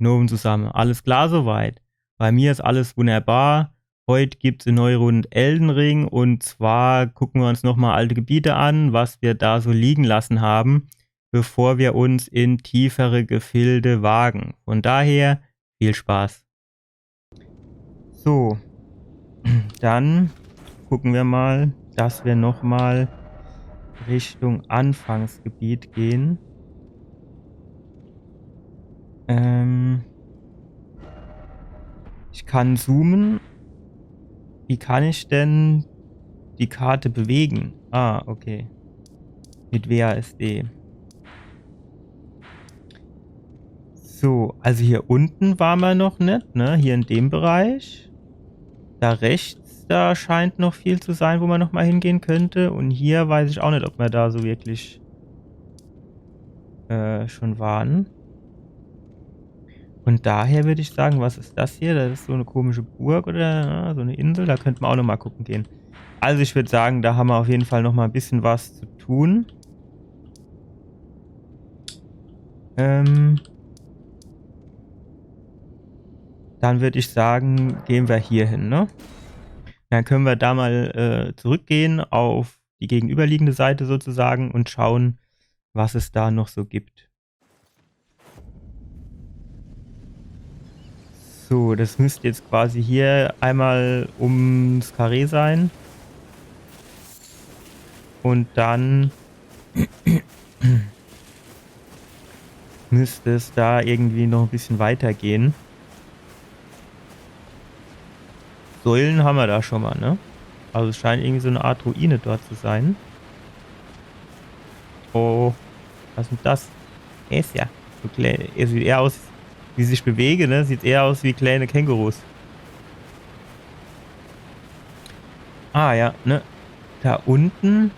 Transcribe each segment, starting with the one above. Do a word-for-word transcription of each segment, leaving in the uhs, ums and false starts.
Gnomen zusammen. Alles klar soweit? Bei mir is alles wunderbar. Heut gibt's e neue Rund Elden Ring und zwar gucken wir uns nochmal alte Gebiete an, was wir da so liegen lassen haben, bevor wir uns in tiefere Gefilde wagen. Von daher viel Spaß. So, dann gucken wir mal, dass wir nochmal Richtung Anfangsgebiet gehen. Ähm, ich kann zoomen. Wie kann ich denn die Karte bewegen? Ah, okay. Mit W A S D. So, also hier unten waren wir noch net, ne? Hier in dem Bereich. Da rechts, da scheint noch viel zu sein, wo man nochmal hingehen könnte. Und hier weiß ich auch net, ob wir da so wirklich, äh, schon waren. Von daher würd ich sagen, was is das hier? Das is so e komische Burg oder, ja, so e Insel. Da könnte man auch nochmal gucken gehen. Also ich würd sagen, da haben wir auf jeden Fall nochmal e bisschen was zu tun. Ähm, dann würd ich sagen, gehen wir hier hin, ne? Dann können wir da mal, äh, zurückgehen auf die gegenüberliegende Seite sozusagen und schauen, was es da noch so gibt. So, das müsst jetzt quasi hier einmal ums Karree sein. Und dann müsst es da irgendwie noch e bisschen weitergehen. Säulen haben wir da schon mal, ne? Also es scheint irgendwie so e Art Ruine dort zu sein. Oh, was is denn das? Er is ja so klein, er sieht eher aus, wie sie sich bewegen, ne? Sieht eher aus wie kleine Kängurus. Ah ja, ne? Da unten.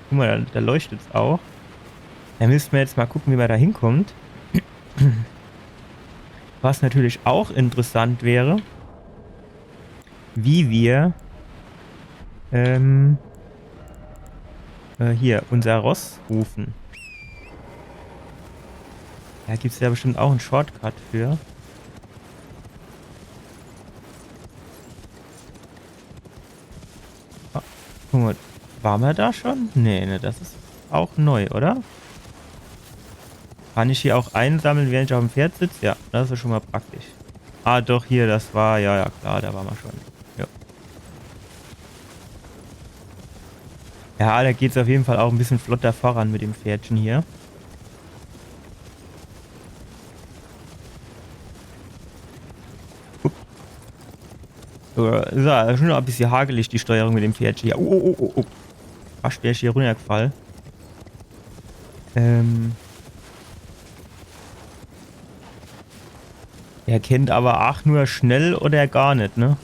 Guck mal, da, da leuchtet's auch. Da müssten wir jetzt mal gucken, wie man da hinkommt. Was natürlich auch interessant wäre, wie wir, ähm, äh, hier unser Ross rufen. Da gibt's ja bestimmt auch en Shortcut für. Ah, guck mal, waren wir da schon? Nee, ne, das is auch neu, oder? Kann ich hier auch einsammeln, während ich auf dem Pferd sitze? Ja, das is schon mal praktisch. Ah, doch, hier, das war, ja, ja, klar, da waren wir schon. Ja. Ja, da geht's auf jeden Fall auch e bisschen flotter voran mit dem Pferdchen hier. Upp. So, is ja schon e bisschen hagelig, die Steuerung mit dem Pferdchen hier. Oh, oh, oh, oh, oh. Fast wär ich hier runtergefallen. Ähm. Er kennt aber auch nur schnell oder gar net, ne?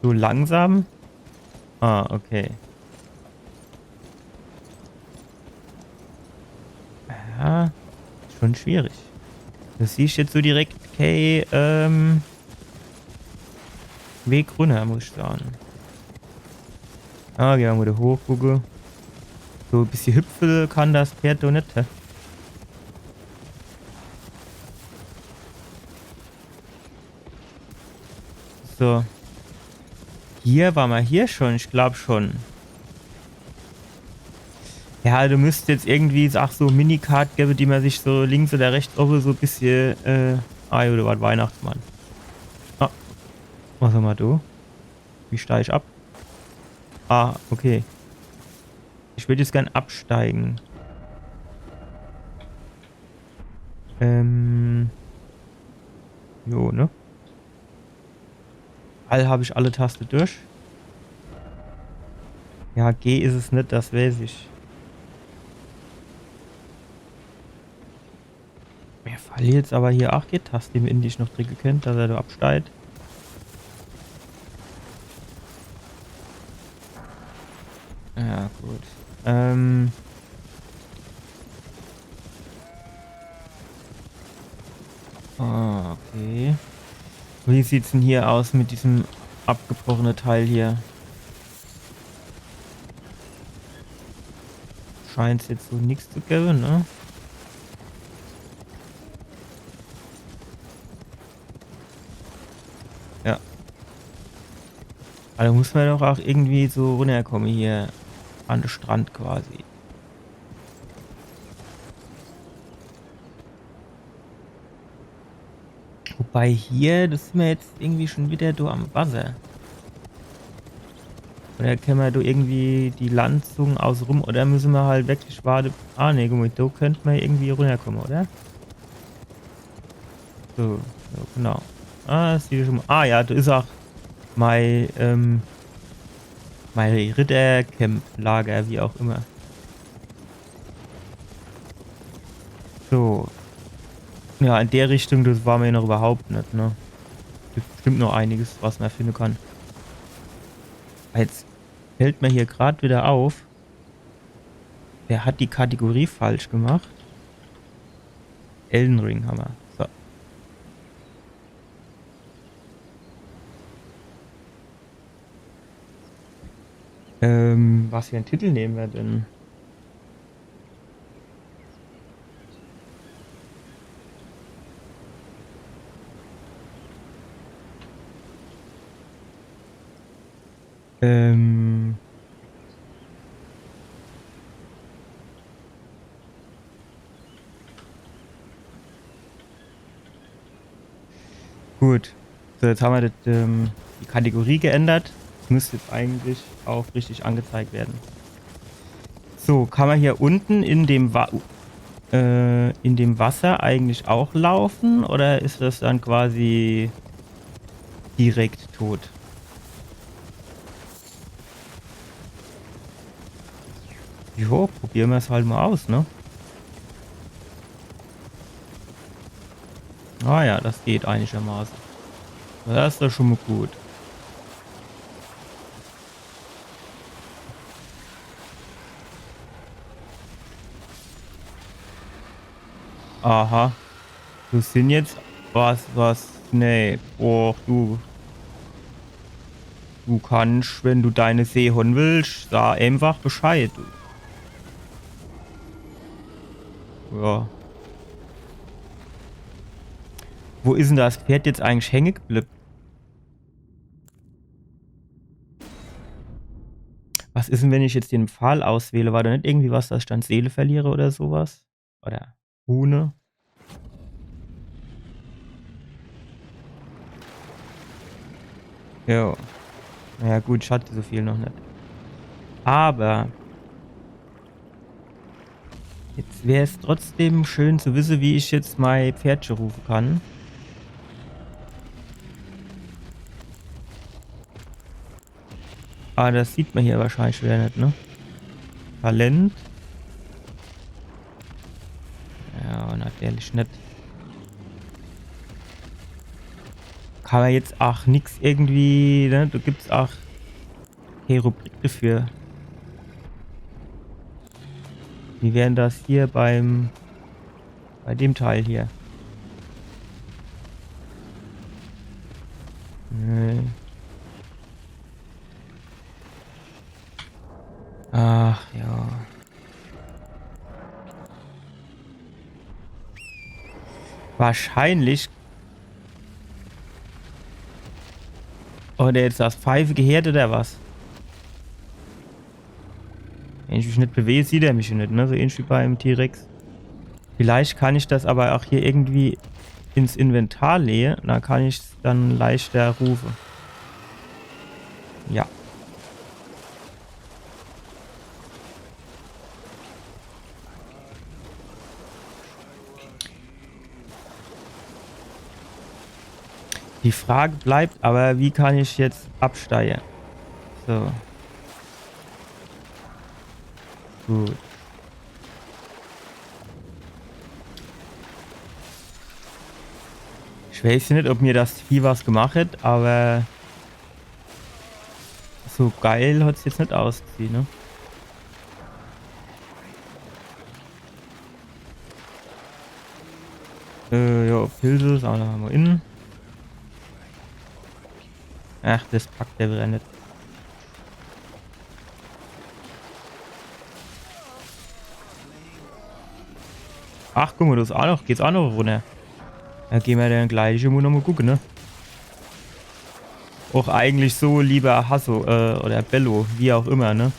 So langsam. Ah, okay. Ja, schon schwierig. Das siehst jetzt so direkt, okay, ähm, Weg runter, muss ich sagen. Ah, geh mer mol do hoch, gucke. So e bissje hüpfe kann das Pferd doch net, hä? So. Hier war mer hier schon, ich glaub schon. Ja, do müsst jetzt irgendwie, ach, so Minikarte gebe, die mer sich so links oder rechts owwe so e bissje, äh, ah, jo, do war Weihnachtsmann. Ah, was hammer do? Wie steig ich ab? Ah, okay. Ich würd jetzt gern absteigen. Ähm. Jo, ne? All, hab ich alle Taste durch? Ja, G is es net, das weiß ich. Mir fehlt jetzt aber hier ach die Taste, die mer endlich noch dricke kennt, dass er do absteigt. Ja, gut. Ähm. Ah, okay. Wie sieht's denn hier aus mit diesem abgebrochene Teil hier? Scheint's jetzt so nix zu gebe, ne? Awwer do muss mer doch aach irgendwie so runnerkomme hier an de Strand quasi. Wobei hier, do sin mer jetzt irgendwie schun widder do am Wasser. Oder kenne mer do irgendwie die Landzung außerum? Oder misse mer halt wirklich warte? Ah, nee, guck mol, do könnt mer irgendwie runnerkomme, oder? So, so, genau. Ah, das sieht schon mal. Ah ja, do is aach mei, ähm, mei Rittercamp-Lager, wie auch immer. So. Ja, in der Richtung, das war mer jo noch überhaupt net, ne? Gibt bestimmt noch einiges, was mer finde kann. Jetzt fällt mer hier grad widder auf, der hat die Kategorie falsch gemacht. Elden Ring hammer. So. Ähm, was für en Titel nemme mer denn? Ähm. Gut. So, jetzt hammer das, ähm, die Kategorie geändert. Das müsst jetzt eigentlich aach richtig angezeigt werre. So, kann mer hier unne in dem Wa-, äh, in dem Wasser eigentlich aach laufe oder is das dann quasi direkt tot? Jo, probiere mer's halt mol aus, ne? Ah ja, das geht einigermaße. Das is doch schon mol gut. Aha. Das sin jetzt was, was, nee. Och, du. Du kannsch, wenn du deine See hon willsch, sa eenfach Bescheid, du. Ja. Wo is denn das Pferd jetzt eigentlich hänge geblibb? Was is denn, wenn ich jetzt den Pfahl auswähle? War do net irgendwie was, dass ich dann Seele verliere oder so was? Oder Rune? Jo. Na ja, gut, ich hatt so viel noch net. Aber jetzt wär's trotzdem schön zu wisse, wie ich jetzt mei Pferdche rufe kann. Ah, das sieht mer hier wahrscheinlich widder net, ne? Talent. Ja, natürlich net. Kann mer jetzt aach nix irgendwie, ne? Do gibt's aach kee Rubrik dafür. Wie wär'n das hier beim, bei dem Teil hier? Nee. Ach ja. Wahrscheinlich. Hat er jetzt das Pfeife gehört oder was? Wenn ich mich net bewege, sieht er mich schon net, ne? So ähnlich wie beim T-Rex. Vielleicht kann ich das aber auch hier irgendwie ins Inventar lege. Da kann ich's dann leichter rufe. Ja. Die Frage bleibt aber, wie kann ich jetzt absteige? So. Gut. Ich weiß net, ob mir das Vieh was gemacht hat, aber so geil hat's jetzt net ausgesieh, ne? Äh, ja, Pilze, sammle mer mal in. Ach, das packt der wieder net. Ach, guck mal, das is auch noch, geht's auch noch runter. Da gehn mer dann gleich immer noch mal gucke, ne? Auch eigentlich so lieber Hasso, äh, oder Bello, wie auch immer, ne?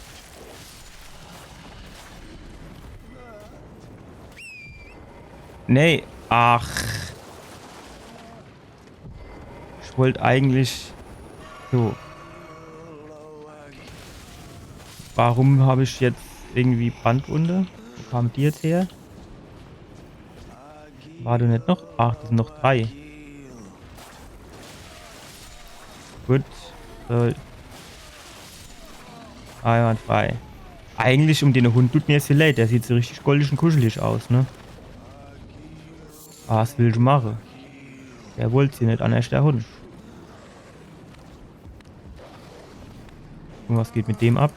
Nee, ach. Ich wollt eigentlich so. Warum hab ich jetzt irgendwie Brandwunde? Wo kam die jetzt her? War do net noch? Ach, das sind noch drei. Gut. So. Einwandfrei. Eigentlich um den Hund tut mir jetzt leid. Der sieht so richtig goldig und kuschelig aus, ne? Was willst du machen? Der wollt sie net, an der Stelle Hund. Und was geht mit dem ab?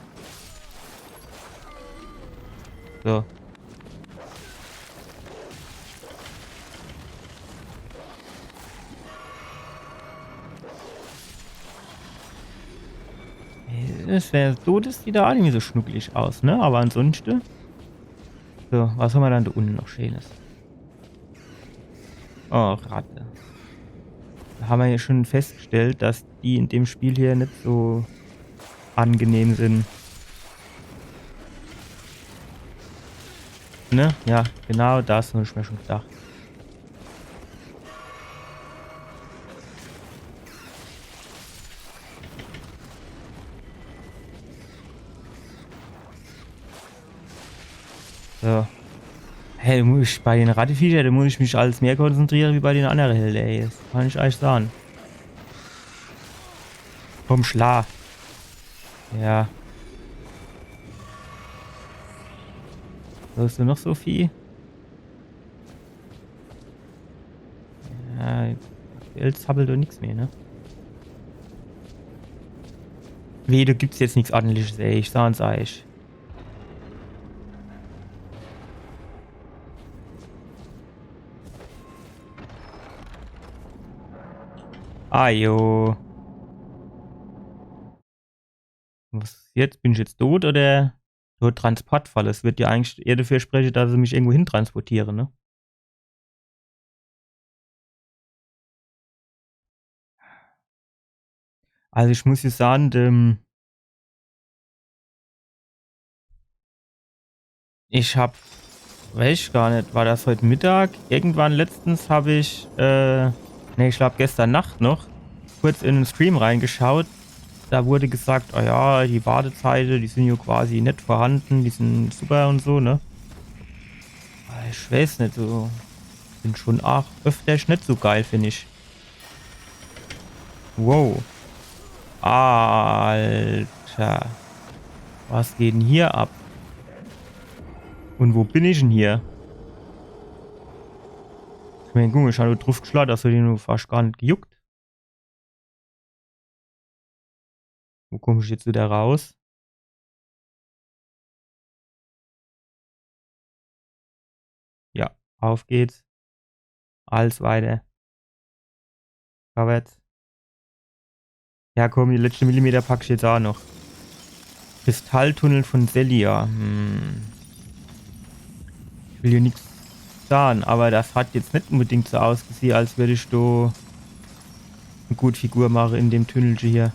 So. Das wär so, das sieht da auch nicht mehr so schnuckelig aus, ne? Aber ansonsten. So, was haben wir dann da unten noch Schönes? Oh, Ratte. Da haben wir ja schon festgestellt, dass die in dem Spiel hier nicht so angenehm sind. Ne? Ja, genau das habe ich mir schon gedacht. So. Hey, muss ich bei den Ratteviecher, da muss ich mich alles mehr konzentrieren wie bei den anderen Helden, ey. Das kann ich euch sagen. Komm, schla. Ja. Was hast du noch so viel? Ja, aktuell zappelt doch nix mehr, ne? Wie, da gibt's jetzt nix Ordentliches, ey. Ich sag's euch. Ah, jo. Was jetzt? Bin ich jetzt tot oder? So Transportfall. Es wird ja eigentlich eher dafür sprechen, dass sie mich irgendwo hin transportieren, ne? Also ich muss jetzt sagen, ähm, ich hab, weiß ich gar nicht, war das heute Mittag? Irgendwann letztens hab ich, äh, nee, ich glaub gestern Nacht noch, kurz in den Stream reingeschaut. Da wurde gesagt, oh ja, die Wartezeiten, die sind ja quasi nicht vorhanden, die sind super und so, ne? Aber ich weiß nicht, so sind schon auch öfters nicht so geil, finde ich. Wow. Alter. Was geht denn hier ab? Und wo bin ich denn hier? Ich mein, guck mal, ich hab nur drauf geschlagen, das hat ihn nur fast gar nicht gejuckt. Wo komm ich jetzt wieder raus? Ja, auf geht's. Alles weiter. Vorwärts. Ja, komm, die letzte Millimeter pack ich jetzt auch noch. Kristalltunnel von Sellia. Hm. Ich will hier nix sagen, aber das hat jetzt nicht unbedingt so ausgesehen, als würde ich do eine gute Figur machen in dem Tunnelche hier.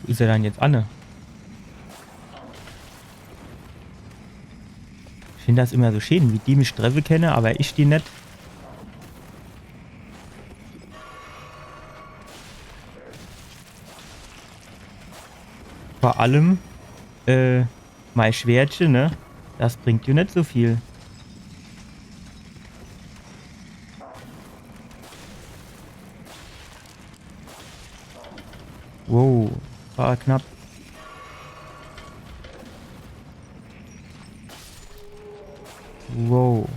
Wo is er dann jetzt anne? Ich find das immer so schön, wie die mich treffe kenne, aber ich die net. Vor allem, äh, mei Schwertche, ne? Das bringt jo net so viel. Wow, war knapp. Wow.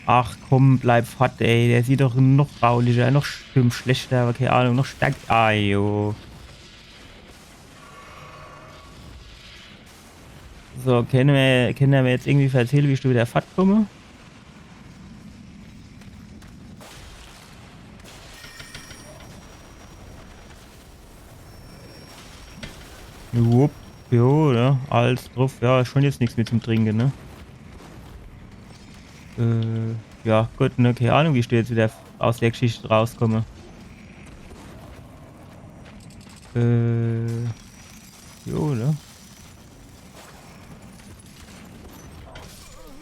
Ach komm, bleib fort, ey. Der sieht doch noch raulicher, noch schlimm, schlechter, aber keine Ahnung, noch stärker. Ah, jo. So, kenne mer, kenne mer jetzt irgendwie verzähle, wie ich do wieder fortkomme? Wupp, jo, ne? Alles druff. Ja, schon jetzt nix mehr zum Trinke, ne? Äh, ja, gut, ne? Kee Ahnung, wie ich do jetzt wieder aus der Geschichte rauskomm. Äh, jo, ne?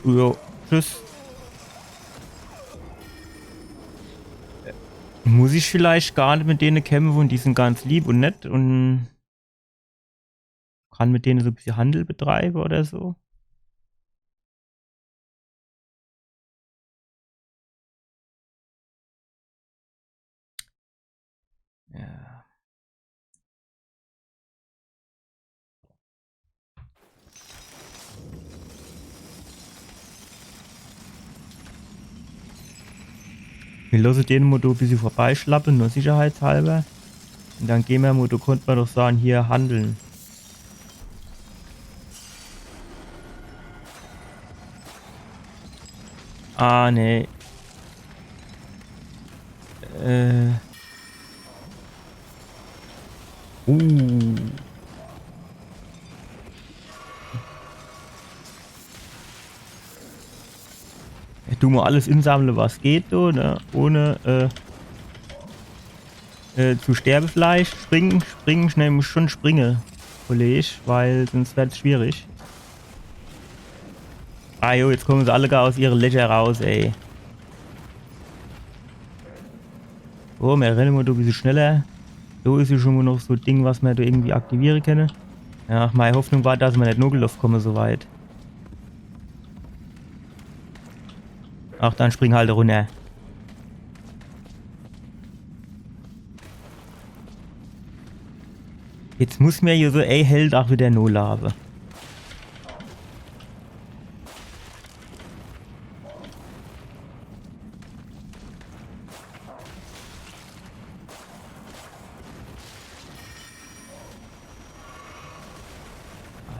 Jo, tschüss. Muss ich vielleicht gar net mit dene kämpfe un die sin ganz lieb un nett un kann mit dene so e bissje Handel betreibe oder so? Ja. Mir losse den mo do e bissje vorbeischlappe, nur sicherheitshalber. Un dann gehn mer mo, do konnt mer doch sage, hier handle. Ah, nee. Äh. Uh. Ja, du mo alles insammle, was geht, du, ne? Ohne, äh, äh, zu sterbe vielleicht. Springe, springe, schnell, muss schon springe, Kollege, weil sonst werd's schwierig. Ah jo, jetzt komme se alle gar aus ihre Lecher raus, ey. Oh, mer renne mo do e bissje schneller. Do is jo schon mo noch so e Ding, was mer do irgendwie aktiviere kenne. Ja, mei Hoffnung war, dass mer net nogeloff komme so weit. Ach, dann spring halt runner. Jetzt muss mer jo so e Held ach wieder nolaafe.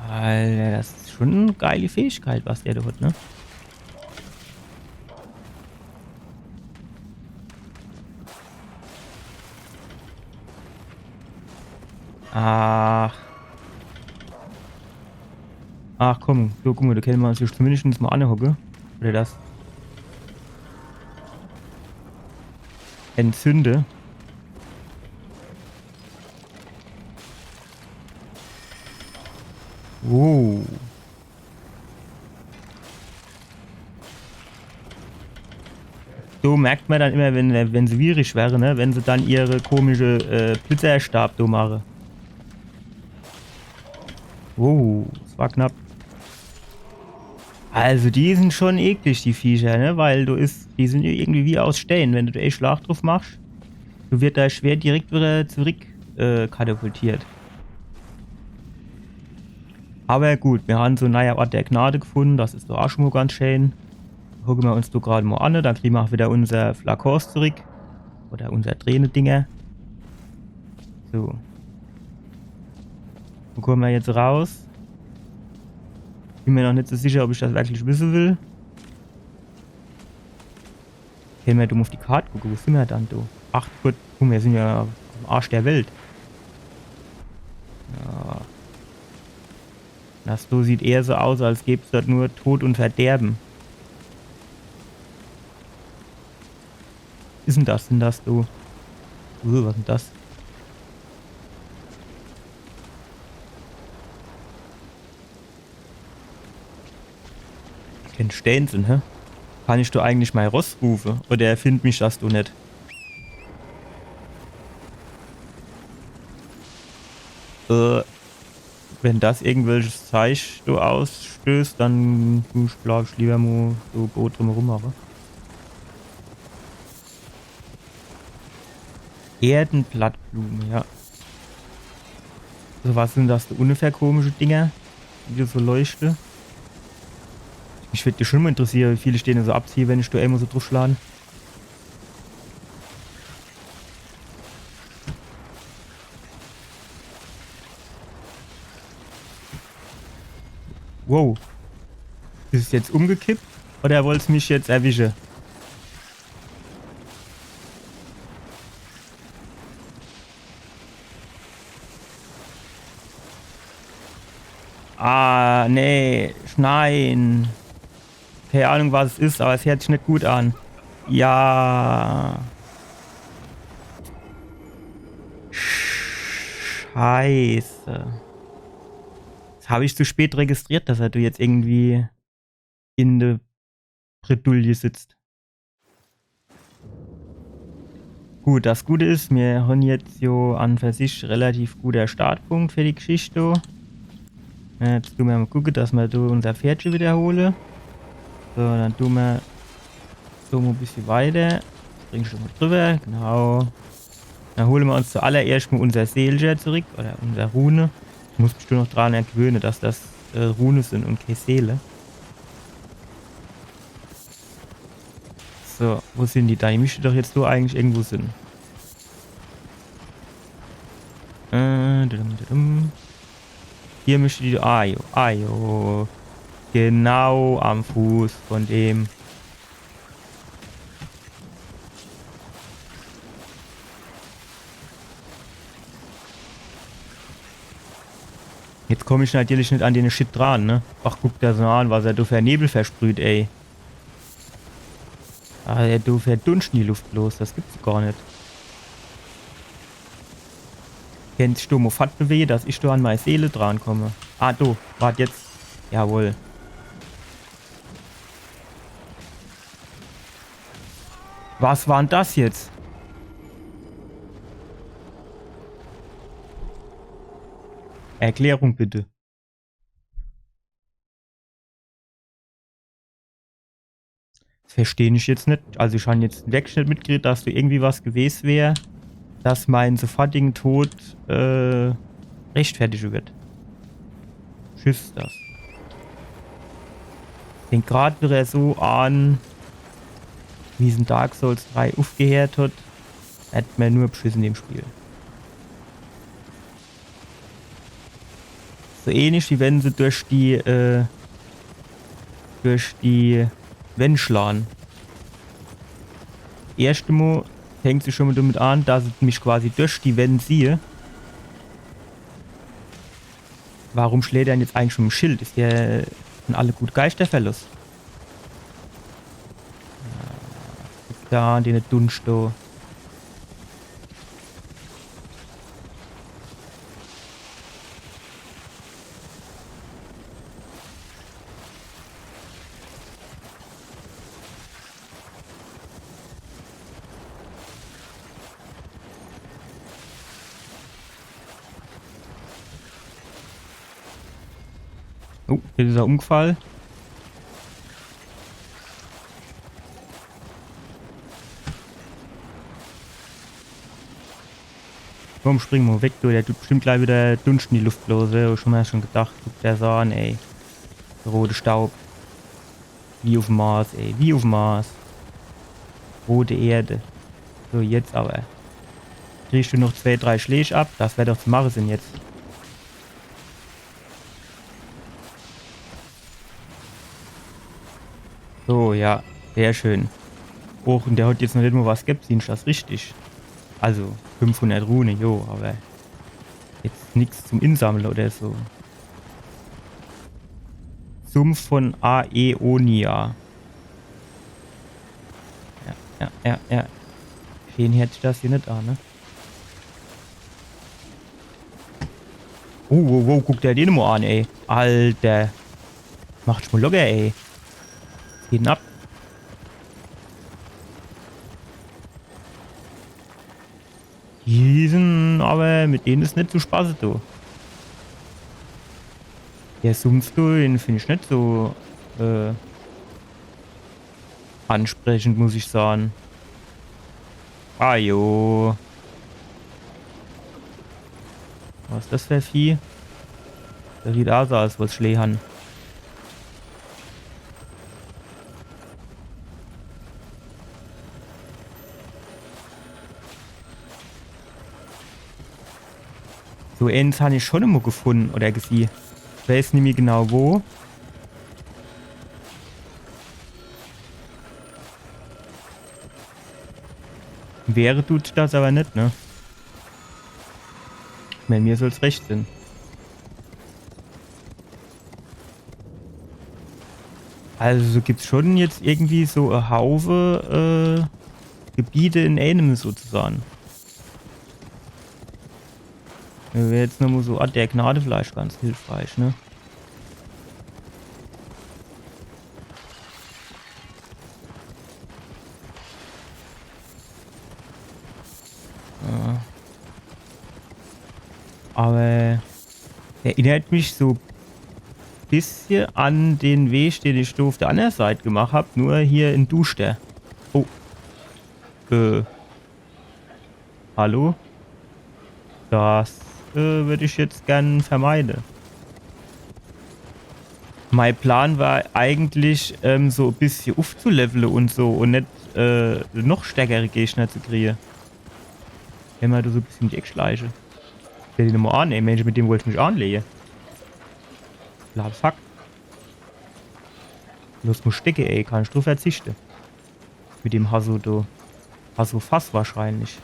Alter, das is schon e geile Fähigkeit, was der do hat, ne? Ach. Ach komm, so, guck mo, do kenne mer uns jetzt zumindest mo anhocke. Oder das entzünde. Wow. So merkt mer dann immer, wenn, wenn se schwierig wäre, ne? Wenn se dann ihre komische, äh, Blitzerstab do mache. Wow, das war knapp. Also die sin schon eklig, die Viecher, ne? Weil do is, die sin jo irgendwie wie aus Stään. Wenn du do e Schlag druff machst, do werd dei Schwert direkt wieder zurück, äh, katapultiert. Aber gut, mir han so en neie Ort der Gnade gefunde, das is doch ach schon mo ganz schää. Gucke mer uns do grad mo an, dann kriege mer ach wieder unser Flakons zurück. Oder unser Tränedinger. So. Wo komme mer jetzt raus? Bin mer noch net so sicher, ob ich das wirklich wisse will. Kenne mer do mo uff die Kart gucke, wo sin mer dann do? Ach Gott, guck mo, mir sin jo am Arsch der Welt. Ja. Das do sieht eher so aus, als gäb's dort nur Tod un Verderbe. Was is dann das? Sin das do? Uh, was is dann das? Kennt Stään sin, hä? Kann ich do eigentlich mei Ross rufe? Oder findt mich das do net? Äh, wenn das irgendwelches Zeich do ausstößt, dann du ich, glaab ich, lieber mo so Boot drumherum mache. Erdenblattblume, ja. So, was sin das do unne für komische Dinger, die do so leuchte? Mich würd jo schon mo interessiere, wie viel ich dene so abzieh, wenn ich do emol so druffschlaan. Wow. Is es jetzt umgekippt oder wollt's mich jetzt erwische? Nee, Schneien. Keine Ahnung, was es is, aber es hört sich net gut an. Ja. Scheiße. Das hab ich zu spät registriert, dass er du jetzt irgendwie in de Bredouille sitzt. Gut, das Gute is, mir hon jetzt jo an für sich relativ guter Startpunkt für die Geschichte. Ja, jetzt tun mir mal gucke, dass mir do unser Pferdche wiederhole. So, dann tun mir so mal e bissje weiter. Spring schon mal drüber, genau. Dann hole mir uns zuallererscht mal unser Seelche zurück, oder unser Rune. Ich muss mich nur noch dran gewöhne, dass das äh, Rune sin und keine Seele. So, wo sin die da? Die misste doch jetzt do eigentlich irgendwo sin. Äh, dudum, dudum. Hier misste die. Ah jo, ah jo. Genau am Fuß von dem. Jetzt komm ich natürlich net an den Shit dran, ne? Ach, guck der so an, was er do für Nebel versprüht, ey. Ah, der do verdunscht die Luft bloß, das gibt's gar net. Kennt sich do mo fort bewege, dass ich do an mei Seele drankomme. Ah, do, wart jetzt. Jawohl. Was war'n das jetzt? Erklärung bitte. Das versteh ich jetzt net. Also ich han jetzt wirklich net mitgekriet, dass do irgendwie was gewes wär, dass mein sofortigen Tod äh, rechtfertige wird. Tschüss, das. Fängt grad wieder so an, wie's in Dark Souls drei ufgehört hat. Hat mer nur beschiss in dem Spiel. So ähnlich, wie wenn se durch die, äh, durch die Wänd schlage. Erschte Mo fängt se schon mal damit an, dass se mich quasi durch die Wänd siehe. Warum schläht er dann jetzt eigentlich mit dem Schild? Is der von alle gut Geister verloss? Da, den Dunst do. Oh, jetzt is er umgefall. Komm, spring mo weg, du. Der tut bestimmt gleich wieder Dunst in die Luft blose. Hab ich mer schon gedacht, guck der so an, ey. Rote Staub. Wie uf'm Mars, ey. Wie uf'm Mars. Rote Erde. So, jetzt aber. Kriegst du noch zwei, drei Schläg ab? Das wär doch zu mache sin jetzt. So, ja. Sehr schön. Och, und der hat jetzt noch net mo was gebb, sin ich das richtig? Also, fünfhundert Rune, jo, aber jetzt nix zum Insammle oder so. Sumpf von Aeonia. Ja, ja, ja, ja. Schön hört sich das hier net an, ne? Oh, wow, wow, guck der den mo an, ey. Alter. Macht schmo locker, ey. Was geht denn ab? Die sin, aber mit denen is net zu spaße, du. Der Sumpf, du, den find ich net so, äh, ansprechend, muss ich sage. Ah jo. Was is das für e Vieh? Das sieht aus, als wollt's Schläh han. So eens han ich schon immer gefunn oder gesieh. Ich weiß nimmi genau wo. Wehre tut das aber net, ne? Ich mein, mir soll's recht sin. Also so gibt's schon jetzt irgendwie so e Haufe äh, Gebiete in einem sozusagen. Wär jetzt nochmal so Ort der Gnade vielleicht ganz hilfreich, ne? Ja. Aber erinnert mich so e bissche an den Weg, den ich do auf der anderen Seite gemacht hab, nur hier in Duster. Oh. Äh. Hallo? Das äh, würd ich jetzt gern vermeide. Mein Plan war eigentlich, ähm, so e bissche uffzulevele und so und net äh, noch stärkere Gegner zu kriege. Wenn mer do so e bissche um die Eck schleiche. Der den immer an, ey, Mensch, mit dem wollt ich mich anlege. Lab, fuck. Los, muss stecke, ey, kann ich druff verzichte. Mit dem Hasso do. Hasso Fass wahrscheinlich.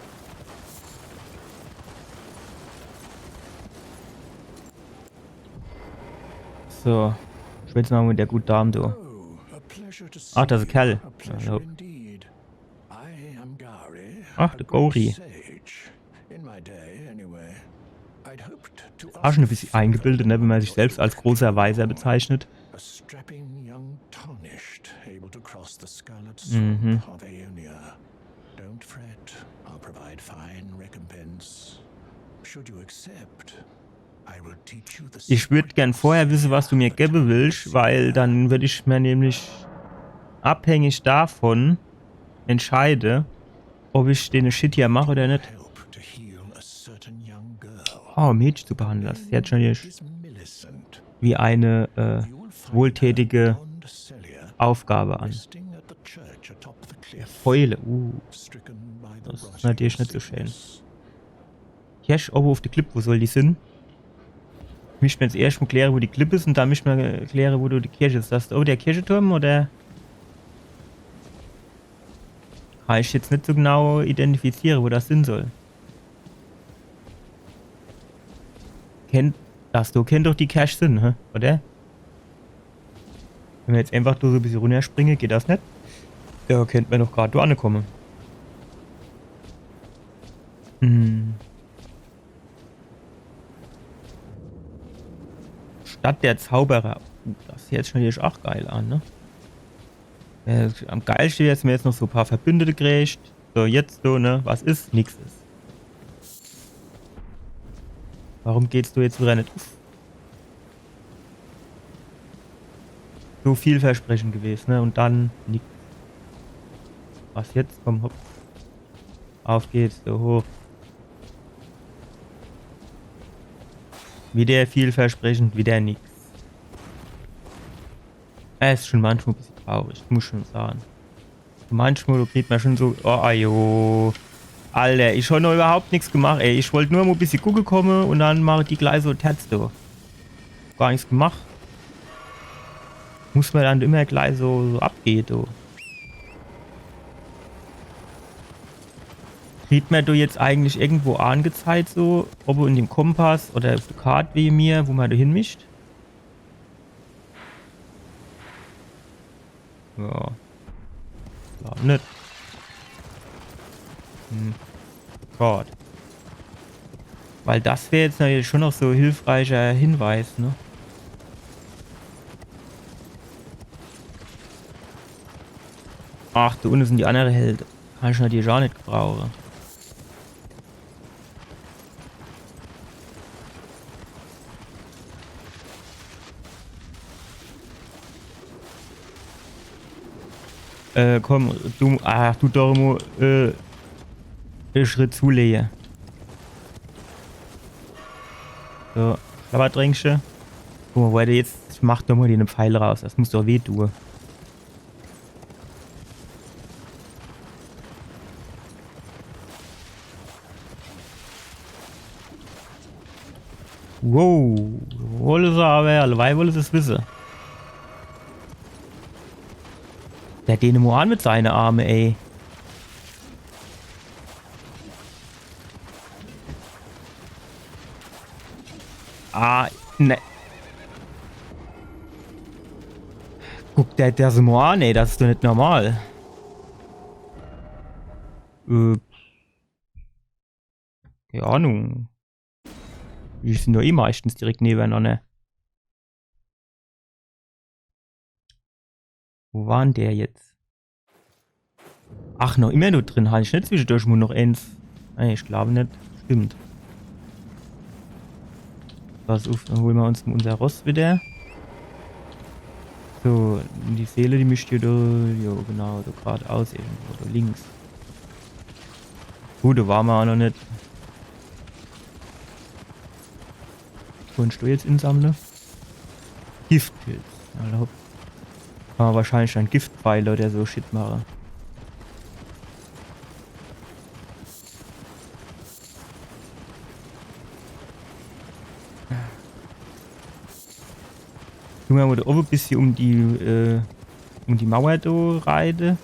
So. Schwätze mer mal mit der gute Dame do. Oh, a pleasure to see you. Ach, das is e Kerl. A pleasure indeed. I am Gary, ach, der Gori. Sage. In my day, anyway. I'd hoped to ask a favor. Is auch schon e bissche eingebildet, ne, wenn man sich selbst als großer Weiser bezeichnet. A strapping young Tarnished, able to cross the scarlet swamp of Aeonia. Don't fret, I'll provide fine recompense. Should you accept, I will teach you the secret. Ich würd gern vorher wisse, was du mir gebe willst, weil dann würd ich mir nämlich abhängig davon entscheide, ob ich den Shit hier mach oder net. Help to heal a certain young girl. Oh, Mädchen zu behandeln, das hört sich schon hier wie eine äh, wohltätige Aufgabe an. Fäule, uh. Das is natürlich net so schön. Hier is owwe uff de Klipp, wo soll die sin? Misst mer jetzt erscht mo kläre, wo die Klipp is, und dann misst mer kläre, wo do die Kirch is. Das is owwe der Kircheturm, oder? Kann ich jetzt net so genau identifiziere, wo das sin soll. Kennt, das do kennt doch die Kerch sin, hä? Oder? Wenn mer jetzt einfach do so e bissche runnerspringe, geht das net? Do kennt mer doch grad do anekomme. Hm. Stadt der Zauberer. Uh, das hört sich natürlich auch geil an, ne? Äh, am geilschte wär's, wenn mer jetzt noch so e paar Verbündete kriegt. So, jetzt so, ne? Was is? Nix is. Warum geht's do jetzt wieder net uff? So vielversprechend gewesen, ne? Und dann nix. Was jetzt? Komm, hopp. Auf geht's, so hoch. Wieder vielversprechend, wieder nix. Es is schon manchmal e bissche traurig, muss ich schon sagen. Manchmal kriegt mer schon so, oh, ajo. Alter, ich hab noch überhaupt nix gemacht, ey. Ich wollt nur mo e bissche gucke komme und dann mache die gleich so Terz do. Gar nix gemacht. Muss mer dann immer gleich so, so abgehe, do. Kriegt mer do jetzt eigentlich irgendwo angezeigt, so, ob in dem Kompass oder uff de Kart wie mir, wo mer do hin misst? Ja. Glaab net. Hm. Gott. Weil das wär jetzt natürlich schon noch so e hilfreicher Hinweis, ne? Ach, do unne sin die annere Helde. Kann ich natürlich aa net gebrauche. Äh, komm, du, ach, du doch mo, äh, e Schritt zulehe. So, Schlabbertränkche. Guck mo, wo er jetzt, mach doch mo den Pfeil raus. Das muss doch weh tue. Wow, wolle se awwer, alleweil wolle se's wisse. Der hat den mo an mit seine Arme, ey. Ah, ne. Guck der das mo an, ey, das is doch net normal. Äh, kee Ahnung. Die sin doch eh meischtens direkt nebenanner. Wo war dann der jetzt? Ach, noch immer do drin. Hab ich net zwischedurch mo noch eens? Nee, ich glaab net. Stimmt. Pass uff, dann hole mer uns mo unser Ross wieder. So, die Seele, die mischt jo do, jo, genau, do gradaus irgendwo, do links. Gut, do ware mer aa noch net. Kannsch du jetzt insammle? Giftpilz. Alla hopp. Kann mer wahrscheinlich dann Giftpfeile oder so Shit mache. Junge, wurde owwe e bissje um die, äh, um die Mauer do reite.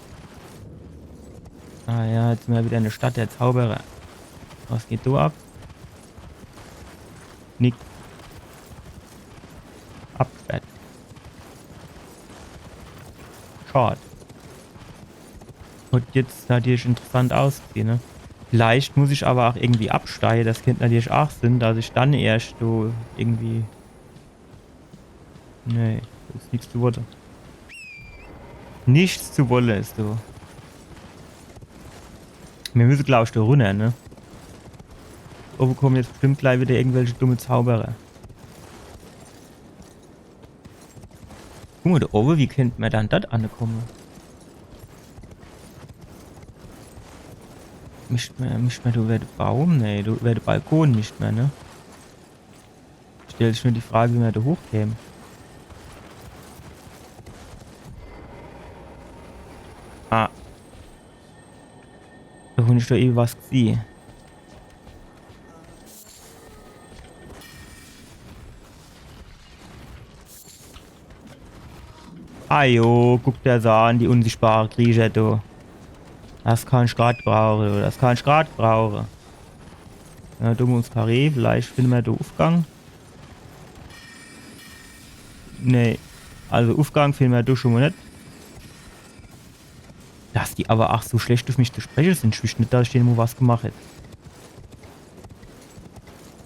Ah ja, jetzt sin mer wieder in der Stadt der Zauberer. Was geht do ab? Nix. Abwärts. Schad. Hat jetzt natürlich interessant ausgesieh, ne? Vielleicht muss ich awwer aa irgendwie absteige. Das kennt natürlich aa sin, dass ich dann erscht so irgendwie. Nee, do is nix zu wolle. Nix zu wolle is do. Mir misse, glaab ich, do runner, ne? Owwe komme jetzt bestimmt glei wieder irgendwelche dumme Zauberer. Guck mo, do owwe, wie kennt mer dann do ankomme? Mischt mer, mischt mer do iwwer de Baum? Nee, do iwwer de Balkon mischt mer, ne? Stellt sich nur die Frage, wie mer do hochkäm. Ah. Do hab ich doch ewe was gesieh. Ajo, guck der das an, die unsichtbare Kriecher, du. Das kann ich grad brauche, du. Das kann ich grad brauche. Ja, do mo ins Karree, vielleicht finne mer do Ufgang. Nee, also Ufgang finne mer do schun mo net. Dass die awwer aa so schlecht uf mich zu spreche sin, ich wüsst net, dass ich dene mo was gemach hätt.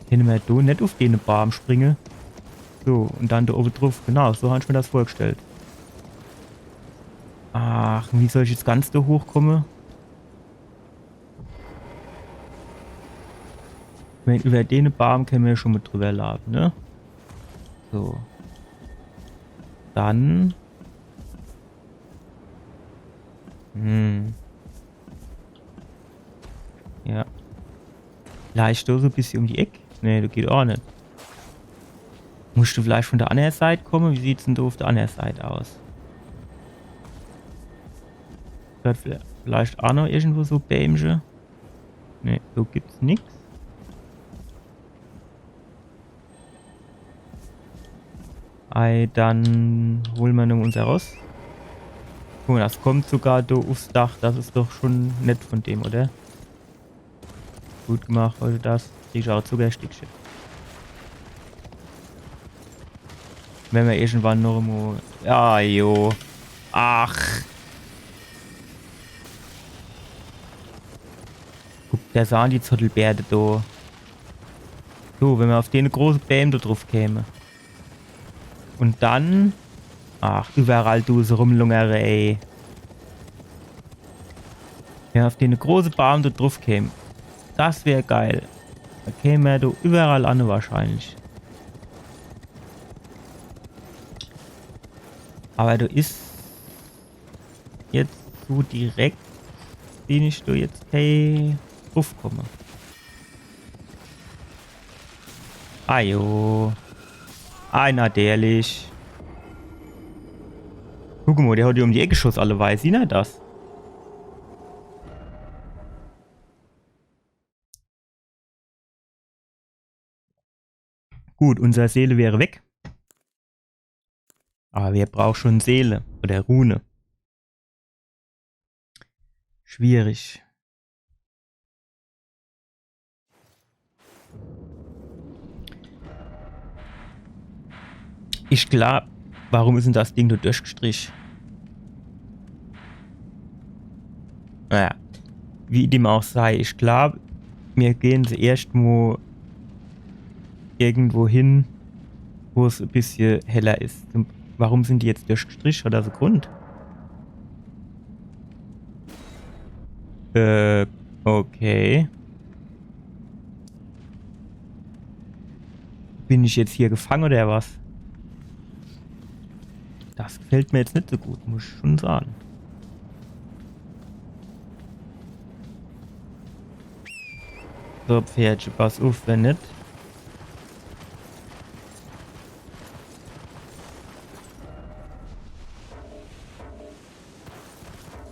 Kenne mer do net uf dene Baam springe? So, un dann do owwe druff. Genau, so hab ich mer das vorgestellt. Ach, wie soll ich jetzt ganz do hochkomme? Wenn, iwwer dene Baam kenne mer schun mo driwwer laafe, ne? So. Dann. Hm. Ja. Vielleicht do so e bissje um die Eck? Nee, das geht aa net. Muscht du vielleicht vun de anner Seit komme? Wie sieht's dann do uf de anner Seit aus? Hat vielleicht aa noch irgendwo so Bämche? Nee, do gibt's nix. Ei, dann hole mer nur unser Ross. Guck mo, das kommt sogar do ufs Dach. Das is doch schun nett vun dem, oder? Gut gemach, Leute, das. Krieg ich aa Zuckerstickche. Wenn mer irgendwann noch mo... Ja, jo. Ach. Guck der das an, die Zottelbärde do. So, wenn mer uf dene große Bääm do druff käme. Un dann... Ach, iwwerall du so rumlungere, ey. Wenn mer uf dene große Baam do druff käme. Das wär geil. Do käme mer do iwwerall an wahrscheinlich. Awwer do is jetzt so direkt, seh ich do jetzt kee druffkomme. Ajo. Ei, natürlich. Guck mo, der hat jo um die Eck geschoss, alleweil. Siehn er das? Gut, unser Seele wär weg. Awwer wer braucht schun Seele oder Rune? Schwierig. Ich glaab, Warum is dann das Ding do durchgestrich? Naja, wie dem auch sei, ich glaab, mir gehn zuerscht mo irgendwo hin, wo's e bissje heller is. Zum, warum sin die jetzt durchgestrich? Hat das e Grund? Äh, okay. Bin ich jetzt hier gefange oder was? Das gefällt mir jetzt net so gut, muss ich schon sagen. So, Pferdche, pass uff, wenn net.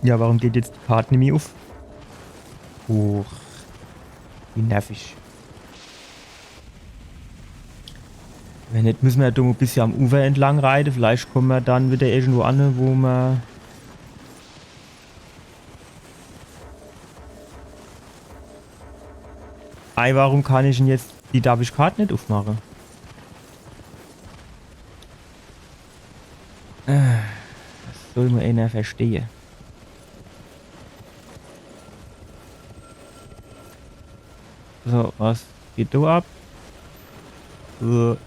Ja, warum geht jetzt die Kart nimmi uff? Huch. Wie nervig. Wenn net, müsse mer do e bissje am Ufer entlang reite. Vielleicht komme mer dann wieder irgendwo an, wo mer... Ei, warum kann ich dann jetzt die dabbich Kart net uffmache? Äh, das soll mo ener verstehe. So, was geht do ab? So.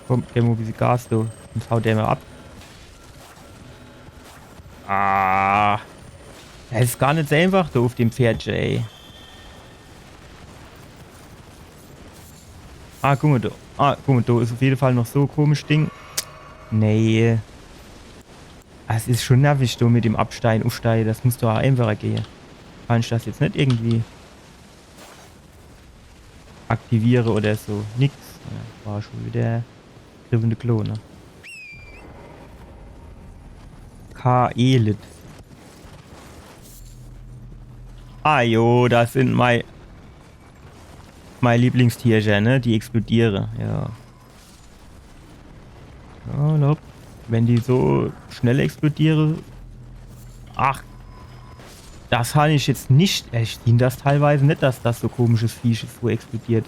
Komm, geb mo e bissje Gas, du. Sonst haut der mo ab. Ah. Das is gar net so einfach, du, uff dem Pferdche, ey. Ah, guck mo, do. Ah, guck mo, do is uff jede Fall noch so e komisch Ding. Nee. Das is schon nervig, do mit dem Absteie, Uffsteie. Das muss doch aa einfacher gehe. Kann ich das jetzt net irgendwie aktiviere oder so? Nix. Ja, war schon wieder griffende Klo, ne? Kaelit. Ah jo, das sin mei, mei Lieblingstiercher, ne? Die explodiere, ja. Ja, nope. Wenn die so schnell explodiere. Ach. Das han ich jetzt net. Ich sehn das teilweise net, dass das so komisches Viech is, wo explodiert.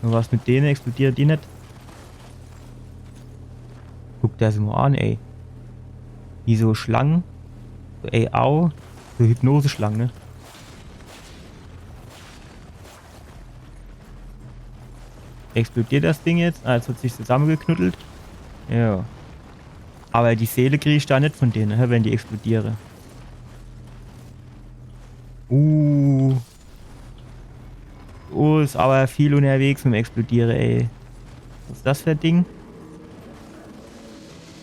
Un was mit dene? Explodiert die net? Guck der das mo an, ey. Wie so Schlange. So, ey, au. So Hypnoseschlange, ne? Explodiert das Ding jetzt? Ah, es hat sich zusammegeknuddelt. Ja. Aber die Seele krieg ich da net von dene, hä, wenn die explodiere. Uh. Oh, is aber viel unterwegs mit dem Explodiere, ey. Was is das für e Ding?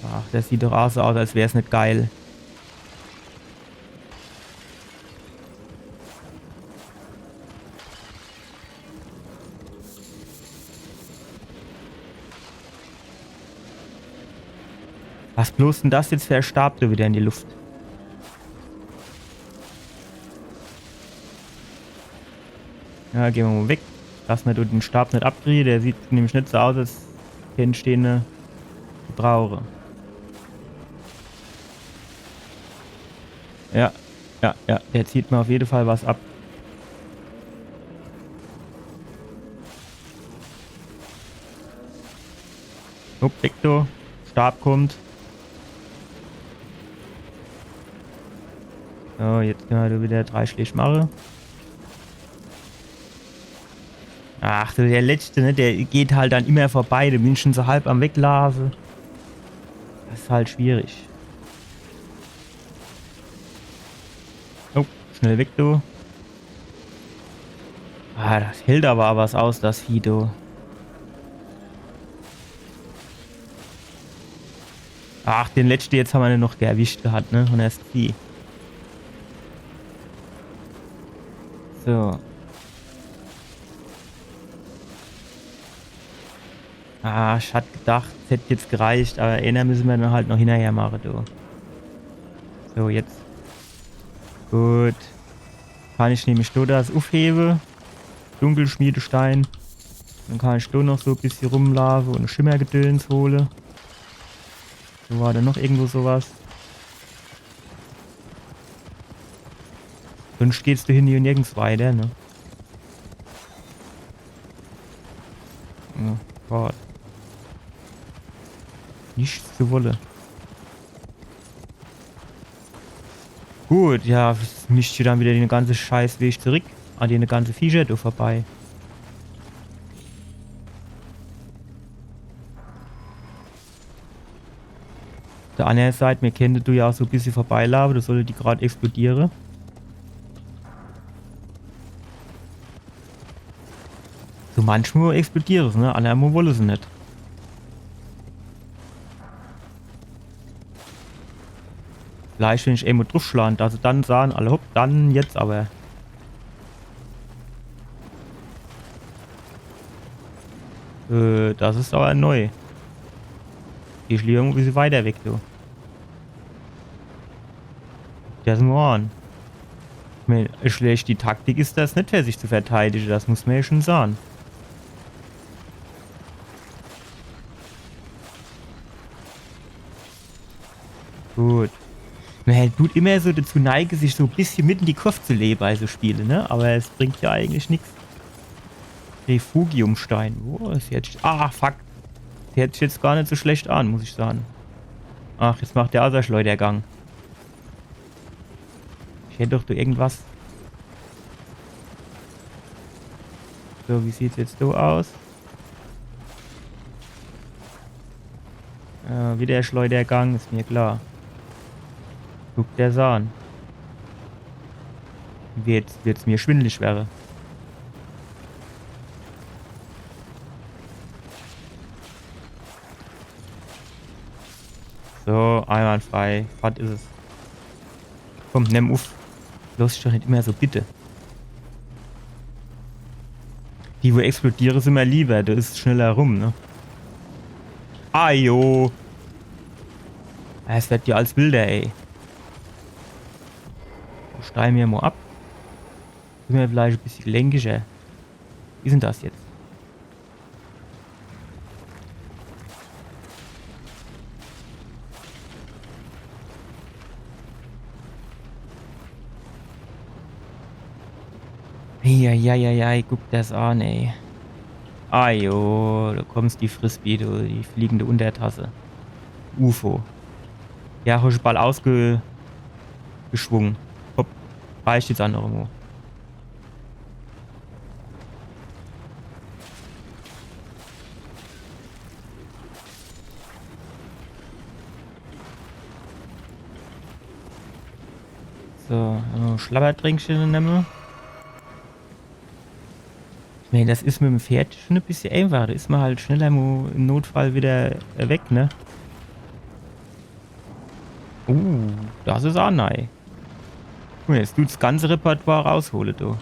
Ach, das sieht doch aa so aus, als wär's net geil. Was bloß dann das jetzt für e Stab do wieder in die Luft? Ja, geh mer mo weg. Dass mer do den Stab net abkriege. Der sieht nämlich net so aus, als kennt ich den, äh, gebrauche. Ja, ja, ja. Der zieht mer auf jede Fall was ab. Hopp, weg do. Stab kommt. So, jetzt kenne mer do wieder drei Schläg mache. Ach, so der letzte, ne, der geht halt dann immer vorbei. Do bin ich schon so halb am Weglaafe. Das is halt schwierig. Oh, schnell weg, du. Ah, das hält aber was aus, das Vieh, du. Ach, den letzte jetzt hammer noch erwischt gehat, ne? Un das Vieh. So. Ah, ich hat gedacht, es hätt jetzt gereicht, aber eener müsse mer dann halt noch hinnerher mache, du. So, jetzt. Gut. Kann ich nämlich do das ufhewe. Dunkelschmiedestein. Dann kann ich do noch so e bissje rumlaafe un Schimmergedöns hole. War do noch irgendwo so was? Sunscht geht's do hinne jo nirgends weiter, ne? Oh Gott. Nix zu wolle. Gut, ja, misst jo dann widder de ganze Scheißweg zurick an dene ganze Viecher do vorbei. Uff de anner Seit, mir kennte do jo aa so e bissje vorbeilaafe, do solle die grad explodiere. So manchmol explodiere se, ne? Annermol wolle se net. Vielleicht, wenn ich emol druffschlaan, dass se dann saan, alla hopp, dann jetzt awwer. Äh, das is awwer neu. Geh ich liewer mol e bissje weiter weg, du. Das is mol an. Ich mään, e schlechte Taktik is das net, fer sich zu verteidige, das muss mer jo schun saan. Gut. Mer dut immer so dezu neige, sich so e bissje mit in die Kurv zu lehe bei so Spiele, ne? Awwer es bringt jo eigentlich nix. Refugiumstein. Wo is jetzt? Ah, fuck. Hört sich jetzt gar net so schlecht an, muss ich saan. Ach, jetzt macht der aa so Schleudergang. Ich hätt doch do irgendwas. So, wie sieht's jetzt do aus? Äh, widder Schleudergang, is mer klar. Guck der's an. Jetzt wird's mer schwindelig werre. So, einwandfrei. Fort is es. Komm, nemm uff. Loss dich doch net immer so bitte. Die, wo explodiere, sin mer liewer. Do is schneller rum, ne? Ah, jo. Es werd jo alles wilder, ey. Steige mer mol ab. Sin mer vielleicht e bissje gelenkischer. Wie is dann das jetzt? Eieieiei, guck das an, ey. Ah jo, do kommt's, die Frisbee, du, die fliegende Untertasse. Ufo. Ja, hosch ball ausge-, geschwunge. Hopp, reicht jetzt aa noch emol. So, äh, Schlabbertrinkche nemme. Ich mään, das is mit em Pferd schun e bissje eenfacher. Do is mer halt schneller mo im Notfall widder, äh, weg, ne? Uh, das is aa nei. Guck mol, jetzt dut's ganze Repertoire raushole, du.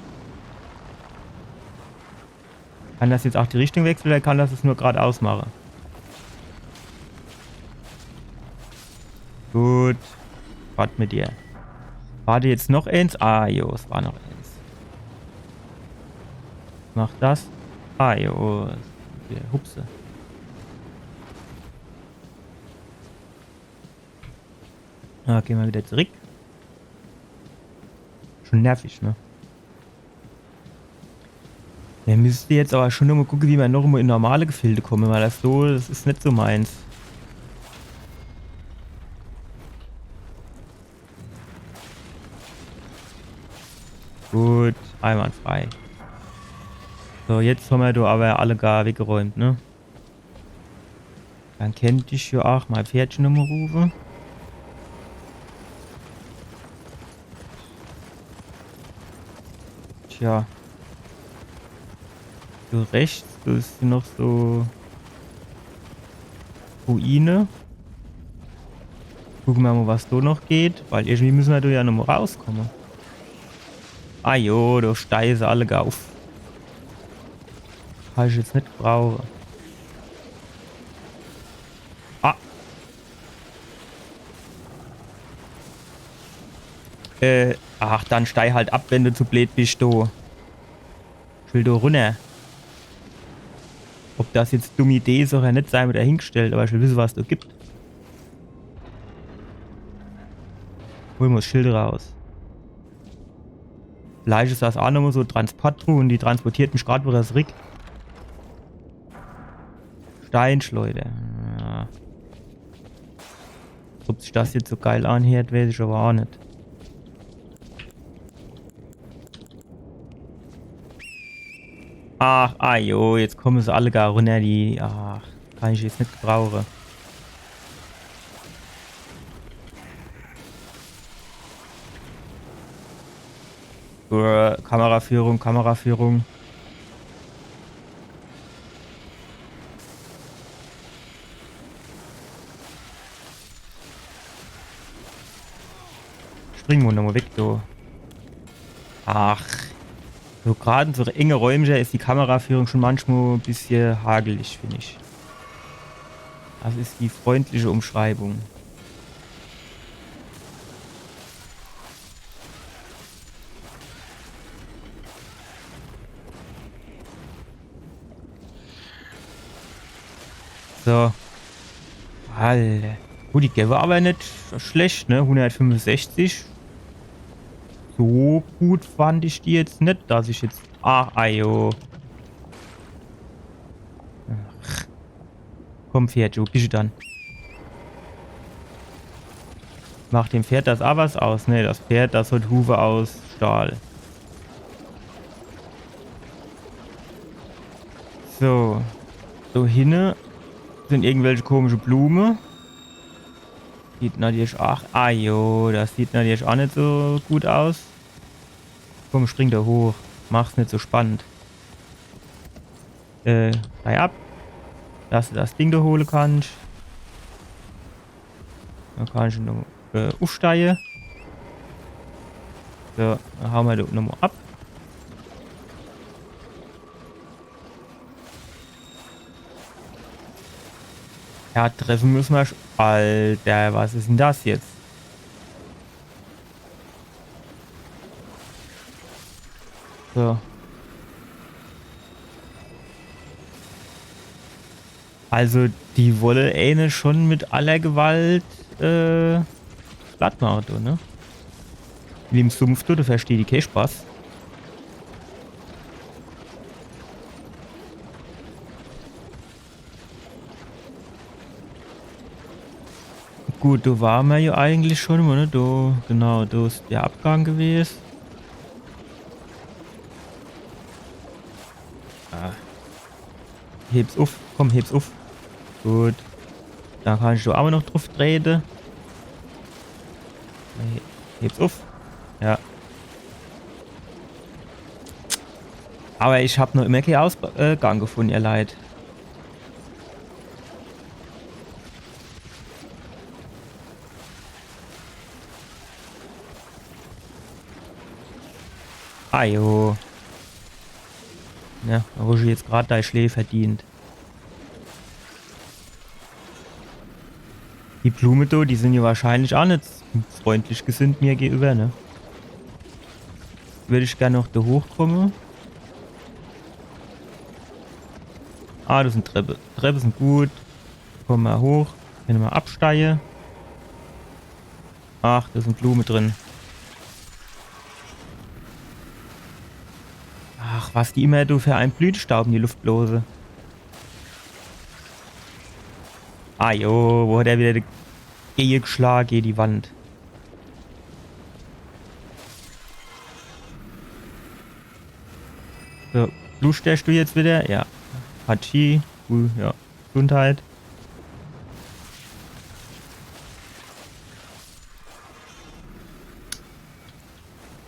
Kann das jetzt aa die Richtung wechsle oder kann das es nur gradaus mache? Gut. Fort mit dir. War do jetzt noch eens? Ah, jo, es war noch eens. Mach das. Ah, jo, wieder hupse. Okay, mol widder zurick. Schun nervig, ne? Mer misst jetzt awwer schun nochmol gucke, wie mer nochmol in normale Gefilde komme, weil das so, das is net so meins. Gut, einwandfrei. So, jetzt hommer do awwer alle gar weggeräumt, ne? Dann kennt ich jo aa mei Pferdche nochmol rufe. Tja. Do rechts, do is noch so Ruine. Gucke mer mol, was do noch geht, weil irgendwie misse mer do jo nochmol rauskomme. Ah jo, do steige se alle gar uff. Kann ich jetzt net brauche. Ah. Äh, ach, dann steig halt ab, wenn du zu bleed bisch, du. Ich will do runner. Ob das jetzt dumm Idee is oder net, sei mol dahingestellt, awwer ich will wisse, was do gibt. Hol mer 's Schild raus. Vielleicht is das aa nochmol so Transportruhe un die transportiert mich grad widder zurick. Steinschleuder. Ja. Ob sich das jetzt so geil anheert, weeß ich awwer aa net. Ach, ah jo, jetzt kumme se all gar runner, die. Ach, kann ich jetzt net gebrauche. Äh, Kameraführung, Kameraführung. Spring mo nochmol weg, du. Ach. So grad in so enge Räumcher is die Kameraführung schon manchmol e bissje hagelig, find ich. Das is die freundliche Umschreibung. So. Alla. Gut, die gewwe awwer net schlecht, ne? Hundertfünfundsechzig. So gut fand ich die jetzt net, dass ich jetzt. Ach, ajo. Ach. Komm, Pferd, wo bisch dann? Macht dem Pferd das aa was aus? Nee, das Pferd, das hot Hufe aus Stahl. So. Do hinne sin irgendwelche komische Blume. Sieht natürlich aa. Ah jo, das sieht natürlich aa net so gut aus. Komm, spring do hoch. Mach's net so spannend. Äh, hei ab. Dass du das Ding do hole kannsch. Dann kannsch noch, äh, uffsteie. So, dann haue mer do nochmol ab. Ja, treffe müsse mer sch-, Alter, was is dann das jetzt? So. Also, die wolle ääne schon mit aller Gewalt, äh, platt mache, du, ne? Wie im Sumpf, du, do verstehn die kee Spaß. Gut, do ware mer jo eigentlich schon mol, ne? Do, genau, do is de Abgang gewes. Ah. Heb's uff, komm, heb's uff. Gut. Do kannsch awwer noch druff trete. He-, heb's uff. Ja. Awwer ich hab noch immer kee Ausgang gefunn, ihr Leit. Ajo. Ja, do hosch jetzt grad dei Schlää verdient. Die Blume do, die sin jo wahrscheinlich aa net freundlich gesinnt mir gegenüber, ne? Würd ich gern noch do hochkomme. Ah, das sin Treppe. Treppe sin gut. Komm mer hoch. Kenne mer absteie. Ach, do sin Blume drin. Ach, was die immer do für en Blütestaub in die Luft blose. Ah jo, wo hat er wieder de-, gegeschlage, gege die Wand. So, luschtersch du jetzt wieder? Ja. Hatschi. Uh, ja. Gesundheit.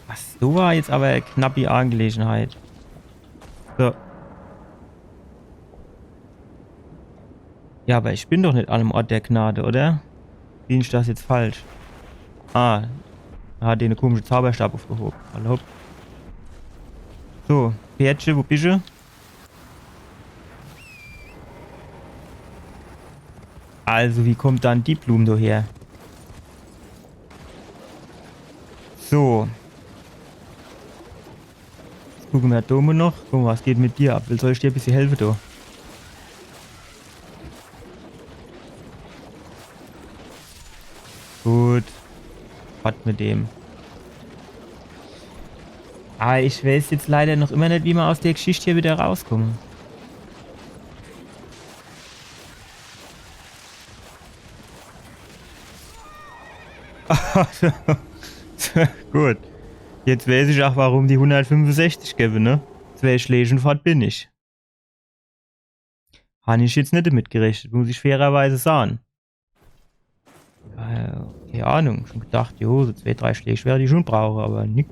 Was, so war jetzt awwer e knappi Angelegenheit. So. Ja, awwer ich bin doch net an em Ort der Gnade, oder? Sieh ich das jetzt falsch? Ah, er hat de komische Zauberstab uffgehob. Hallo. So, Pferdche, wo bische? Also, wie kommt dann die Blum do her? So. Jetzt gucke mer do mol noch. Guck mol, was geht mit dir ab? Will, soll ich dir e bissje helfe, do? Gut. fort mit dem. Aber ich weiß jetzt leider noch immer net, wie mer aus der Geschicht hier wieder rauskomme. Gut. Jetzt weiß ich auch, warum die hundertfünfundsechzig gewwe, ne? Zwei Schläg un fort bin ich. Han ich jetzt net damit gerechnet, muss ich fairerweise sahn. Äh, keine Ahnung, schon gedacht, jo, so zwei, drei Schläg werde ich schon brauche, aber nix.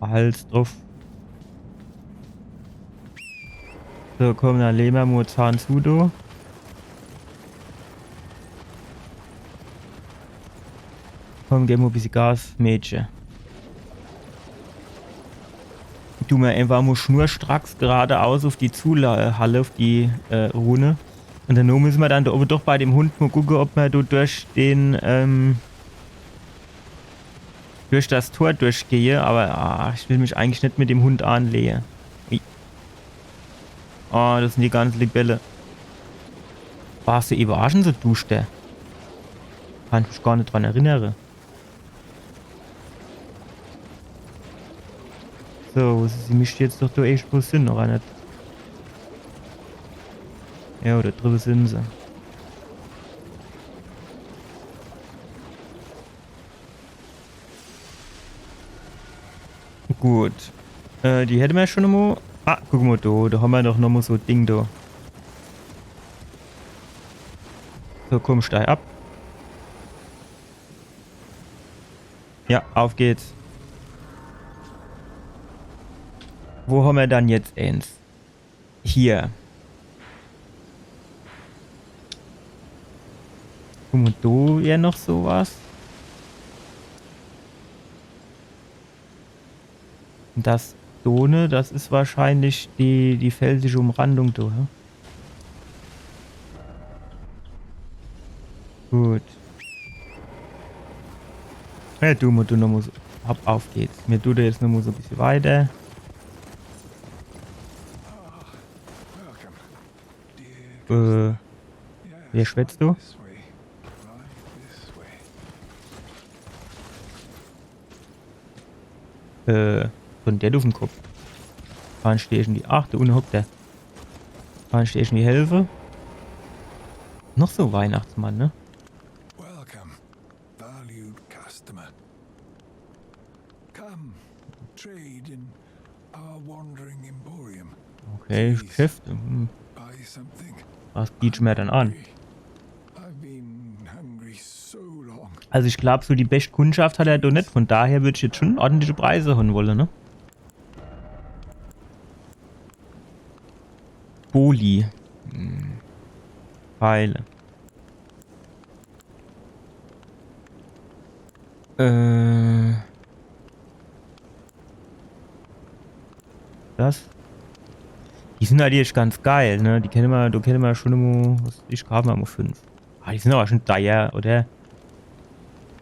Hals druff. So, komm, dann lehn mer mo Zahn zu, du. Komm, geb mo bissje Gas, Mädche. Du mer einfach mo schnurstracks geradeaus uff die Zula-, Halle, uff die, äh, Rune. Un dann misse mer dann do owwe doch bei dem Hund mo gucke, ob mer do durch den, ähm, durch das Tor durchgehe, aber, ah, ich will mich eigentlich net mit dem Hund anlehe. Ui. Ah, das sin die ganze Libelle. War's do ewe aa schon so duschter? Kann ich mich gar net dran erinnere. So, wo sie, sie mischt jetzt doch do echt wo sin, oder net? Ja, do driwwe sin se. Gut. Äh, die hätte mer schon mo. Ah, guck mo do, do hammer doch noch mo so Ding do. So, komm, steig ab. Ja, auf geht's. Wo hammer dann jetzt eens? Hier. Guck mo, do wär noch so was. Das do, ne, das is wahrscheinlich die, die felsische Umrandung do, ja? Gut. Ja, du, du noch mo so, hopp, auf geht's. Mir dut der jetzt noch mo so e bissje weiter. Äh, wer schwätzt do? Äh, so en Dad uffm Kopp. Kann ich der irgendwie, ach, do unne hockt der. Kann ich der irgendwie helfe? Noch so Weihnachtsmann, ne? Welcome, valued customer. Come, trade in our wandering emporium. Okay, Geschäfte. Hm. Buy something. Was bietsch mer dann an? I've been hungry so long. Also ich glaub, so die bescht Kundschaft hat er do net. Von daher würd ich jetzt schon ordentliche Preise hon wolle, ne? Boli. Hm. Pfeile. Äh. Das? Die sin halt jetzt ganz geil, ne? Die kenne mer, do kenne mer schon mo, was ich, kaafe mer mo fünf. Ah, die sin aber schon teuer, oder?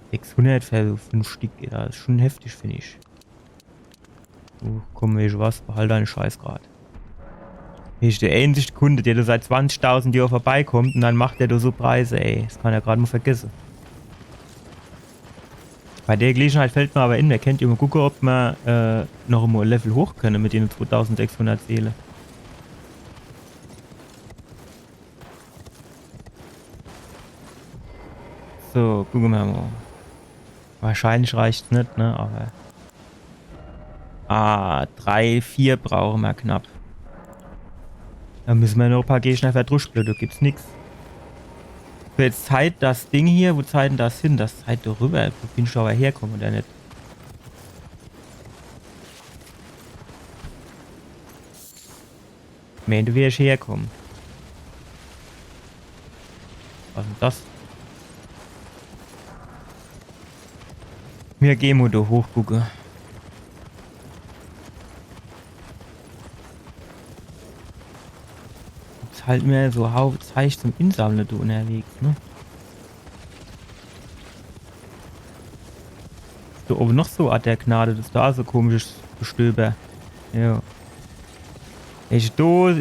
Sechshundert für so fünf Stick, ja, is schon heftig, find ich. Du, komm, weescht was, behalt deine Scheiß grad. Bin ich der einzige Kunde, der do seit zwanzigtausend Johr vorbeikommt un dann macht der do so Preise, ey. Das kann er grad mo vergesse. Bei der Gelegenheit fällt mer aber in, mer kennt jo mo gucke, ob mer, äh, noch mo e Level hoch kenne mit dene zweitausendsechshundert Seele. So, gucke mer mo. Wahrscheinlich reicht's net, ne? Aber. Ah, drei, vier brauche mer knapp. Do misse mer noch e paar Gegner verdruschble, do gibt's nix. So, jetzt zeigt das Ding hier, wo zeigt dann das hin? Das zeigt doch rüber. Wo bin ich do aber herkomme, oder net? Meen, do wär ich herkomme. Was is dann das? Mir gehn mo do hoch gucke. Jetzt halt mer so Haufe Zeich zum Insammle do unnerwegs, ne? Do owwe noch so Ort der Gnade, das do so komisches Gestöber. Ja. Ich do,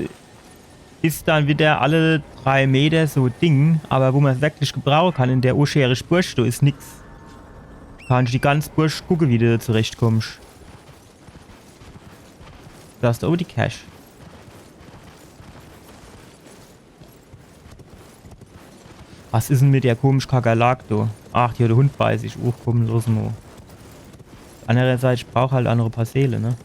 is dann widder alle drei Meter so Ding, awwer wo mer's werklich gebrauche kann in der oscheerisch Burch, do is nix. Kannsch die ganz Burch gucke, wie de zurechtkommsch. Do is do owwe die Kerch. Was is dann mit der komische Kakerlak do? Ach, hier, de Hund bei sich. Uch, komm, los mo. Andererseits, ich brauch halt aa noch e paar Seele, ne?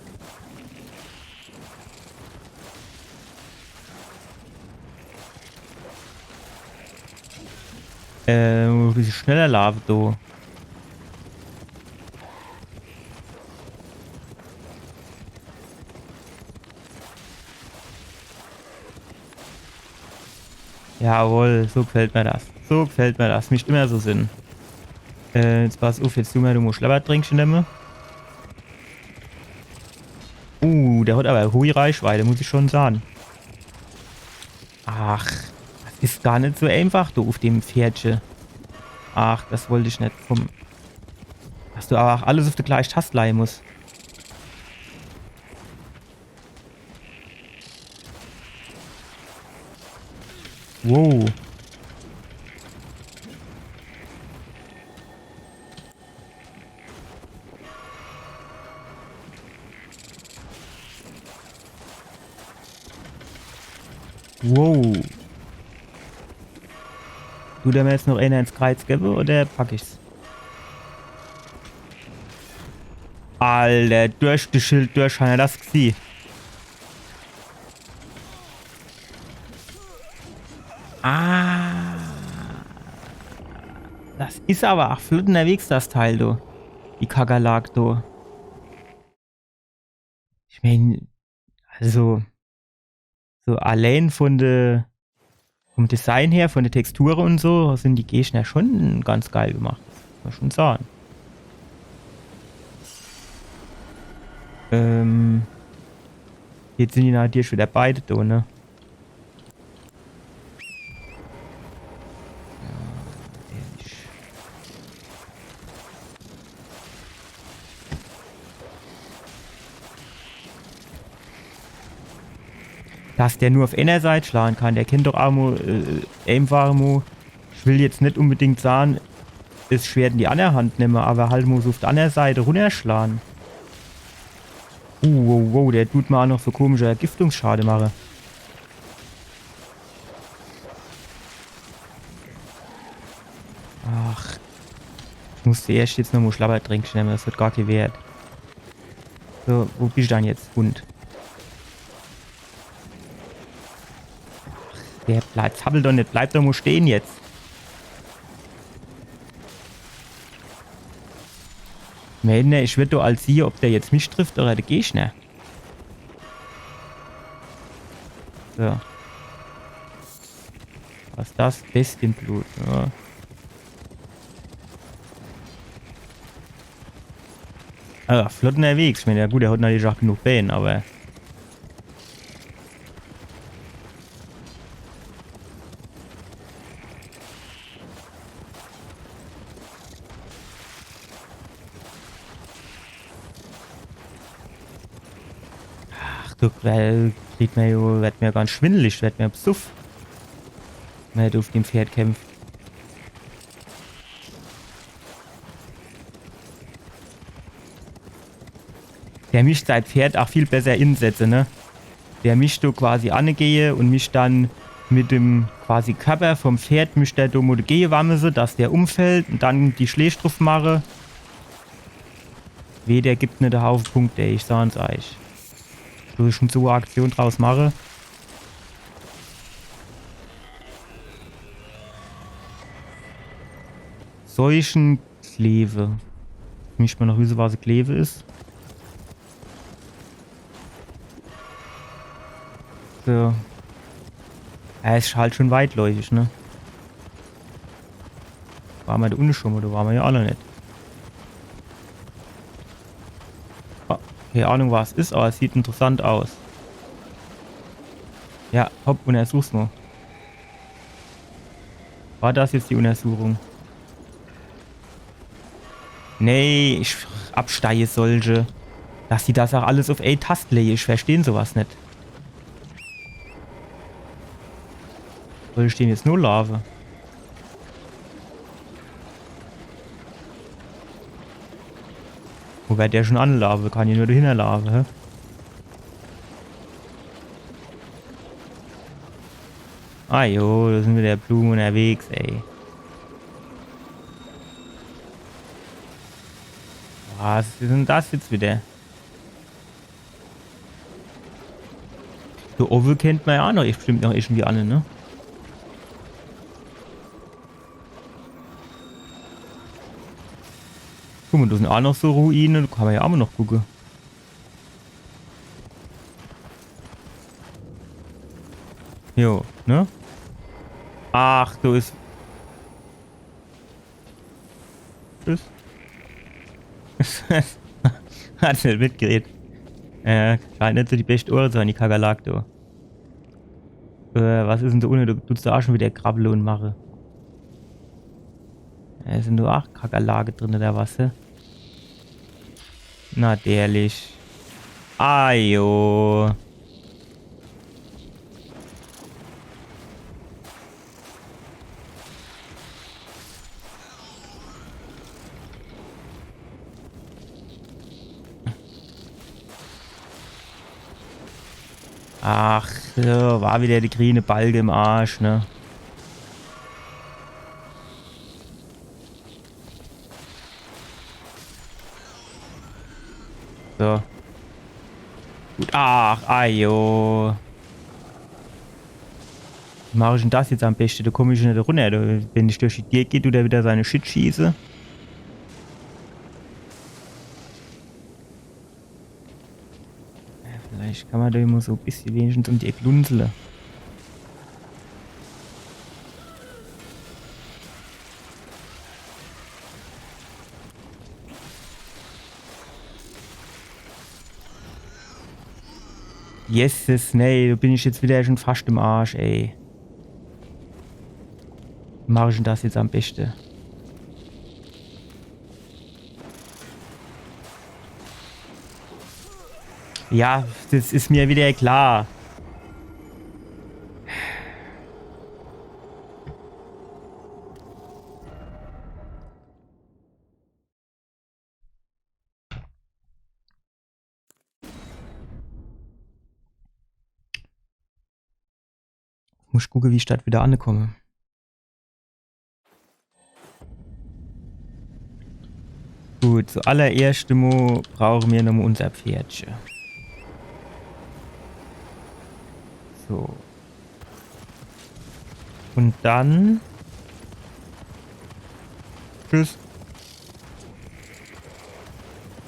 Äh, e bissel schneller laafe do. Jawohl, so gefällt mer das. So gefällt mer das. Misst immer so sin. Äh, jetzt pass uff, jetzt du mer, du musst Schlabbertränk nemme. Uh, der hat awwer hui Reichweite, muss ich schon sage. Ach, das is gar net so einfach, du, uff dem Pferdche. Ach, das wollt ich net. Komm. Dass du awwer aa alles uff de gleich Tast leie musst. Wow. Wow. Dut der mer jetzt noch eener ins Kreiz gewwe oder pack ich's? Alter, durch des Schild durch, hann er das gesieh? Ah. Das is awwer aa flott unnerwegs, das Teil, du. Die Kakerlak, du. Ich meen, also, so allee von de, vom Design her, von de Texture un so, sin die Gegner schon ganz geil gemacht. Muss mer schon sage. Ähm, jetzt sin die nadierlich widder beide do, ne? Ja, ehrlich. Dass der nur uff eener Seit schlage kann, der kennt doch aa mo, äh, eenfach mo, ich will jetzt net unbedingt sage, es Schwert in die anner Hand nemme, awwer halt mo so uff de anner Seit runnerschlage. Uh, wow, wow, der dut mer aa noch so komische Vergiftungsschade mache. Ach. Ich muss zuerscht jetzt nomo Schlabbertränk nemme, das werd gar kee Wert. So, wo bisch dann jetzt, Hund? Ach, der bleib, zappel doch net, bleib doch mo stehe jetzt. Meen, ich werd doch als siehe, ob der jetzt mich trifft oder de Gegner. So. Was is das? Bestienblut, ja. Also, flott unnerwegs. Ich meen, ja gut, er hat nadierlich aa genug Bään, awwer Ach, du, weil, kriegt mer jo, werd mer ganz schwindelig, werd mer besuff. Wenn mer uff dem Pferd kämpft. Der misst sei Pferd aa viel besser insetze, ne? Der misst do quasi anegehe un misst dann mit dem quasi Körper vom Pferd misst der do mo degehe wamse, dass der umfällt un dann die Schläg druff mache. Weh, der gibt net de Haufe Punkte, ich saan's eich. Soll ich schon so e Aktion draus mache? Seuchenkleve. Misst mer noch wisse, was e Kleve is. So. Ja, is halt schon weitläufig, ne? Ware mer do unne schon, oder ware mer jo aa noch net? Oh, kee Ahnung, was is, awwer es sieht interessant aus. Ja, hopp, unnersuch's mo. War das jetzt die Unnersuchung? Nee, ich absteie solche. Dass die das aa alles uff ee Tast leje, ich versteh sowas net. Soll ich dem jetzt nolaafe? Wo werd der schun anlaafe? Kann ich nur dohinner laafe, hä? Ah jo, do sin widder Blume unnerwegs, ey. Was is denn das jetzt widder? Do owwe kennt mer jo aa noch, bestimmt noch irgendwie anne, ne? Guck mol, do sin aa noch so Ruine, do kann mer jo aa noch gucke. Jo, ne? Ach, do is Tschüss. Hat net mitgeredt. Äh, scheint net so die beschte Ohre zu hawwe, die Kakerlak, du. Äh, was is denn do unne? Do dut's do aa schun widder krabbele un mache. Äh, sin do aa Kakerlake drin, oder was, hä? Natürlich. Ah, jo. Ach, jo, war widder de griene Balke im Arsch, ne? So. Gut. Ach, ajo. Wie mach ich denn das jetzt am beschte? Do komm ich net runner. Do, wenn ich durch die Dier geh, dut der widder sei Shit schieße. Ja, vielleicht kann mer do immer so e bissje wenigstens um die Eck lunzele. Jesses, nee, do bin ich jetzt widder schun fascht im Arsch, ey. Wie mach ich denn das jetzt am beschte? Ja, das is mer widder klar. Muss gucke, wie ich do widder ankomm. Gut, zuallererscht mo brauche mer nomo unser Pferdche. So. Un dann. Tschüss.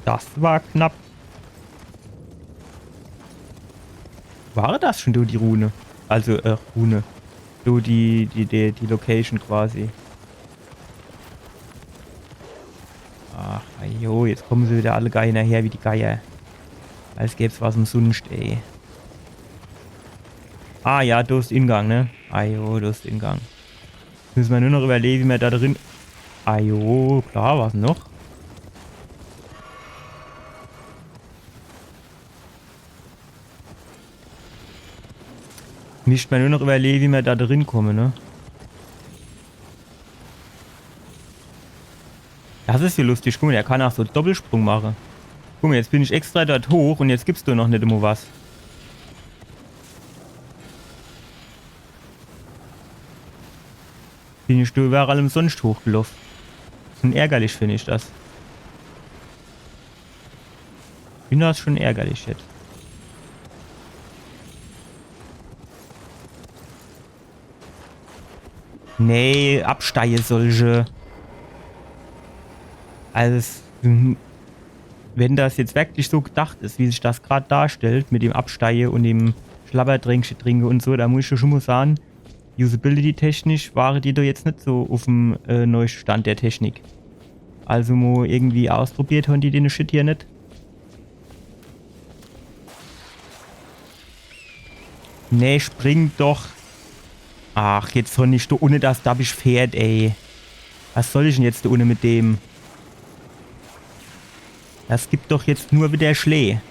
Das war knapp. War das schun do die Rune? Also, äh, Rune. So die, die, die, die Location quasi. Ach, ajo, jetzt komme se widder alle Geier hinnerher wie die Geier. Als gäb's was umsunscht, ey. Ah ja, do is Ingang, ne? Ajo, do is Ingang. Jetzt misse mer nur noch iwwerlehe, wie mer do drin. Ajo, klar, was noch? Misst mer nur noch iwwerlehe, wie mer do drin komme, ne? Das is jo luschtig. Guck mo, der kann aa so Doppelsprung mache. Guck mo, jetzt bin ich extra dort hoch un jetzt gibt's do noch net emol was. Bin ich do iwwerall umsunscht hochgeloff. Schun ärgerlich find ich das. Bin das schun ärgerlich jetzt. Nee, absteie soll ich. Also, es, mhm, wenn das jetzt werklich so gedacht is, wie sich das grad darstellt, mit dem Absteie un dem Schlabberdränkche trinke un so, do muss ich schun mo sage, Usability-technisch ware die do jetzt net so uffm, äh, neueschte Stand der Technik. Also mo irgendwie ausprobiert hon die den Shit hier net. Nee, spring doch. Ach, jetzt doch net do unne das dabbisch Pferd, ey. Was soll ich denn jetzt do unne mit dem? Das gibt doch jetzt nur widder Schlää.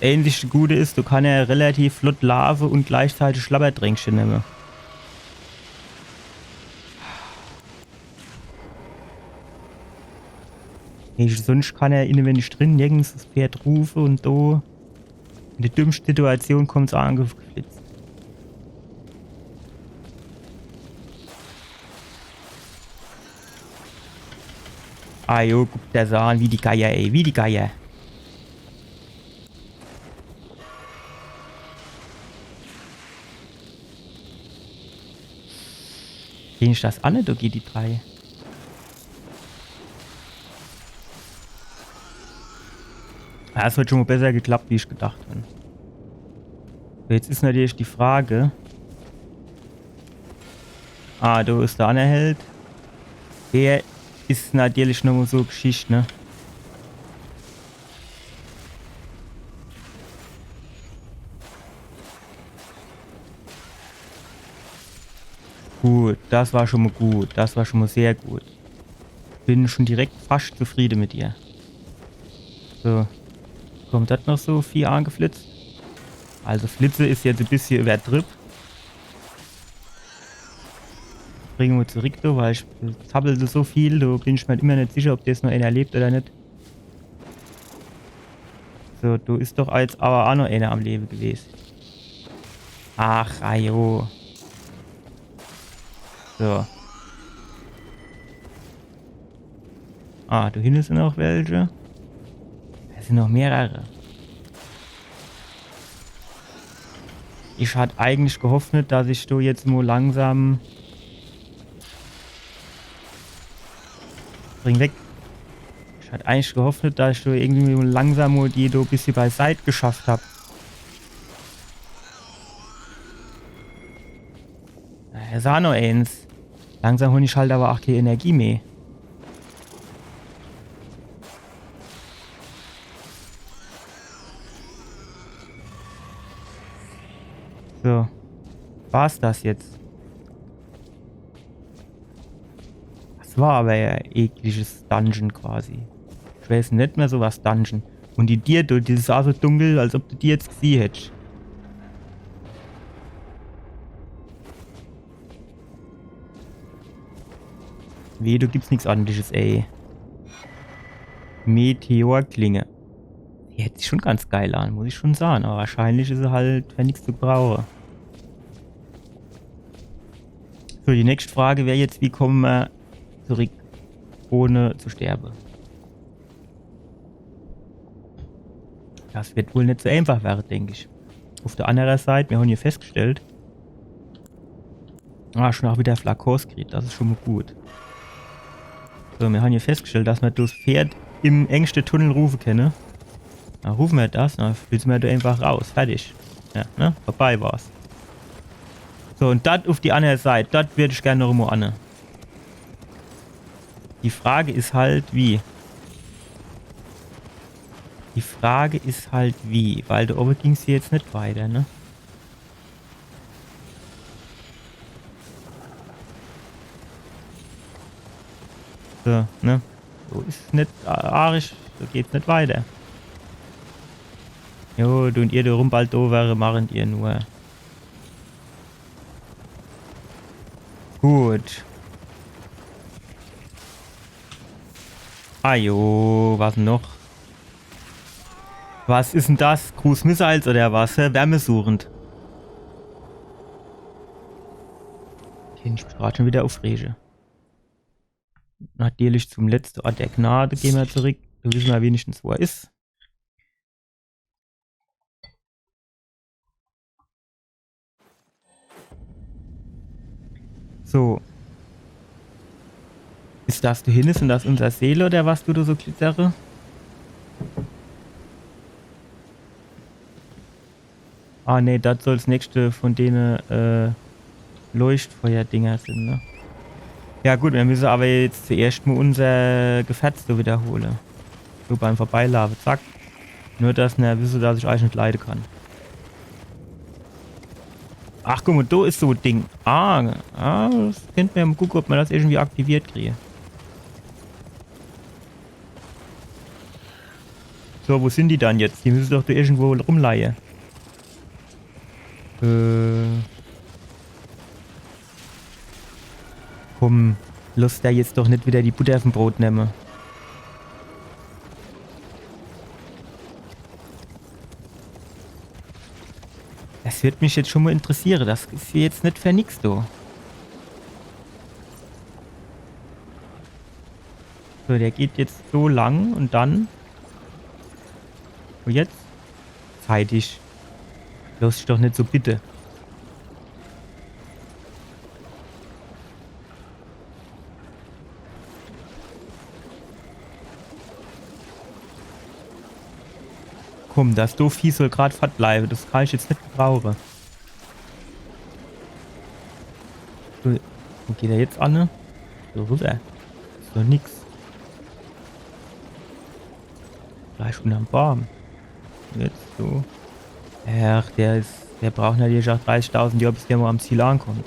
Äänzische Gute is, do kann er relativ flott laafe un gleichzeitig Schlabbertränkche nemme. Nee, sonscht kann er inwendig drin nirgends das Pferd rufe un do. In de dümmschte Situation kommt's angeflitzt. Ah jo, guck der das an, wie die Geier, ey, wie die Geier. Gehn ich das an, do geht die drei. Ja, das hat schon mo besser geklappt, wie ich gedacht hab. So, jetzt is natürlich die Frage. Ah, do is der anner Held. Der is natürlich noch mo so Geschicht, ne? Gut, das war schon mo gut. Das war schon mo sehr gut. Bin schon direkt fascht zufriede mit dir. So. Kommt das noch so viel angeflitzt? Also Flitze is jetzt e bissje iwwertribb. Bring mo zurick, do, weil ich zappel so viel, do bin ich mer immer net sicher, ob das noch eener erlebt oder net. So, do is doch jetzt awwer aa noch eener am Lewe gewese. Ach, ajo. So. Ah, do hinne sin noch welche. Do sin noch mehrere. Ich hat eigentlich gehofft, dass ich do jetzt mo langsam... Spring weg. Ich hat eigentlich gehofft, dass ich do irgendwie mo langsam mo die do e bissje beiseit geschafft hab. Na, do is aa noch eens. Langsam hon ich halt awwer aa kee Energie meh. So. War's das jetzt? Das war awwer e ekliges Dungeon quasi. Ich weiß net mehr so was Dungeon. Un die Dier, du, die is aa so dunkel, als ob du die jetzt gesieh hättsch. Weh, do gibt's nix Ordentliches, ey. Meteorklinge. Die hört sich schon ganz geil an, muss ich schon sage. Awwer wahrscheinlich is se halt fer nix zu gebrauche. So, die nächscht Frage wär jetzt, wie komme mer zurick, ohne zu sterbe? Das wird wohl net so eenfach werre, denk ich. Uf der annere Seit, mir hon jo feschtgestellt, ah, schon aa widder Flakons kriet, das is schon mo gut. So, mir hon jo feschtgestellt, dass mer das Pferd im engschte Tunnel rufe kenne. Na, rufe mer das, na, flitze mer do eenfach raus, fertig. Ja, ne? Vorbei war's. So, un das uf die annere Seit, das würd ich gern noch mo anne. Die Frage is halt, wie. Die Frage is halt, wie. Weil do owwe ging's jo jetzt net weiter, ne? So, ne? So is net arisch, so geht's net weiter. Jo, du un ihr, do rumbaldowere, mache ihr nur. Gut. Ah jo, was noch? Was is denn das? Cruise Missiles oder was? Hä? Wärmesuchend. Kann ich mich grad schon widder ufrege. Natürlich zum letschte Ort der Gnade gehn mer zurick. Do wisse mer wenigstens, wo er is. So. Is das do hinne? Sin das unser Seele oder was du do so glitzere? Ah, nee, das soll's nächschte von dene, äh, Leuchtfeuerdinger sin, ne? Ja gut, mir misse awwer jetzt zuerscht mo unser Gefetz do widderhole. So beim Vorbeilaafe, zack. Nur, dass ner wisse, dass ich eich net leide kann. Ach, guck mo, do is so e Ding. Ah, ah, das kennt mer jo mo gucke, ob mer das irgendwie aktiviert krien. So, wo sin die dann jetzt? Die misse doch do irgendwo rumleie. Äh. Komm, loss der jetzt doch net wieder die Butter vom Brot nemme. Das würd mich jetzt schon mo interessiere. Das is hier jetzt net für nix, du. So, der geht jetzt so lang und dann. Und jetzt? Zeitig. Loss dich doch net so, bitte. Komm, das doof Vieh soll grad fort bleibe. Das kann ich jetzt net gebrauche. So, wo geht er jetzt an, ne? So rüber. Is doch nix. Gleich unterm Baum. Jetzt so. Ach, der is, der braucht natürlich auch dreißigtausend Johr, bis der mo am Ziel ankommt.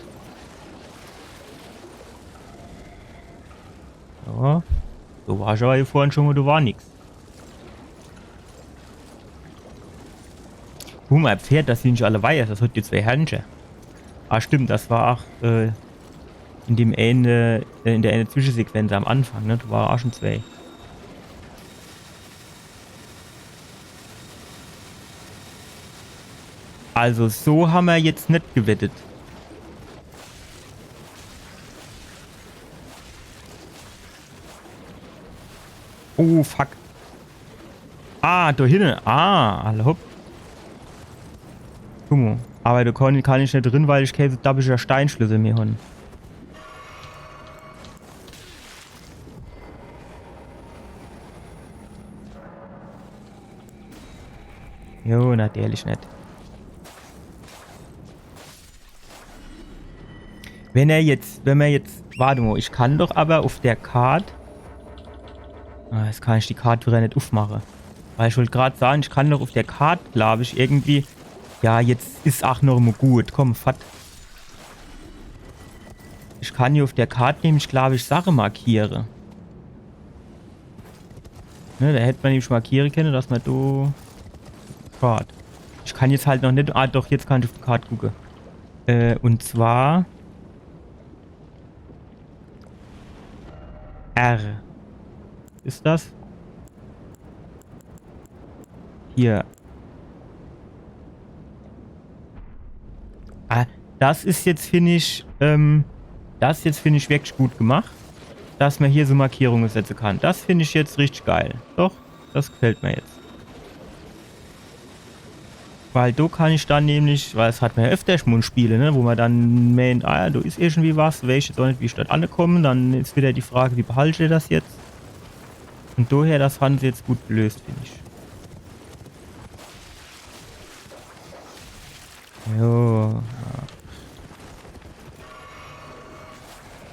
Ja. Do war ich aber hier vorhin schon mo, do war nix. Guck mo, Pferd, das sin schon alle Weiers, das hat hier zwei Hörncher. Ah, stimmt, das war auch, äh, in dem eine, äh, in der eine Zwischensequenz am Anfang, ne? Do war auch schon zwei. Also, so ham mer jetzt net gewettet. Oh, fuck. Ah, do hinne. Ah, alla hopp. Guck mo. Aber do kann, kann ich net drin, weil ich kee dappischer Steinschlüssel mehr hon. Jo, natürlich net. Wenn er jetzt, wenn mer jetzt, warte mo, ich kann doch aber auf der Kart, ah, jetzt kann ich die Kart wieder net ufmache. Weil ich wollt grad sage, ich kann doch auf der Kart, glaub ich, irgendwie, ja, jetzt is auch noch mo gut, komm, fort. Ich kann hier auf der Kart nämlich, glaub ich, Sache markiere. Ne, do hätt mer nämlich markiere kenne, dass mer do. Schad. Ich kann jetzt halt noch net. Ah, doch, jetzt kann ich auf die Kart gucke. Äh, und zwar. R. Is das? Hier. Ah, das is jetzt, find ich, ähm, das is jetzt, find ich, wirklich gut gemacht, dass mer hier so Markierunge setze kann. Das find ich jetzt richtig geil. Doch, das gefällt mer jetzt. Weil do kann ich dann nämlich, weil das hat mer ja öfter schon in Spiele, ne, wo mer dann meint, ah, do is irgendwie was, weesch jetzt auch net, wie ich dort ankomme, dann is wieder die Frage, wie behalt ich das jetzt? Und daher, das han se jetzt gut gelöst, find ich. Jo. Ja.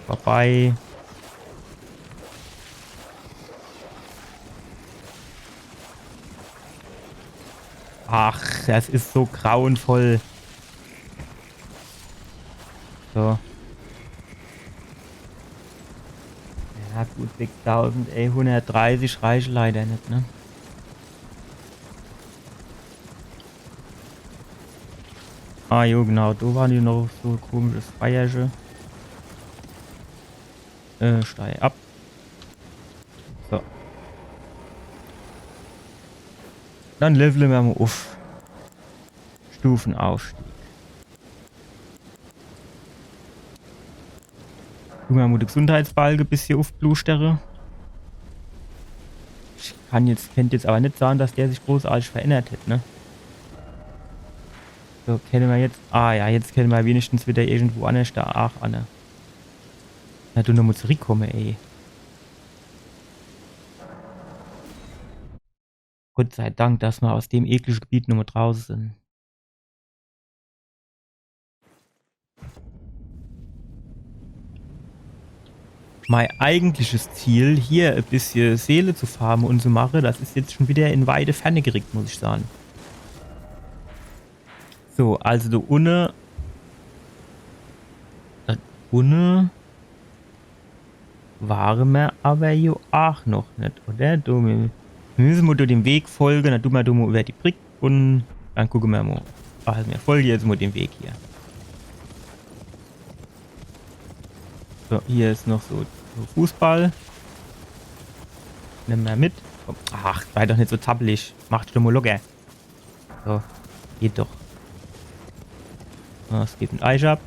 Vorbei. Ach, das is so grauenvoll. So. Ja, gut, sechstausend, ey, hundertdreißig reiche leider net, ne? Ah, jo, genau, do war jo noch so komisches Feierche. Äh, steig ab. So. Dann levele mer mo uff. Stufenaufstieg. Tun mer mo de Gesundheitsbalke bissje uffblustere. Ich kann jetzt, kennt jetzt aber net sage, dass der sich großartig verändert hätt, ne? So, kenne mer jetzt. Ah ja, jetzt kenne mer wenigstens wieder irgendwo annerschder. Ach, Anne. Na, du, nochmo zurückkomme, ey. Gott sei Dank, dass mer aus dem eklische Gebiet nochmo drauße sin. Mei eigentliches Ziel, hier e bissje Seele zu farme und zu mache, das is jetzt schon wieder in weite Ferne gerückt, muss ich sage. So, also do unne. Do unne ware mer aber jo aach noch net, oder? Do, mir, Mir misse mo do dem Weg folge, dann du mer do mo iwwer die Brick un dann gucke mer mo. Also mir folge jetzt mo dem Weg hier. So, hier is noch so, so Fußball. Nemme mer mit. Komm. Ach, sei doch net so zappelig. Mach dich doch mo locker. So, geht doch. Ja, es geht mit Eich ab.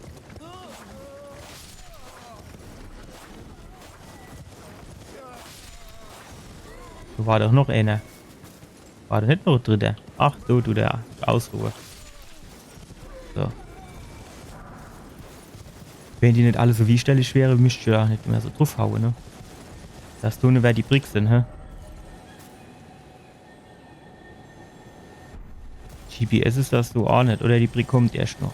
Do war doch noch eener. War do net noch e dritter? Ach, do, du, der Ausruher. So. Wenn die net alle so wieschderlich wäre, misst ich do net mehr so druffhaue, ne? Dass do net wer die Brick sin, hä? G P S is das so aa net, oder die Brick kommt erscht noch.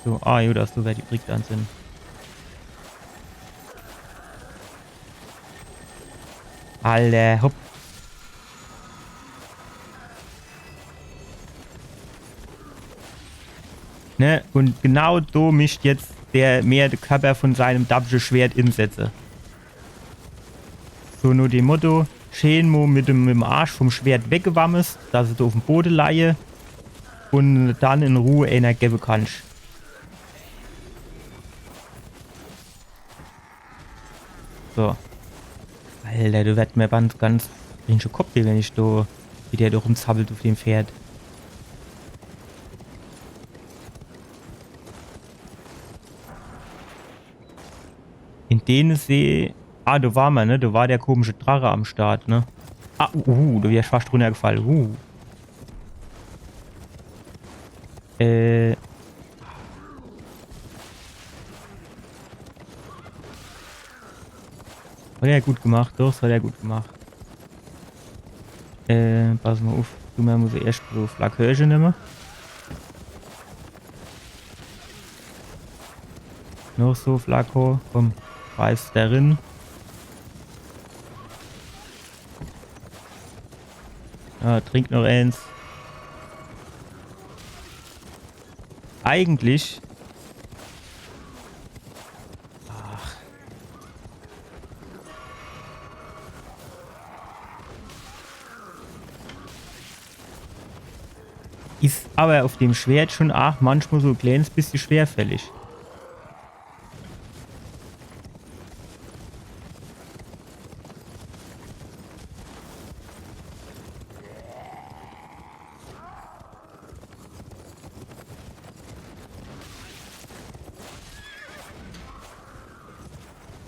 So, ah, jo, das do wer die Brick dann sin. Alter, hopp. Ne? Un genau do misst jetzt der mer de Körper vun seinem dabbische Schwert insetze. So no dem Motto, schee mo mit dem, mit dem Arsch vum Schwert weggewammes, dass se do uff em Bode leie un dann in Ruh eener gewwe kannsch. So. Alter, do werd mer ganz, ganz rinsche Kopp weh, wenn ich do, wie der do rumzappelt uff dem Pferd. In dene See. Ah, do war mer, ne? Do war der komische Drache am Start, ne? Ah, uh, uh, do wär ich fascht runnergefall. Uh. Äh. Hat er gut gemacht, doch, das hat er gut gemacht. Äh, pass mo uff. Du, mer muss erscht so Flakörche nemme. Noch so Flakon. Komm, schmeiß der rin. Ja, trink noch eens. Eigentlich. Ach. Is awwer uff dem Schwert schun aach manchmol so e kleenes bissje schwerfällig.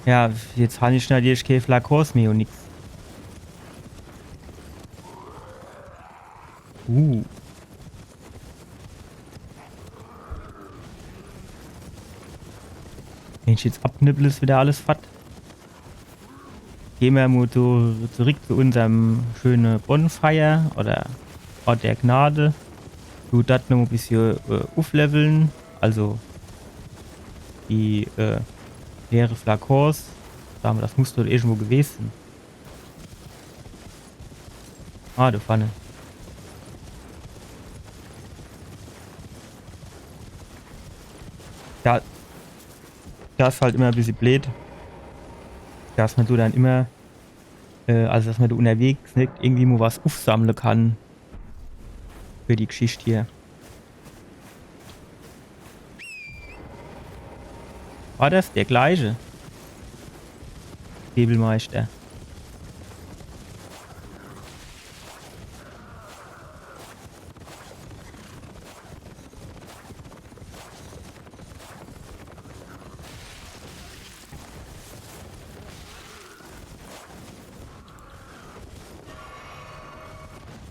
Ja, jetzt han ich nadierlich kee Flakons meh un nix. Uh. Wenn ich jetzt abnibbel, is widder alles fort. Geh mer mo zu, zurick zu unserm schöne Bonfire oder Ort der Gnade. Du dat noch e bissje, äh, ufflevle. Also die, äh, leere Flakons. Sa mo, das muss doch irgendwo gewese sin. Ah, do vorne. Ja, das is halt immer e bissje bleed. Dass mer do dann immer, äh, also dass mer do unnerwegs net irgendwie mo was uffsammle kann. Für die Gschicht hier. War das der gleiche? Nebelmeister.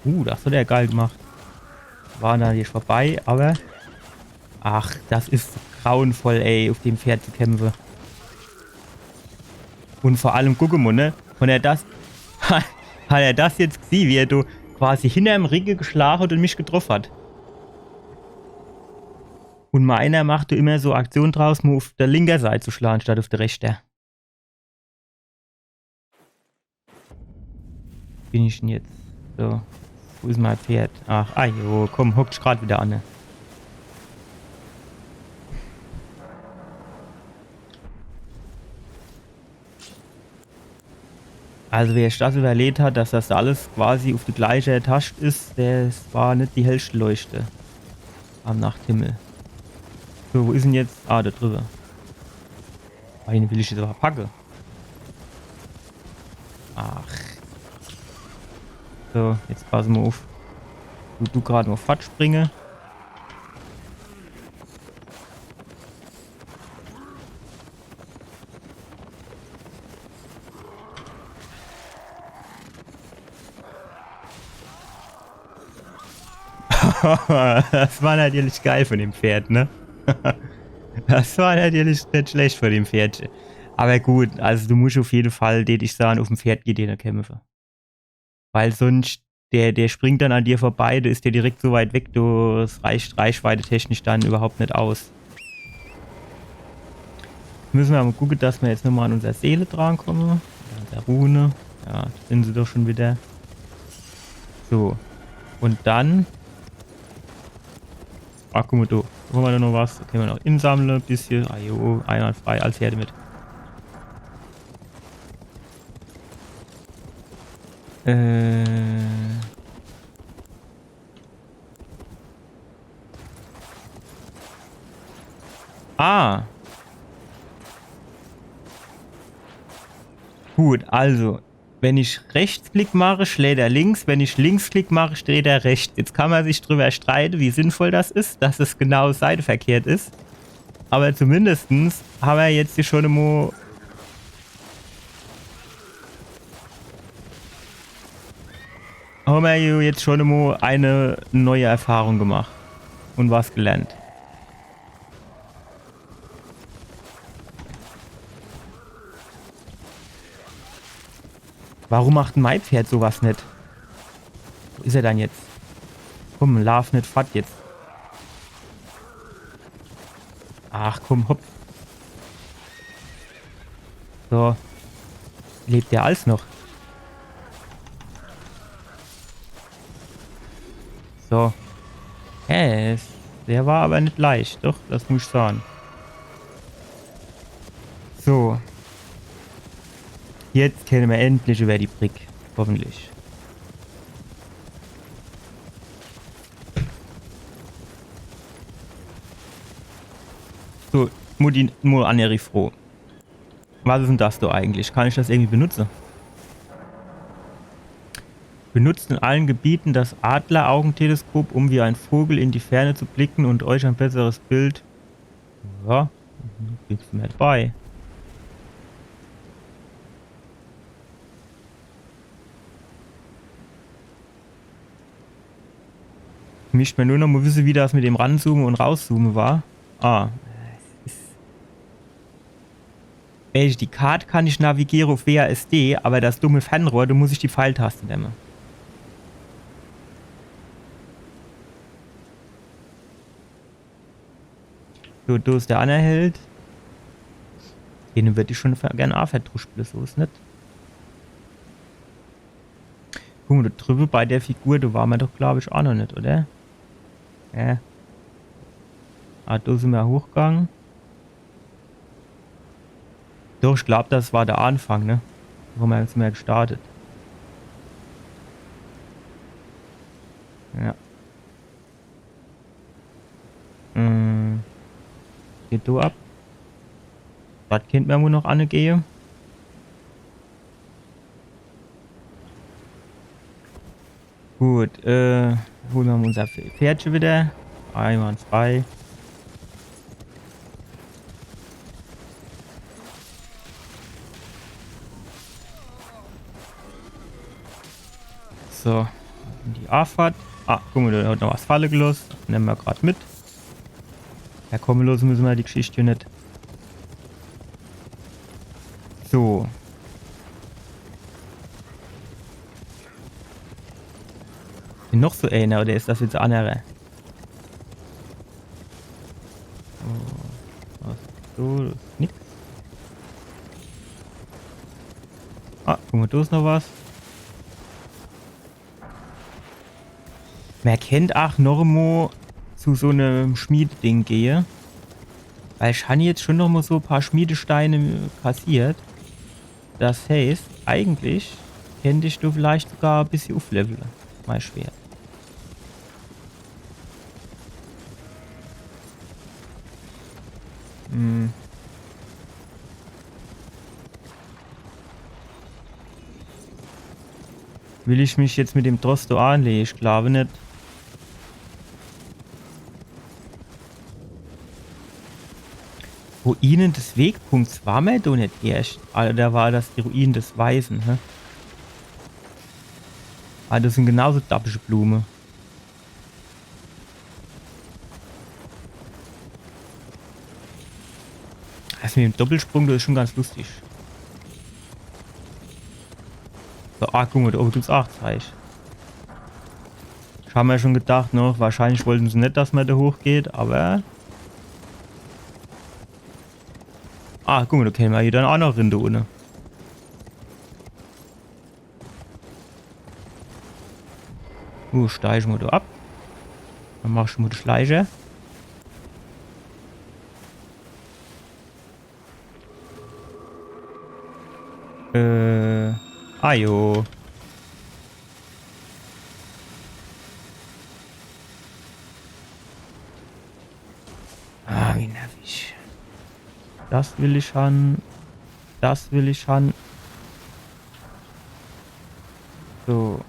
Uh, das hat er geil gemacht. War nadierlich vorbei, awwer ach, das is grauenvoll, ey, uff dem Pferd zu kämpfe. Un vor allem, guck mo, ne? Hat er das, hat er das jetzt gesieh, wie er do quasi hinnerm Rigge geschlaa hat un mich getroff hat? Un meiner macht do immer so Aktion draus, mo uff der linker Seit zu schlaa, statt uff der rechter. Bin ich denn jetzt? So. Wo is mei Pferd? Ach, ah jo, komm, hock dich grad widder anne. Also wer sich das überleet hat, dass das alles quasi uf de gleiche Tascht is, das war net die hellschte Leuchte am Nachthimmel. So, wo is 'n jetzt? Ah, do driwwe. Ah, den will ich jetzt awwer packe. Ach. So, jetzt pass mo uf. Du, du grad mo fortspringe. Das war natürlich geil von dem Pferd, ne? Das war natürlich net schlecht von dem Pferdche. Awwer gut, also du musch uf jede Fall, deet ich saan, uf em Pferd gege den kämpfe. Weil sunscht, der, der springt dann an dir vorbei, du is der direkt so weit weg, du, das reicht reichweitetechnisch dann überhaupt net aus. Müsse mer mo gucke, dass mer jetzt nochmo an unser Seele drankomme. Oder an der Rune. Ja, do sin se doch schon wieder. So. Un dann. Ah, guck mo, do. Do hammer doch noch was. Do kenne mer noch insammle, bissche. Ah, jo, einwandfrei, alles her damit. Äh. Ah. Gut, also, wenn ich Rechtsklick mache, schläht er links. Wenn ich Linksklick mache, schläht er rechts. Jetzt kann mer sich driwwer streite, wie sinnvoll das is, dass es genau seiteverkehrt is. Awwer zumindestens hammer jetzt hier schon emo, hammer jo jetzt schon emo e neie Erfahrung gemacht un was gelernt. Warum macht 'n mei Pferd so was net? Wo is er dann jetzt? Komm, laaf net fort jetzt. Ach komm, hopp. So. Lebt der als noch? So. Ja, es, der war awwer net leicht. Doch, das muss ich saan. So. Jetzt kenne mer endlich iwwer die Brick. Hoffentlich. So, mo die, mo anneri Fro. Was is 'n das do eigentlich? Kann ich das irgendwie benutze? Benutzt in allen Gebieten das Adleraugenteleskop, um wie ein Vogel in die Ferne zu blicken und euch ein besseres Bild. Ja, gibt's mehr bei. Misst mer nur noch mo wisse, wie das mit dem Ranzoome un Rauszoome war. Ah. Ey, die Kart kann ich navigiere uf W A S D, awwer das dumme Fernrohr, do muss ich die Pfeiltaste nemme. So, do is der anner Held. Den würd ich schon ver-, gern aa verdruschble, so is net. Guck mo, do driwwe bei der Figur, do ware mer doch, glaab ich, aa noch net, oder? Ja. Ah, do sin mer hochgang. Doch, ich glaab, das war der Anfang, ne? Wo mer, sin mer gestartet. Ja. Hm. Geht do ab. Was kennt mer mo noch anegehe? Gut, äh, hole mer mo unser Pf-, Pferdche wieder. Einwandfrei. So, die Afahrt. Ah, guck mo, do hat noch was falle geloss. Nemme mer grad mit. Ja, komm, los, müsse mer die Geschicht net. So. Noch so eener, oder is das jetzt e annerer? Oh, was? So, das is nix. Ah, guck mo, do is noch was. Mer kennt ach noch emo zu so nem Schmiededing gehe. Weil ich han jetzt schon noch mo so e paar Schmiedesteine kassiert. Das heißt, eigentlich Kennt ich do vielleicht sogar e bissje uflevele. Mei Schwert. Hm. Will ich mich jetzt mit dem Tross do anlehe? Ich glaab net. Ruinen des Wegpunkts war mer do net erscht. Oder war das die Ruinen des Weisen, hä? Ah, das sin genauso dappische Blume. Das mit dem Doppelsprung, das is schon ganz lustig. So, ah, guck mol, do owwe gibt's aach Zeich. Ich hab mer schon gedacht, ne, wahrscheinlich wollten se net, dass mer do hochgeht, awwer. Ah, guck mol, do kenne mer jo dann aach noch rin, do unne. Uh, steig ich mol do ab. Dann mach ich mol de Schleicher. Äh, ah jo. Ah, wie nervig. Das will ich han. Das will ich han. So.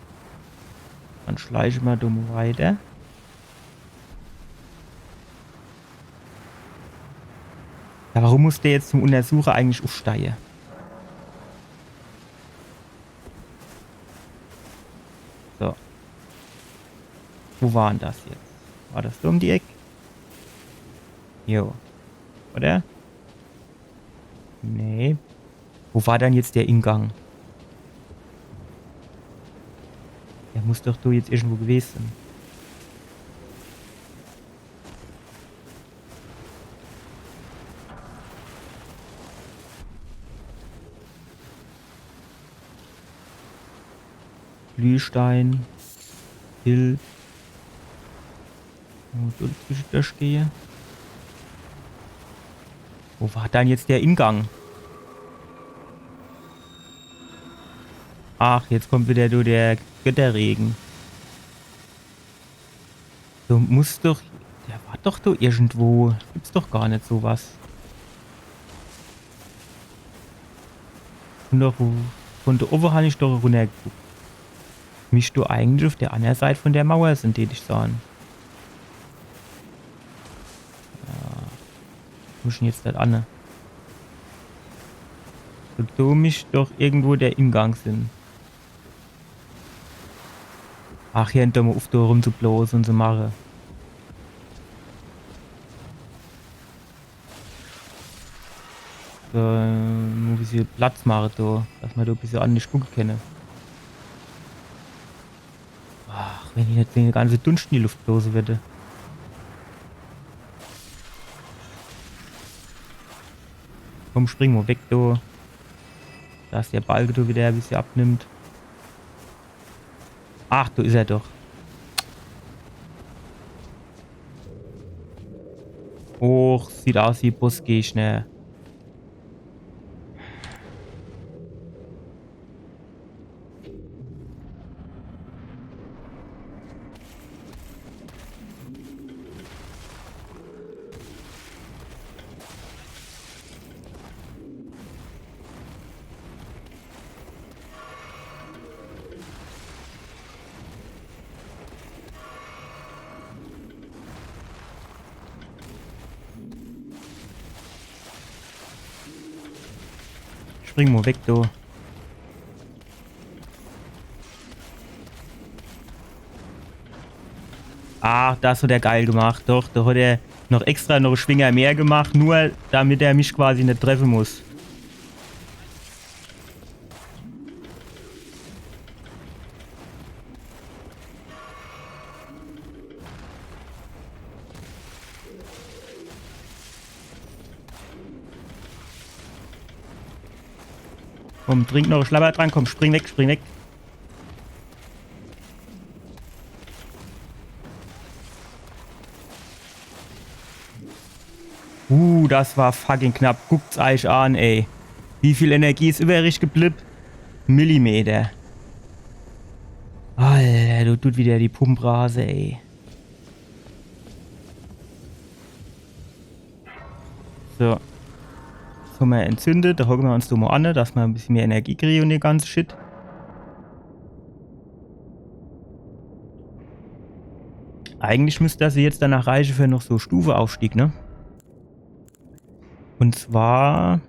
Dann schleiche mer do mol weiter. Ja, warum muss der jetzt zum Untersuche eigentlich ufsteie? So. Wo war dann das jetzt? War das do um die Eck? Jo. Oder? Nee. Wo war dann jetzt der Ingang? Der muss doch do jetzt irgendwo gewese sin. Glühstein. Pilz. Muss do zwische durchgehe. Wo war dann jetzt der Ingang? Ach, jetzt kommt wieder do der Götterregen. Do muss doch, der war doch do irgendwo. Gibt's doch gar net so was. Von do, von do owwe han ich doch runnergeguckt. Misst do eigentlich uf der anner Seit von der Mauer sin, deet ich saan. Ja. Wo is dann jetzt das anner? Do, do misst doch irgendwo der Ingang sin. Ach, hier hinner mer uf do rumzublose un zu mache. So, äh, muss ich Platz mache do, dass mer do e bissje annersch gucke kenne. Ach, wenn ich net den ganze Dunscht in die Luft blose würd. Komm, spring mol weg, do. Dass der Balke do wieder e bissje abnimmt. Ach, do is er doch. Och, sieht aus wie Bossgegner. Spring mol weg, do. Ah, das hat er geil gemacht. Doch, do hat er noch extra noch e Schwinger mehr gemacht, nur damit er mich quasi net treffe muss. Komm, trink noch e Schlabbertrank, komm, spring weg, spring weg. Uh, das war fucking knapp. Guckt's eich an, ey. Wie viel Energie is übrig geblibb? Millimeter. Alter, do dut wieder die Pump rase, ey. So. Des hommer entzündet, do hocke mer uns do mo anne, dass mer e bissje mehr Energie kriege un de ganze Shit. Eigentlich müsst des jetzt danach reiche für noch so Stufeaufstieg, ne? Un zwar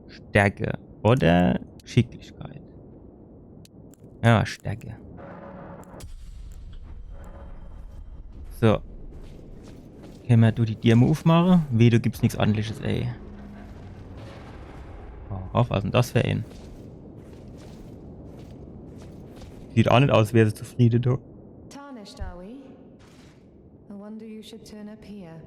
Stärke oder Geschicklichkeit. Ja, Stärke. So. Kenne mer do die Dier mo uffmache? Weh, do gibt's nix Ordentliches, ey. Oh, was is'n des für een? Sieht aa net aus, wär se zufriede, du. Tarnished, are we? A wonder you should turn up here.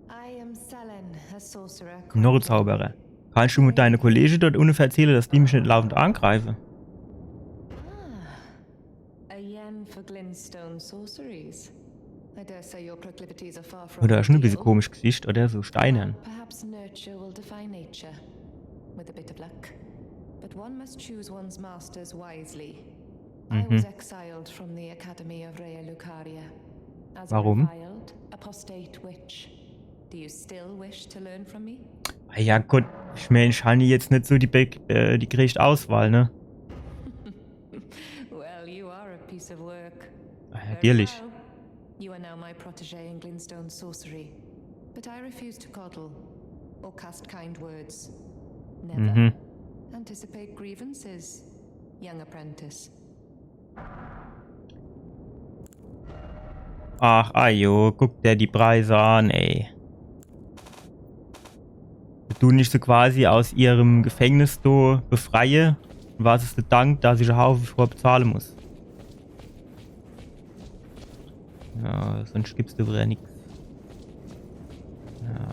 I am Sellen, a sorcerer. Noch e Zauberer. Kannsch du mit deine Kollege dort unne verzähle, dass die mich net laufend angreife? Ah, a yen for Glintstone sorceries. I dare say your proclivities are far from ideal. Oder schun e bissje komisch Gesicht, oder? So steinern. Perhaps nurture will defy nature, with a bit of luck. But one must choose one's masters wisely. I was exiled from the Academy of Raya Lucaria. Warum? As a reviled, apostate witch. Do you still wish to learn from me? Ah ja, gut. Ich mein, ich hann jetzt net so die, Be äh, die greeschte Auswahl, ne? Well, you are a piece of work. Ah, natürlich. Very well. You are now my protégé in Glintstone sorcery, but I refuse to coddle or cast kind words. Never. Mhm. Anticipate grievances, young apprentice. Ach, ajo, guck der die Preise an, ey. Du nicht so quasi aus ihrem Gefängnis do befreie, was is de Dank, dass ich e Haufe vorbezahle muss. Ja, sonst gibt's do wieder nix.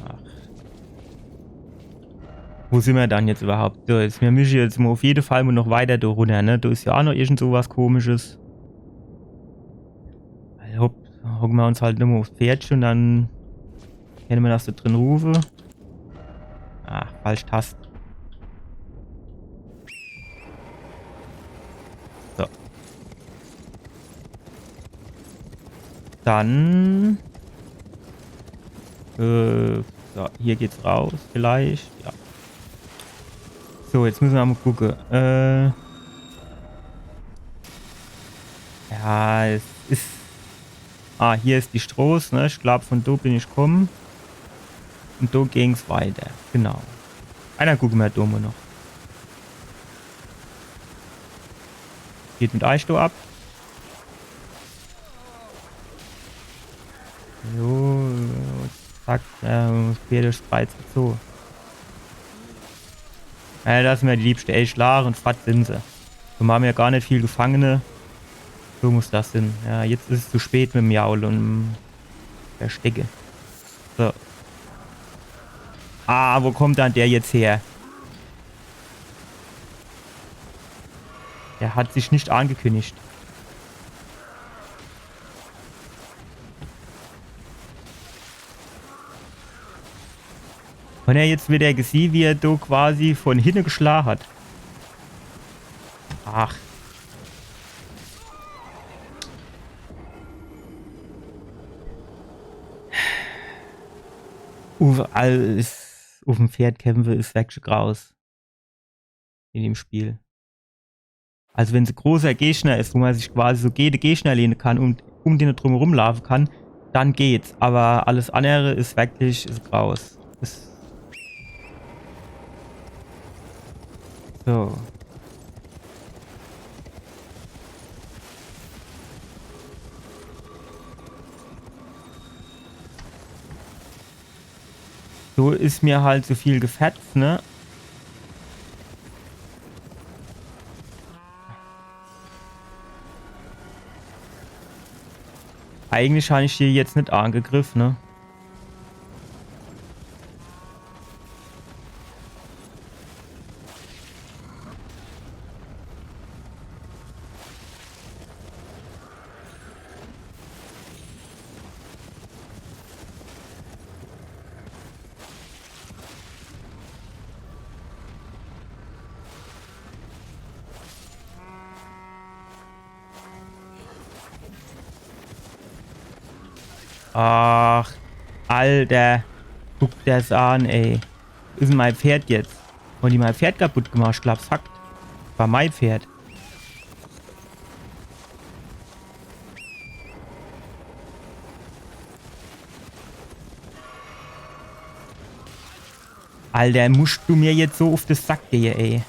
Ach. Wo sin mer dann jetzt überhaupt? So, jetzt, mir mische jetzt mo uff jede Fall mo noch weiter do runner, ne? Do is ja aa noch irgend so was Komisches. Also, hopp, hocke mer uns halt nur mo uffs Pferdche un dann kenne mer das do drin rufe. Ah, falsch Tast. So. Dann. Äh, so, hier geht's raus, vielleicht. Ja. So, jetzt müsse mer mo gucke. Äh, ja, es is. Ah, hier is die Stroß, ne? Ich glaub, von do bin ich komme. Un do ging's weiter. Genau. Ah, dann gucke mer do mo noch. Geht mit eich do ab. So, zack, äh, Pferdespreiz gezoge. Ja, das is mir die liebste, ey, Schlag un fort sin se. Mir hän ja gar net viel Gefangene. So muss das sin. Ja, jetzt is es zu spät mit em Jaule un em Verstecke. So. Ah, wo kommt dann der jetzt her? Der hat sich net angekündigt. Wenn er jetzt wieder gesieh, wie er do quasi von hinne geschla hat. Ach. Uff, alles uffm Pferd kämpfe is wirklich graus. In dem Spiel. Also wenn's e großer Gegner is, wo mer sich quasi so gege de Gegner lehne kann un um den drumherum laafe kann, dann geht's. Aber alles andere is wirklich, is graus. Is so. So is mir halt so viel gefetzt, ne? Eigentlich han ich die jetzt net angegriff, ne? Ach, Alter. Guck der's an, ey. Wo is denn mei Pferd jetzt? Hon die mei Pferd kaputt gemacht? Ich glaab's hackt. War mei Pferd. Alter, muscht du mir jetzt so uff de Sack gehe, ey.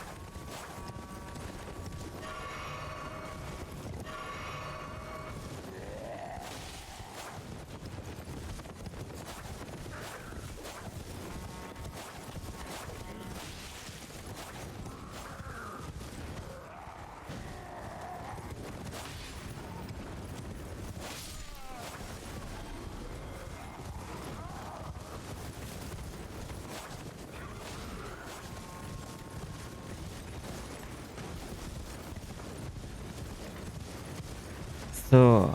So.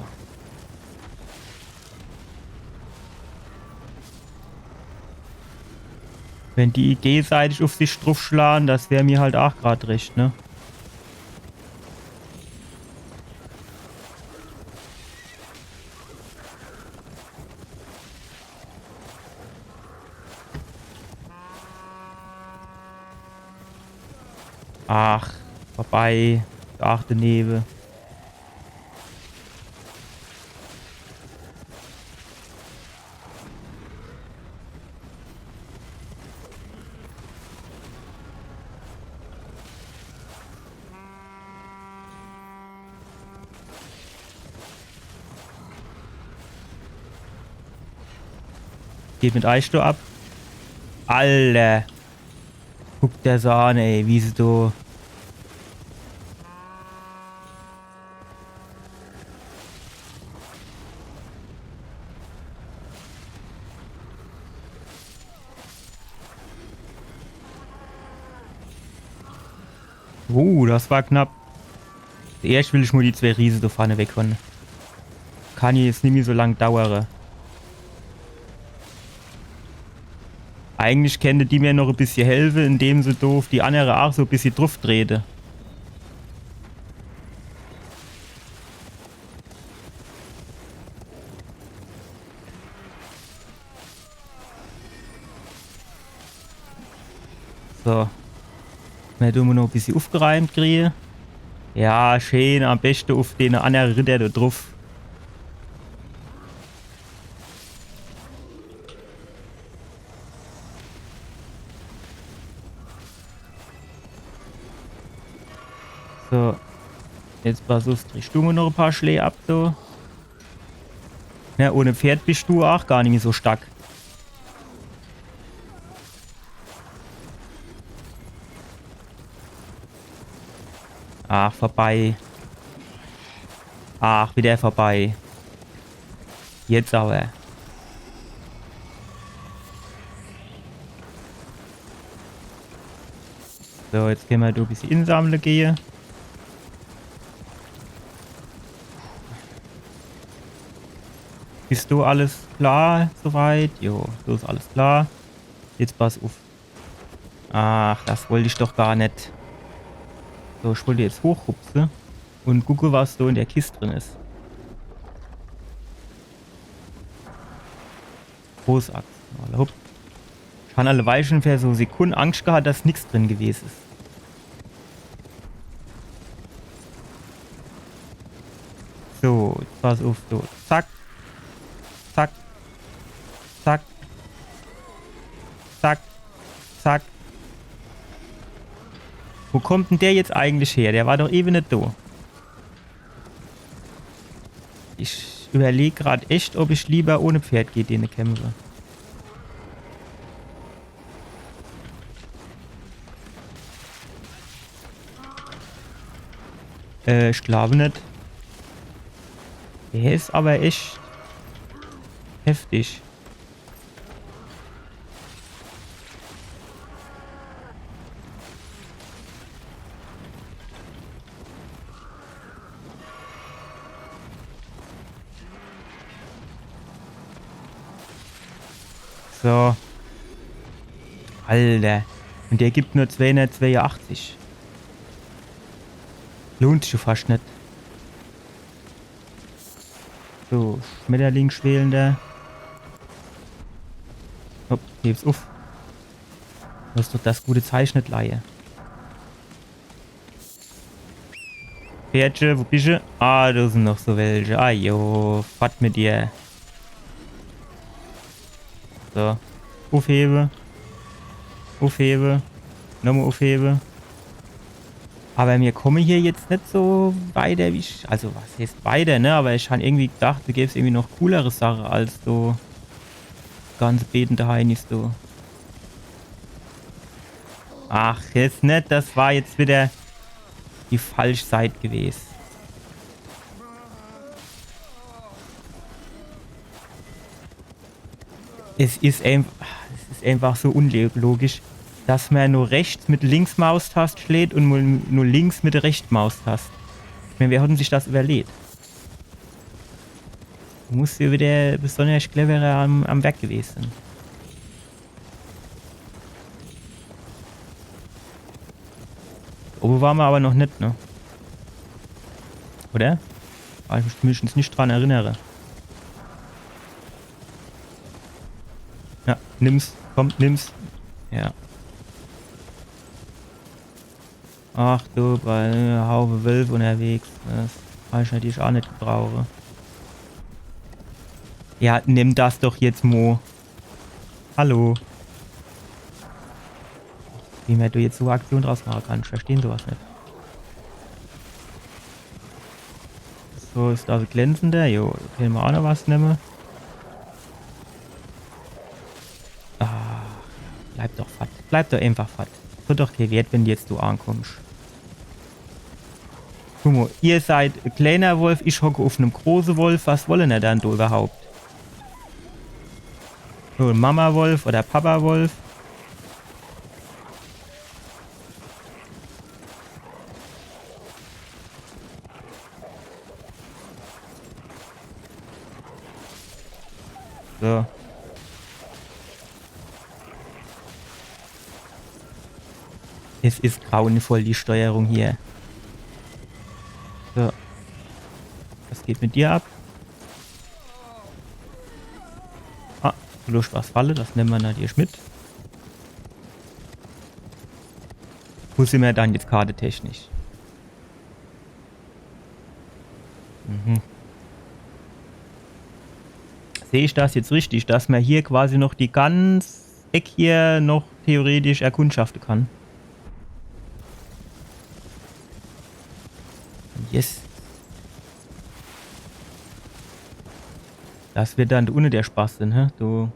Wenn die gegeseitig uff sich druffschlaan, das wär mir halt aach grad recht, ne? Ach, vorbei. Ach, denewe. Geht mit eich do ab. Alter. Guck der's an, ey, wie se do. Uh, das war knapp. Erscht will ich mol die zwee Riese do vorne weghole. Kann jo jetzt nimmi so lang dauere. Eigentlich kennte die mir noch e bissje helfe, indem se do uff die annere aach so e bissje drufftrete. So. Mer dun mol noch e bissje uffgereimt krie. Ja, schee, am beschte uff dene annere Ritter do druff. So. Jetzt pass uff, driesch du mol noch e paar Schlää ab, do. Ja, ohne Pferd bischt du aach gar nimmi so stark. Ach, vorbei. Ach, wieder vorbei. Jetzt awwer. So, jetzt kenne mer do e bissje insammle gehe. Is do alles klar soweit? Jo, do is alles klar. Jetzt pass uff. Ach, das wollt ich doch gar net. So, ich wollt jetzt hochhupse un gucke, was do in der Kist drin is. Großaxt. Alla hopp. Ich han alleweil schun fer so Sekunde Angscht gehat, dass nix drin gewes is. So, jetzt pass uff, so. Zack. Zack. Zack. Zack. Zack. Wo kommt denn der jetzt eigentlich her? Der war doch ewe net do. Ich überleg grad echt, ob ich lieber ohne Pferd gege dene kämpfe. Äh, ich glaab net. Der is awwer echt heftig. So. Alter. Un der gibt nur zweihundertzweiundachtzig. Lohnt sich jo fascht net. So, Schmetterling schwelen do. Heb's uff. Loss doch das gute Zeich net leie. Pferdche, wo bische? Ah, do sin noch so welche. Ah jo, fort mit dir. So. Uffhewe. Uffhewe. Nochmol uffhewe. Awwer mir komme hier jetzt net so weiter, wie ich, also was heeßt weiter, ne? Awwer ich han irgendwie gedacht, do gäb's irgendwie noch coolere Sache als so ganz betende Heinis do. Ach, jetzt net, das war jetzt wieder die falsch Seit gewes. Es is, ein, es is einfach so unlogisch, dass mer nur rechts mit links Maustast schlägt un nur, nur links mit der rechts Maustast. Ich mein, wer hat denn sich das überlegt? Muss hier wieder besonders cleverer am, am Werk gewes sin. Owwe ware mer awwer noch net, ne? Oder? Kann ich mich zumindest net dran erinnere. Ja, nimm's. Komm, nimm's. Ja. Ach du, bei ner Haufe Wölf unnerwegs. Das kann ich natürlich ach net gebrauche. Ja, nimm das doch jetzt mo. Hallo. Wie mer do jetzt so e Aktion draus mache kann, ich versteh sowas net. So, is do so glänzender? Jo, kenne mer ach noch was nemme. Ah, bleib doch fort. Bleib doch einfach fort. Hot doch kee Wert, wenn du jetzt do ankommsch. Guck mo, ihr seid e kleiner Wolf, ich hocke uff nem große Wolf. Was wolle ner dann do überhaupt? So, e Mama-Wolf oder Papa-Wolf. So. Es is grauenvoll, die Steuerung hier. So. Was geht mit dir ab? Ah, du löscht was falle, das nemme mer natürlich mit. Wo sin mer dann jetzt kartetechnisch? Mhm. Seh ich das jetzt richtig, dass mer hier quasi noch die ganz Eck hier noch theoretisch erkundschafte kann? Yes. Das wird dann unne der Spaß sin, hä? Du.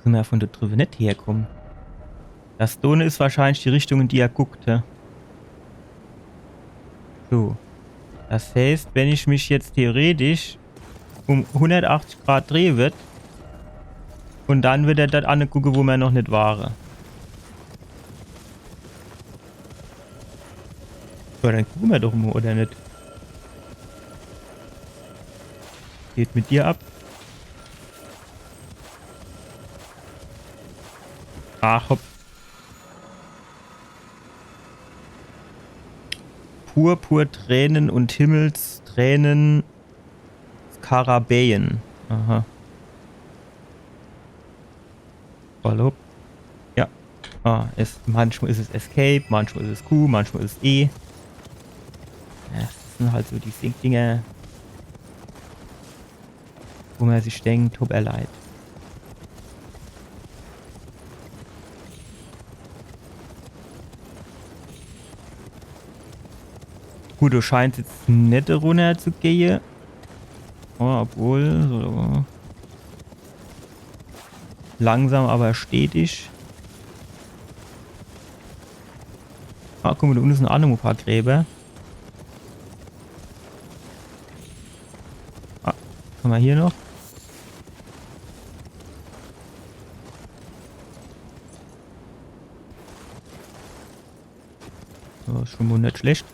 Sin mer vun do driwwe net herkomme? Das do unne is wahrscheinlich die Richtung, in die er guckt, hä? So. Das heißt, wenn ich mich jetzt theoretisch um hundertachtzig Grad drehe würd, un dann würd er dort anne gucke, wo mer noch net ware. Ja, dann gucke mer doch mo, oder net? Geht mit dir ab. Ach, hopp. Purpurtränen und Himmelstränen, Skarabäen. Aha. Hallo? Ja. Ah, es, manchmal is es Escape, manchmal is es Q, manchmal is es E. Ja, das sin halt so die Sink-Dinger, wo mer sich denkt, tut mer leid. Gut, du scheinst jetzt net runner zu gehe. Oh, obwohl, so. Langsam, aber stetig. Ah, guck mo, do unne sin ach noch e paar Gräber. Ah, was hammer hier noch? So, is schon mo net schlecht.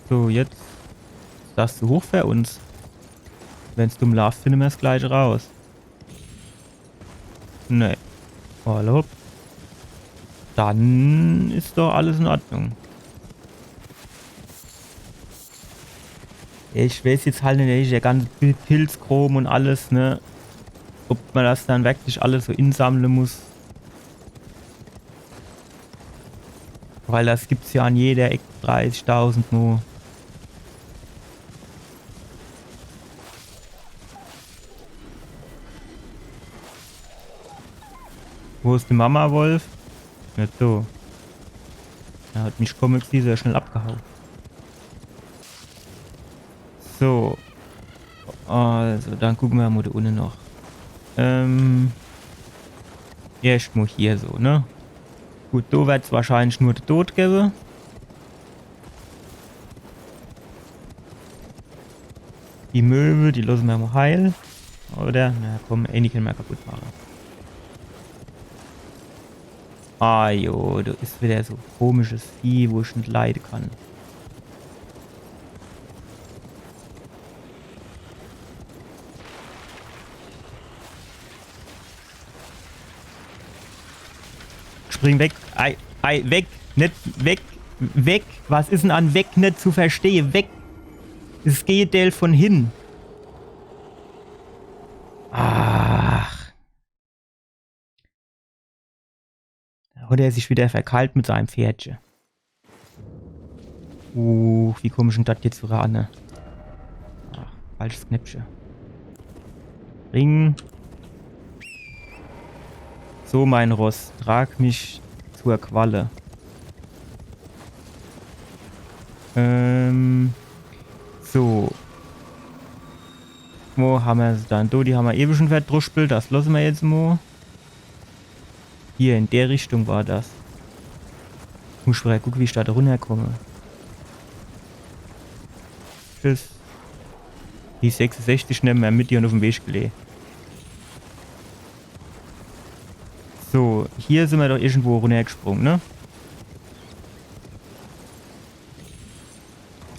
So, jetzt is das zu hoch für uns. Wenn's dumm laaft, finne mer's gleich raus. Nee. Hallo. Dann is doch alles in Ordnung. Ich weiß jetzt halt net, der ganze Pil-, Pilzchrom un alles, ne? Ob ma das dann wirklich alles so insammle muss. Weil das gibt's ja an jeder Eck dreißigtausend Mo. Wo is die Mama, Wolf? Net do. Er hat mich komme gesieh, is er schnell abgehaue. So. Also, dann gucke ma mo do unne noch. Ähm. Erscht mo hier so, ne? Gut, do werd's wahrscheinlich nur de Tod gewwe. Die Möwe, die losse ma mo heil. Oder? Na komm, ääni kenne ma kaputt mache. Ah jo, do is wieder so komisches Vieh, wo ich net leide kann. Spring weg. Ei, ei, weg. Net weg. Weg. Was is denn an weg net zu verstehe? Weg. Es geht del von hin. Ach. Do hat er sich wieder verkeilt mit seinem Pferdche. Uh, wie komm ich denn do jetzt ran, ne? Ach, falsches Knäppche. Ring. So, mein Ross, trag mich zur Qualle. Ähm, so. Wo hammer se dann? Do, die hammer ewe schon verdruspelt, das losse ma jetzt mo. Hier, in der Richtung war das. Muss ich mo gucke, wie ich do runnerkomme. Tschüss. Die sechsundsechzig nemme ma mit, die hon uff em Weg gelehe. So, hier sin ma doch irgendwo runnergesprung, ne?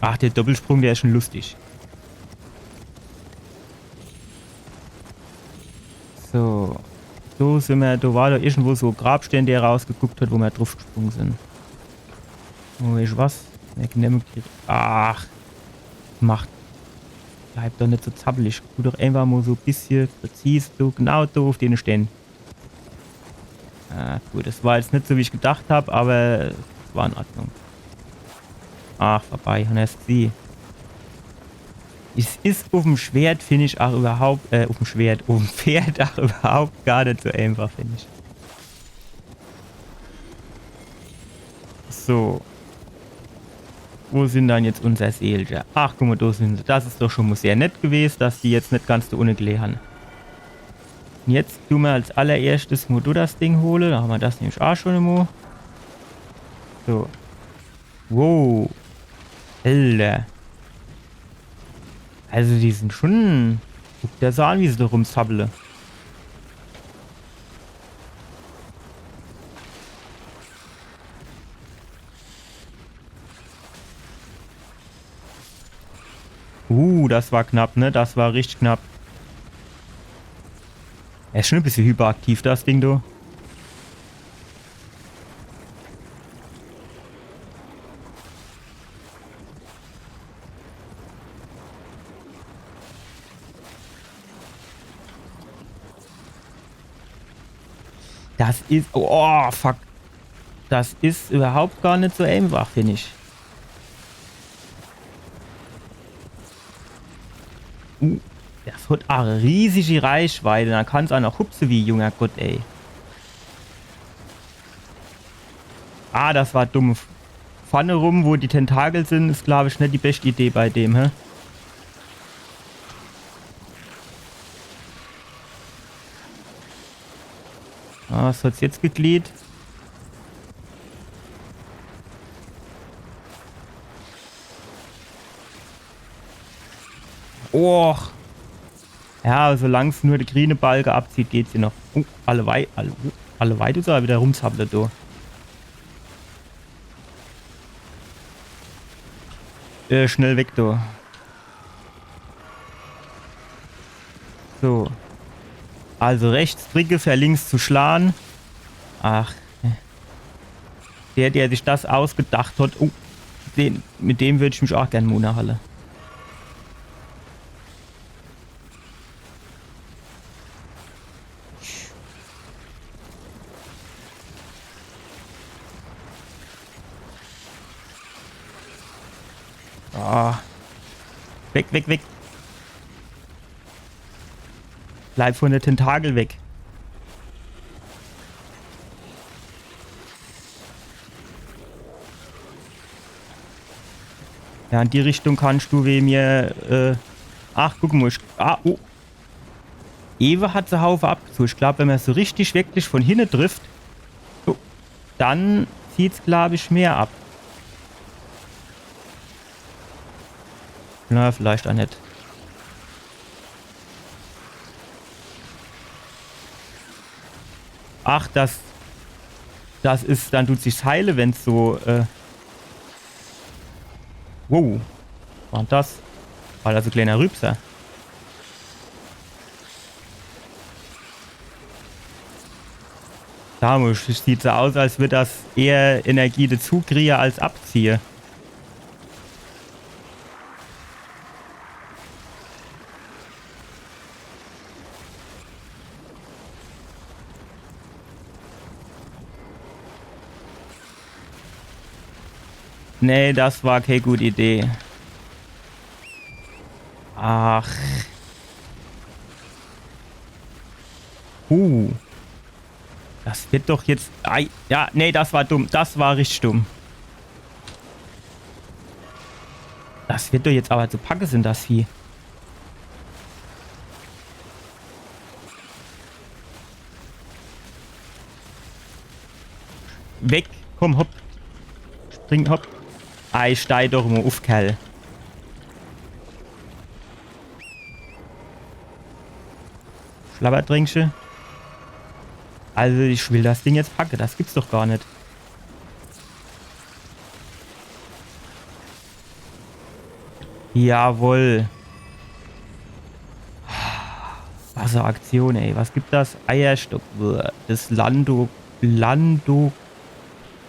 Ach, der Doppelsprung, der is schon lustig. So. Do sin ma, do war doch irgendwo so Grabstee, der rausgeguckt hat, wo ma druffgesprung sin. Oh, ich was? Wer genehmigt die? Ach. Macht. Bleib doch net so zappelig. Tu doch einfach mo so e bissche präzis, do, genau do uff dene Stee. Ah, gut, das war jetzt net so, wie ich gedacht hab, aber es war in Ordnung. Ach, vorbei, hon erst sie. Es is uff em Schwert, find ich, ach überhaupt, äh, uff em Schwert, uff em Pferd ach überhaupt gar net so einfach, find ich. So. Wo sin dann jetzt unser Seelcher? Ach, guck mo, do sin se. Das is doch schon mo sehr nett gewes, dass die jetzt net ganz do unne gelehe han. Un jetzt du ma als allererschtes mo do das Ding hole. Do hammer das nämlich ach schon mo. So. Wow. Alter. Also die sin schon. Guck der das an, wie se do rumsabbele. Uh, das war knapp, ne? Das war richtig knapp. Er is schon e bissche hyperaktiv, das Ding, du. Das is, oh, fuck. Das is überhaupt gar net so einfach, find ich. Uh, das hat ach e riesigi Reichweite. Dann kann's ach noch hupse wie junger Gott, ey. Ah, das war dumm. Vorne rum, wo die Tentakel sin, is, glaub ich, net die beschte Idee bei dem, hä? Ah, was hat's jetzt geglied? Och. Ja, solang's nur de griene Balke abzieht, geht's jo noch. Oh, alleweil, alle, alleweil du so wieder rumsabble, du. Äh, schnell weg, du. So. Also rechts dricke, fer links zu schlage. Ach. Der, der sich das ausgedacht hat, oh, den, mit dem würd ich mich auch gern mo unnerhalle. Ah. Weg, weg, weg. Bleib von de Tentakel weg. Ja, in die Richtung kannst du wie mir, äh, ach, guck mol, ich, ah, oh. Ewe hat se Haufe abgezogen. Ich glaub, wenn man so richtig wirklich von hinne trifft, so, dann zieht's, glaub ich, mehr ab. Na, vielleicht auch net. Ach, das, das is, dann tut sich's heile, wenn's so, äh, wow. War das? War das so kleiner Rübser? Da muss, sieht so aus, als würd das eher Energie dazukriege als abziehe. Nee, das war kee gute Idee. Ach. Uh. Das wird doch jetzt. Ei, ja, nee, das war dumm. Das war richtig dumm. Das wird doch jetzt aber zu packe sin, das Vieh. Weg, komm, hopp. Spring, hopp. Ei, stei doch mol uff, Kerl. Schlabbertrinkche. Also, ich will das Ding jetzt packe. Das gibt's doch gar net. Jawohl. Was e Aktion, ey. Was gibt das? Eierstock. Das Lando-, Lando-,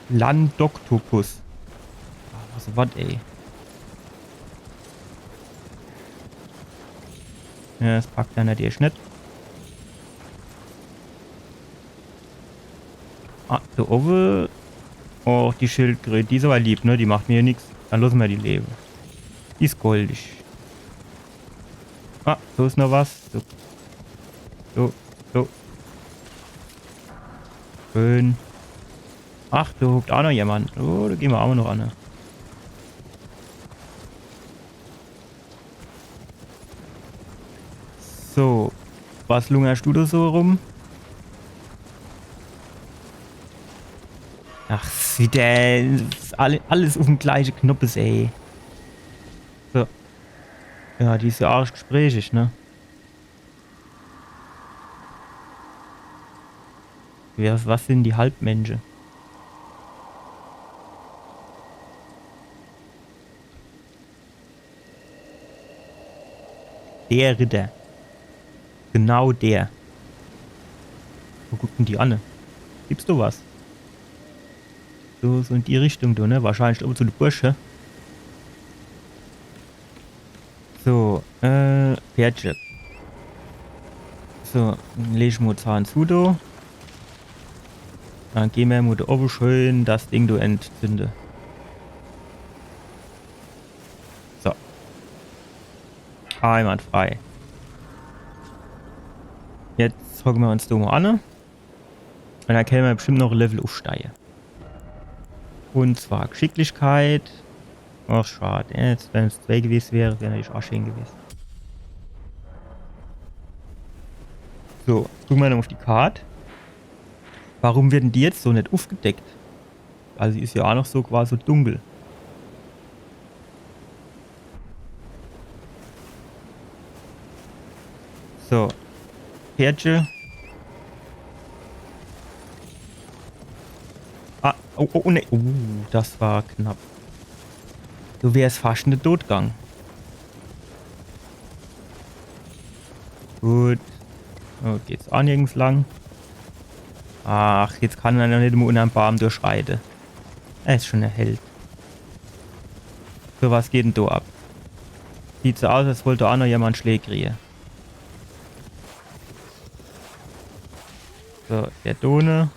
Landoktopus. Ah, was e Wort, ey. Ja, das packt er natürlich net. Ah, do owwe. Och, die Schildkröt, die is aber lieb, ne? Die macht mir nix. Dann losse mer die lewe. Die is goldig. Ah, do is noch was. So. So, so. Schön. Ach, do hockt auch noch jemand. Oh, do gehn mer auch noch an. So, was lungerst du do so rum? Ach, is wieder alle-, alles uff em gleiche Knoppes, ey. So. Ja, die is ja arg gesprächig, ne? Wer, was sin die Halbmensche? Der Ritter. Genau der. Wo guckt denn die anne? Gibt's do was? So, so in die Richtung, du, ne? Wahrscheinlich owwe zu de Bursch, hä? So, äh, Pferdche. So, leg ich mol Zahn zu, do. Dann geh mer mol do owwe schön das Ding do entzünde. So. Einwandfrei. Jetzt hocke mer uns do mol anne. Un dann kenne mer bestimmt noch e Level uffsteie. Un zwar Geschicklichkeit. Ach, schad. Ja, jetzt, wenn's zwei gewes wär, wär natürlich aa schee gewes. So, gucke mer nochmol uff die Kart. Warum werd denn die jetzt so net uffgedeckt? Also, die is ja aa noch so quasi dunkel. So. Pferdche. Ah, oh, oh, oh, nee. Uh, das war knapp. Du wärst fascht in de Tod gang. Gut. So, geht's aa nirgends lang. Ach, jetzt kann er noch net mol unnerm Baam durchreite. Er is schon e Held. So, was geht denn do ab? Sieht so aus, als wollt do aa noch jemand Schläg kriege. So, der Done.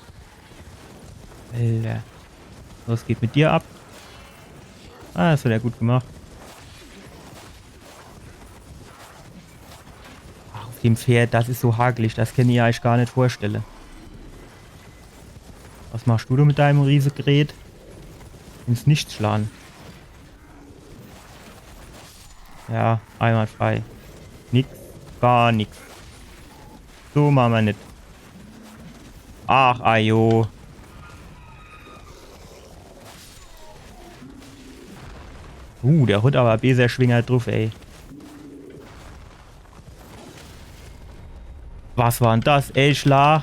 Alter. Was geht mit dir ab? Ah, das hat er gut gemacht. Dem Pferd, das is so hakelig, das kennt ihr eich gar net vorstelle. Was machst du do mit deinem Riesegerät? Ins Nichts schlage. Ja, einwandfrei. Nix, gar nix. So mache mer net. Ach, ajo. Uh, der hot awwer beser Schwinger druff, ey. Was war'n das, ey, Schlag?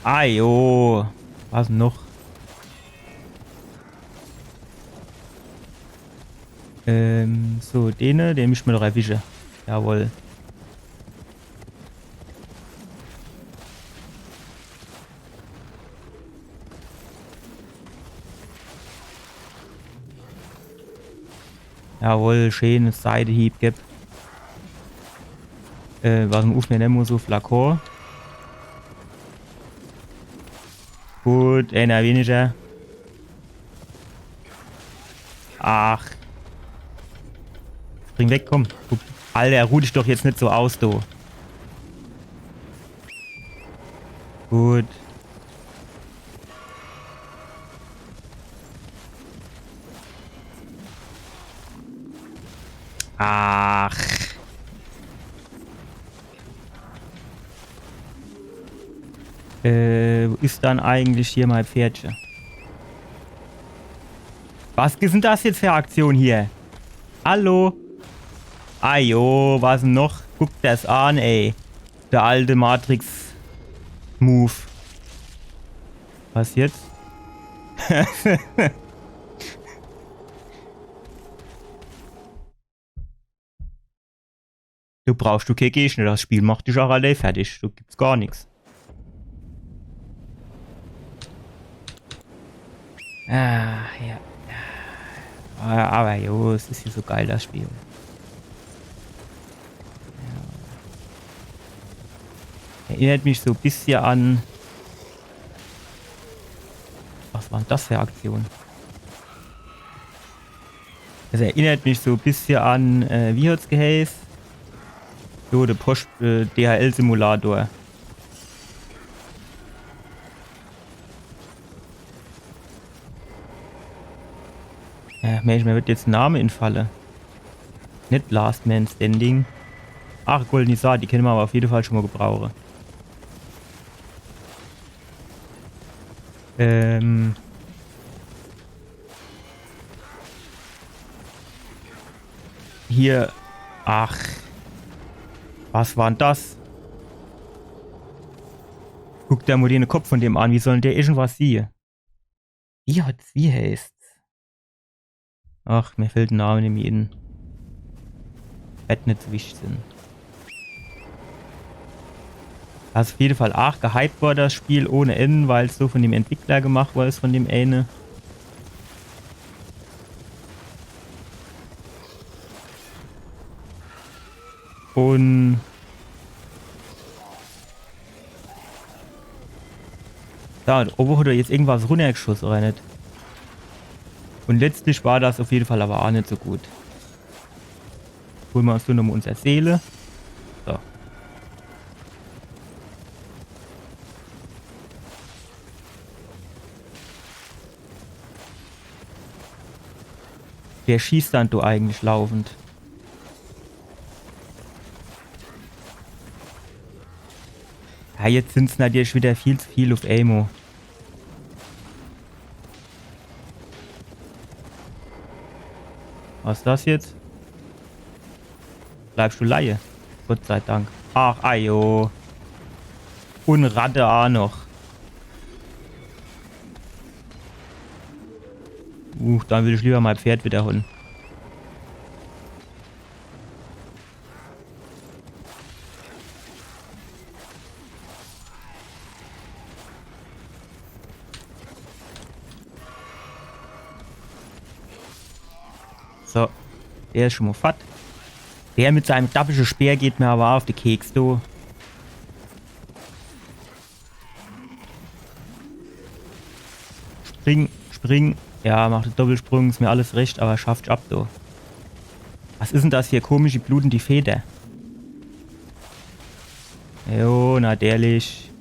Ajo. Was noch? Ähm, so, dene, den misst mer doch erwische. Jawohl. Jawohl, schäne Seidehieb, geb. Äh, was mer uff, mer nemme so Flakon. Gut, eener weniger. Ach. Spring weg, komm. Guck. Alter, ruh dich doch jetzt net so aus, du. Gut. Ach. Äh, wo is dann eigentlich hier mei Pferdche? Was is denn das jetzt für e Aktion hier? Hallo? Ajo, was denn noch? Guck das an, ey. Der alte Matrix-Move. Was jetzt? Du brauchst du kee Gegner, das Spiel macht dich ach allee fertig. Do gibt's gar nix. Ah, ja. Ah, aber jo, es is hier so geil, das Spiel. Ja. Erinnert mich so e bissje an. Was war denn das für e Aktion? Das erinnert mich so e bissje an, äh, wie hat's geheiß? So, de Post, äh, D H L-Simulator. Ja, Mensch, mir wird jetzt en Name entfalle. Net Last Man Standing. Ach, goldene Saat, die kenne mer aber uff jede Fall schon mol gebrauche. Ähm. Hier. Ach. Was war denn das? Guck der mol den Kopf von dem an. Wie soll denn der irgendwas siehe? Wie hat's, wie heißt's? Ach, mir fallt de Name nimmi in. Werd net so wichtig sin. Also uff jede Fall ach gehypt war das Spiel ohne Ende, weil's so von dem Entwickler gemacht war is, von dem eine. Und da owwe hat er jetzt irgendwas runnergeschoss, oder net? Und letztlich war das uff jede Fall aber ach net so gut. Hole mer uns do nochmol unser Seele. So. Wer schießt dann do eigentlich laufend? Ja, jetzt sin's natürlich wieder viel zu viel uff emol. Was is das jetzt? Bleibst du leie? Gott sei Dank. Ach, ajo. Und Ratte ach noch. Uh, dann will ich lieber mei Pferd wieder hole. So, der is schon mol fort. Der mit seinem dappische Speer geht mir aber uff de Keks, du. Spring, spring. Ja, mach de Doppelsprung, is mir alles recht, awwer schafft ab, du. Was is denn das hier? Komische, blutende Feder. Jo, natürlich.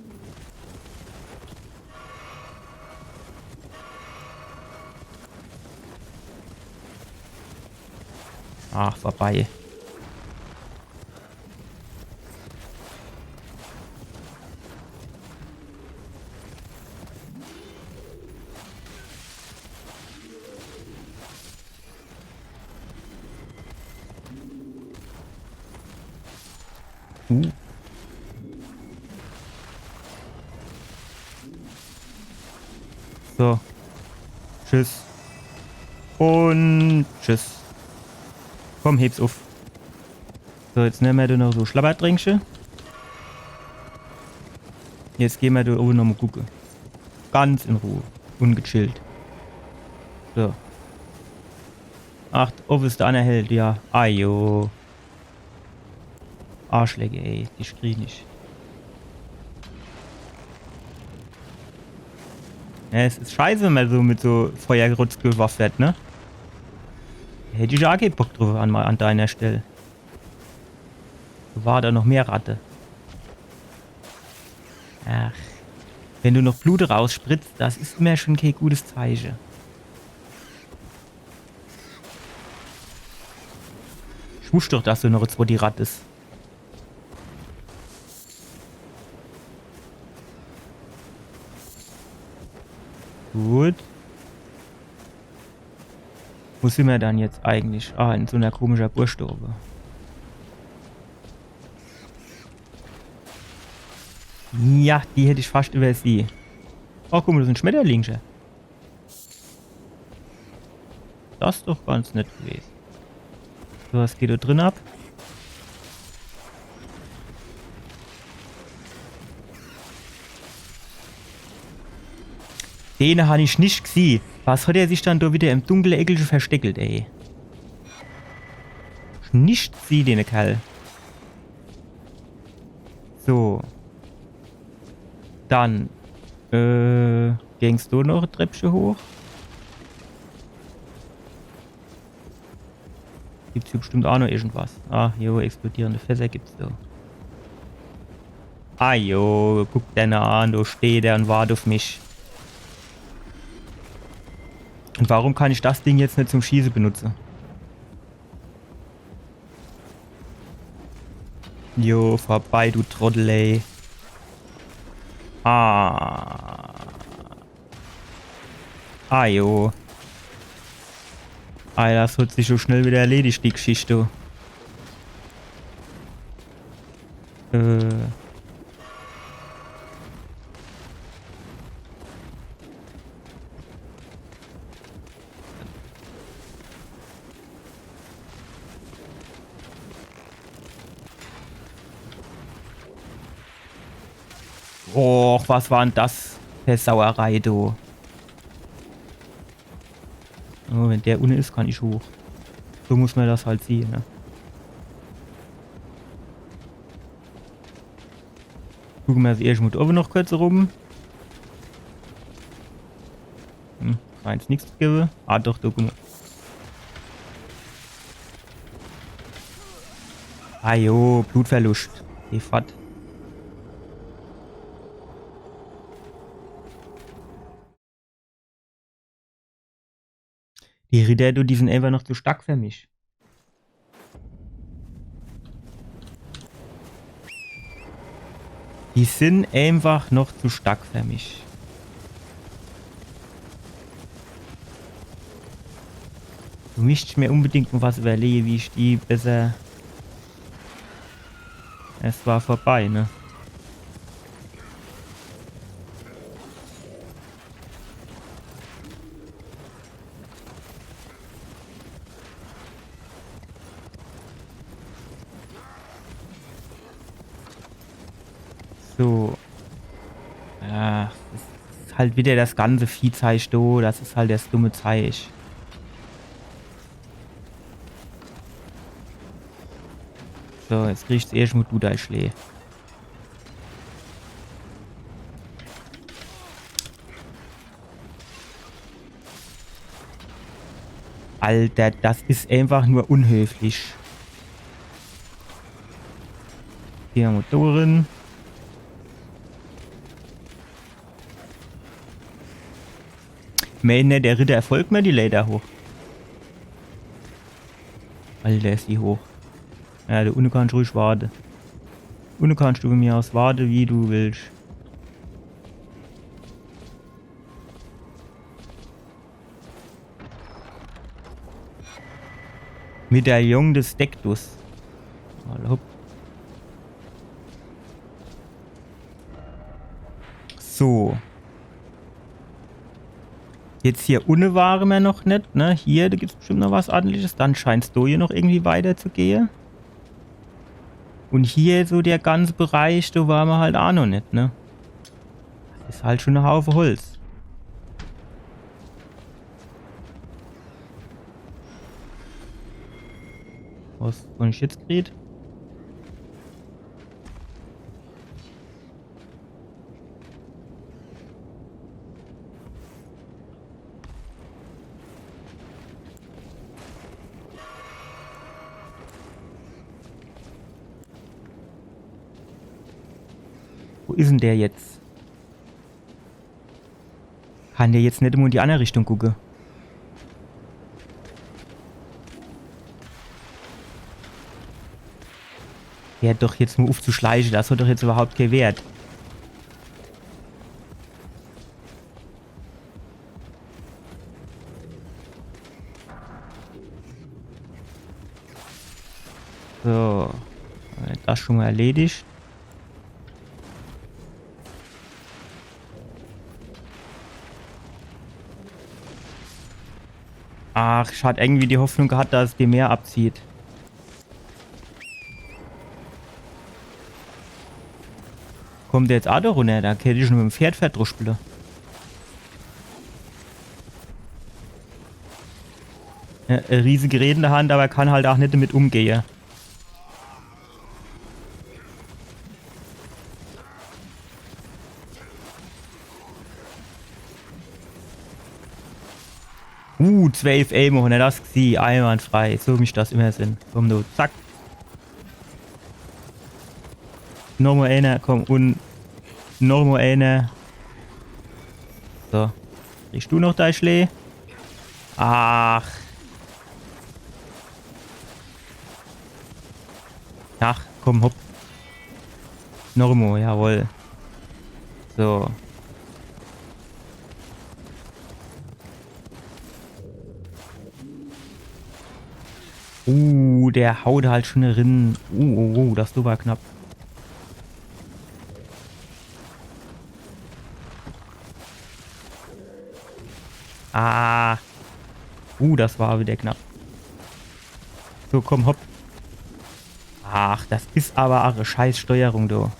Ach, vorbei. Uh. So. Tschüss. Und tschüss. Komm, heb's uff. So, jetzt nemme mer do noch so Schlabbertrinkche. Jetzt gehn mer do owwe nochmol gucke. Ganz in Ruhe. Und gechillt. So. Ach, owwe is der anner Held, ja. Ajo. Arschlecke, ey. Die schrien net. Ja, es is scheiße, wenn mer so mit so Feuergrutz gewaff werd, ne? Hätt ich jo aa kee Bock druff an, an deiner Stell. Do war do noch mehr Ratte. Ach. Wenn du noch Blut rausspritzt, das is immer schon kee gutes Zeiche. Ich wusst doch, dass do noch e zwoddi Ratt is. Gut. Wo sin mer dann jetzt eigentlich? Ah, in so ner komischer Burg do owwe. Ja, die hätt ich fascht iwwersieh. Oh, guck mol, das is e Schmetterlingche. Das is doch ganz nett gewese. So, was geht do drin ab? Den han ich net gesieh. Was hat er sich dann do widder im dunkle Eckelche versteckelt, ey? Net gesieh, den Kerl. So. Dann, äh, ging's do noch e Treppche hoch? Gibt's hier bestimmt aa noch irgendwas. Ah, jo, explodierende Fässer gibt's do. Ah jo, guck der ner an, do steht er und wart uff mich. Und warum kann ich das Ding jetzt net zum Schieße benutze? Jo, vorbei, du Trottel, ey. Ah. Ah, jo. Ah, das hat sich so schnell widder erledigt, die Geschichte. Äh. Och, was war dann das fer Sauerei, du? Oh, wenn der unne is, kann ich hoch. So muss mer das halt siehe, ne? Gucke mer als erscht mol do owwe noch kurz rum. Hm, scheint's nix zu gewwe. Ah, doch, do, guck mol. Ah jo, Blutverlust. Geh fort. Die Ritter, du, die sin einfach noch zu stark fer mich. Die sin einfach noch zu stark fer mich. Do misst ich mer unbedingt noch was iwwerlehe, wie ich die besser... Es war vorbei, ne? So. Ja, das is halt widder das ganze Viehzeich do. Das is halt das dumme Zeich. So, jetzt kriegst du erscht mol du dei Schlee. Alter, das is einfach nur unhöflich. Hier, Motoren. Meen, der Ritter folgt mer die Leiter hoch. Alter, is die hoch. Ja, do unne kannsch ruhig warte. Unne kannsch du bei mir aus warte, wie du willsch. Medaillon des Dectus. Alla hopp. So. Jetzt hier unne ware mer noch net, ne? Hier, do gibt's bestimmt noch was Ordentliches. Dann scheint's do hier noch irgendwie weiterzugehe. Un hier so der ganze Bereich, do ware mer halt aa noch net, ne? Das is halt schun e Haufe Holz. Was hon ich jetzt gekriet? Wo is'n der jetzt? Kann der jetzt net emol in die anner Richtung gucke? Hör doch jetzt mol uff zu schleiche, das hot doch jetzt iwwerhaupt kee Wert. So, hämmer das schun mol erledigt. Ach, ich hat irgendwie die Hoffnung gehat, dass es die mehr abzieht. Kommt der jetzt aa do runner? Do kennt ich schun mit em Pferd verdruschpele. Ja, e riesig Gerät in de Hand, awwer kann halt aa net demit umgehe. Uh, zwölf Elmo, ne, das sie, einwandfrei. So muss das immer sin. Komm, du, zack. Nochmol eener, komm, un nochmol eener. So. Kriegsch du noch dei Schlee? Ach. Ach, komm, hopp. Nochmol, jawohl. So. Uh, der haut halt schun rin. Uh, uh, uh, das do war knapp. Ah. Uh, das war widder knapp. So, komm, hopp. Ach, das is awwer aa e scheiß Steuerung, du. War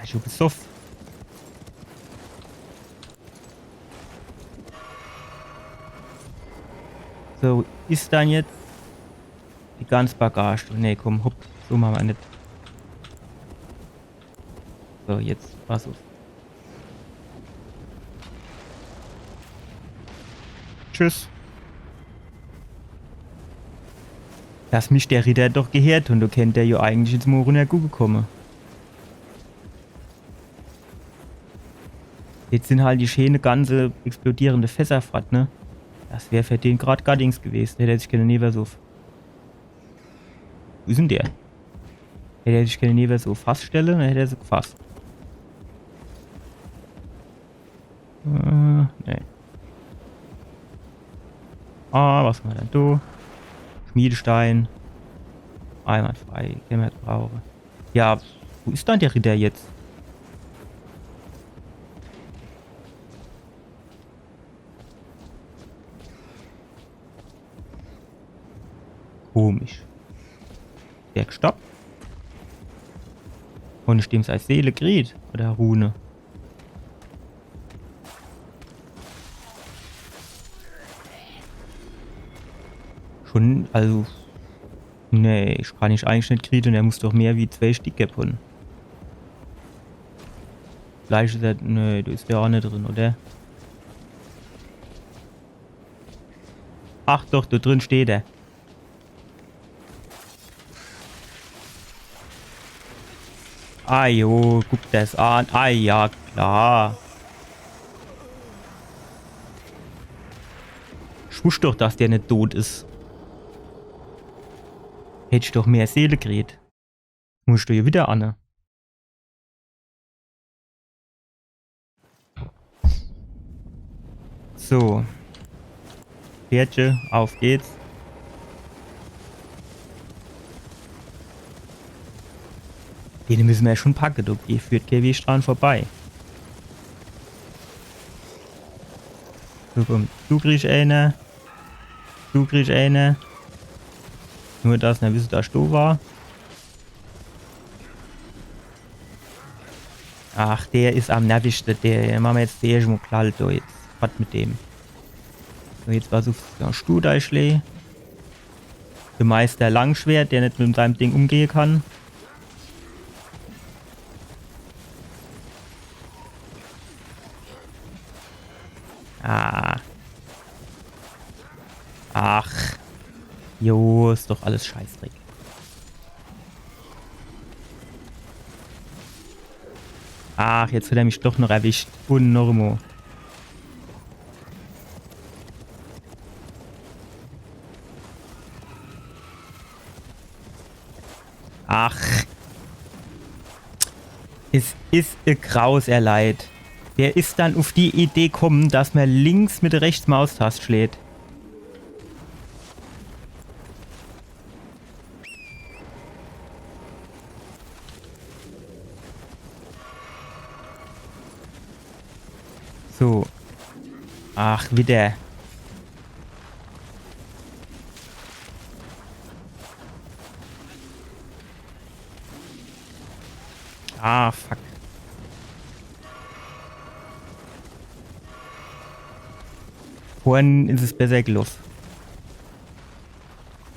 ich schun besoff? So, is dann jetzt die ganz Bagage? Nee, komm, hopp, so mache mer net. So, jetzt pass uff. Tschüss. Dass mich der Ritter doch gehört un do kennt der jo eigentlich jetzt mol runnergucke komme. Jetzt sin halt die scheene ganze explodierende Fässer fort, ne? Das wär für den grad gar nix gewest. Hätt er sich kenne newe so. Wo is denn der? Hätt er sich kenne newe so Fassstelle, dann hätt er se gefasst. Äh, nee. Ah, was hämmer dann do? Schmiedestein. Einwandfrei, kenne mer brauche. Ja, wo is dann der Ritter jetzt? Komisch. Werkstatt. Un stimmt, sei Seele kriet. Oder Rune. Schun, also. Nee, ich kann ich eigentlich net kriete un er muss doch mehr wie zwee Stick gebb hunn. Vielleicht is er, nee, do is der aa net drin, oder? Ach doch, do drin steht er. Ah jo, guck das an. Ah ja, klar. Ich wusst doch, dass der net tot is. Hätt ich doch mehr Seele kriet. Muss ich do hier wieder anne? So. Pferdche, auf geht's. Dene müsse mer ja schon packe, do ge-, führt kee Weg dran vorbei. So, komm, du kriegsch eener. Du kriegsch eener. Nur dass ner wisse, dass ich do war. Ach, der is am nervischste, der. Mache mer jetzt der schon mo kalt, do jetzt. Was mit dem? So, jetzt versuchst du, du dei Schlää. De Meister Langschwert, der net mit seinem Ding umgehe kann. Ah. Ach. Jo, is doch alles Scheißdreck. Ach, jetzt hat er mich doch noch erwischt. Und noch mo. Ach. Es is e Graus, ehr Leit. Wer is dann uf die Idee kumme, dass mer links mit de rechts Maustast schläht? So. Ach, wieder. Ah, fuck. Vorhin is es besser geloffe.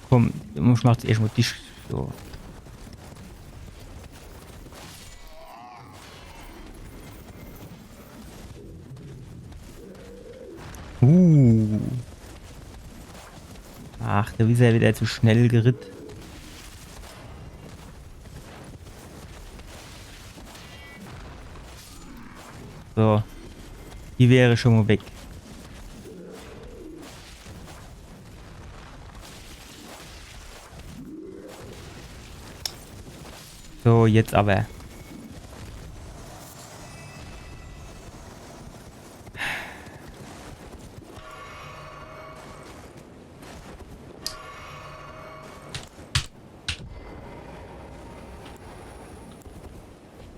Komm, ich mach jetzt erscht mo dich. So. Uh. Ach, do is er wieder zu schnell geritt. So. Die wär schon mo weg. So, jetzt aber.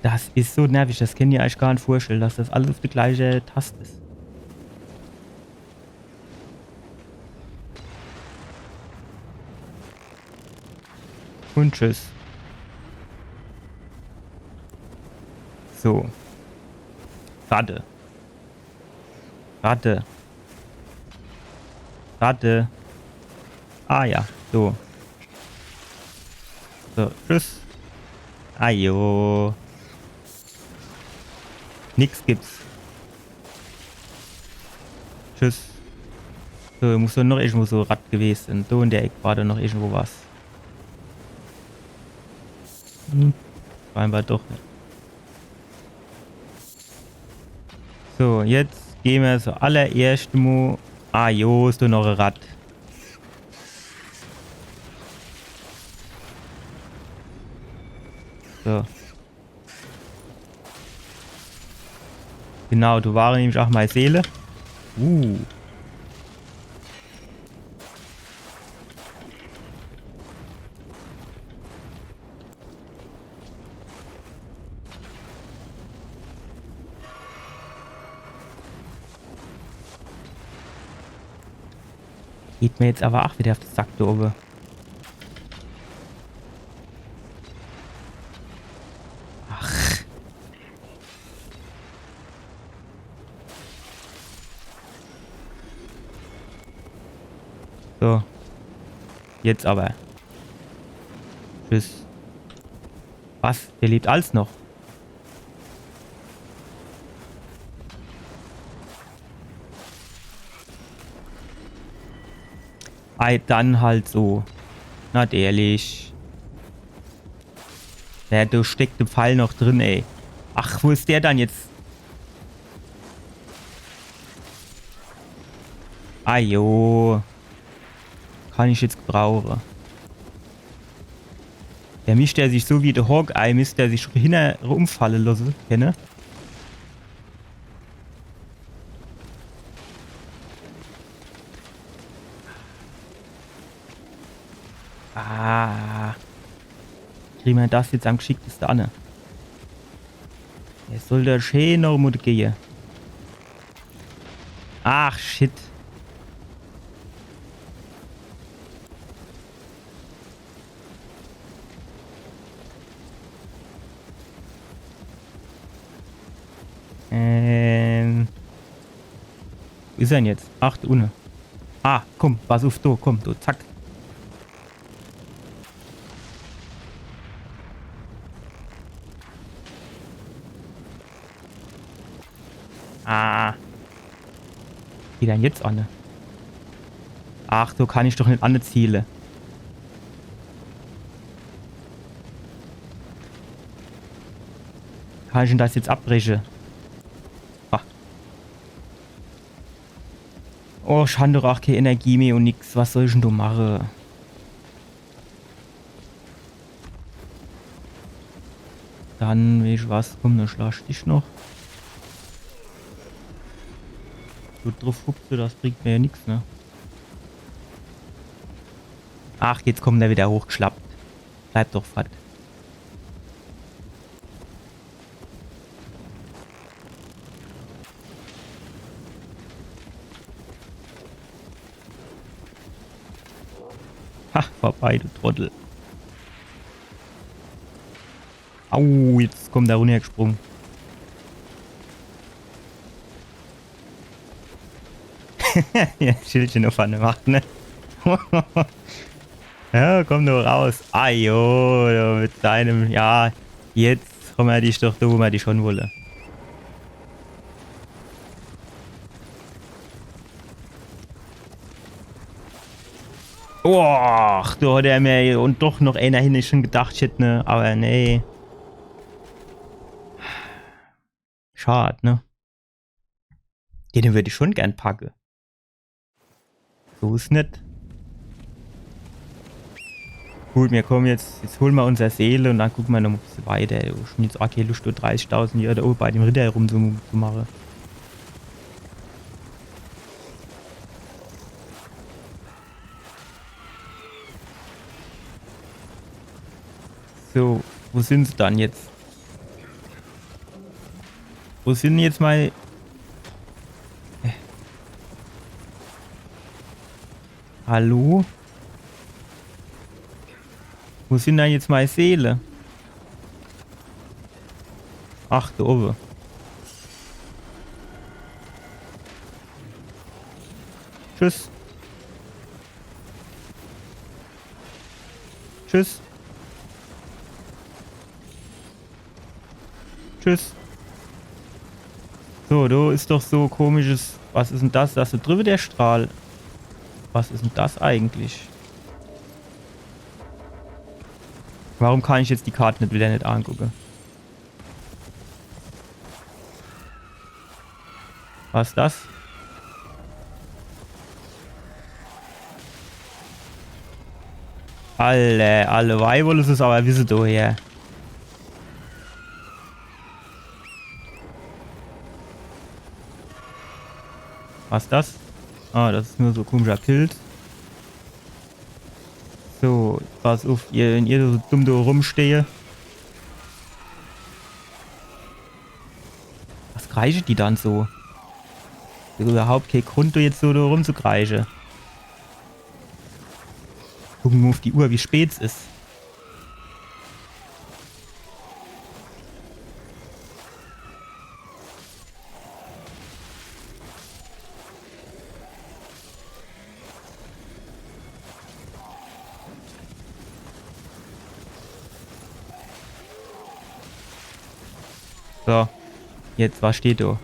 Das is so nervig, das kennt ihr eich gar net vorstelle, dass das alles uf de gleiche Tast is. Und tschüss. So. Warte. Warte. Warte. Ah ja, so. So, tschüss. Ajo. Nix gibt's. Tschüss. So, muss doch noch irgendwo so Rad gewese sin. Do in der Eck war doch noch irgendwo was. Hm. Scheinbar doch net. So, jetzt gehn mer so allererscht mo. Ah, jo, is do noch e Rad. So. Genau, do ware nämlich ach mei Seele. Uh. Geht mer jetzt aber ach wieder uf de Sack, do owwe. Ach. So. Jetzt aber. Tschüss. Was? Der lebt als noch. Ei, dann halt so. Natürlich. Ja, do steckt de Pfeil noch drin, ey. Ach, wo is der dann jetzt? Ajo. Kann ich jetzt gebrauche. Der misst der sich so wie de Hawkeye, misst der sich hinner umfalle losse, kenne? Ah. Krie mer das jetzt am gschickteste anne? Es soll der schee noch mut gehe. Ach, shit. Ähm. Wo is er denn jetzt? Ach, do unne. Ah, komm, pass uff, do, komm, do, zack. Ah. Wie dann jetzt anne? Ach, do kann ich doch net anne ziele. Kann ich denn das jetzt abbreche? Ah. Oh, ich han doch ach kee Energie mehr un nix. Was soll ich denn do mache? Dann, weescht was, komm, dann schlaasch dich noch. So druff hupse, das bringt mer jo nix, ne? Ach, jetzt kommt er wieder hochgeschlappt. Bleib doch fort. Ha, vorbei, du Trottel. Au, jetzt kommt er runnergesprung. Ja, Schildche uff anne macht, ne? Ja, komm nur raus. Ajo, mit deinem, ja, jetzt hammer dich doch do, wo mer dich schon wolle. Och, do hat er mer un doch noch eener hin, ich schon gedacht hätt, ne? Awwer nee. Schad, ne? Den würd ich schon gern packe. So is net. Gut, mir kommen jetzt, jetzt hole mer unser Seele un dann gucke mer noch e bissel weiter. Ich hab jetzt ach kee Luscht, do dreißigtausend Johr do owwe bei dem Ritter rumzumache. So, wo sin se dann jetzt? Wo sin jetzt mei... Äh. Hallo? Wo sin dann jetzt mei Seele? Ach, do owwe. Tschüss. Tschüss. Tschüss. So, do is doch so komisches. Was is denn das? Das do driwwe, der Strahl. Was is denn das eigentlich? Warum kann ich jetzt die Kart net wieder net angucke? Was is das? Alle, alle Weiber, das is awwer wisse do her. Was is das? Ah, das is nur so komischer Pilz. So, pass uff, ihr, wenn ihr so dumm do rumstehe. Was kreische die dann so? Is überhaupt kee Grund, do jetzt so do rumzukreische. Gucke mer uff die Uhr, wie spät's is. So. Jetzt, was steht do?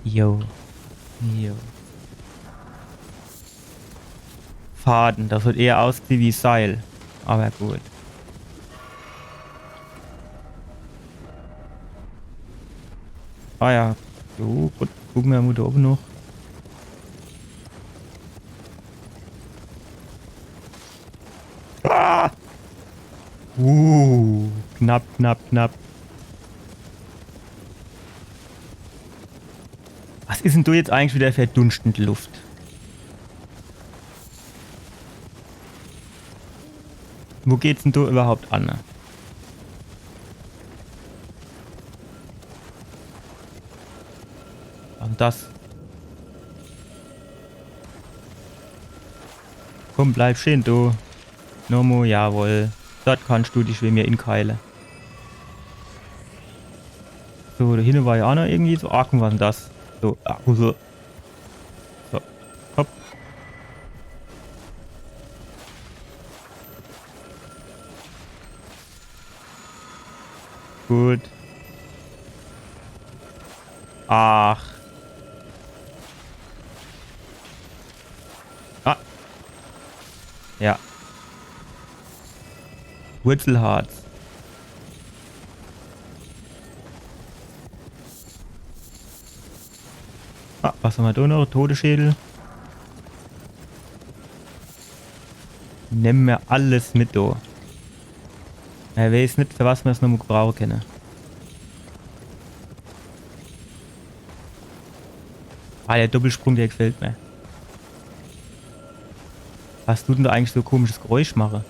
Jo. Jo. Faden. Das sieht eher aus wie Seil. Aber gut. Ah ja. Jo, gut. Gucke mer mol do owwe noch. Ah! Uh, knapp, knapp, knapp. Was is denn do jetzt eigentlich wieder verdunschtende Luft? Wo geht's denn do überhaupt an? Was is denn das? Komm, bleib stehn, du. Nomo, jawohl. Dort kannst du dich bei mir inkeile. So, do hinne war ja aa noch irgendwie so. Ah, guck mol, was is denn das? So, ah, so. So, hopp. Gut. Ach. Ah. Ja. Wurzelharz. Ah, was hammer do noch? Todesschädel. Nemme mer alles mit, do. Mer weeß net, für was mer's nomo gebrauche kenne. Ah, der Doppelsprung, der gefällt mer. Was dut denn do eigentlich so komisches Geräusch mache?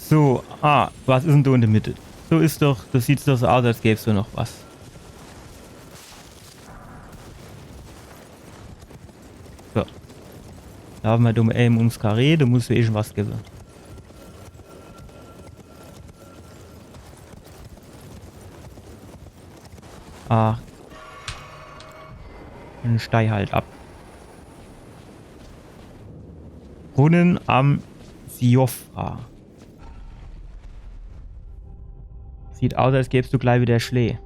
So, ah, was is denn do in de Mitte? So is doch, do sieht's doch so aus, als gäb's do noch was. So. Do hammer do mol ewe ums Karree, do muss jo irgendwas gewwe. Ah. Dann steig halt ab. Brunnen am Siofra. Sieht aus, als gäb's do glei wieder Schlee.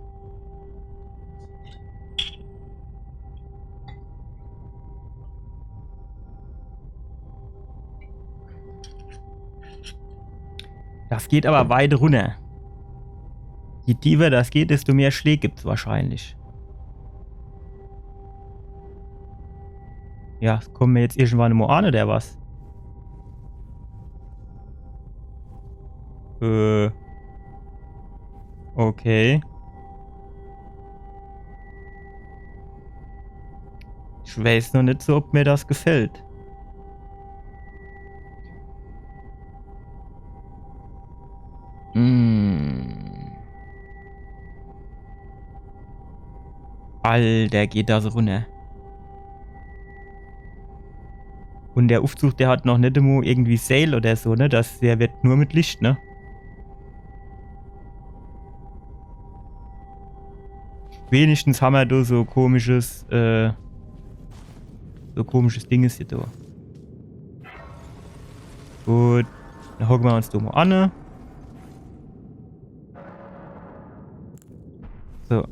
Das geht awwer weit runner. Je tiefer das geht, desto mehr Schlee gibt's wahrscheinlich. Ja, komme mer jetzt irgendwann mol an, oder was? Äh. Okay. Ich weeß noch net so, ob mer das gefällt. Mm. Alter, geht das runner. Un der Uffzug, der hat noch net emol irgendwie Säl oder so, ne? Das, der werd nur mit Licht, ne? Wenigstens hammer do so komisches, äh, so komisches Ding is hier do. Gut, dann hocke mer uns do mol an, ne? So.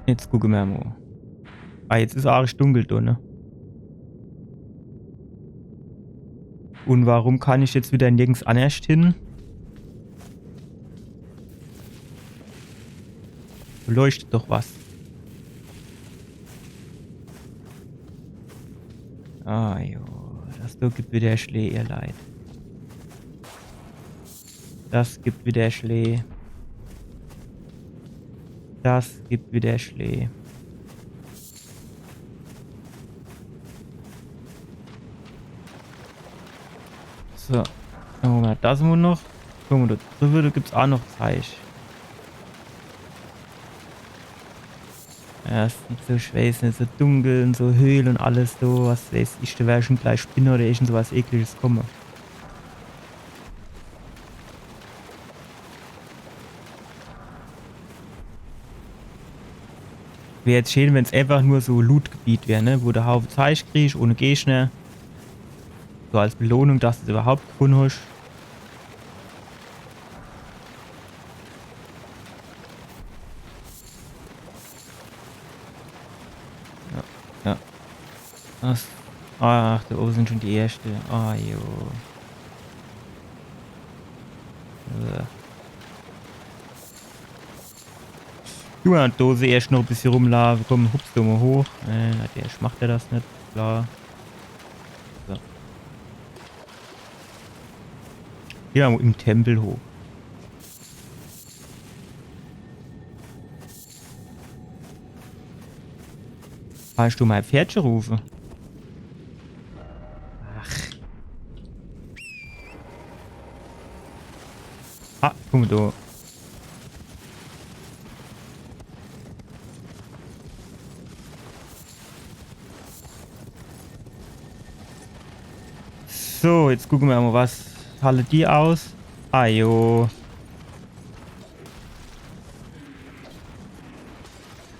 Jetzt gucke mer mol. Ah, jetzt is arisch dunkel do, ne? Un warum kann ich jetzt wieder nirgends annerscht hin? Do leuchtet doch was. Ah, jo. Das do gibt wieder Schlee, ihr Leit. Das gibt wieder Schlee. Das gibt wieder Schlee. So. Dann hocke mer das mol noch. Gucke mer, do driwwe, do gibt's aa noch Zeich. Ja, is net so schwer, is net so dunkel un so Höhl un alles so, was weeß ich, do werd schun glei Spinne oder irgend so was Eklisches komme. Wär jetzt schön, wenn's einfach nur so Loot-Gebiet wär, ne? Wo de Haufe Zeich kriegsch, ohne Gegner. So als Belohnung, dass du's überhaupt gefunn hosch. Ja, ja. Das, ach, do owwe sin schun die erschte. Ah, jo. Äh. Du, an de Dose erscht noch e bissje rumlaafe. Komm, hups du mol hoch. Äh, natürlich macht er das net. Klar. So. Gehn mer mol im Tempel hoch. Kannscht du mei Pferdche rufe? Ach. Ah, guck mol do. So, jetzt gucke mer mol, was halle die aus? Ah, jo.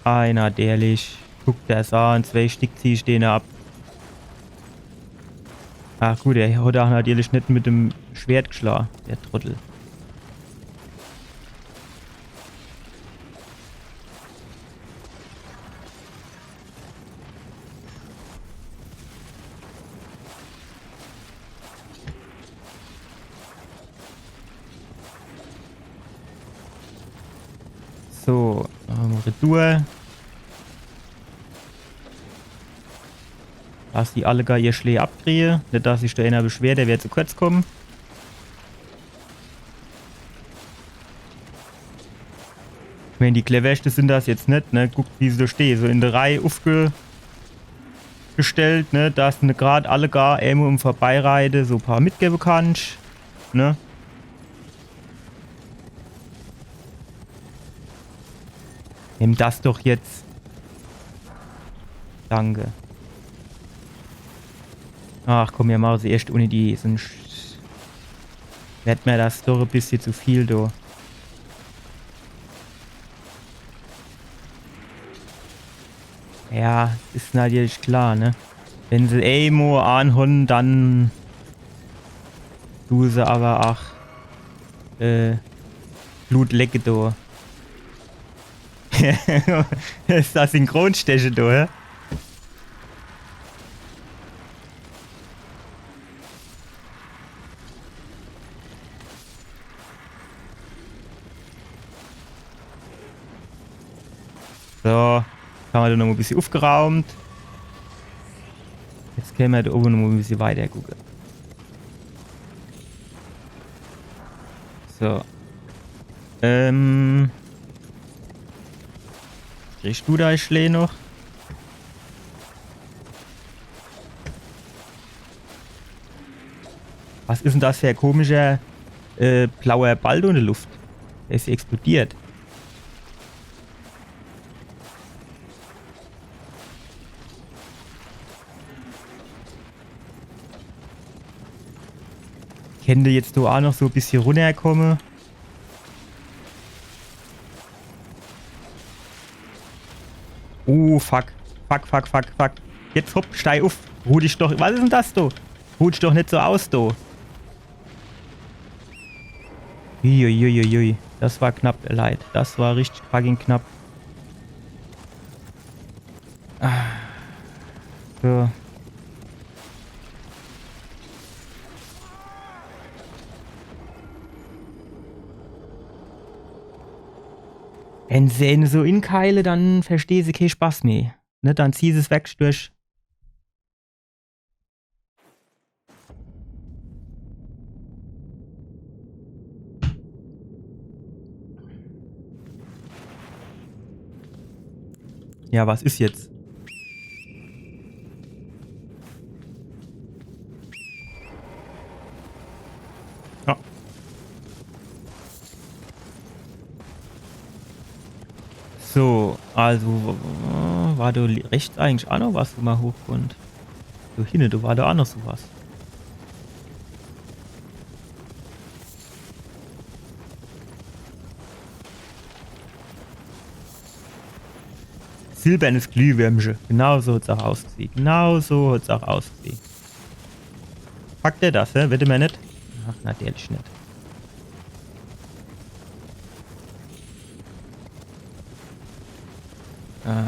Einer, ehrlich. Guck der's an, zwei Stick zieh ich dene ab. Ach gut, der hat ach natürlich net mit dem Schwert geschlaa, der Trottel. So, ähm, retour. Dass die alle gar ihr Schlee abkriege. Net, dass sich do einer beschwert, der wär zu kurz komme. Ich mein, die cleverschte sin das jetzt net, ne? Guck, wie se do stehe, so in de Reih ufge-, gestellt, ne? Dass de grad alle gar emol im Vorbeireide so paar mitgebe kannsch, ne? Nimm das doch jetzt. Danke. Ach komm, mir mache se erscht ohne die, sonsch werd mer das doch e bissje zu viel, do. Ja, is natürlich klar, ne? Wenn se emol anhonn, dann du se awwer ach, äh, Blut lecke, do. Is das Synchronsteche, do, hä? So, jetzt hammer do noch e bissje ufgeraumt. Jetzt kenne mer do owwe noch e bissje weiter gucke. So. Ähm. Kriegsch du dei Schlee noch? Was is denn das für e komischer, äh, blauer Ball do in de Luft? Der is explodiert. Kennt jetzt do ach noch so e bissje runnerkomme? Oh, fuck. Fuck, fuck, fuck, fuck. Jetzt hopp, stei uff. Ruh dich doch. Was is denn das do? Ruh dich doch net so aus, do. Uiuiuiui. Das war knapp, Leit. Das war richtig fucking knapp. Ah. So. Wenn se en so inkeile, dann verstehe se kee Spaß mehr. Ne, dann zieh se's weg durch. Ja, was is jetzt? Ja. So, also, w-, w-, war do li-, rechts eigentlich ach noch was, wo mer hoch konnt? Do hinne, do war do ach noch so was. Silbernes Glühwürmche. Genau so hat's auch ausgesieh. Genau so hat's auch ausgesieh. Packt er das, hä? Wette mer net? Ach, natürlich net. Ah.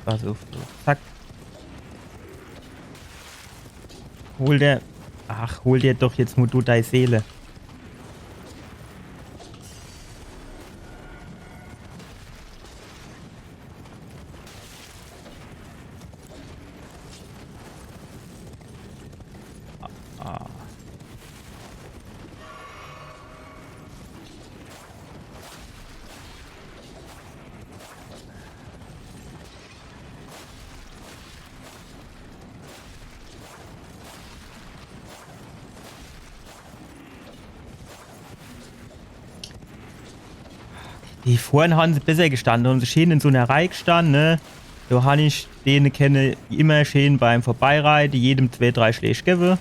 Pass auf, du. Zack. Hol der. Ach, hol der doch jetzt mo du dei Seele. Ah. Die vorhin han se besser gestanne un se scheen in so ner Reih gestanne, ne? Do han ich dene kenne immer scheen beim Vorbeireite jedem zwee, drei Schläg gewwe.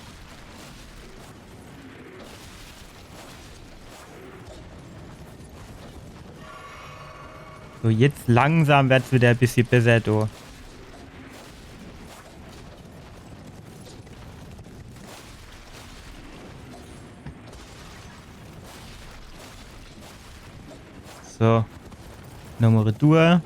So, jetzt langsam werd's wieder e bissje besser, du. So. Nochmo retour.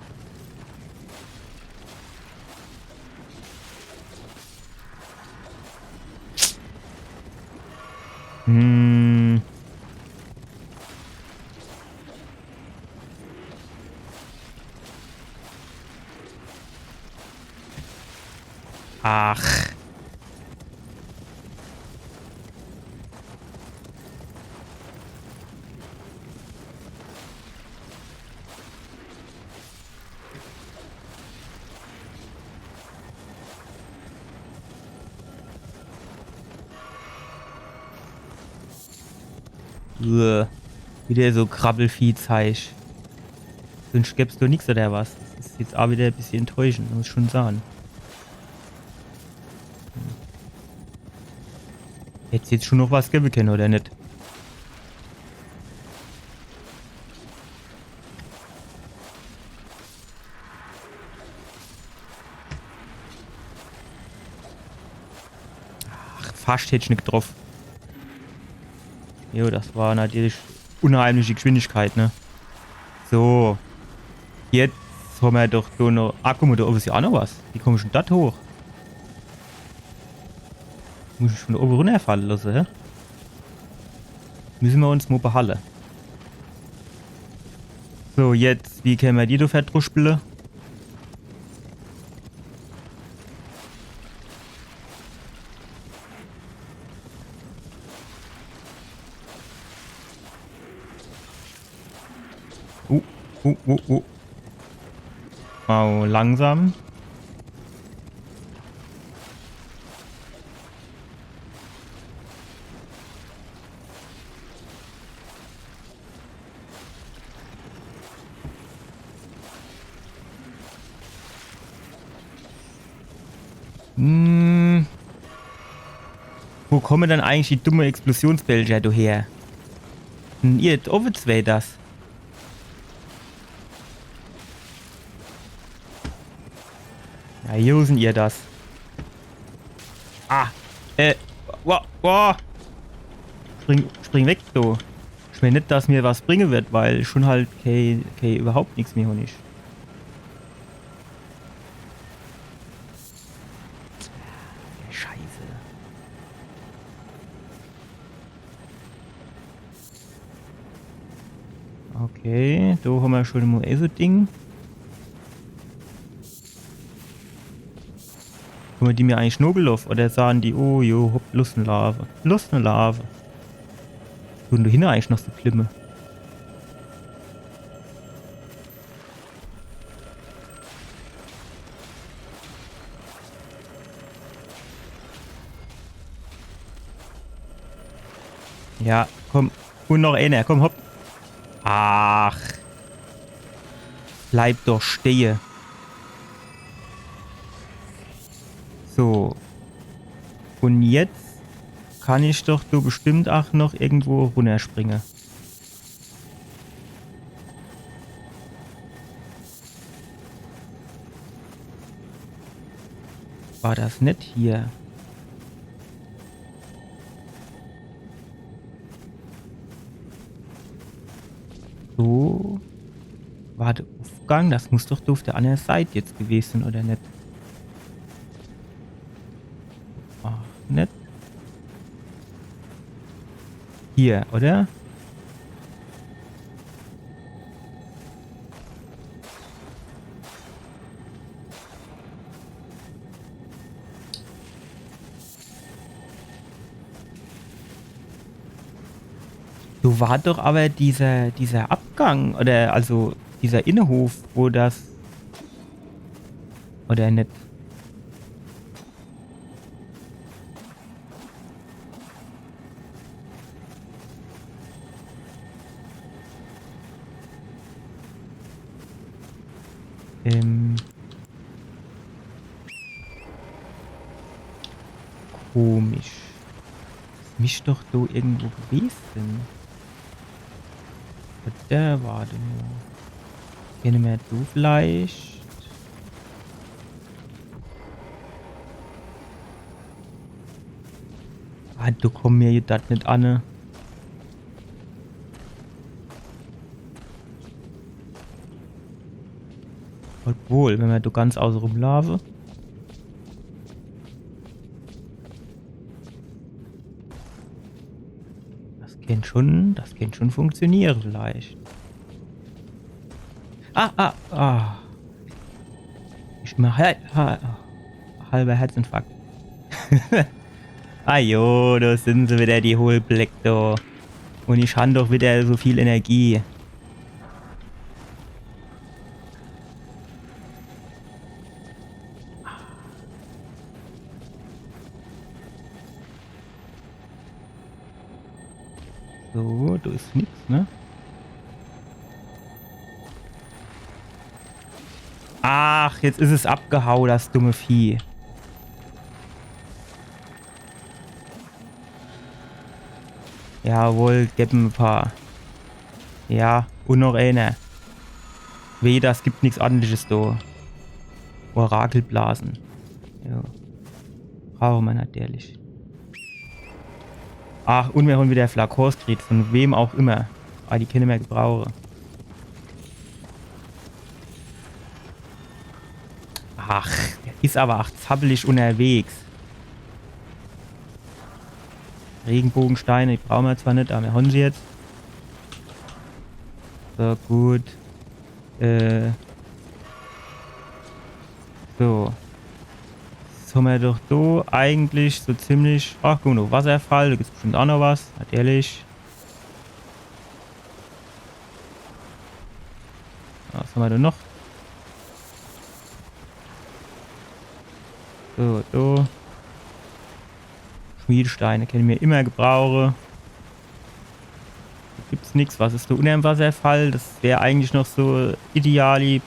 Hm. Ach. Uah. Wieder so Krabbelvieh-Zeich. Sunscht gäb's do nix, oder was? Das is jetzt a wieder e bissje enttäuschend, muss ich schon sage. Hätt's jetzt schon noch was gewwe kenne, oder net? Ach, fascht hätt ich net getroff. Jo, das war natürlich unheimliche Geschwindigkeit, ne? So. Jetzt hammer doch do noch. Ah, guck mo, do owwe is jo a noch was. Wie komm ich dann do hoch? Muss ich mich von owwe runnerfalle losse, hä? Müsse mer uns mo behalle. So, jetzt, wie kenne mer die do verdruschpele? Uh, uh, uh, uh. Mau langsam. Hm. Wo komme dann eigentlich die dumme Explosionsbällcher do her? Sin ihr do owwe zwee das? Ja, jo, sin ihr das. Ah, äh, wow, wow. Spring, spring weg, du. Ich meen net, dass mir was bringe werd, weil schon halt kee, kee, überhaupt nix mehr hon ich. Scheiße. Okay, do hammer schon mo eh so Ding. Komme die mir eigentlich nogeloff? Oder sage die, oh jo, hopp, loss en laafe. Loss en laafe. Was tun do hinne eigentlich noch so Glimme? Ja, komm. Un noch eener, komm, hopp. Ach. Bleib doch stehe. So. Un jetzt kann ich doch do bestimmt ach noch irgendwo runnerspringe. War das net hier? So. War der Uffgang? Das muss doch do uff der annere Seit jetzt gewese sin, oder net? Ach, net. Hier, oder? Do war doch aber dieser, dieser Abgang, oder also dieser Innehof, wo das, oder net? Ähm. Komisch. Das misst doch do irgendwo gewese sin. Oder wart emol. Kenne mer do vielleicht? Ah, do komme mer do net an, ne? Obwohl, wenn mer do ganz auße rumlaafe. Das kennt schon, das kennt schon funktioniere vielleicht. Ah, ah, ah. Ich mach halt ha, halber Herzinfarkt. Ah jo, do sin se wieder, die Hohlbleck do. Un ich han doch wieder so viel Energie. So, do is nix, ne? Ach, jetzt is es abgehau, das dumme Vieh. Jawohl, geb em e paar. Ja, un noch eener. Weh, das gibt nix Ordentliches do. Orakelblase. Jo. Brauche mer natürlich. Ach, un mir han wieder Flakons gekriet, von wem auch immer. Ah, die kenne mer gebrauche. Ach, der is aber ach zappelig unterwegs. Regenbogesteine, die brauche mer zwar net, aber mir han se jetzt. So, gut. Äh. So. Jetzt han mer doch do eigentlich so ziemlich. Ach, guck mol, Wasserfall, do gibt's bestimmt auch noch was. Natürlich. Was han mer do noch? So, do. Schmiedesteine kenne mer immer gebrauche. Do gibt's nix. Was is do unnerm Wasserfall? Das wär eigentlich noch so ideali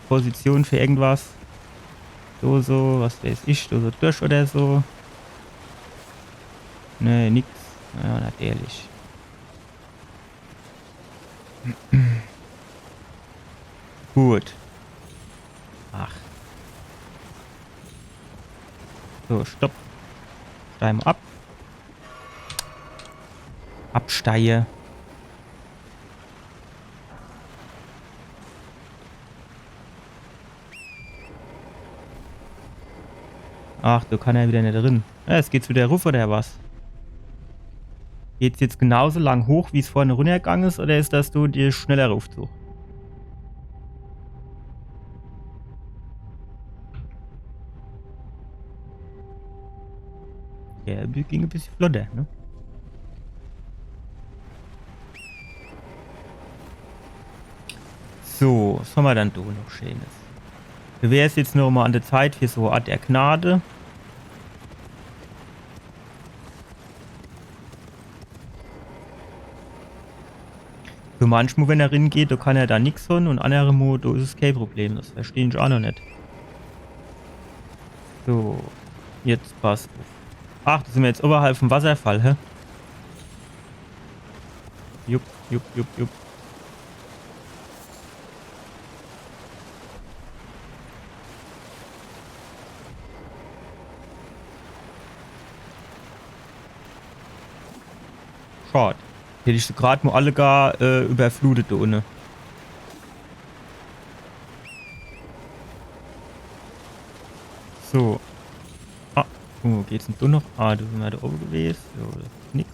Position für irgendwas. So, so, was weiß ich, so, so durch oder so. Nee, nix. Ja, natürlich. Gut. Ach. So, stopp. Steige mer ab. Absteige. Ach, do kann er wieder net rin. Ja, jetzt geht's wieder ruff, oder was? Geht's jetzt genauso lang hoch, wie's vorhin runnergang is, oder is das do der schnellere Uffzug? Der ging e bissje flotter, ne? So, was han mer dann do noch Scheenes? Do wär's jetzt noch mol an der Zeit für so e Art der Gnade. So manchmol, wenn er ringeht, do kann er dann nix han un annere Mol, do is es kee Problem. Das versteh ich auch noch net. So, jetzt passt es. Ach, do sin mer jetzt oberhalb vom Wasserfall, hä? Jupp, jupp, jupp, jupp. Schad. Hätt ich se grad mo alle gar äh, überflutet do unne. So. Ah, wo geht's denn do noch? Ah, do sin mer do owwe gewest. Jo, das is nix.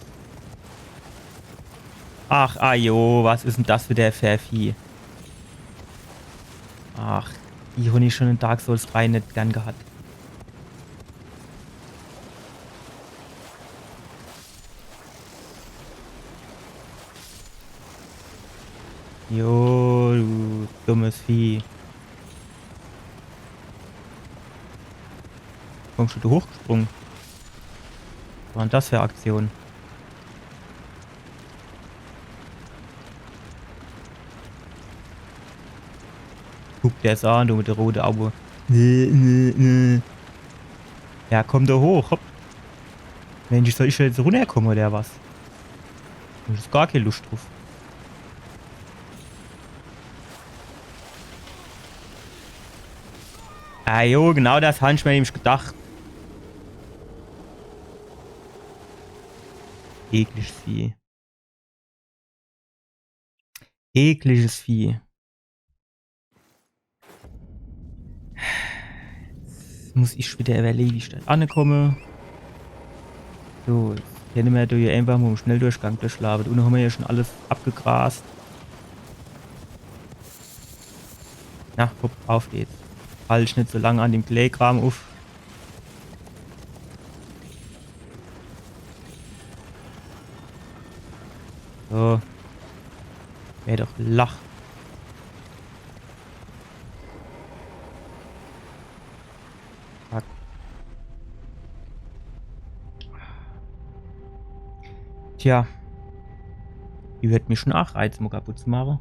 Ach, ah jo, was is denn das für e Vieh? Ach, die hon ich schon in Dark Souls drei net gern gehat. Jo, du dummes Vieh. Kommst du hochgesprungen? Was war denn das für e Aktion? Guck der's an, du mit de rote Aue. Nö, nö, nö. Ja, komm do hoch, hopp. Mensch, soll ich jetzt runnerkomme oder was? Do hab ich gar kee Luscht druff. Ah jo, genau das hab ich mer nämlich gedacht. Ekliges Vieh. Ekliges Vieh. Jetzt muss ich wieder überlege, wie ich do anekomme. So, jetzt kenne mer do hier einfach mo im Schnelldurchgang durchlaafe. Do unne hon mer jo schon alles abgegrast. Na, hopp, uff geht's. Halt ich net so lang an dem Kleekram uff. So. Wär doch lach. Fuck. Tja. Die werd mich schon aach reize, mo kaputt zu mache.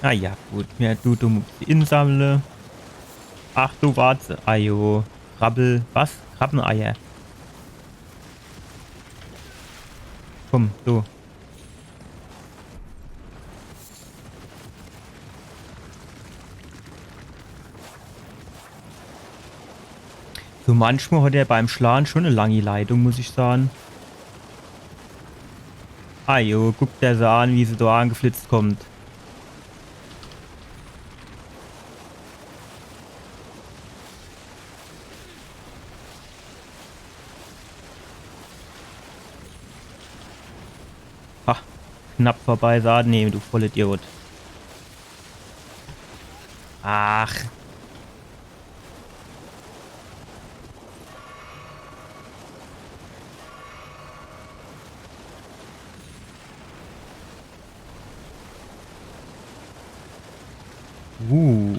Ah ja, gut. Ja, du, du musst die insammle. Ach, du Warze. Ajo. Krabbel. Was? Krabbeneier. Komm, du. So manchmal hat er beim Schlagen schon e langi Leitung, muss ich sagen. Ah jo, guck der se an, wie se do angeflitzt kommt. Ha, knapp vorbei, Saden nehmen, du Vollidiot. Ach. Uh.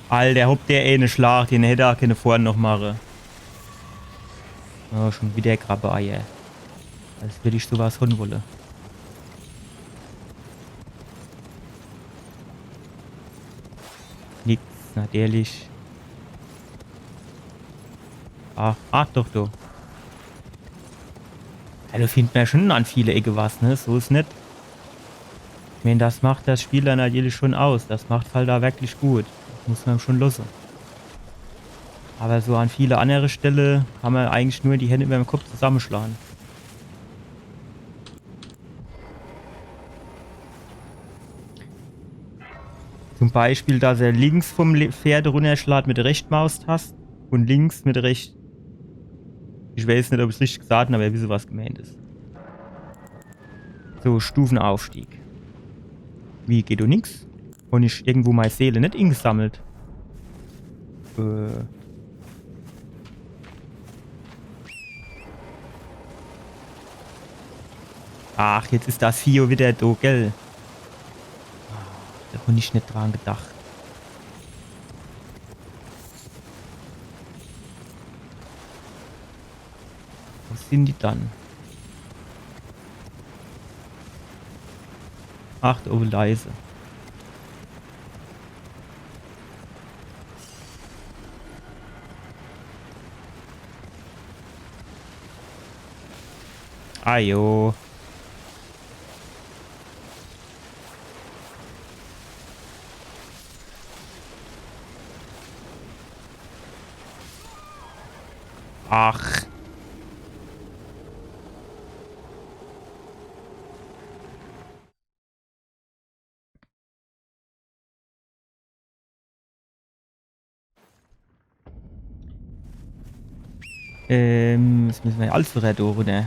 Alter, hopp, der ääne Schlag, den hätt er aa kenne vorhin noch mache. Oh, schon wieder Krabbeeier. Als würd ich sowas hon wolle. Nix, natürlich. Ach, ach doch, du. Ja, do findt mer jo schon an viele Ecke was, ne? So is net. Ich mein, das macht das Spiel dann natürlich schon aus. Das macht's halt aa wirklich gut. Das muss mer schon losse. Aber so an viele andere Stelle kann mer eigentlich nur die Händ überm Kopf zusammeschlagen. Zum Beispiel, dass er links vom Le-, Pferd runnerschlagt mit der rechten Maustaste und links mit der rechten. Ich weiß net, ob ich's richtig gesagt hab, aber ihr wisst, was gemeint is. So, Stufenaufstieg. Wie, geht do nix? Hon ich irgendwo mei Seele net ingesammelt? Äh. Ach, jetzt is das Vieh wieder do, gell? Ah, do hon ich net dran gedacht. Wo sin die dann? Ach, do owwe leise. Ajo. Ach. Ähm, jetzt müsse mer jo alles wieder do runner.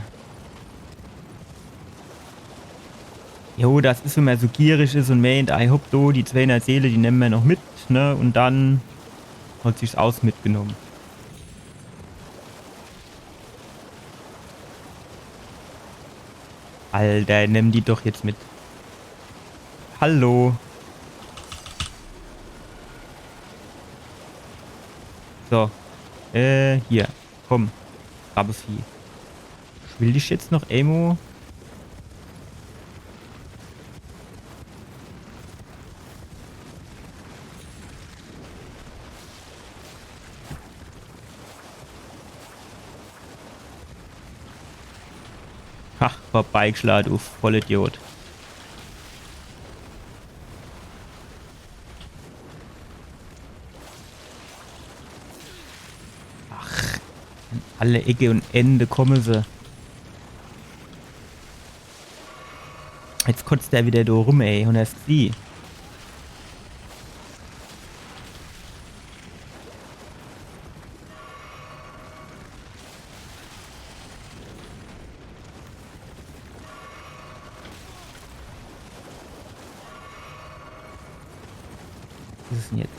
Jo, das is, wenn mer so gierig is un meent, ei hopp, do, die zweihundert Seele, die nemme mer noch mit, ne? Un dann hat sich's aus mitgenomm. Alter, nimm die doch jetzt mit. Hallo. So. Äh, hier. Komm. Krabbevieh. Will ich jetzt noch emo? Ach, vorbeigeschlagen, du Vollidiot. Ach, an alle Ecke un Ende komme se. Jetzt kotzt der wieder do rum, ey, un das sie. Was is denn jetzt?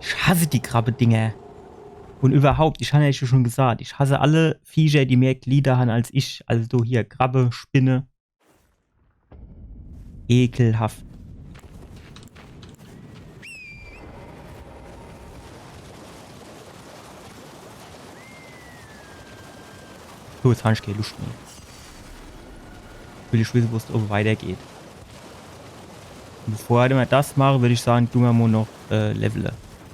Ich hasse die Krabbe-Dinger. Un überhaupt, ich han ja schon gesagt, ich hasse alle Viecher, die mehr Glieder han als ich. Also do hier, Krabbe, Spinne. Ekelhaft. So, jetzt han ich kee Luscht mehr. Will ich wisse, wo's do owwe weitergeht. Un bevor mer das mache, würd ich sage, du mer mo noch, äh, levele.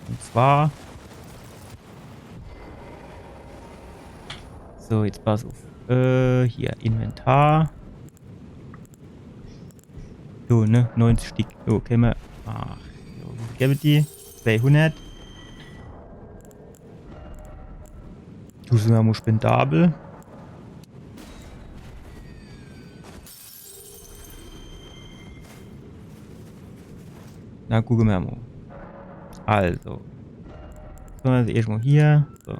Un zwar. So, jetzt pass uff. Äh, hier, Inventar. So, ne? Neunzig Stick. So, kenne mer. Ach, so, wie viel gebe die? Zweihundert. Du, sin mer mo spendabel. Na, gucke mer mo. Also. So, also erscht mo hier. So.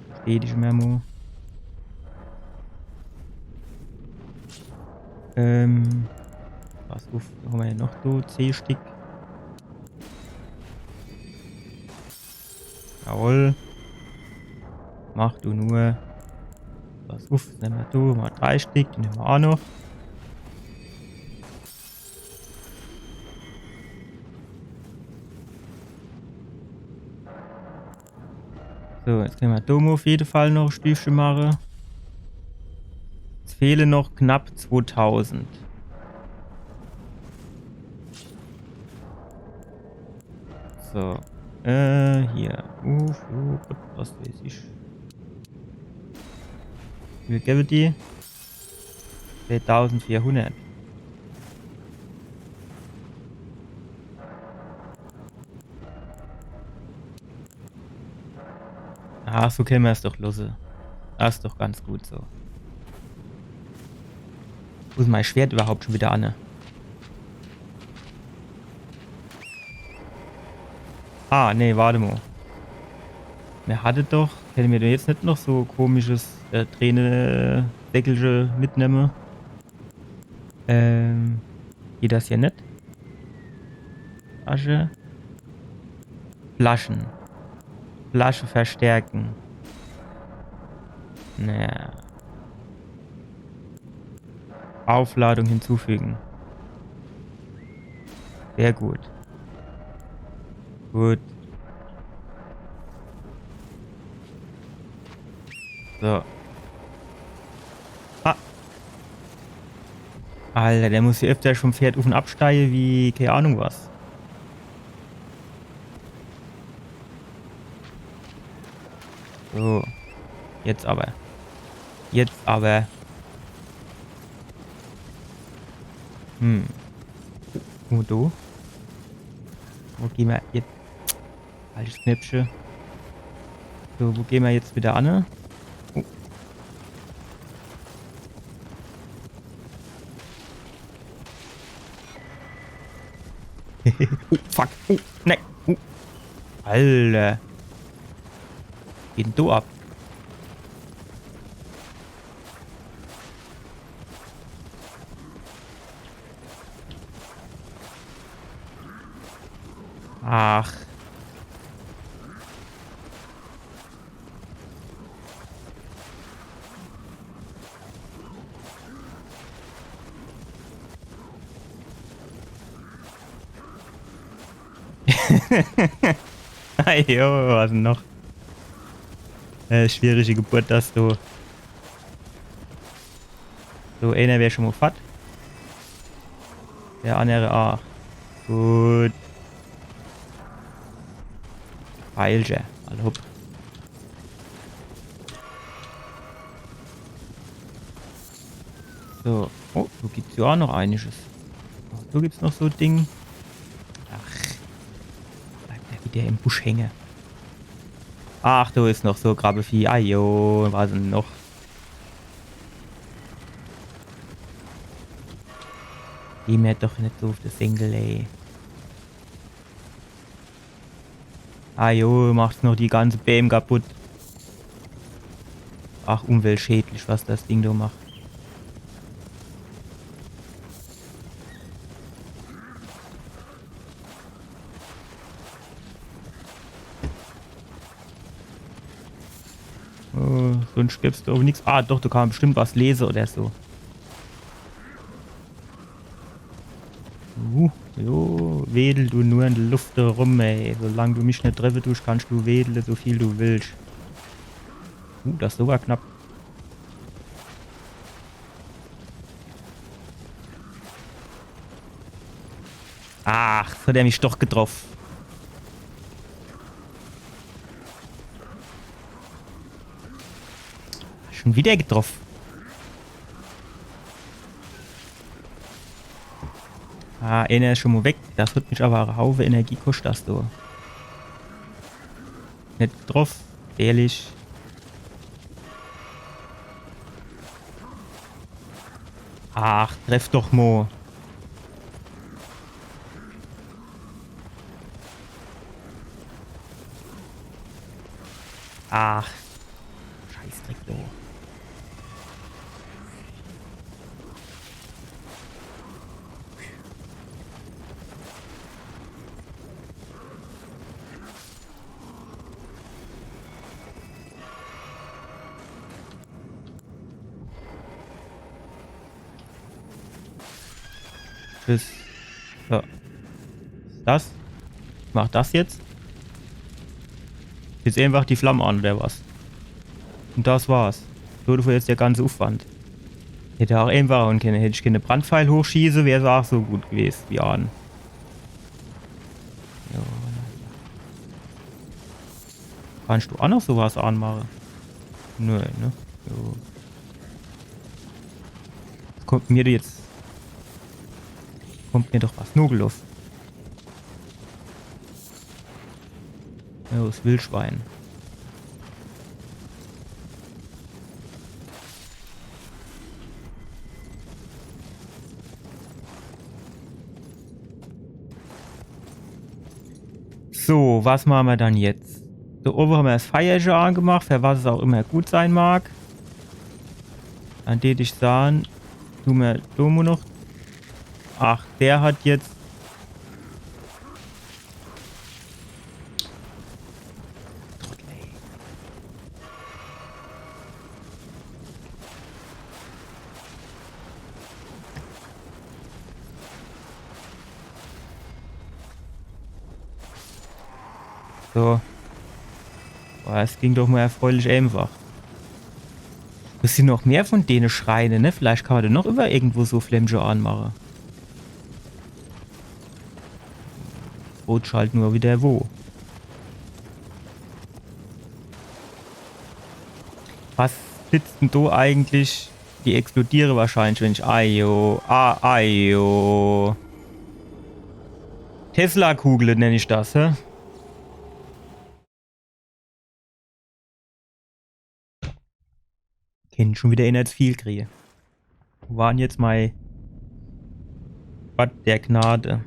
Bestätige mer mo. Ähm. Was, uff, do han mer jo noch so zeh Stick. Jawohl. Mach du nur. Pass uff, nemme mer do mo drei Stick, die nemme mer aa noch. So, jetzt kenne mer do mo uff jede Fall noch e Stüfche mache. Es fehle noch knapp zwotausend. So. Äh, hier. Uff, uff, was weiß ich. Wie viel gebe die? Zweitausendvierhundert. Ach, so kenne mer's doch losse. Das is doch ganz gut so. Wo is mei Schwert überhaupt schon wieder anne? Ah, nee, warte mo. Mir hatte doch, kenne mir do jetzt net noch so komisches, äh, Träne-Deckelche mitnemme? Ähm, geht das hier net? Flasche. Flaschen. Flasche verstärken. Naja. Aufladung hinzufügen. Sehr gut. Gut. So. Ah. Alter, der muss jo öfter vom Pferd uff un absteie wie, kee Ahnung was. So. Jetzt awwer. Jetzt awwer. Hm. Wo do? Wo gehn mer jetzt? Falsches Knöpfche. So, wo gehn mer jetzt widder anne? Oh. Oh, fuck. Oh, nee. Oh. Alter. Geht denn do ab? Ach. Ei, jo, was dann noch? Äh, schwierige Geburt, das do. So, eener wär schun mol fort. Der annere aach. Gut. Pfeilcher. Alla hopp. So. Oh, do gibt's jo aach noch einiges. Oh, do gibt's noch so Ding. Ach. Bleibt der widder im Busch hänge. Ach, do is noch so Krabbevieh. Ajo, was dann noch? Geh mer doch net so uff de Senkel, ey. Ajo, machst noch die ganze Bääm kaputt. Ach, umweltschädlich, was das Ding do macht. Oh, sunscht gibt's do aach nix. Ah, doch, do kann mer bestimmt was lese oder so. Uh, jo, wedel du nur in de Luft do rum, ey. Solang du mich net treffe dusch, kannscht du wedle, so viel du willsch. Uh, das war knapp. Ach, hat er mich doch getroff. Schun widder getroff. Ah, eener is schun mol weg. Das hat mich awwer e Haufe Energie koscht, das do. Net getroff, ehrlich. Ach, treff doch mo. Ach, Scheißdreck, du. Tschüss. So. Das? Mach das jetzt? Jetzt einfach die Flamme an, oder was? Und das war's. So, dafür jetzt der ganze Uffwand. Hätt er aach einfach un kenne, hätt ich kenne Brandpfeil hochschieße, wär's aach so gut gewese wie an. Jo. Kannscht du aach noch so was anmache? Nö, ne? Jo. Kommt mir jetzt. Kommt mir doch was nogeloff. Jo, das Wildschwein. So, was mache mer dann jetzt? Do owwe hammer das Feierche angemacht, für was es aach immer gut sei mag. Dann tät ich sahn, du mer do mo noch. Ach, der hat jetzt Trottel, ey. So. Boah, es ging doch mo erfreulich einfach. Es sin noch mehr von dene Schreine, ne? Vielleicht kann ma do noch iwwer irgendwo so Flämmche anmache. Frooch halt nur widder wo. Was blitzt dann do eigentlich? Die explodiere wahrscheinlich, wenn ich. Ajo. Ah, ajo. Tesla-Kugle nenn ich das, hä? Kennt schun widder eener zu viel krie. Wo war dann jetzt mei Ort der Gnade?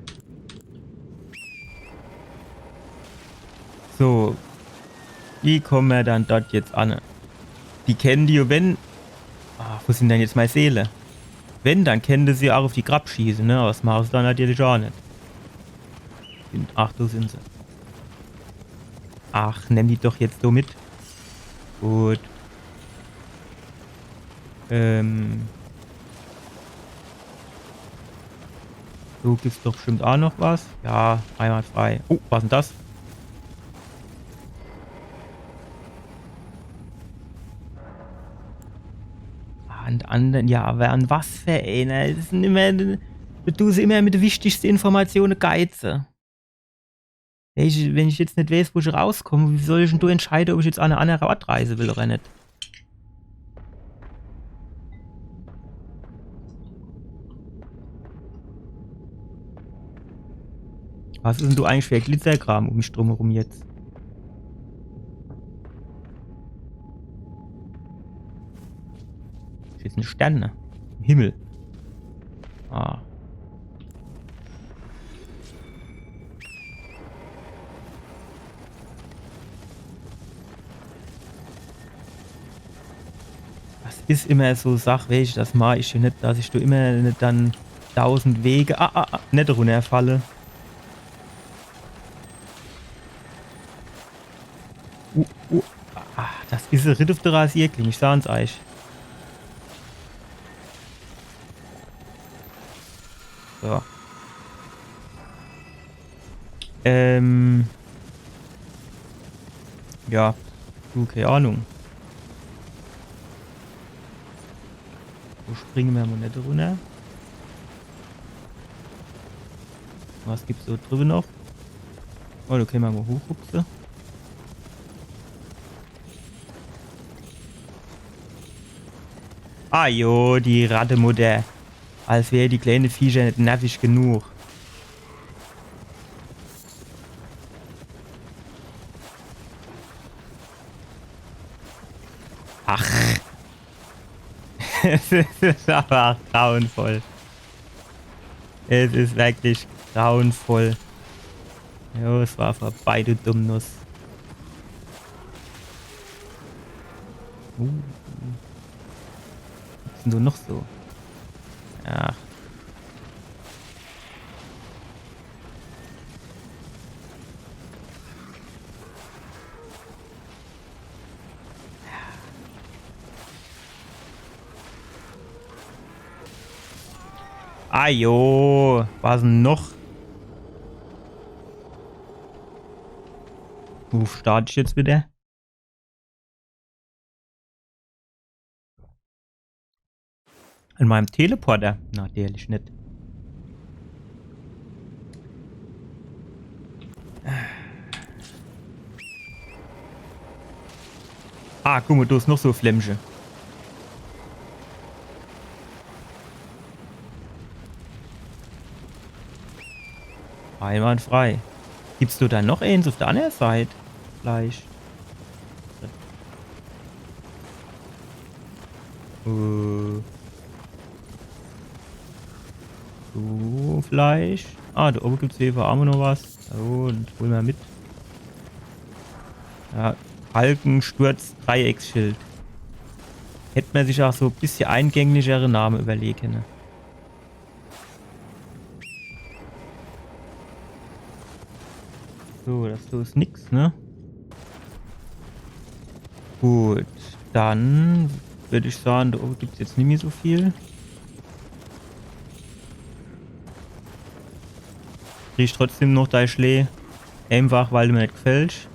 So. Wie komme mer dann dort jetzt an? Die kennen die, wenn. Ah, wo sin dann jetzt mei Seele? Wenn, dann kennen die se aach uff die Grapp schieße, ne? Awwer das mache se dann natürlich aach net. Ach, do sin se. Ach, nemm die doch jetzt so mit. Gut. Ähm. Do gibt's doch bestimmt aach noch was. Ja, einwandfrei. Oh, was dann das? Ah, un an, ja, awwer an was fer eener? Das sin immer, du se immer mit de wichtigste Informatione geize. Wenn ich, wenn ich jetzt net weeß, wo ich rauskomm, wie soll ich dann do entscheide, ob ich jetzt an e annere Ort reise will oder net? Was is dann do eigentlich fer Glitzerkram um mich drumherum jetzt? Is jetzt e Stern, ne? Im Himmel. Ah. Das is immer so Sach, weesch, das mag ich jo net, dass ich do immer net dann dausend Wege, ah, ah, ah, net runnerfalle. Uh, uh, ah, das is e Ritt uff de Rasierkling, ich saan's eich. So. Ähm. Ja. Du, kei Ahnung. Wo springe mer mol net runner? Was gibt's do driwwe noch? Oh, do kenne mer mol hochhupse. Ah jo, die Rattemutter. Als wär die kleine Viecher net nervig genug. Ach. Es is awwer grauenvoll. Es is wirklich grauenvoll. Jo, es war vorbei, du Dummnuss. Uh. Was sin do noch so? Ach. Ah jo, was dann noch? Wo start ich jetzt widder? An meim Teleporter? Natürlich net. Ah, guck mol, do is noch so e Flämmche. Einwandfrei. Gibt's do dann noch eens uff de anner Seit? Vielleicht. Äh. So, vielleicht. Ah, do owwe gibt's uff jede Fall aa noch was. So, un hole mer mit. Ja, Balkensturz, Dreiecksschild. Hätt mer sich aa so e bissje eingänglichere Name iwwerlehe kenne. So, das do is nix, ne? Gut, dann würd ich sage, do owwe gibt's jetzt nimmi so viel. Krieg ich trotzdem noch dei Schlää. Einfach, weil du mer net gefällsch.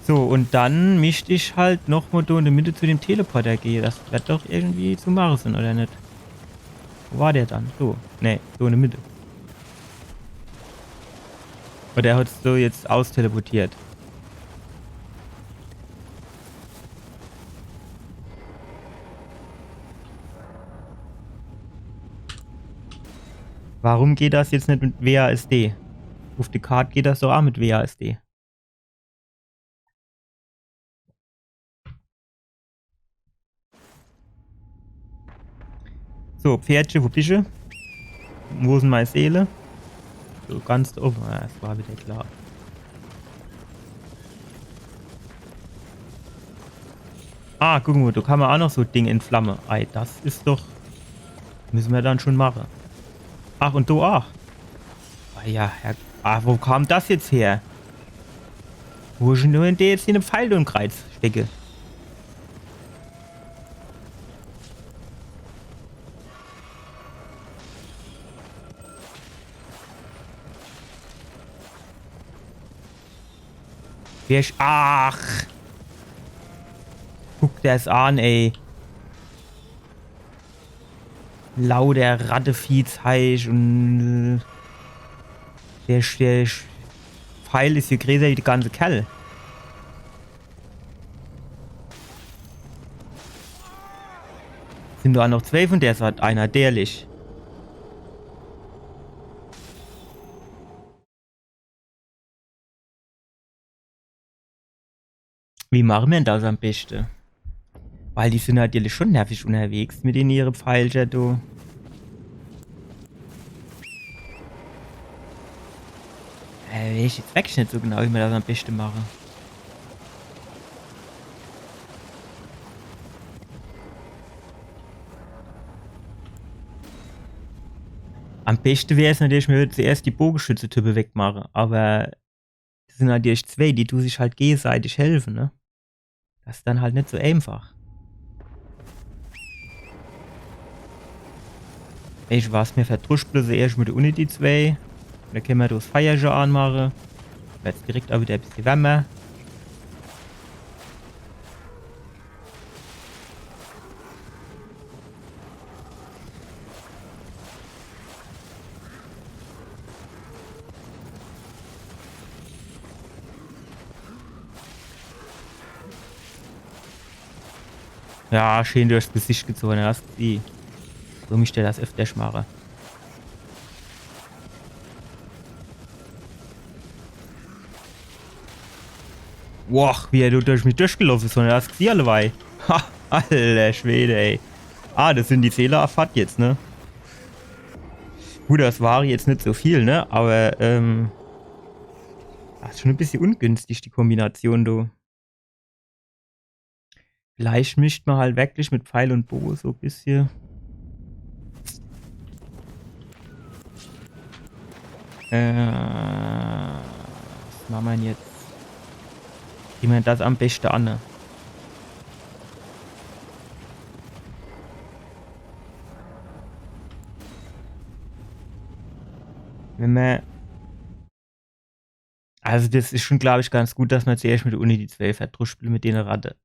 So, un dann misst ich halt noch mo do in de Mitte zu dem Teleporter gehe. Das werd doch irgendwie zu mache sin, oder net? Wo war der dann? So. Nee, so in de Mitte. Oder hat's so jetzt austeleportiert? Warum geht das jetzt net mit W A S D? Uff de Kart geht das doch aa mit W A S D. So, Pferdche, wo bische? Wo sin mei Seele? So, ganz do owwe. Ah, das war wieder klar. Ah, guck mo, do kann ma aa noch so Ding entflamme. Ei, das is doch... Misse ma dann schon mache. Ach, un do aa. Ah ja, Herr... Ah, wo kam das jetzt her? Wo is nur in der jetzt hier e Pfeil un Kreiz stecke? Wer sch-, ach! Guck der's an, ey. Lauter Ratteviehzeich un, äh, der, der Pfeil is hier greeßer wie de ganze Kerl. Sin do aa noch zwee von der Sort? Einer, ehrlich. Wie mache mer'n das am beschte? Weil die sin natürlich schon nervig unterwegs mit dene ihre Pfeilcher, du. Äh, weeß ich jetzt wirklich net so genau, wie mer das am beschte mache. Am beschte wär's natürlich, mer würd zuerscht die Bogeschütze-Type wegmache, aber das sin natürlich zwee, die du sich halt gegeseitig helfe, ne? Das is dann halt net so eenfach. Weeß ich was, mer verdruschple se erscht mo do unne, die zwee. Do kenne mer das Feierche anmache. Werd's direkt aa wieder e bissje wärmer. Ja, scheen durchs Gesicht gezoge, das is die. So misst er das öfters mache. Boah, wie er do durch mich durchgelaufe is, sondern das gesieh alleweil. Ha, alter Schwede, ey. Ah, das sin die Seele aa fort jetzt, ne? Gut, das war jetzt net so viel, ne? Aber, ähm, das is schon e bissje ungünstig, die Kombination, du. Vielleicht misst mer halt wirklich mit Pfeil un Boge so e bissje. Äh, was mache mer'n jetzt? Wie mer das am beschte anne? Wenn mer Also das is schon, glaab ich, ganz gut, dass mer zuerscht mit de Uni die zwee verdruschple mit dene Ratte.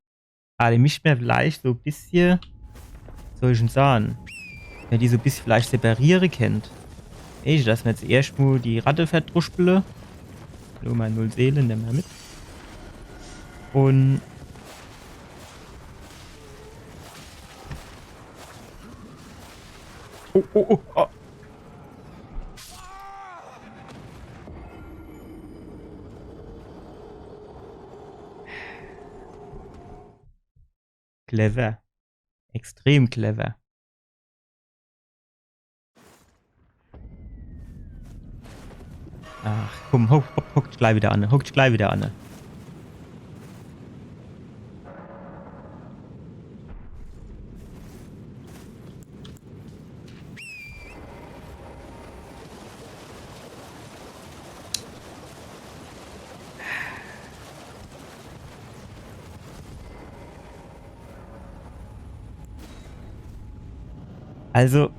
Aber die misst mer vielleicht so e bissje, soll ich dann sage, wenn mer die so e bissje vielleicht separiere kennt. Ey, dass mer zuerscht mo die Ratte verdruschple. Nur mol null Seele, nemme mer mit. Un... Oh, oh, oh, oh. Clever. Extrem clever. Ach, komm, hock, hock, hock dich glei wieder an, hock dich glei wieder an. Also,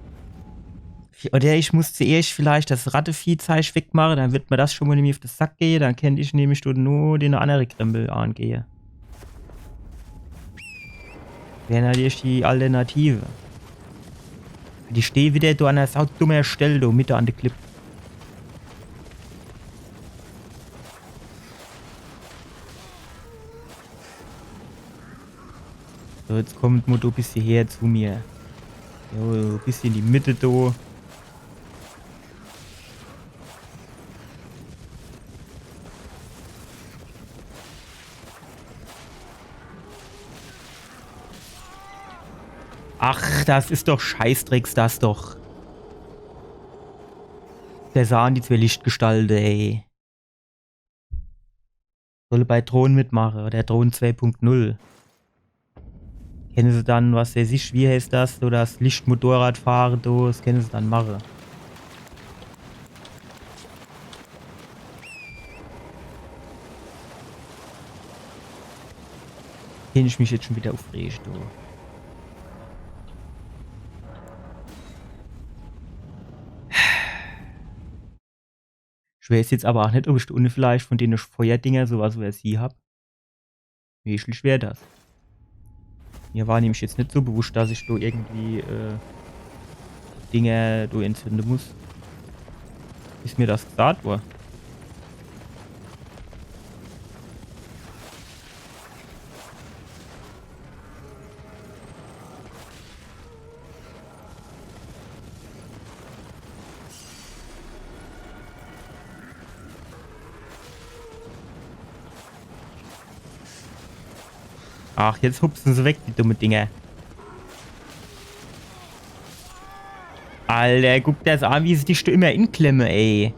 Oder ich muss zuerscht vielleicht das Ratteviehzeich wegmache, dann wird mer das schon mol nimmi uff de Sack gehe, dann kennt ich nämlich do nur den annere Krempel angehe. Wär natürlich die Alternative. Die stehn wieder do an der saudummer Stell, do, mitte an de Klipp. So, jetzt kommt mol do e bissje her zu mir. Jo, e bissje in die Mitte do. Ach, das is doch Scheißdrecks, das doch. Do sahn die zwee Lichtgestalte, ey. Solle bei Drohne mitmache, oder Drohne zwei Punkt null. Kenne se dann, was weiß ich, wie heißt das, so das Lichtmotorrad fahre, do, das kenne se dann mache. Kennt ich mich jetzt schon wieder uffrege, do. Ich weiß jetzt aber auch net, ob ich do unne vielleicht von dene Feuerdinger sowas übersieh hab. Möglich wär das. Mir war nämlich jetzt net so bewusst, dass ich do irgendwie, äh, Dinger do entzünde muss. Is mir das gesagt wor? Ach, jetzt hupsen se weg, die dumme Dinger. Alter, guck der das an, wie se dich do immer inklemme, ey.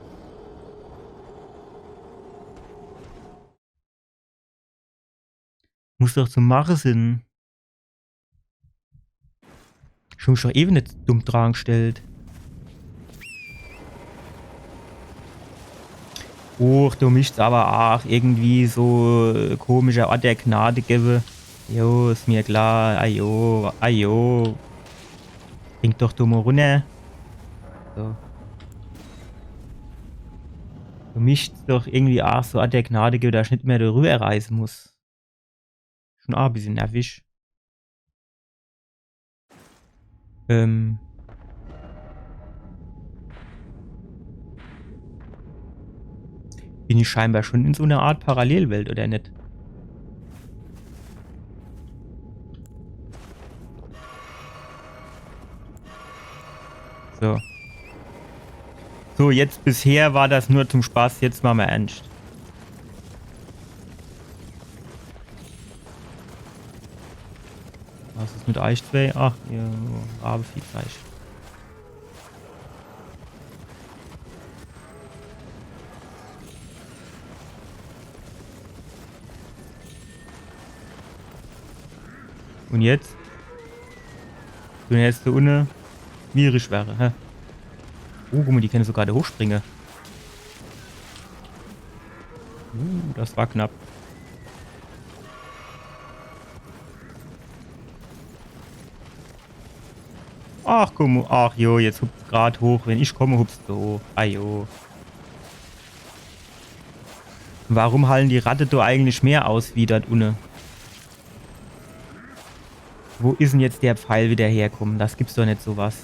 Muss doch zum Mache sin. Ich hab mich doch ewe net dumm dran gestellt. Och, do misst's aber aach irgendwie so, äh, komischer Ort der Gnade gewwe. Jo, is mir klar. Ajo, ajo. Spring doch do mol runner. So. Do misst's doch irgendwie aach so Ort der Gnade gewwe, dass ich net mehr do rüberreise muss. Schon aach e bissje nervisch. Ähm. Bin ich scheinbar schon in so ner Art Parallelwelt, oder net? So. So, jetzt bisher war das nur zum Spaß, jetzt mache mer ernscht. Was is mit eich zwee? Ach, ihr Rabeviehzeich. Und jetzt? Wenn jetzt do unne schwierig wäre, hä? Oh, guck mol, die kenne sogar do hochspringe. Uh, das war knapp. Ach, guck mol, ach jo, jetzt hupst grad hoch. Wenn ich komme, hupst du hoch. Ah jo. Warum hallen die Ratte do eigentlich mehr aus wie dort unne? Wo is'n jetzt der Pfeil wieder herkomme? Das gibt's doch net, sowas.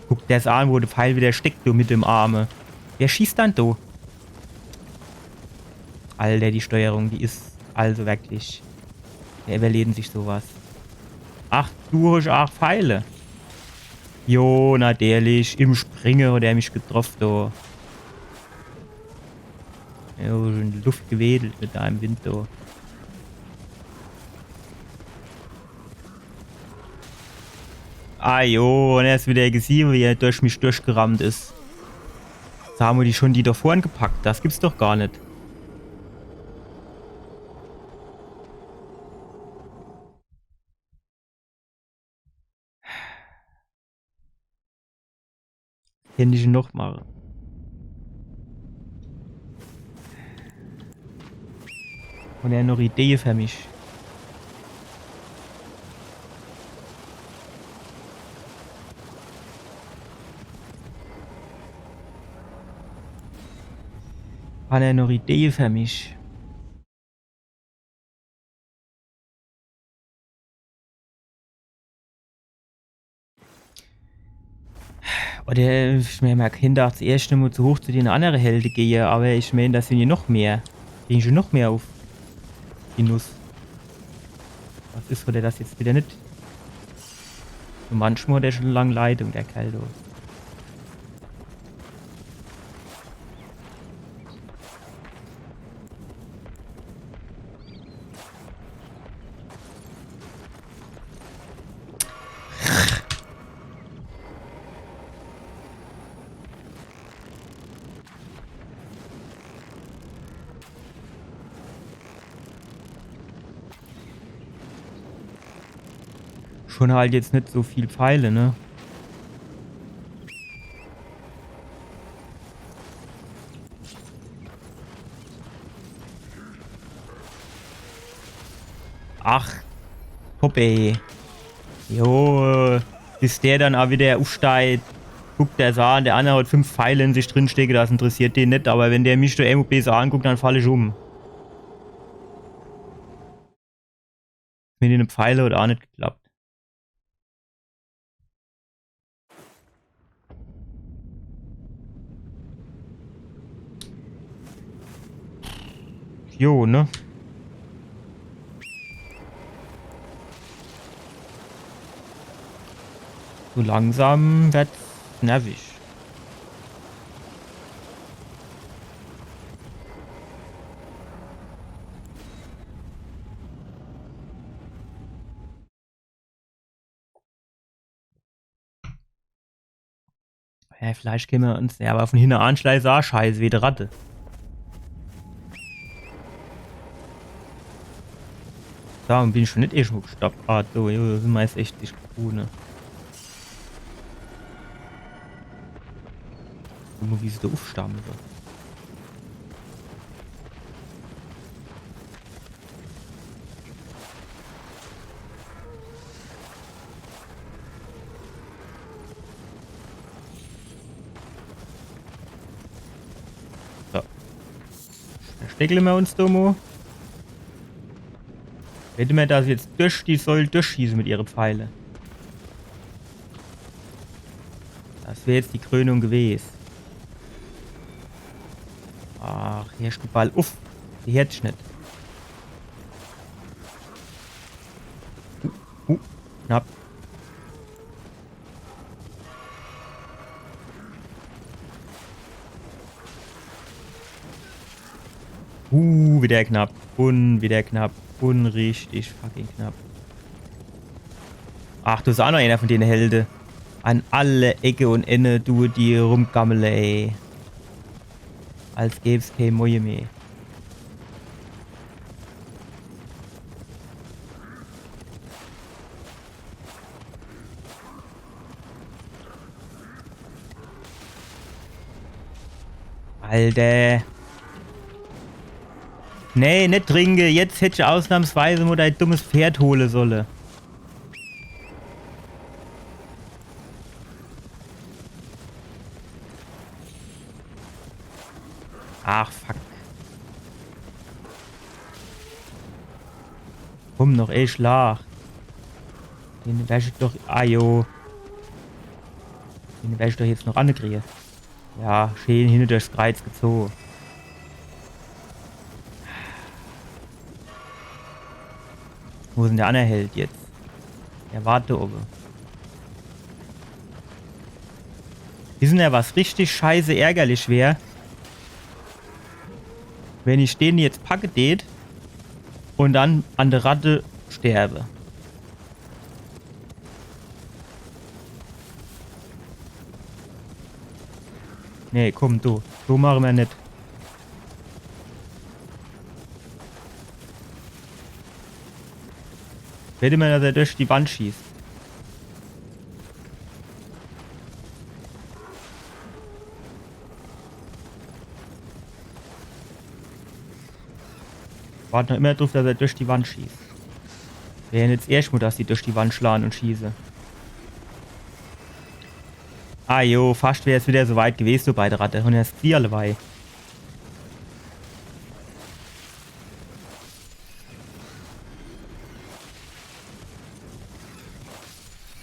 Guck der's an, wo de Pfeil wieder steckt, du, mit dem Arme. Wer schießt dann do? Alter, die Steuerung, die is also wirklich. Wer überleht sich sowas? Ach, du hosch aach Pfeile. Jo, natürlich. Im Springe hat er mich getroffen, do. Jo, in de Luft gewedelt mit deinem Wind, do. Ah jo, und erst wieder gesehen, wie er durch mich durchgerannt is. Sa mo, die schon die do vorn gepackt? Das gibt's doch gar net. Kann ich noch mache. Hat er noch Idee für mich? Hat er noch Idee für mich? Oder ich mein, mer kennt ach zuerscht emol zu hoch zu den annere Helde gehe, aber ich mein, das sin jo noch mehr. Bin ich schun noch mehr uff die Nuss. Was is, hat er das jetzt wieder net? So manchmal hat er schun lang Leitung, der Kerl, du. Schun halt jetzt net so viel Pfeile, ne? Ach, Puppe. Jo, bis der dann ach wieder uffsteit, guckt er so an, der annere hat fünf Pfeile in sich drin stecke, das interessiert den net, aber wenn der mich do irgendwo besser anguckt, dann fall ich um. Mit den Pfeile hat ach net geklappt. Jo, ne? So langsam werd's nervig. Ja, vielleicht kenne mer uns, ja, aber von hinne anschleiche is ach scheiße, wie die Ratte. Do bin ich schun net eh schun gestorb. Ah, so, jo, do sin mer jetzt echt nicht gut, ne? Guck mol, wie se do uffstampfe. So. Versteckle mer uns do mol. Wenn mer das jetzt durch die Säul durchschieße mit ihre Pfeile. Das wär jetzt die Krönung gewes. Ach, hier is de Ball. Uff, die hört sich net. Uh, uh, knapp. Uh, wieder knapp. Un wieder knapp. Un richtig fucking knapp. Ach, do is ach noch einer von dene Helde. An alle Ecke un Enne, du, die rumgammele, ey. Als gäb's kee Moie mehr. Alter. Nee, net trinke. Jetzt hätt ich ausnahmsweise mol dei dummes Pferd hole solle. Ach, fuck. Komm, noch ee Schlag. Den werr ich doch, ah jo. Den werr ich doch jetzt noch ankrie. Ja, schee hinne durchs Kreiz gezoge. Wo is dann der anner Held jetzt? Der wart do owwe. Wissen er, was richtig scheiße ärgerlich wär? Wenn ich den jetzt packe deet un dann an de Ratte sterbe. Nee, komm, du. So mache mer net. Wette mer, dass er durch die Wand schießt. Wart noch immer druff, dass er durch die Wand schießt. Wär jetzt erscht mol, dass die durch die Wand schlahn un schieße. Ah jo, fascht wär's wieder so weit gewest, du bei de Ratte. Un jetzt die alle bei.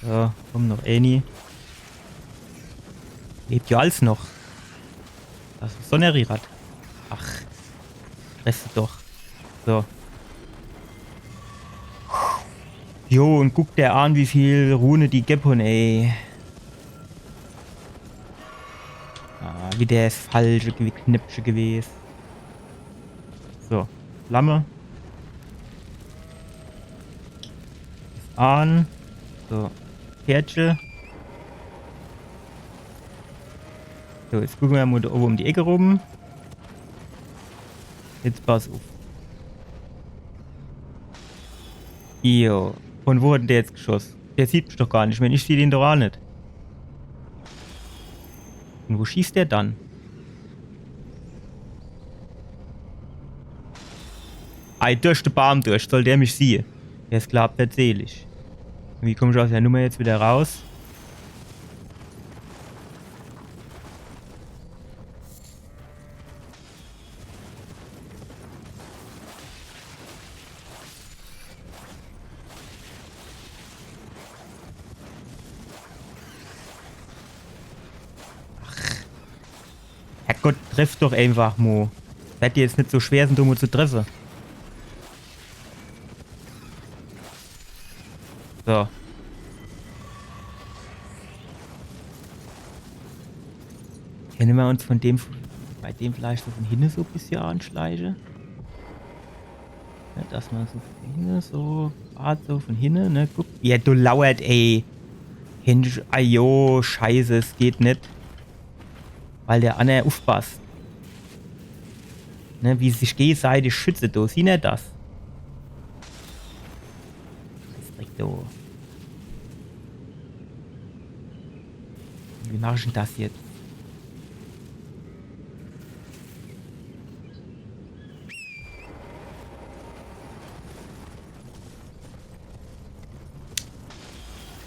So, komm noch, Annie. Lebt jo alles noch. Das is so e Rierat. Ach, fress doch. So. Jo, un guck der an, wie viel Rune die gebb hun, ey. Ah, wieder das falsche Ge- Knöpfche gewest. So, Flamme. Is an. So, Pferdche. So, jetzt gucke mer mol do owwe um die Eck rum. Jetzt pass uff. Jo. Vun wo hat denn der jetzt geschoss? Der sieht mich doch gar net mehr. Ich seh den doch aa net. Un wo schießt der dann? Ei, durch de Baam durch. Soll der mich siehe? Der is, glaab, net selig. Wie komm ich aus der Nummer jetzt wieder raus? Ach. Herrgott, treff doch einfach mo. Werd jetzt net so schwer sin, do mo zu treffe. So. Kenne mer uns vun dem, bei dem vielleicht so vun hinne so e bissje anschleiche? Ja, dass mer so vun hinne so, grad so vun hinne, ne? Guck, wie er do lauert, ey. Hinsch, ajo, scheiße, es geht net. Weil der anner uffpasst. Ne, wie se sich gegeseitig schütze, do. Siehn er das? Scheißdreck, do. Wie mach ich denn das jetzt?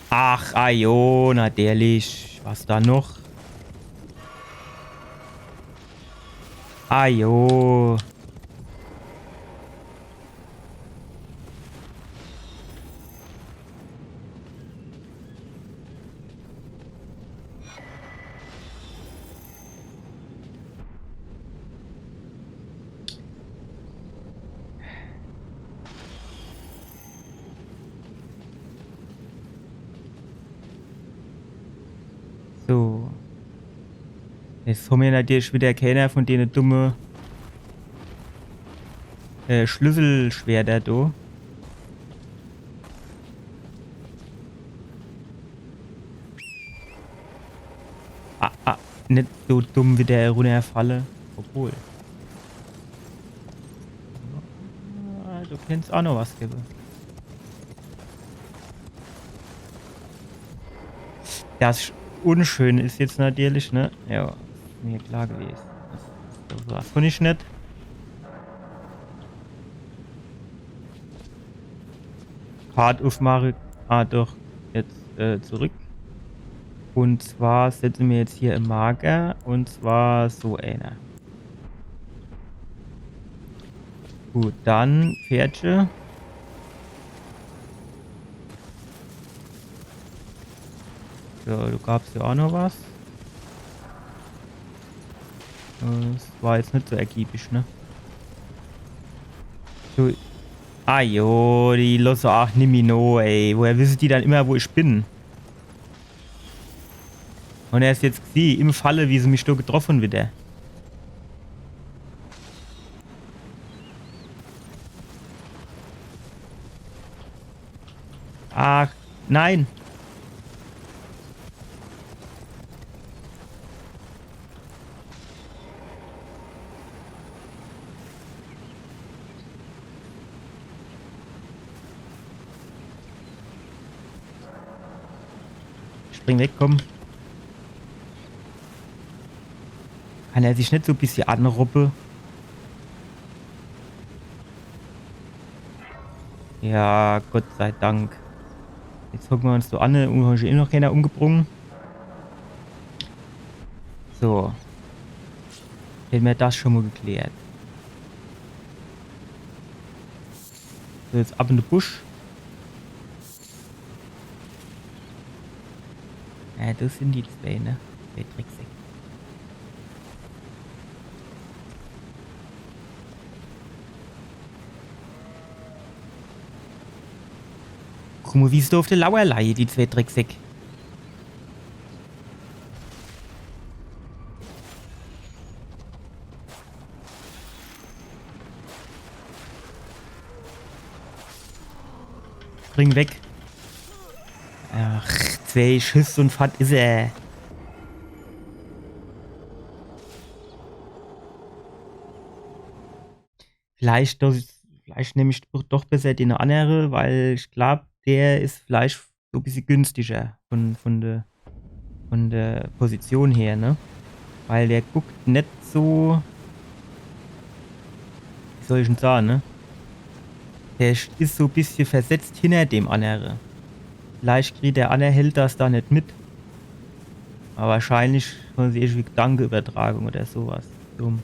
Ach, ajo, natürlich. Was do noch? Ajo. So. Jetzt hommer natürlich wieder keener vun dene dumme, äh, Schlüsselschwerter do. Ah, ah, net so dumm wieder runnerfalle. Obwohl. Ah, do kennt's aa noch was gewwe. Das Unschöne is jetzt natürlich, ne? Ja, is mer klar gewese. Das, das war vun net. Part uffmache. Ah, doch. Jetzt, äh, zurück. Un zwar setze mer jetzt hier e Marker. Un zwar so eener. Gut, dann Pferdche. So, do gab's jo aa noch was. Äh, das war jetzt net so ergiebig, ne? So. Ah jo, die losse aa nimmi no, ey. Woher wisse die dann immer, wo ich bin? Un er is jetzt gsieh, im Falle, wie se mich do getroffe wieder. Ach, nein. Spring weg, komm. Kann er sich net so e bissje anroppe? Ja, Gott sei Dank. Jetzt hocke mer uns do an, do unne hot schun eh noch kääner umgebrung. So. Hätte mer das schun mol geklärt. So, jetzt ab in de Busch. Ja, das sin die zwee, ne? Zwee Drecksäck. Guck mol, wie se do uff de Lauer leie, die zwee Drecksäck. Spring weg. Ach, zwee Schuss un fort is er. Vielleicht, das, vielleicht nemm ich doch, doch besser den annere, weil ich glaab, der is vielleicht so e bissje günstiger von, von der, von der Position her, ne? Weil der guckt net so, wie soll ich'n sage, ne? Der is so e bissje versetzt hinner dem annere. Vielleicht kriegt der anner Held das do net mit. Awwer wahrscheinlich hon se irgendwie Gedankeübertragung oder so was. Zum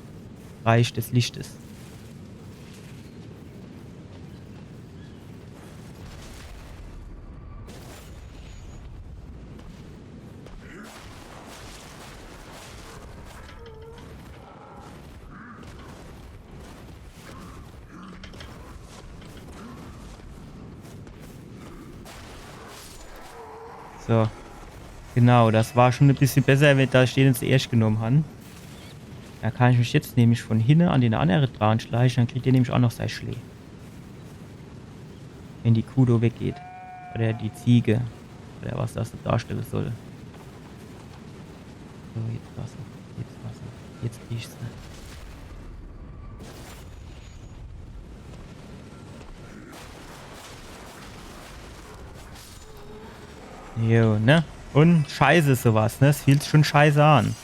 Reich des Lichtes. So. Genau, das war schun e bissje besser, wenn, dass ich den zuerscht genomm han. Do kann ich mich jetzt nämlich von hinne an den annere dran schleiche, dann kriegt der nämlich ach noch sei Schlää. Wenn die Kuh do weggeht. Oder die Ziege. Oder was das do darstelle soll. So, jetzt Wasser. Jetzt Wasser. Jetzt krieg ich's net. Jo, ne? Un scheiße is so was, ne? Es fühlt sich schun scheiße an.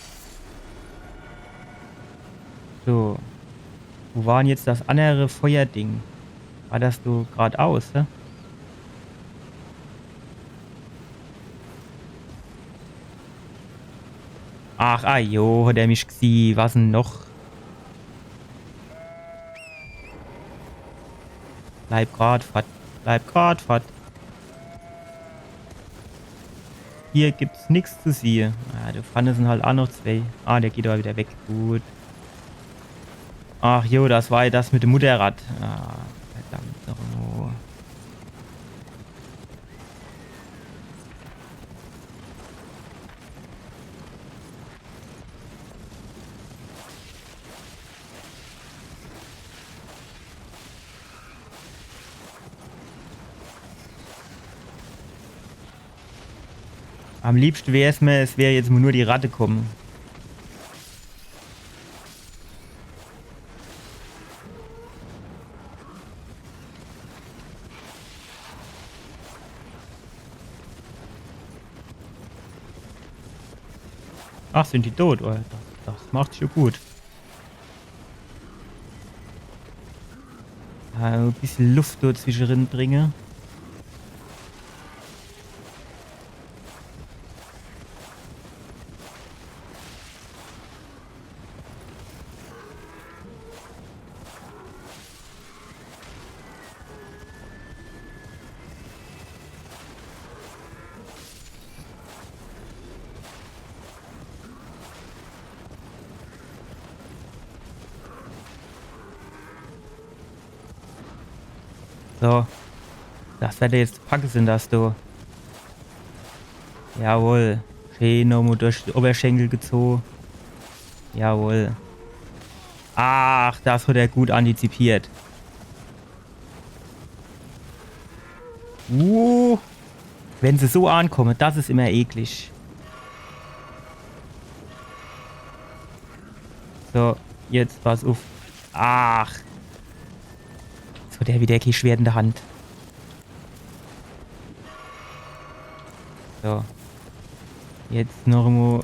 So. Wo war'n jetzt das annere Feuerding? War das do gradaus, hä? Ach, ah jo, hot er mich gesieh. Was'n noch? Bleib grad fort. Bleib grad fort. Hier gibt's nix zu siehe. Ah, do vorne sin halt ach noch zwee. Ah, der geht awwer widder weg. Gut. Ach jo, das war jo das mit dem Mutterrad. Ah, verdammt noch mol. Am liebschte wär's mer, es wär jetzt mol nur die Ratte kumme. Ach, sin die dot? Oh, das, das macht sich jo gut. Äh, e bissel Luft do zwischedrin bringe. So. Das werd jetzt packe sin, das do. Jawohl. Schee nomol durch die Oberschenkel gezoge. Jawohl. Ach, das hat er gut antizipiert. Uh, wenn se so ankomme, das is immer eklig. So, jetzt pass uff. Ach. Jetzt hat er wieder kee Schwert in der Hand. So. Jetzt noch emol.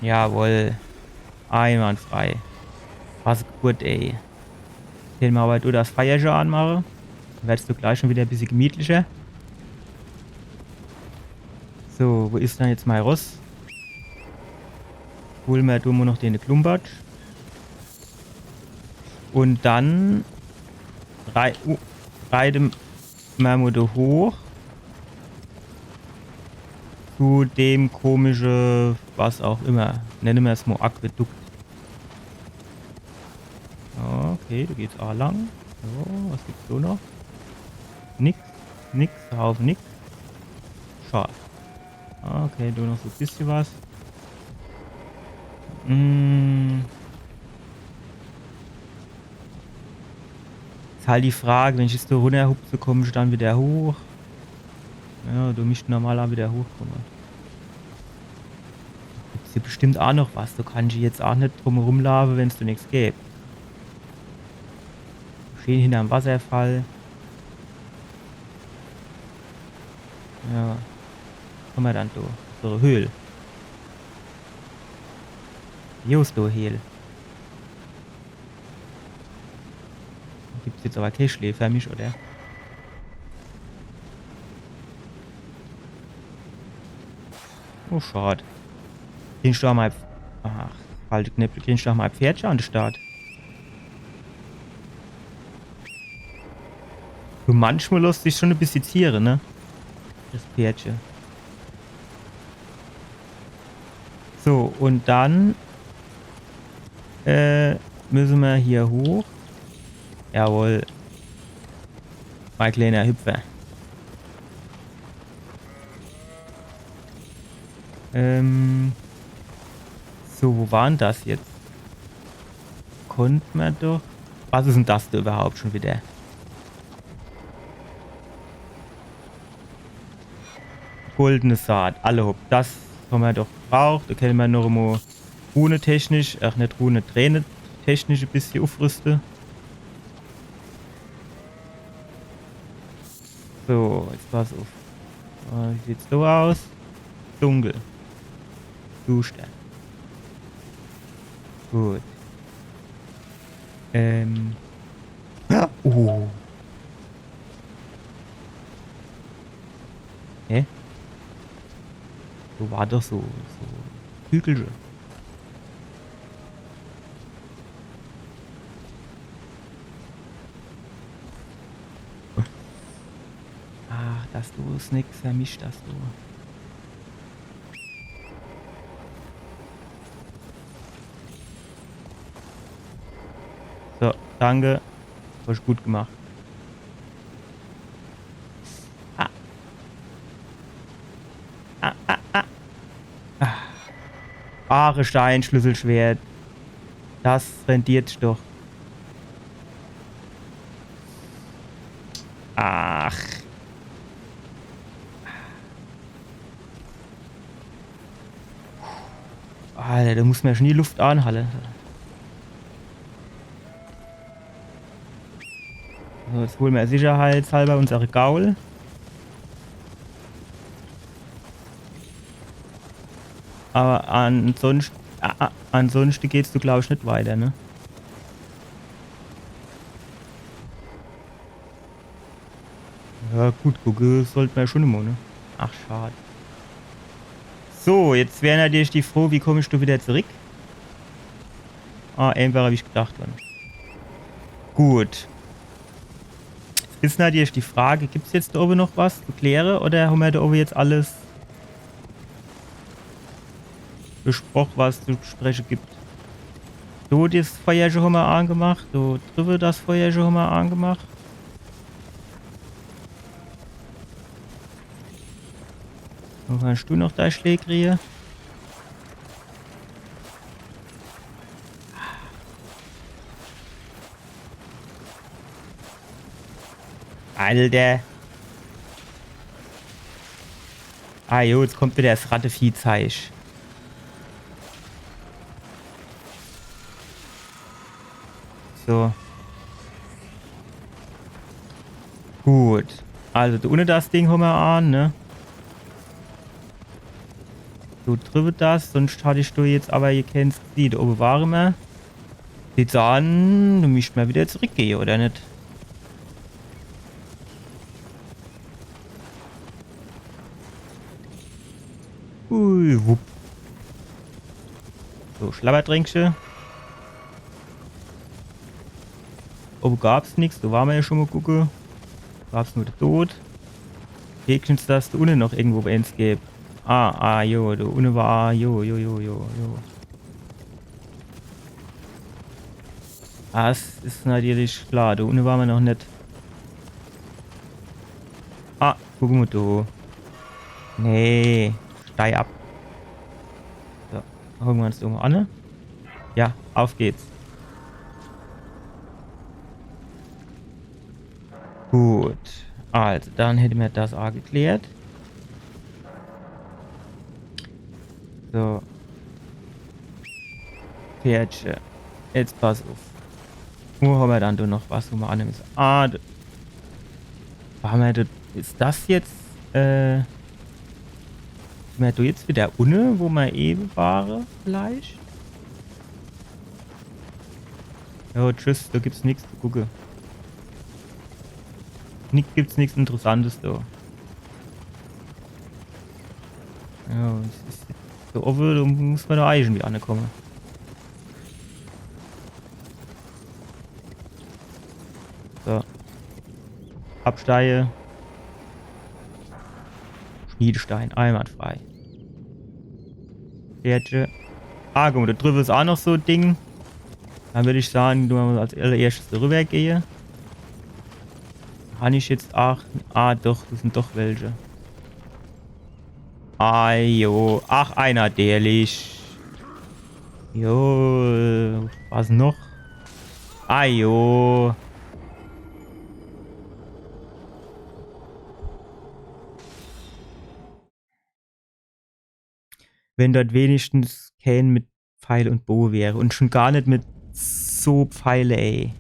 Jawohl. Einwandfrei. Was gut, ey. Kenne mer awwer do das Feierche anmache. Dann werd's do gleich schun widder e bissje gemütlicher. So, wo is dann jetzt mei Ross? Hole mer do mo noch de Klumbatsch. Un dann rei uh, reite mer mo do hoch. Zu dem komische, was auch immer. Nenne mer's mo Aquädukt. Okay, do geht's aa lang. So, was gibt's do noch? Nix, nix, Haufe nix. Schad. Okay, do noch so e bissje was. Mm. Is halt die Frage, wenn ich jetzt do runnerhupse, komm ich dann widder hoch? Ja, do misst normaler widder hochkomme. Gibt's do bestimmt aa noch was. Do kann ich jetzt aa net drum rumlaafe, wenn's do nix gäb. Schee hinnerm Wasserfall. Ja. Was hammer dann do? So, Höhl. Just do, Höhl. Gibt's jetzt awwer kee Schläfer, mich, oder? Oh, schad. Krieg ich do mei Pf-, ach, halt, Knäppel, krieg ich do mei Pferdche an de Start? Du, manchmal losst sich schun e bissje ziere, ne? Das Pferdche. So, un dann, äh, misse mer hier hoch. Jawohl. Mei kleener Hüpfer. Ähm. So, wo war'n das jetzt? Konnt mer doch. Was is'n das do iwwerhaupt schun widder? Goldene Saat, alla hopp. Das hammer doch gebraucht. Do kenne mer noch emol runetechnisch, ach, net rune-, tränetechnisch e bissje uffrüste. So, jetzt pass uff. Äh, wie sieht's do aus? Dunkel. Duschter. Gut. Ähm. Oh. Hä? Do war doch so, so Hügelche. Ach, das do is nix für mich, das do. So, danke. Hasch gut gemacht. Ah. Ah, ah, ah. Ah. Ach, Stein, Schlüsselschwert. Das rentiert sich doch. Ach. Alter, do muss mer jo schun die Luft anhalle. So, jetzt hole mer sicherheitshalber unsere Gaul. Awwer ansonscht-, ah, ah, ansonschte geht's do, glaab ich, net weiter, ne? Ja, gut, gucke sollt mer jo schun emol, ne? Ach, schad. So, jetzt wär natürlich die Frooch, wie komm ich do widder zurick? Ah, eenfacher, wie ich gedacht hab. Gut. Jetzt is natürlich die Frooch, gibt's jetzt do owwe noch was zu kläre oder hammer do owwe jetzt alles besproch, was zu bespreche gibt? Do das Feierche hammer angemacht, do driwwe das Feierche hammer angemacht. Wo kannsch du noch dei Schläg kriehe? Alter. Ah jo, jetzt kommt widder das Ratteviehzeich. So. Gut. Also, do unne das Ding hammer an, ne? Do driwwe das, sonscht hatt ich do jetzt awwer hier kee Ziel. Do owwe ware mer. Sieht so an, du mischt mol widder zurückgehe, oder net? Ui, wupp. So, Schlabbertränkche. Owwe gab's nix, do ware mer jo schun mol gucke. Gab's nur de Tod. Höchschdens, dass do unne noch irgendwo eens gäb. Ah, ah, jo, do unne war, jo, jo, jo, jo, jo. Ah, es is natürlich klar, do unne ware mer noch net. Ah, guck mol do. Nee, steig ab. So, gucke mer uns do mol an, ne? Ja, auf geht's. Gut. Also, dann hätte mer das aa geklärt. So. Pferdche. Jetzt pass uff. Wo ha mer dann do noch was, wo mer annehmen? Ah, do, war mer do, is das jetzt, äh, sin mer do jetzt widder unne, wo mer ewe ware, vielleicht? Jo, tschüss, do gibt's nix zu gucke. Nix, gibt's nix Interessantes do. Jo, es is so owwe, do muss mer do irgendwie annekomme. So. Absteige. Schmiedestein, einwandfrei. Pferdche. Ah, guck mol, do driwwe is aa noch so e Ding. Dann würd ich sage, du mer als allererschtes do riwwer gehe. Kann ich jetzt aach. Ah, doch, do sin doch welche. Ah, jo. Ach, einer, ehrlich. Jo, was noch? Ah, jo. Wenn dort wenigstens kään mit Pfeil und Boge wär. Und schon gar net mit so Pfeile, ey.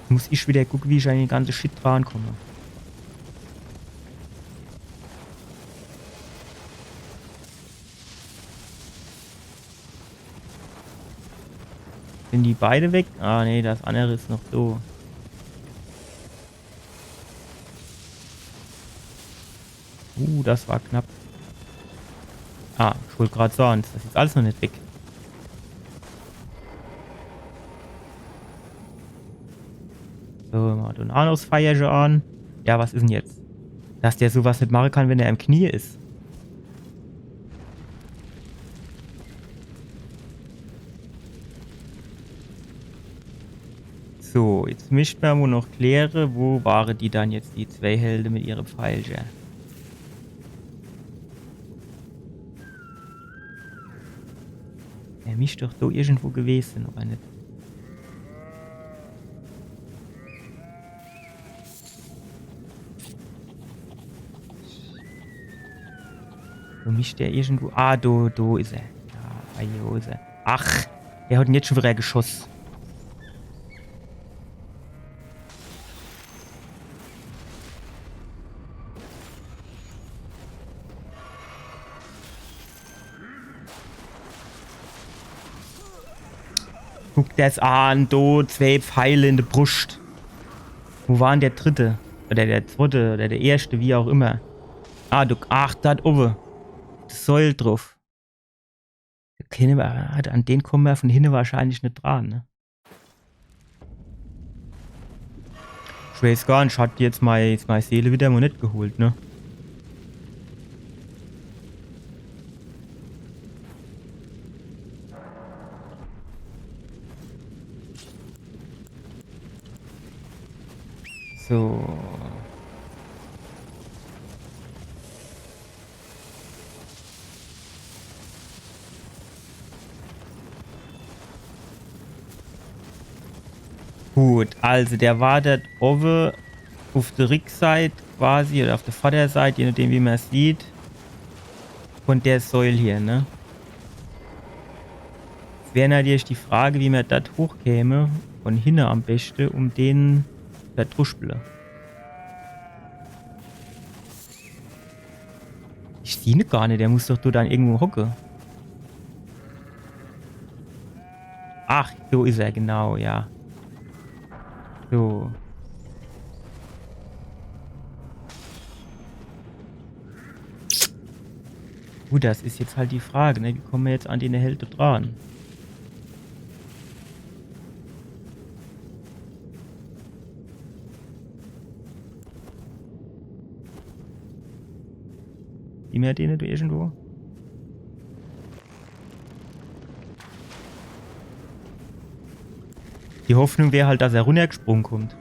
Muss ich wieder gucke, wie ich an den ganze Shit drankomme. Sin die beide weg? Ah, nee, das andere is noch do. Uh, das war knapp. Ah, ich wollt grad sage, das is jetzt alles noch net weg. So, mach do e anneres Feierche an. Ja, was is 'n jetzt? Dass der so was net mache kann, wenn er im Knie is. So, jetzt misst mer nur noch kläre, wo ware die dann jetzt, die zwei Helde mit ihre Pfeilcher? Er misst doch do irgendwo gewese sin, oder net? Wo misst der irgendwo? Ah, do, do is er. Ja, ah, jo, is er. Ach, er hat 'n jetzt schon wieder geschoss. Guck der's an, do, zwei Pfeile in de Bruscht. Wo war 'n der dritte? Oder der zwotte, oder der erschte, wie auch immer. Ah, du, ach, do owwe. De Säul druff. Okay, ne, an den komme mer von hinne wahrscheinlich net dran, ne? Ich weiß gar net, ich hat jetzt mei, mei Seele wieder mol net geholt, ne? So. Gut, also der war dort owwe uf de Rickseit quasi oder uf de Vorderseit, je nachdem wie mer's sieht, von der Säul hier, ne? Jetzt wär natürlich die Frage, wie mer dort hochkäme, von hinne am beschte, um den verdruschpele. Ich sieh ne gar net, der muss doch do dann irgendwo hocke. Ach, so is er, genau, ja. So. Gut, das is jetzt halt die Frage, ne? Wie komme mer jetzt an den Held do dran? Immer den do irgendwo? Die Hoffnung wär halt, dass er runnergesprung kommt.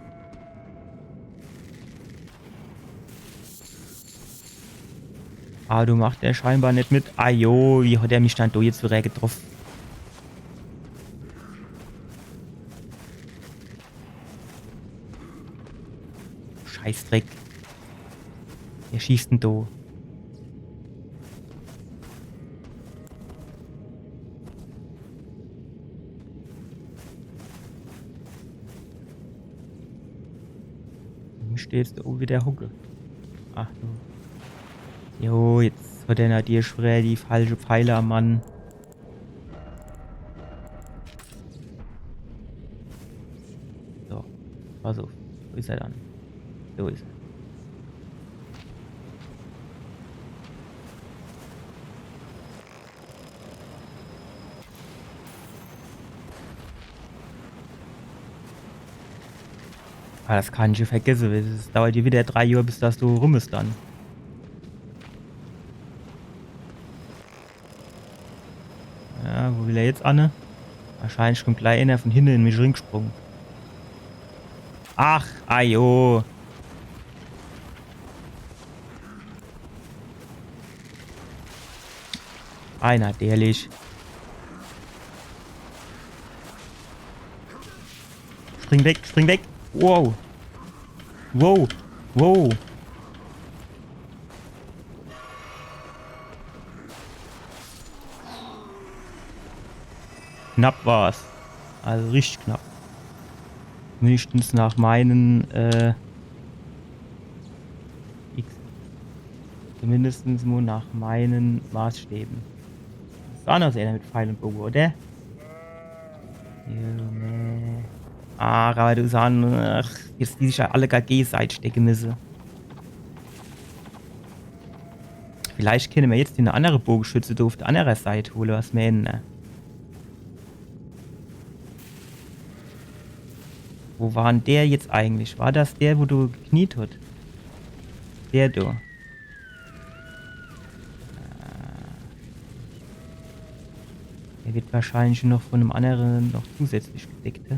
Ah, do macht er scheinbar net mit. Ah jo, wie hat er mich dann do jetzt wieder getroff? Scheißdreck. Wer schießt denn do? Wo steht's do owe wieder hocke? Ach du. Jo, jetzt hat er natürlich schwer die falsche Pfeile am Mann. So, pass uff. Wo is er dann? So is er. Ah, das kann ich jo vergesse, weil es dauert jo wieder drei Johr, bis das so rum is dann. Ja, wo will er jetzt anne? Wahrscheinlich kommt gleich einer von hinne in mich ringesprung. Ach, ajo. Einer, ehrlich. Spring weg, spring weg. Wow. Wow. Wow. Knapp war's. Also richtig knapp. Mindestens nach meinen, äh, X. Zumindestens nur nach meinen Maßstäben. Is ach noch so einer mit Pfeil und Boge, oder? Junge. Ach, aber du San, ach, jetzt die sich ja alle gar G-Seit stecke müsse. Vielleicht kenne mer jetzt den annere Bogeschütze do uff der annere Seit hole, was meene, ne? Wo war denn der jetzt eigentlich? War das der, wo do gekniet hat? Der do. Äh, der wird wahrscheinlich noch von dem annere noch zusätzlich gedeckt, hä?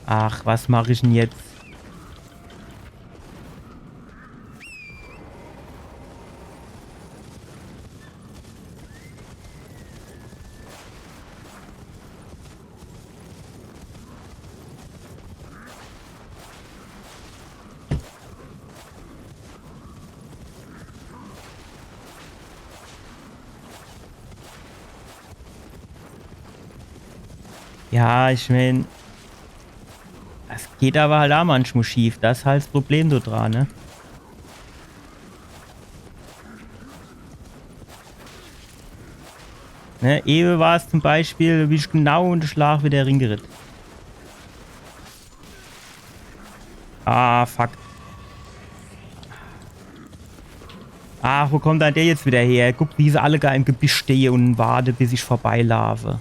Ach, was mach ich denn jetzt? Ja, ich mein, das geht aber halt ach manchmal schief. Das is halt das Problem do dran, ne? Ne, ewe war's zum Beispiel, wie ich genau in de Schlag wieder ringeritt. Ah, fuck. Ach, wo kommt dann der jetzt wieder her? Guck, wie se alle gar im Gebüsch stehe und warte, bis ich vorbeilaafe.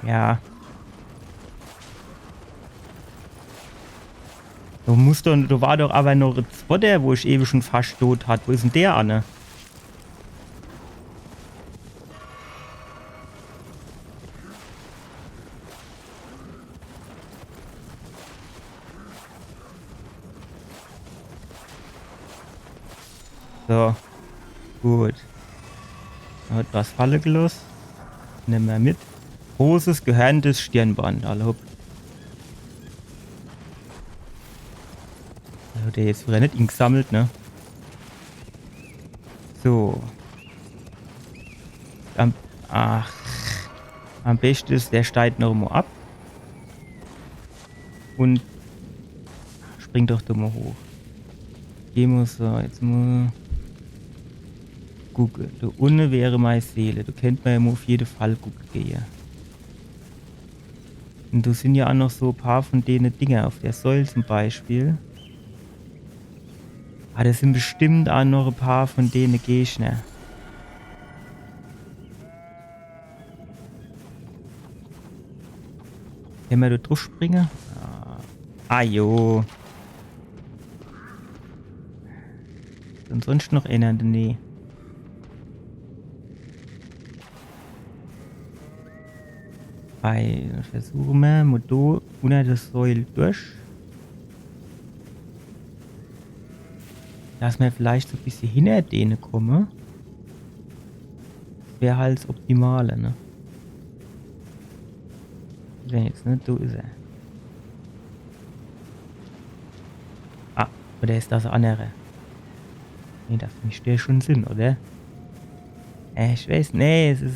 Ja. Do muss doch, do war doch aber noch e Zwotter, wo ich ewe schon fascht dot hat. Wo is denn der anne? So. Gut. Do hat was falle geloss. Nemme mer mit. Großes gehörntes Stirnband. Alla hopp. Do hat er jetzt widder net ingesammelt, ne? So. Am, ach. Am beschte is, der steigt noch mo ab. Un spring doch do mo hoch. Geh mo so, jetzt mo. Gucke, do unne wär mei Seele. Do kennt mer jo mo uff jede Fall gucke gehe. Un do sin jo aa noch so e paar vun dene Dinger uff der Säul zum Beispiel. Ah, do sin bestimmt aa noch e paar vun dene Gegner. Kenne mer do druff springe? Ah, ah jo. Ansonschte noch eener in de Näh? Weil, versuche mer, mo do unner de Säul durch. Dass mer vielleicht so e bissje hinner dene komme. Wär halt 's Optimale, ne? Is er jetzt, ne? Do is er. Ah, oder is das e annere? Nee, das misst der schun sin, oder? Äh, ich weiß, nee, es is,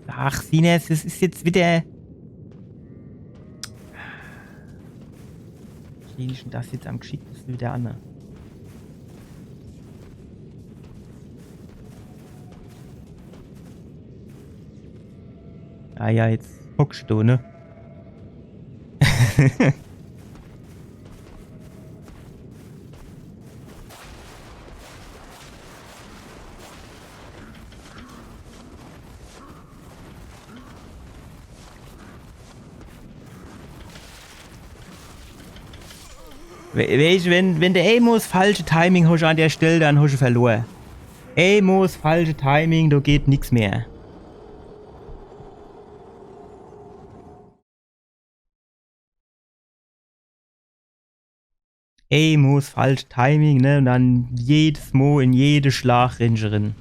ach, Sines, es is jetzt widder Krieg ich dann das jetzt am geschicktesten widder an, ne? Ah ja, jetzt hockst du, ne? We-, weescht, wenn, wenn de emol 's falsche Timing hosch an der Stell, dann hosch verlor. Emol 's falsche Timing, do geht nix mehr. Emol 's falsch Timing, ne? Un dann jedes Mol in jede Schlach rin, rin.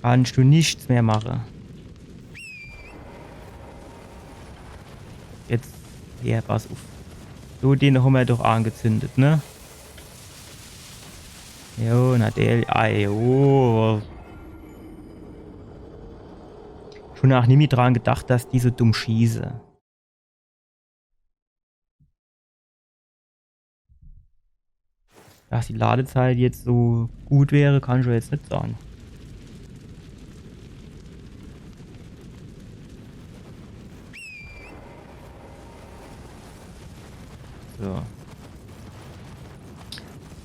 Kannst du nix mehr mache. Jetzt, hier, pass uff. So, den hommer doch angezündet, ne? Jo, natürlich. Ah, jo. Schun aa nimmi dran gedacht, dass die so dumm schieße. Dass die Ladezeit jetzt so gut wär, kann ich jetzt net sage. So.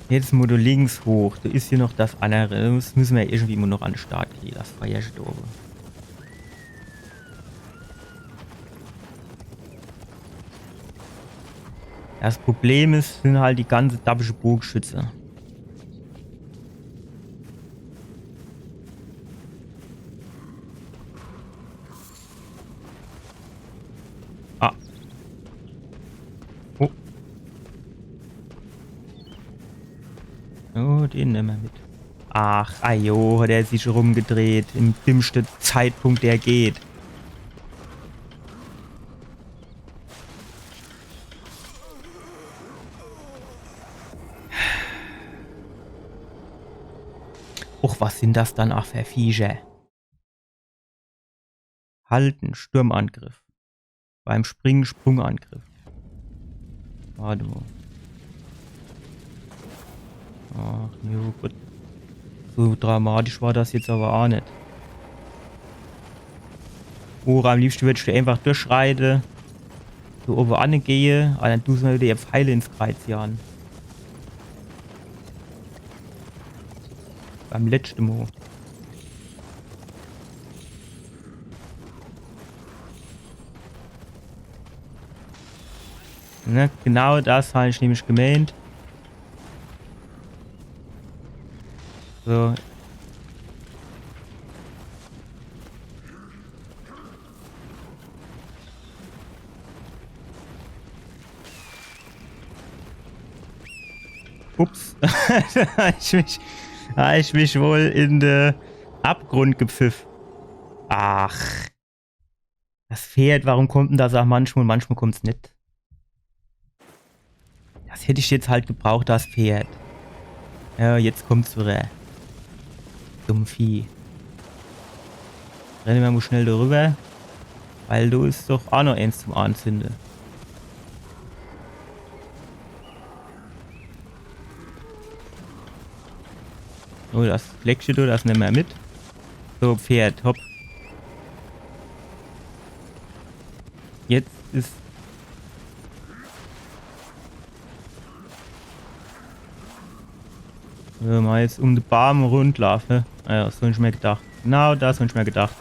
Jetzt mol do links hoch. Do is hier noch das annere. Das misse mer irgendwie mol noch an de Start krien. Das Feiersche do owwe. Das Problem is, sin halt die ganze dabbische Bogeschütze. Ah. Oh. Oh, den nemme mer mit. Ach, ajo, hat er sich rumgedreht. Im dümmschte Zeitpunkt, der geht. Och, was sin das dann ach für Viecher? Halten, Sturmangriff. Beim Springen, Sprungangriff. Wart emol. Ach, jo, gut. So dramatisch war das jetzt awwer aa net. Ora, am liebschte würdsch du einfach durchschreite, so owwe anne gehe, awwer dann dun se mer widder ihr Pfeile ins Kreiz jage. Beim letschte Mol. Ne, genau das hab ich nämlich gemeent. So. Ups. Ich mich, Hab ich mich wohl in de Abgrund gepfiff. Ach. Das Pferd, warum kommt denn das auch manchmal und manchmal kommt's net? Das hätt ich jetzt halt gebraucht, das Pferd. Ja, jetzt kommt's wieder. Dumm Vieh. Renne mer mal schnell do rüber. Weil do is doch auch noch eens zum Anzünde. Oh, das Fleckche do, das nemme mer mit. So, Pferd, hopp. Jetzt is. Wenn mer jetzt um de Baam rundlaafe. Ah ja, das hab ich mir gedacht. Genau das hab ich mir gedacht.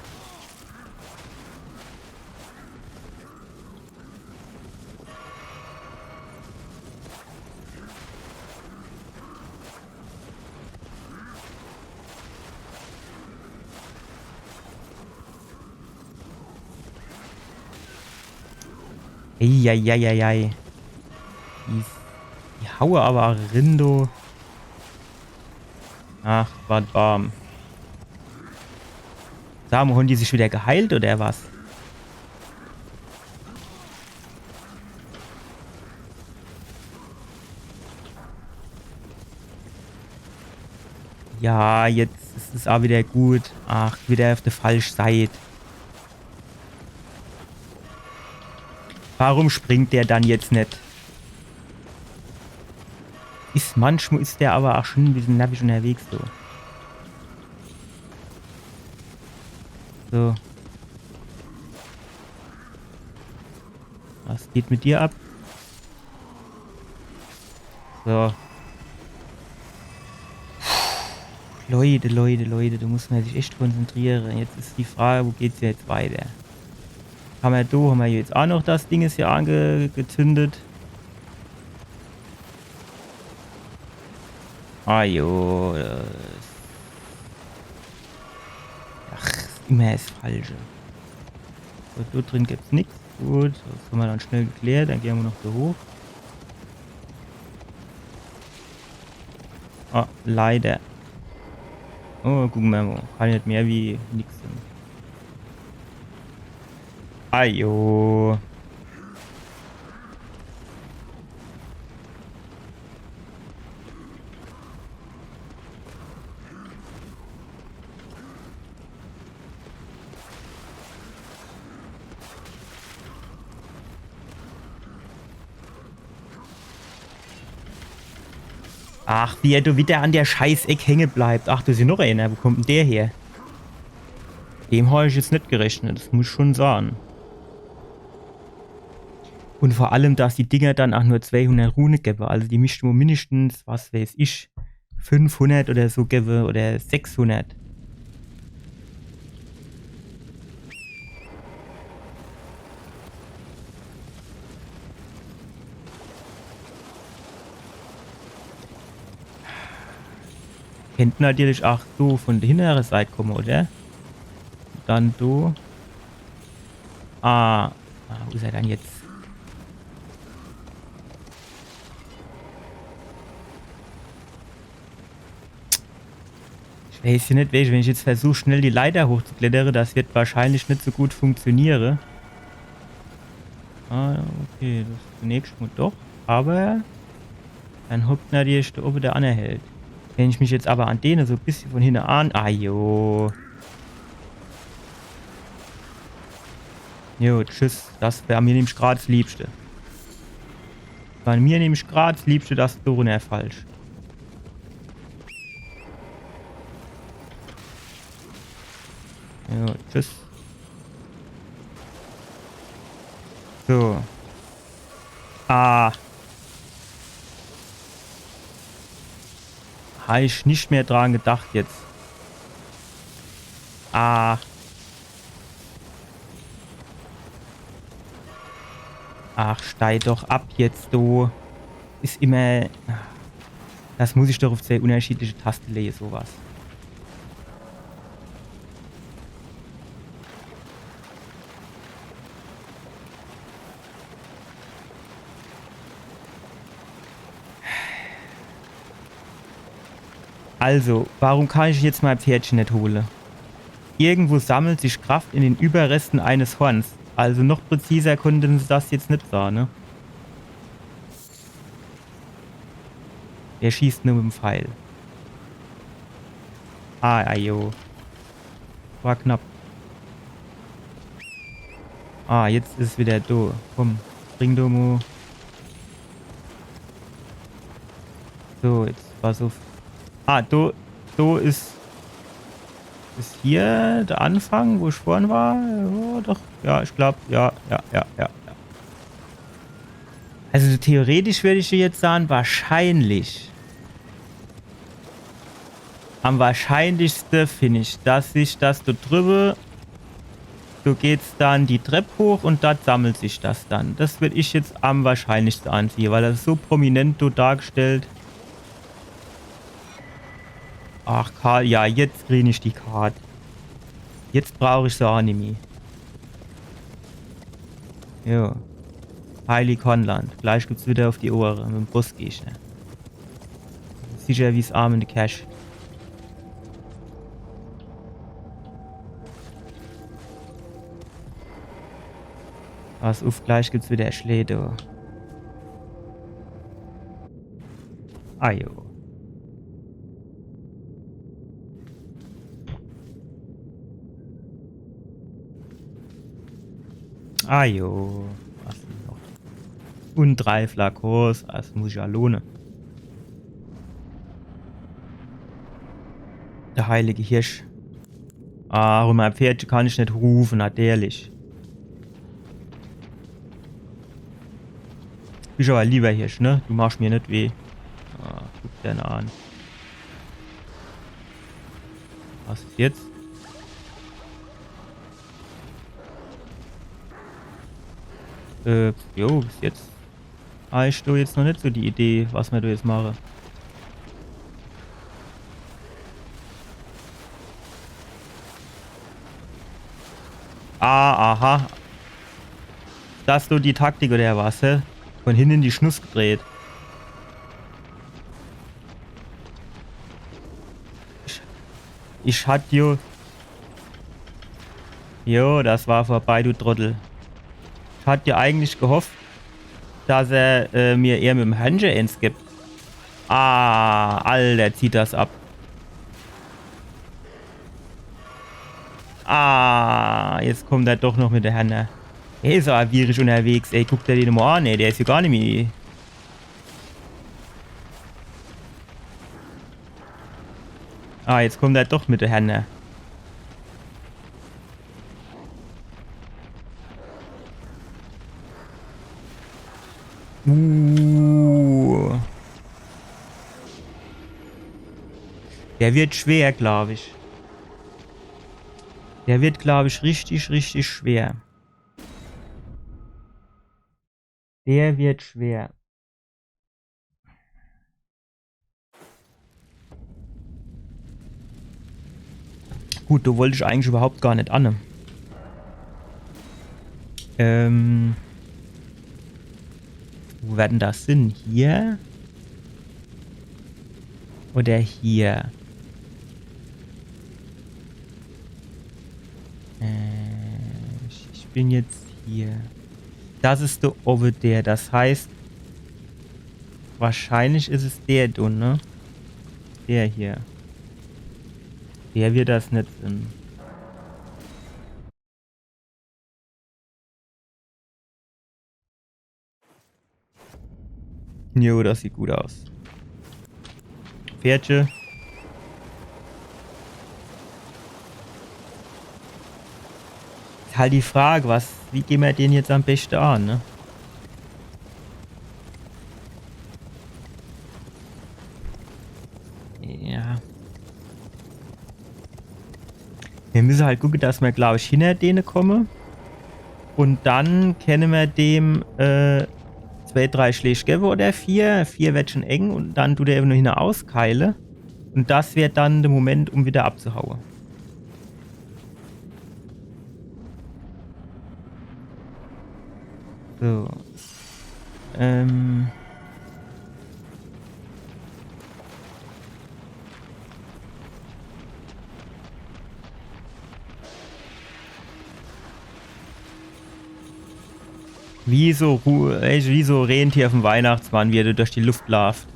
Eieieiei. Die, die haue aber rin, du. Ach, was warm. Sa mo, hon die sich wieder geheilt oder was? Ja, jetzt is es auch wieder gut. Ach, wieder auf der falschen Seite. Warum springt der dann jetzt net? Is, manchmal is der aber auch schon ein bisschen nervig unterwegs, so. So. Was geht mit dir ab? So. Leute, Leute, Leute, do muss mer sich echt konzentriere. Jetzt is die Frage, wo geht's jetzt weiter? Hammer do, hammer jetzt auch noch das Ding is hier angezündet. Ah jo, das, ach, is immer das Falsche. So, do drin gibt's nix. Gut, das hammer dann schnell geklärt. Dann gehn mer noch do hoch. Ah, leider. Oh, gucke mer mal. Kann net mehr wie nix sin. Ajo. Ach, wie er do wieder an der Scheißeck hänge bleibt. Ach, do is jo noch einer. Wo kommt denn der her? Dem hab ich jetzt net gerechnet, das muss ich schon sage. Und vor allem, dass die Dinger dann auch nur zweihundert Rune gebe. Also die misste mer mindestens, was weiß ich, fünfhundert oder so gebe oder sechshundert. Kennt natürlich auch so von der hinteren Seite komme, oder? Dann do. Ah. Ah, wo is er dann jetzt? Ich weiß jo net, wenn ich, wenn ich jetzt versuch, schnell die Leiter hochzuklettere, das wird wahrscheinlich net so gut funktioniere. Ah, okay, das zunächst mal doch. Aber dann hockt natürlich der obe der anner Held. Wenn ich mich jetzt aber an dene so e bissje von hinne an... Ah, jo. Jo, tschüss. Das wär mir nämlich grad das Liebste. Wär mir nämlich grad das Liebste, dass du runnerfallst. Jo, tschüss. So. Ah. Hab ich net mehr dran gedacht jetzt. Ah. Ach, steig doch ab jetzt, du. Is immer... Das muss ich doch auf zwei unterschiedliche Taste lege, sowas. Also, warum kann ich jetzt mei Pferdche net hole? Irgendwo sammelt sich Kraft in den Überresten eines Horns. Also noch präziser konnten se das jetzt net sage, ne? Er schießt nur mit'm Pfeil. Ah, ajo. War knapp. Ah, jetzt is wieder do. Komm, spring do mo. So, jetzt pass uff. Ah, do, do is, is hier de Anfang, wo ich vorhin war? Ja, doch. Ja, ich glaub, ja, ja, ja, ja, ja. Also theoretisch würd ich jetzt sage, wahrscheinlich. Am wahrscheinlichste find ich, dass sich das do drübe, do geht's dann die Trepp hoch und dort sammelt sich das dann. Das würd ich jetzt am wahrscheinlichste ansehe, weil das is so prominent do dargestellt. Ach, Karl, ja, jetzt krieg ich die Kart. Jetzt brauch ich se aa nimmi. Jo. Heilig Hornland. Gleich gibt's wieder uff die Ohre mit'm Bossgegner. Sicher wie's Amen in de Kerch. Pass uff, gleich gibt's wieder Schlää do. Ajo. Ajo. Was denn noch? Und drei Flakons, das muss ja lohne. De heilige Hirsch. Ah, und mei Pferdche kann ich net rufe, natürlich. Bisch awwer liewer Hirsch, ne? Du machsch mir net weh. Ah, guck der an. Was is jetzt? Äh, jo, bis jetzt. Ah, ich do jetzt noch net so die Idee, was mer do jetzt mache. Ah, aha. Das do die Taktik oder was, hä? Von hinne die Schnuss gedreht. Ich, ich hat jo. Jo, das war vorbei, du Trottel. Ich hat jo eigentlich gehofft, dass er äh, mir eher mit'm Händsche eens gibt. Ah, Alter, zieht das ab. Ah, jetzt kommt er doch noch mit de Hänne. Er is awwer wierig unterwegs, ey. Guck der den mo an, ey. Der is jo gar nimmi. Ah, jetzt kommt er doch mit de Hänne. Uh. Der wird schwer, glaub ich. Der wird, glaub ich, richtig, richtig schwer. Der wird schwer. Gut, do wollt ich eigentlich überhaupt gar net an. Ähm, wo wär dann das hin? Hier? Oder hier? Äh, ich, ich bin jetzt hier. Das is der owwe der. Das heißt, wahrscheinlich is es der do, ne? Der hier. Der wird das net sin. Jo, das sieht gut aus. Pferdche. Is halt die Frage, was, wie gehn mer den jetzt am beschte an, ne? Ja. Mir müsse halt gucke, dass mer, glaub ich, hinner dene komme. Und dann kenne mer dem äh, zwei, drei Schläg gewwe oder vier. Vier wird schon eng und dann tut er ewe nur hinne auskeile. Und das wär dann der Moment, um wieder abzuhaue. So. Ähm. Wie so, Ru- äh, wie so Rentier vom Weihnachtsmann, wie er durch die Luft laaft.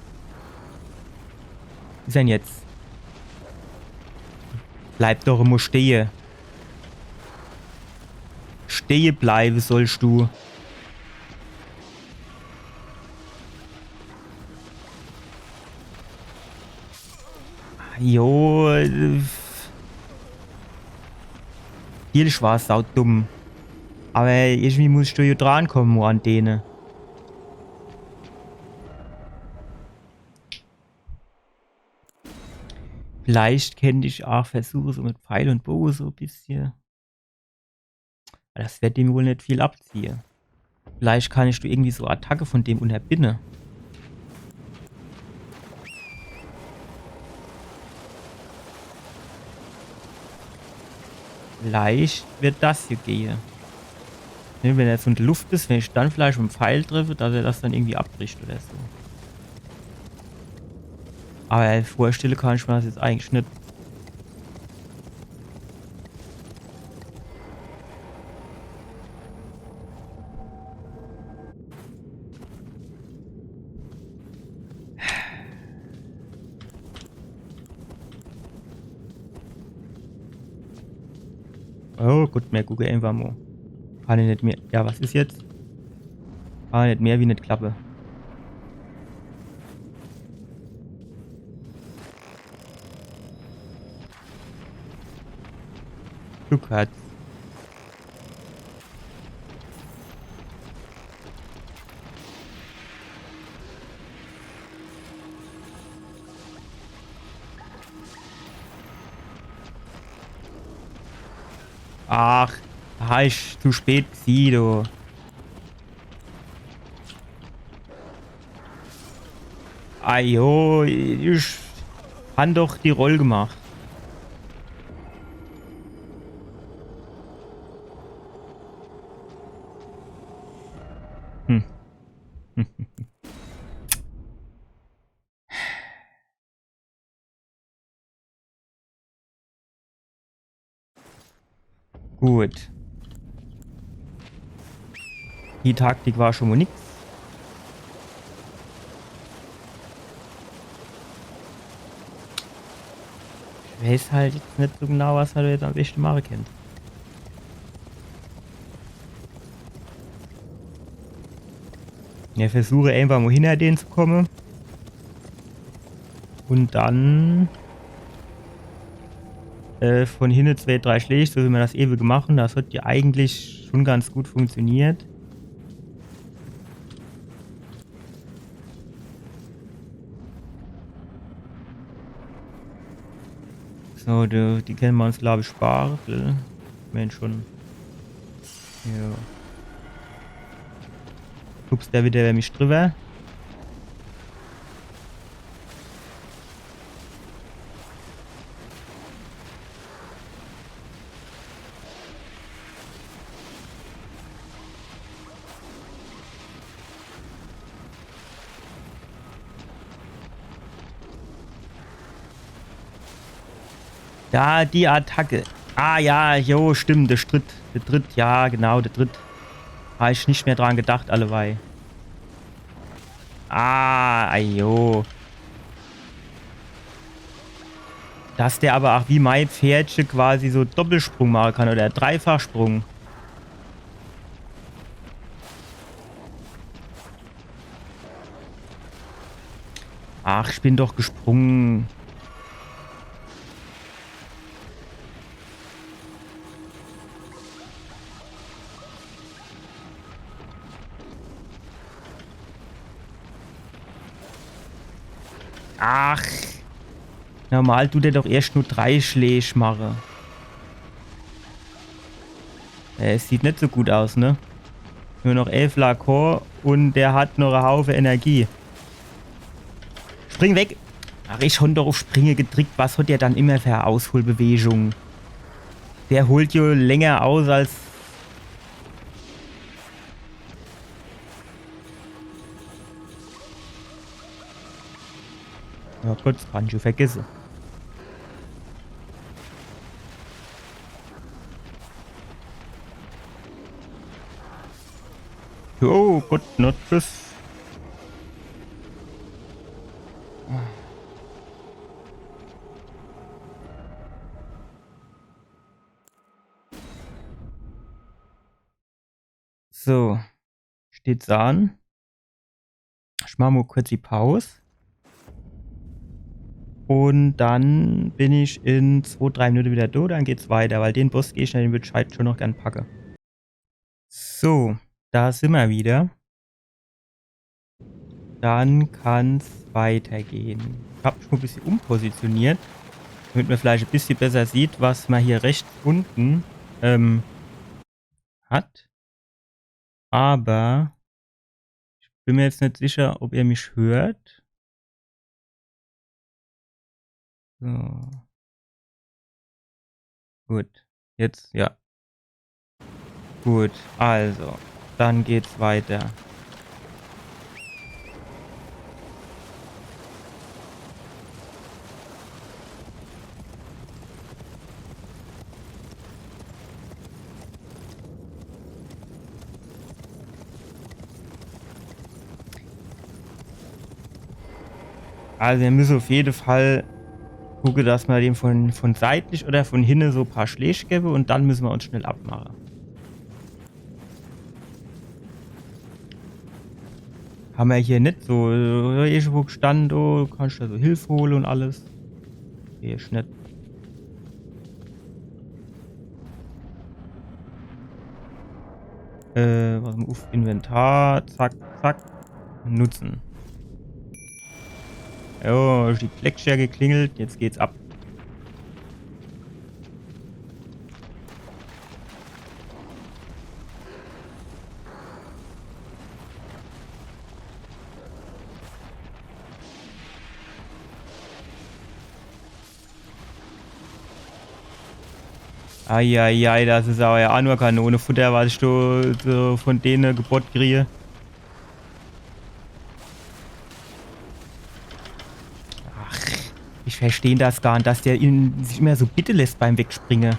Was is denn jetzt? Bleib doch immer stehe. Stehe bleibe sollst du. Jo, äh, Spiel war saudumm. Aber irgendwie muss ich do jo drankomme, wo an dene. Vielleicht kennt ich auch versuche, so mit Pfeil und Boge so e bissche. Aber das werd dem wohl net viel abziehe. Vielleicht kann ich do irgendwie so Attacke von dem unterbinne. Vielleicht wird das hier gehe. Ne, wenn er jetzt in der Luft is, wenn ich dann vielleicht mit dem Pfeil treffe, dass er das dann irgendwie abbricht oder so. Aber vorstelle kann ich mir das jetzt eigentlich net. Oh, gut, mir gucke einfach mo. Kann ich net mehr. Ja, was is jetzt? Kann net mehr wie net klappe. Glück hat. Ach, da hab ich zu spät gesieh, du. Ajo, ich han doch die Roll gemacht. Hm. Gut. Die Taktik war schon mo nix. Ich weiß halt jetzt net so genau, was mer do jetzt am beschte mache kennt. Ja, versuche einfach mo hinter den zu komme. Und dann, äh, von hinne zwei, drei Schläg, so wie mer das ewe gemacht han. Das hat ja eigentlich schon ganz gut funktioniert. So, die, die kenne mer uns, glaub ich, spare, gell? Mensch, schon. Ja. Hupst der wieder über mich drüber? Da, die Attacke. Ah ja, jo, stimmt, der Tritt. Der Tritt, ja, genau, der Tritt. Hab ich net mehr dran gedacht, alleweil. Ah, ajo. Dass der aber auch wie mei Pferdche quasi so Doppelsprung mache kann oder Dreifachsprung. Ach, ich bin doch gesprungen. Ach. Normal dut der doch erscht nur drei Schläg mache. Äh, es sieht net so gut aus, ne? Nur noch elf Flakon und der hat noch e Haufe Energie. Spring weg! Ach, ich han doch auf Springe gedrickt. Was hat der dann immer für Ausholbewegung? Der holt jo länger aus als Ja, gut, das kann ich jo vergesse. Oh Gott, na tschüss. So, steht's an. Ich mach mo kurz die Paus. Und dann bin ich in zwo, drei Minute wieder do, dann geht's weiter, weil den Bossgegner, den würd ich halt schon noch gern packe. So, da simmer wieder. Dann kann's weitergehen. Ich hab mich mo e bissje umpositioniert, damit ma vielleicht e bissje besser sieht, was ma hier rechts unten, ähm, hat. Aber ich bin mir jetzt net sicher, ob er mich hört. So. Gut. Jetzt, ja. Gut, also, dann geht's weiter. Also wir müsse auf jede Fall gucke, dass ma dem von, von seitlich oder von hinne so e paar Schläg gebe und dann müsse ma uns schnell abmache. Hammer hier net so, äh, irgendwo gestande, oh, du kannst da so Hilfe hole und alles. Hier is net. Äh, was, uff, Inventar, zack, zack. Nutzen. Jo, die Glöckcher geklingelt, jetzt geht's ab. Eieiei, das is aber ja aa nur Kanonefutter, was ich do so von dene gebott krie. Ach, ich versteh das gar net, dass der in, sich immer so bitte lässt beim Wegspringe.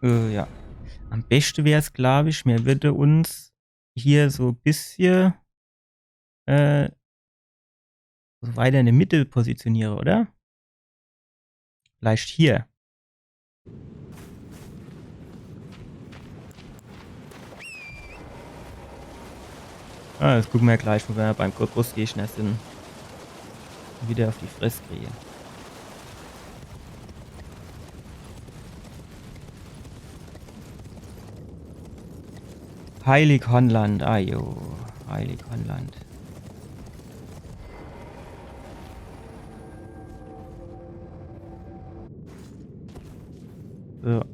Äh, ja. Am beschte wär's, glaub ich, mir würde uns hier so e bissje, äh, so weiter in de Mitte positioniere, oder? Vielleicht hier. Ah, das gucke mir gleich, wo mir beim Gro-, Großgegner sin. Wieder auf die Fress krie. Heilig Honland, ah jo, Heilig Honland. So.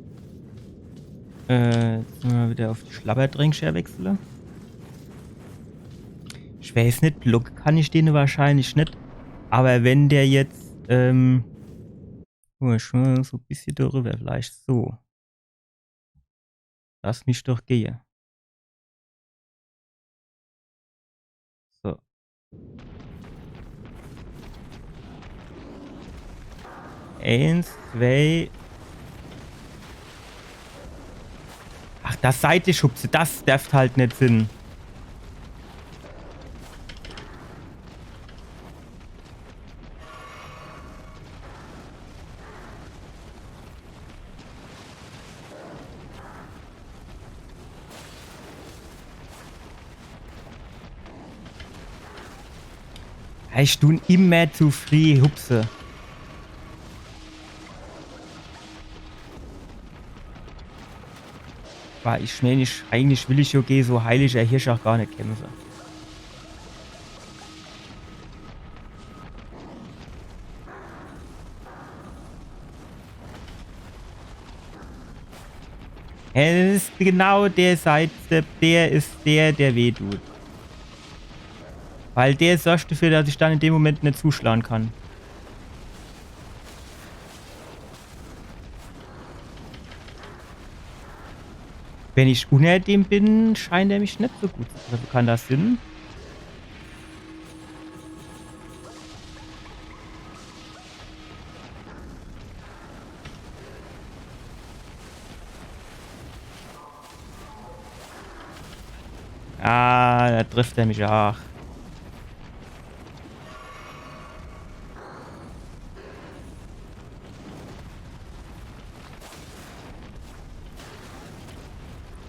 Äh, jetzt misse mir wieder auf die Schlabberdränkcher wechsle. Ich weiß net, blocke kann ich dene wahrscheinlich net. Aber wenn der jetzt, ähm, guck mo, schon so e bissje drüber, vielleicht so. Lass mich doch gehe. So. Eins, zwei. Ach, das Seiteschubse, das derft halt net sin. Ich du immer zu frieh hupse. Weil ich mein, ich, eigentlich will ich jo gege so heiliger Hirsch auch gar net kämpfe. Ja, das is genau der Sidestep, der is der, der weh tut. Weil der sorgt dafür, dass ich dann in dem Moment net zuschlagen kann. Wenn ich unner dem bin, scheint er mich net so gut zu treffe. Kann das sinn? Ah, do trifft er mich aach.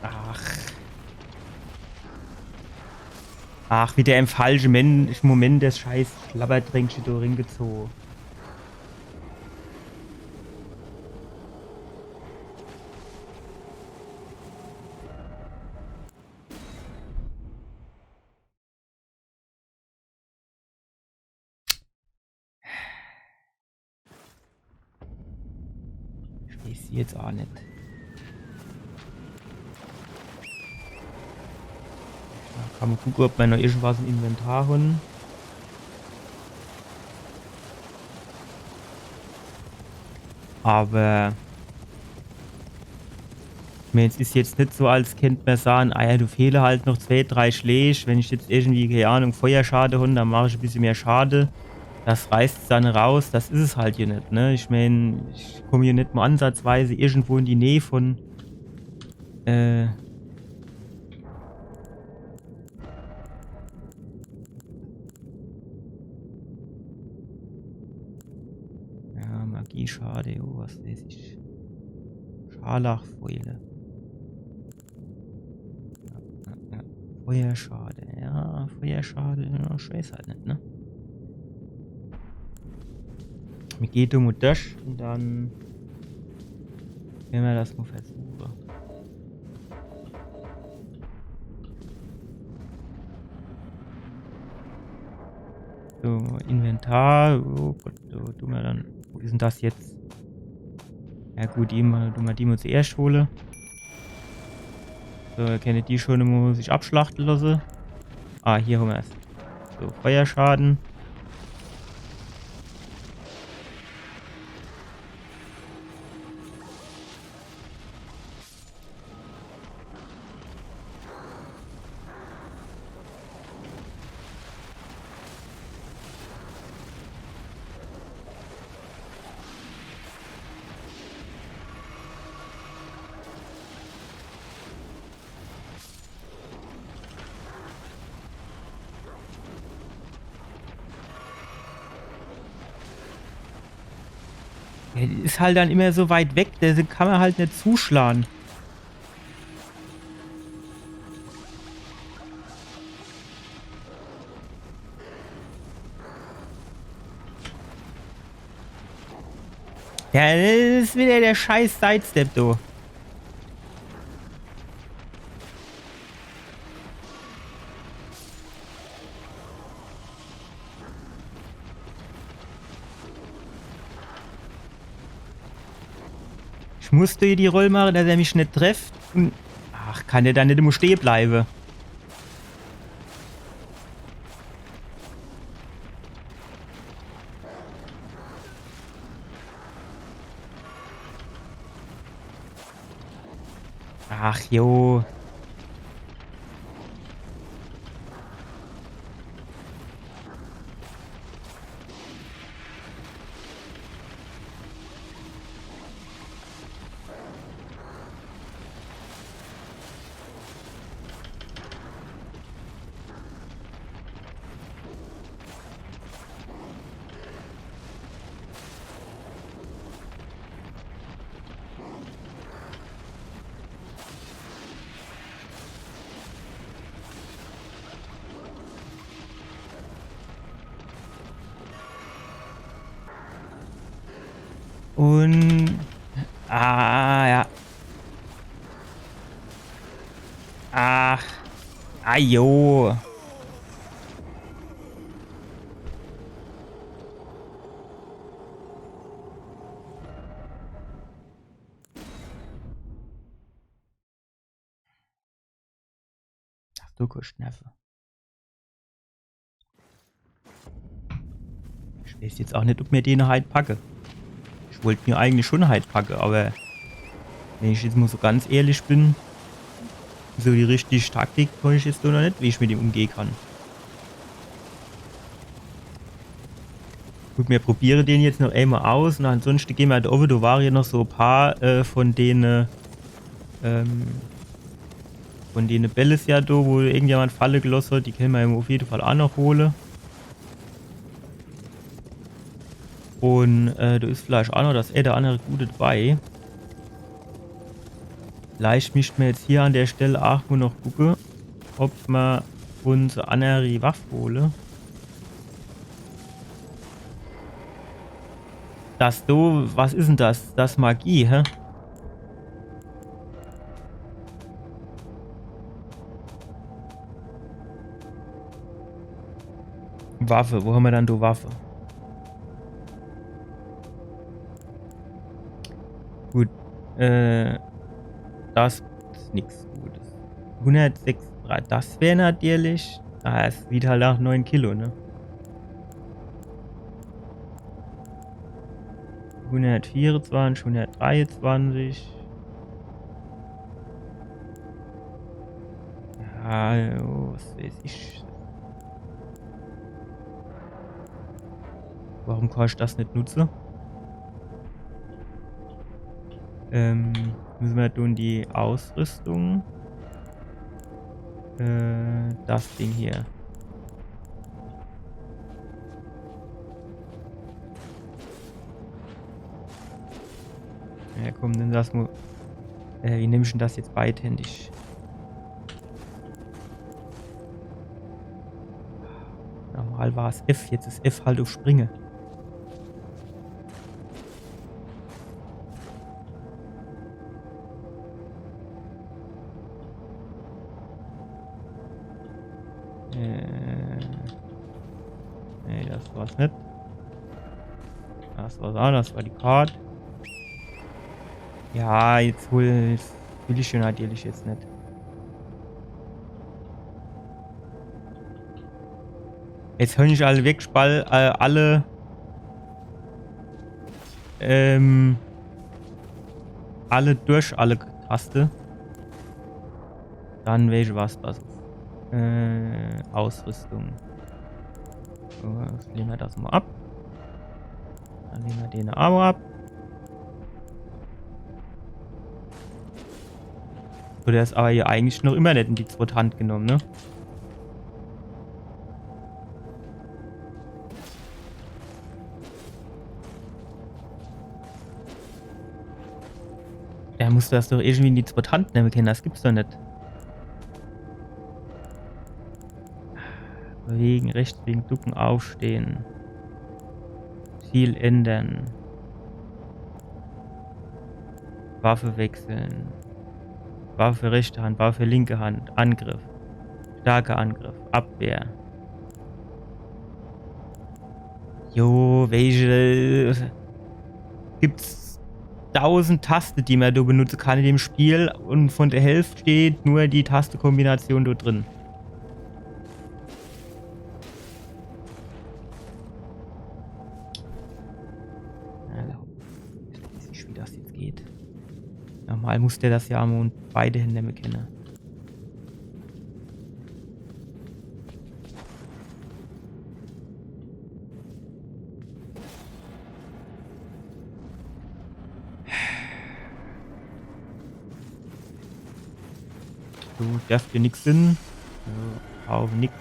Ach. Ach, wieder im falsche Men Moment das scheiß Schlabbertränkche do ringezoge. Ich weeß jetzt aach net. Do kann mer gucke, ob mer noch irgendwas im Inventar hon. Awwer ich mein, es is jetzt net so, als kennt mer sage, ah ja, do fehle halt noch zwee, drei Schläg. Wenn ich jetzt irgendwie, kee Ahnung, Feuerschade hon, dann mach ich e bissje mehr Schade. Das reißt's dann raus. Das is es halt hier net, ne? Ich mein, ich komm hier net mol ansatzweise irgendwo in die Näh vun, äh, Ja, Magieschade, oh, was weeß ich. Scharlachfäule. Ja, ja, ja. Feuerschade, ja, Feuerschade, ja, ich weeß halt net, ne? Mir geht um und das und dann kenne mer das mol versuche. So, Inventar. Oh Gott, do, do mer dann. Wo is denn das jetzt? Ja gut, die mol, do mer die mol zuerscht hole. So, kenne die schun mol sich abschlachte losse. Ah, hier hon mer's. So, Feuerschaden. Ja, die is halt dann immer so weit weg, do kann mer halt net zuschlage. Ja, das is wieder der scheiß Sidestep, du. Ich muss do die Roll mache, dass er mich net trifft. Und, ach, kann der do net immer stehe bleibe? Ach, jo. Und, ah, ja. Ach. Ajo. Ach du Kuschnerve. Ich weeß jetzt aach net, ob mer den heit packe. Ich wollt en eigentlich schun heit packe, awwer wenn ich jetzt mol so ganz ehrlich bin, So die richtige Taktik kann ich jetzt do noch net, wie ich mit dem umgehe kann. Gut, mir probiere den jetzt noch emol aus un ansonschte gehn mir do owwe, do ware jo noch so e paar äh, von dene, ähm, von dene Bälle jo do, wo irgendjemand falle geloss hat, die kenne mir jo uff jede Fall aa noch hole. Un äh, do is vielleicht aa noch das ää oder annere Gute dabei. Vielleicht misst mir jetzt hier an der Stell aa nur noch gucke, ob mir uns e anneri Waff hole. Das do, was is denn das? Das Magie, hä? Waffe, wo hammer dann do Waffe? Gut, äh, das is nix Gutes. Hundertsechs, das wär natürlich, ah, es wiegt halt aa neun Kilo, ne? Hundertvierundzwanzig, hundertdreiundzwanzig. Ja, was weiß ich. Warum kann ich das net nutze? Ähm, müsse mir do in die Ausrüstung. Äh, das Ding hier. Ja, komm, nimm das mo. Äh, wie nemm ich denn das jetzt beidhändig? Normal war's F, jetzt is F halt uff Springe. Äh. Nee, das war's net. Das war's aa, das war die Kart. Ja, jetzt hol, jetzt will ich jo natürlich jetzt net. Jetzt hol ich alle weg, Spall, äh, alle, ähm, alle durch, alle Taste. Dann weesch was, was. Äh, Ausrüstung. So, jetzt lege mer das mo ab. Dann lege mer den aa ab. So, der is awwer jo eigentlich noch immer net in die zwett Hand genomm, ne? Der muss das doch irgendwie in die zwett Hand nemme kenne, das gibt's doch net. Bewegen, rechts bewegen, ducken, aufstehen. Ziel ändern. Waffe wechseln. Waffe rechte Hand, Waffe linke Hand. Angriff. Starker Angriff. Abwehr. Jo, weesch, gibt's tausend Taste, die mer do benutze kann in dem Spiel, un von der Hälft steht nur die Tastekombination do drin. Alter, ich weiß net, wie das jetzt geht. Normal muss der das jo mo in beide Hände nemme kenne. Du darfst hier nix sinn. Ja, auch nix.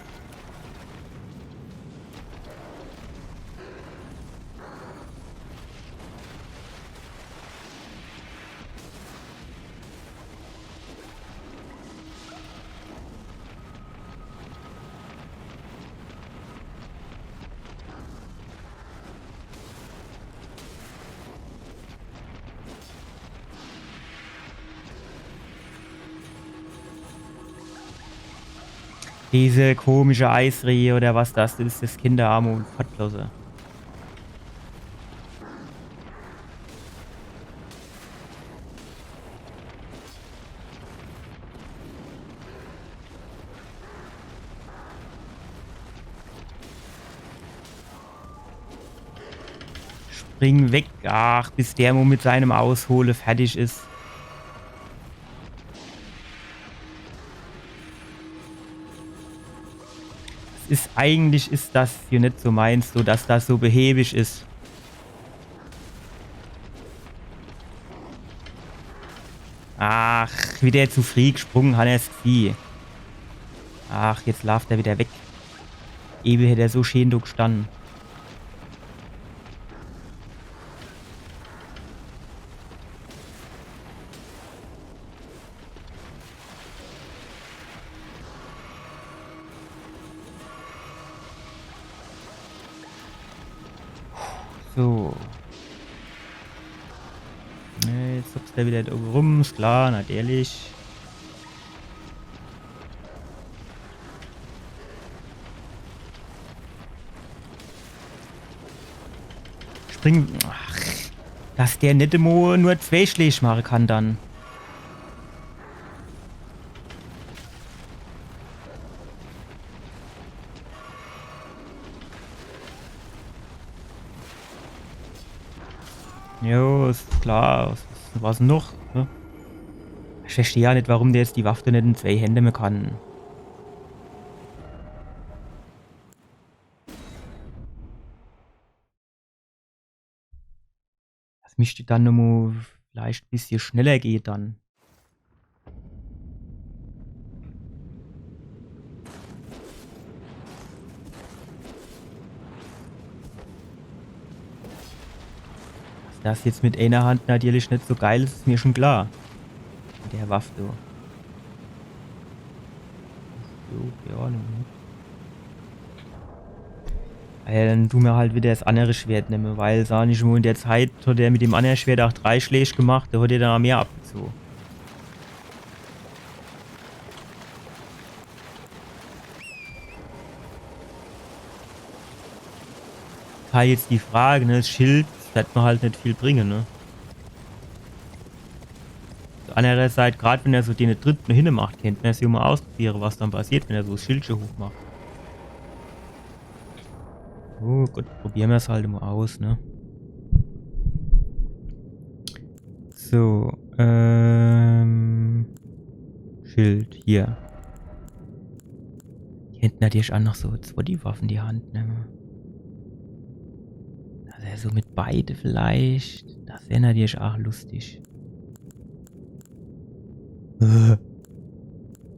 Diese komische Eisrehe oder was das is, das Kinderarme und Gottloser. Spring weg. Ach, bis der mo mit seinem Aushole fertig is. is, eigentlich is das hier net so meins, so dass das so behäbig is. Ach, wieder zu frieh gesprung, han er's gesieh. Ach, jetzt laaft er wieder weg. Ewe hätt er so scheen do gestann. So. Ne, jetzt hupst er wieder do rum, is klar, natürlich. Spring. Ach, dass der net emol nur zwee Schläg mache kann dann. Jo, is klar. Was, was noch? Ne? Ich versteh jo net, warum der jetzt die Waff net in zwee Hände nemme kann. Das misst dann nomo vielleicht bissje schneller gehe dann. Dass das jetzt mit eener Hand natürlich net so geil is, is mir schon klar. Mit der Waff, du. So, ja, ne. Ja, dann du mer halt wieder das annere Schwert nemme, weil, sah ich mo, in der Zeit hat er mit dem annere Schwert auch drei Schläg gemacht, der hat ja dann auch mehr abgezogen. Halt jetzt die Frage, ne, das Schild wird mer halt net viel bringe, ne? Uff der annere Seit, grad wenn er so den Tritt no hinne macht, kennt mer's jo mo ausprobiere, was dann passiert, wenn er so das Schildche hochmacht. Oh Gott, probiere mer's halt mo aus, ne? So, ähm, Schild, hier. Kennt natürlich auch noch so zwee Waffe in die Hand nemme. Also so mit beide vielleicht. Das wär natürlich auch lustig. Äh.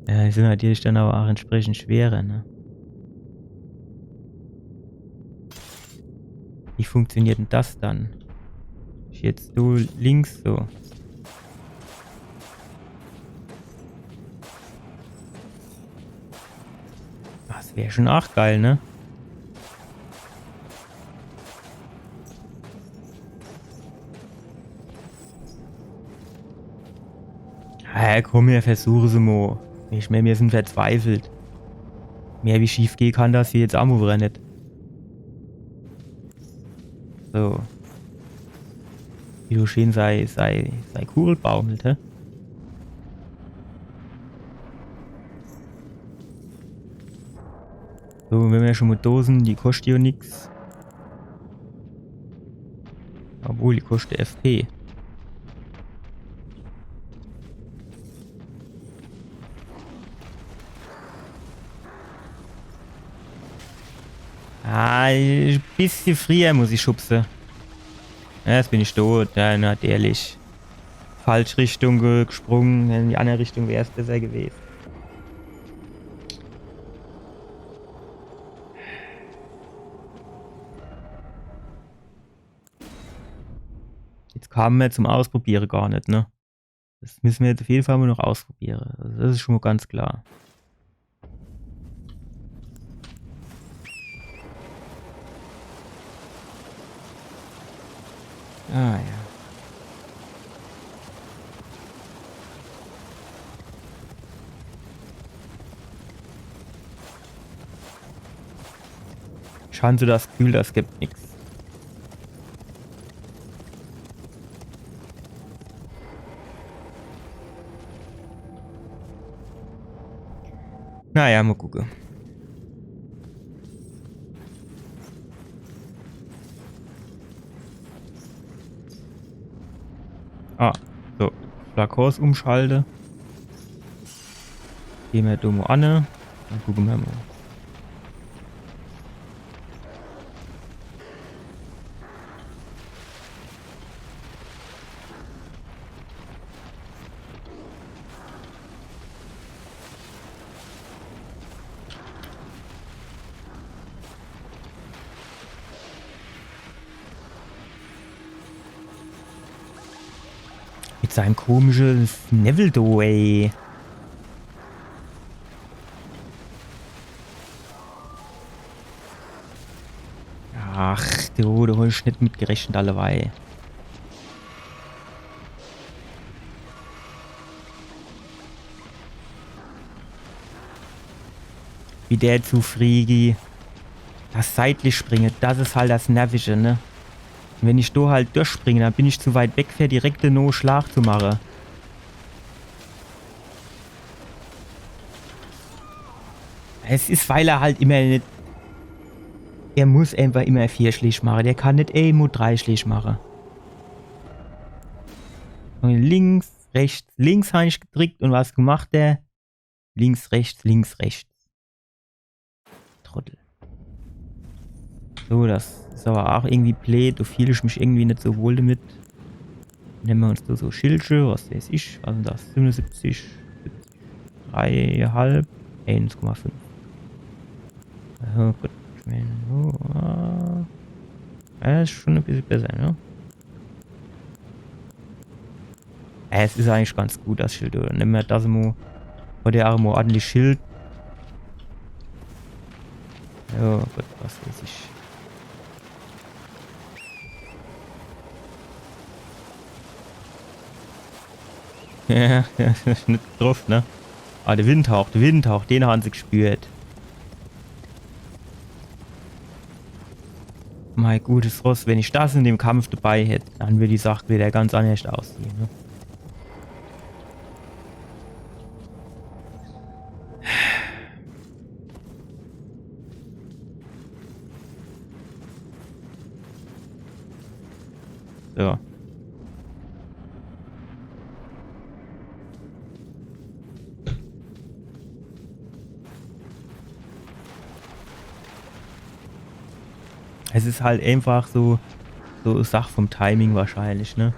Ja, die sin natürlich dann aber auch entsprechend schwerer, ne? Wie funktioniert denn das dann? Ich jetzt so links so. Das wär schon auch geil, ne? Hey, komm, mir versuche's mo. Ich mein, mir sin verzweifelt. Mehr wie schief gehe kann das hier jetzt aa mo wieder net. So. Wie so schön sei, sei, sei Kugel baumelt, hä? So, wenn mir schon mo do sin, die koschte jo nix. Obwohl, die koschte F P. Ah, e bissje frieher muss ich schubse. Ja, jetzt bin ich tot. Ja, natürlich. Falsch Richtung ge-, gesprung. In die andere Richtung wär's besser gewesen. Jetzt kamen mir zum Ausprobiere gar net, ne? Das müssen mir jetzt auf jeden Fall mo noch ausprobiere. Also das is schon mo ganz klar. Ah ja. Schon so das Gefühl, das gibt nix. Naja, mo gucke. Ah, so. Flakons umschalte. Geh mer do mo anne. Dann gucke mer mo. Mit seinem komischen Newwel do, ey. Ach, du, do hab ich net mit gerechnet, alleweil. Wie der zu Friegi. Das seitlich Springe, das is halt das Nervische, ne? Und wenn ich do halt durchspringe, dann bin ich zu weit weg, fer direkt de Noschlag zu mache. Es is, weil er halt immer net. Er muss einfach immer vier Schläg mache. Der kann net emol drei Schläg mache. Und links, rechts, links hab ich gedrickt und was gemacht der? Links, rechts, links, rechts. Trottel. So, das is aber auch irgendwie bleed. Do fiel ich mich irgendwie net so wohl damit. Nemme mer uns do so Schildche, was weiß ich. Was sin das? Siebenundsiebzig, siebzig, drei Komma fünf, eins Komma fünf. Also gut. Ich mein, so, äh, ja, is schon e bissel besser, ne? Ja, es is eigentlich ganz gut, das Schild, oder? Nemme mer das mo. Hat ja auch mo ordentlich Schild. Ja, gut, was weiß ich. Ja, ja, net getroff, ne? Ah, de Windhauch, de Windhauch, den han se gespürt. Mei gutes Ross, wenn ich das in dem Kampf dabei hätt, dann würd die Sach wieder ganz anders aussehe, ne? So. Es is halt einfach so, so Sach vom Timing wahrscheinlich, ne?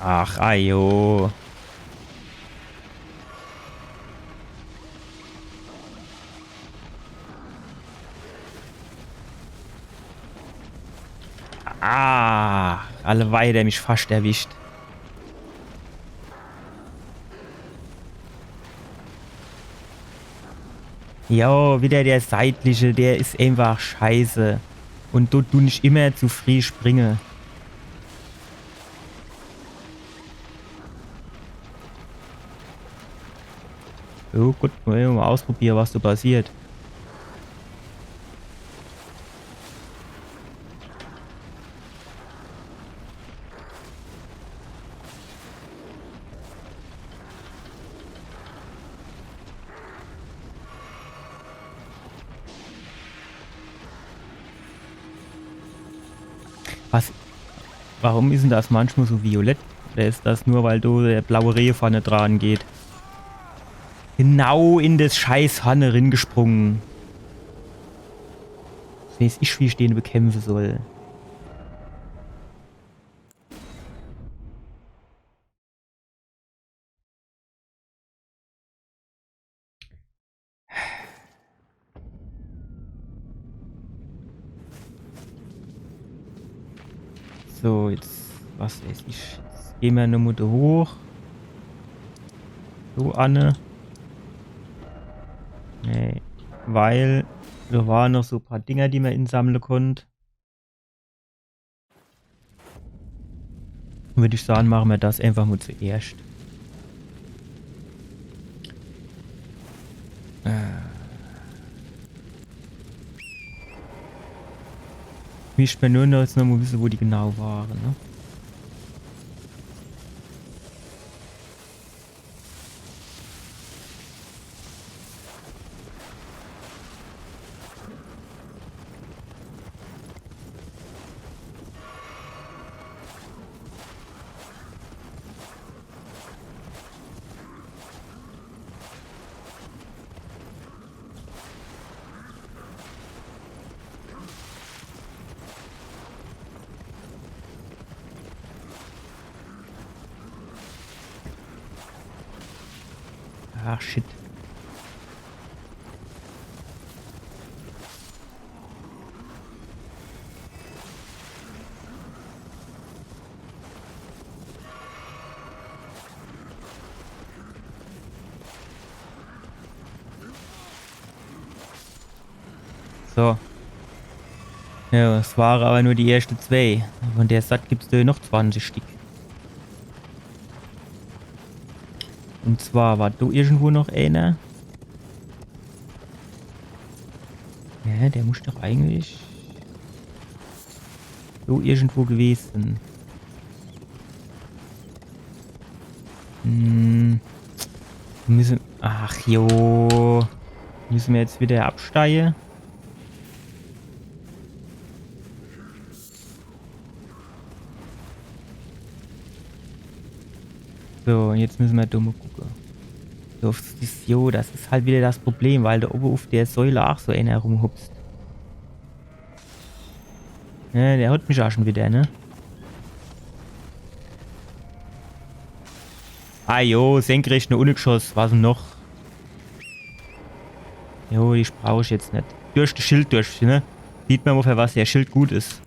Ach, ajo. Ah, alleweil, der mich fascht erwischt. Jo, wieder der seitliche, der is einfach scheiße. Und do dun ich immer zu frieh springe. Jo, gut, mol, mol ausprobiere, was do passiert. Was? Warum is denn das manchmal so violett? Oder is das nur, weil do der blaue Reh vorne dran geht? Genau in das scheiß Horn ringesprungen. Weiß ich, wie ich den bekämpfe soll. So, jetzt, was weiß ich, jetzt gehn mer nochmol do hoch. So, Anne. Nee, weil do ware noch so paar Dinger, die mer insammle konnt. Würd ich sage, mache mer das einfach mol zuerscht. Äh. Misst mer nur noch jetzt nochmol wisse, wo die genau ware, ne? Ach, shit. So. Ja, es ware awwer nur die erschte zwee. Vun der Sort gibt's do noch zwanzig Stick. Un zwar war do irgendwo noch eener. Ja, der muss doch eigentlich so irgendwo gewese sin. Hm. Misse, ach jo. Misse mer jetzt widder absteie? So, un jetzt misse mer do mo gucke. So, das is, jo, das is halt widder das Problem, weil do owwe uff der Säule aach so eener rumhupst. Ja, der hot mich aach schun widder, ne? Ah jo, senkrecht no unne gschoss. Was dann noch? Jo, die brauch ich jetzt net. Durch das Schild durch, ne? Sieht mer mo, für was der Schild gut is.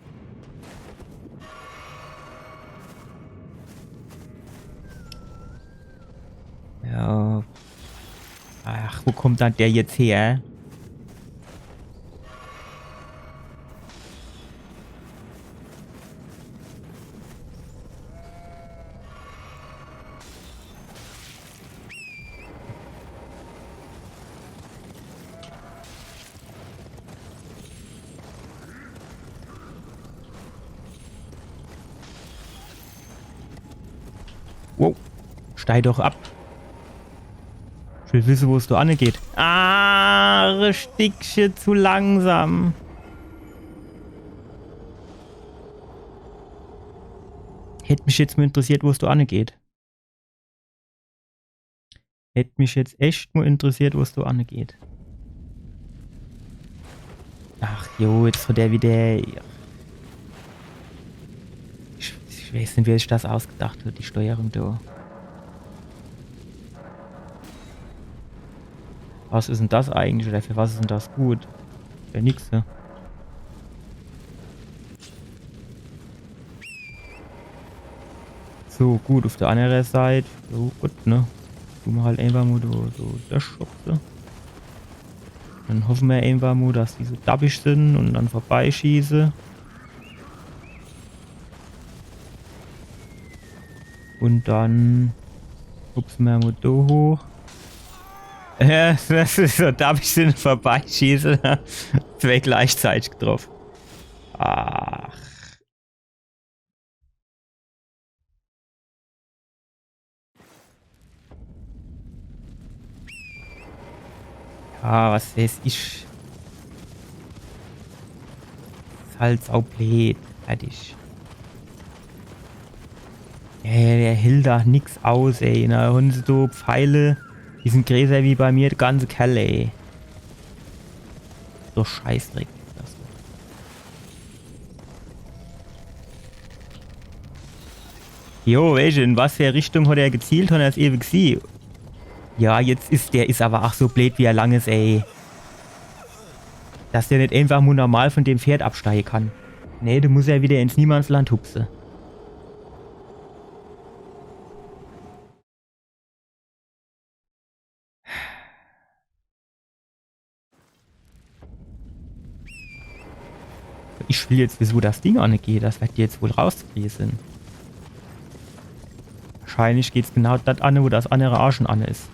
Ja. Ach, wo kommt dann der jetzt her? Wow. Steig doch ab. Ich will wisse, wo's do anne geht. Ah, e Stickche zu langsam. Hätt mich jetzt mo interessiert, wo's do anne geht. Hätt mich jetzt echt mo interessiert, wo's do anne geht. Ach jo, jetzt hot der widder. Ich, ich weeß net, wer sich das ausgedacht hot, die Steuerung do. Was is dann das eigentlich? Oder für was is dann das gut? Für nix, ne? So, gut, uff der annere Seit. So, gut, ne? Du mer halt eenfach mo do, do durchschubse. Dann hoffe mer eenfach mo, dass die so dabbich sin un dann vorbeischieße. Un dann hupse mer mo do hoch. Ja, das is so dabbich sin, vorbeischieße. Zwee gleichzeitig getroff. Ach. Ja, was weeß ich. Is halt saubleed. Fertig. Ja, der hilt do nix aus, ey. Na, hunn se do Pfeile, die sin greeßer wie bei mir de ganze Kerl, ey. So Scheißdreck. Das Jo, weesche, in was für Richtung hot er gezielt, hot er's ewe gesieh. Ja, jetzt is, der is awwer aach so bleed, wie er lang is, ey. Dass der net eenfach mo normal vun dem Pferd absteige kann. Nee, do muss er widder ins Niemandsland hupse. Ich will jetzt wisse, wo das Ding anne geht. Das werd jetzt wohl rauszukrie sin. Wahrscheinlich geht's genau dort anne, wo das annere aach schun anne is.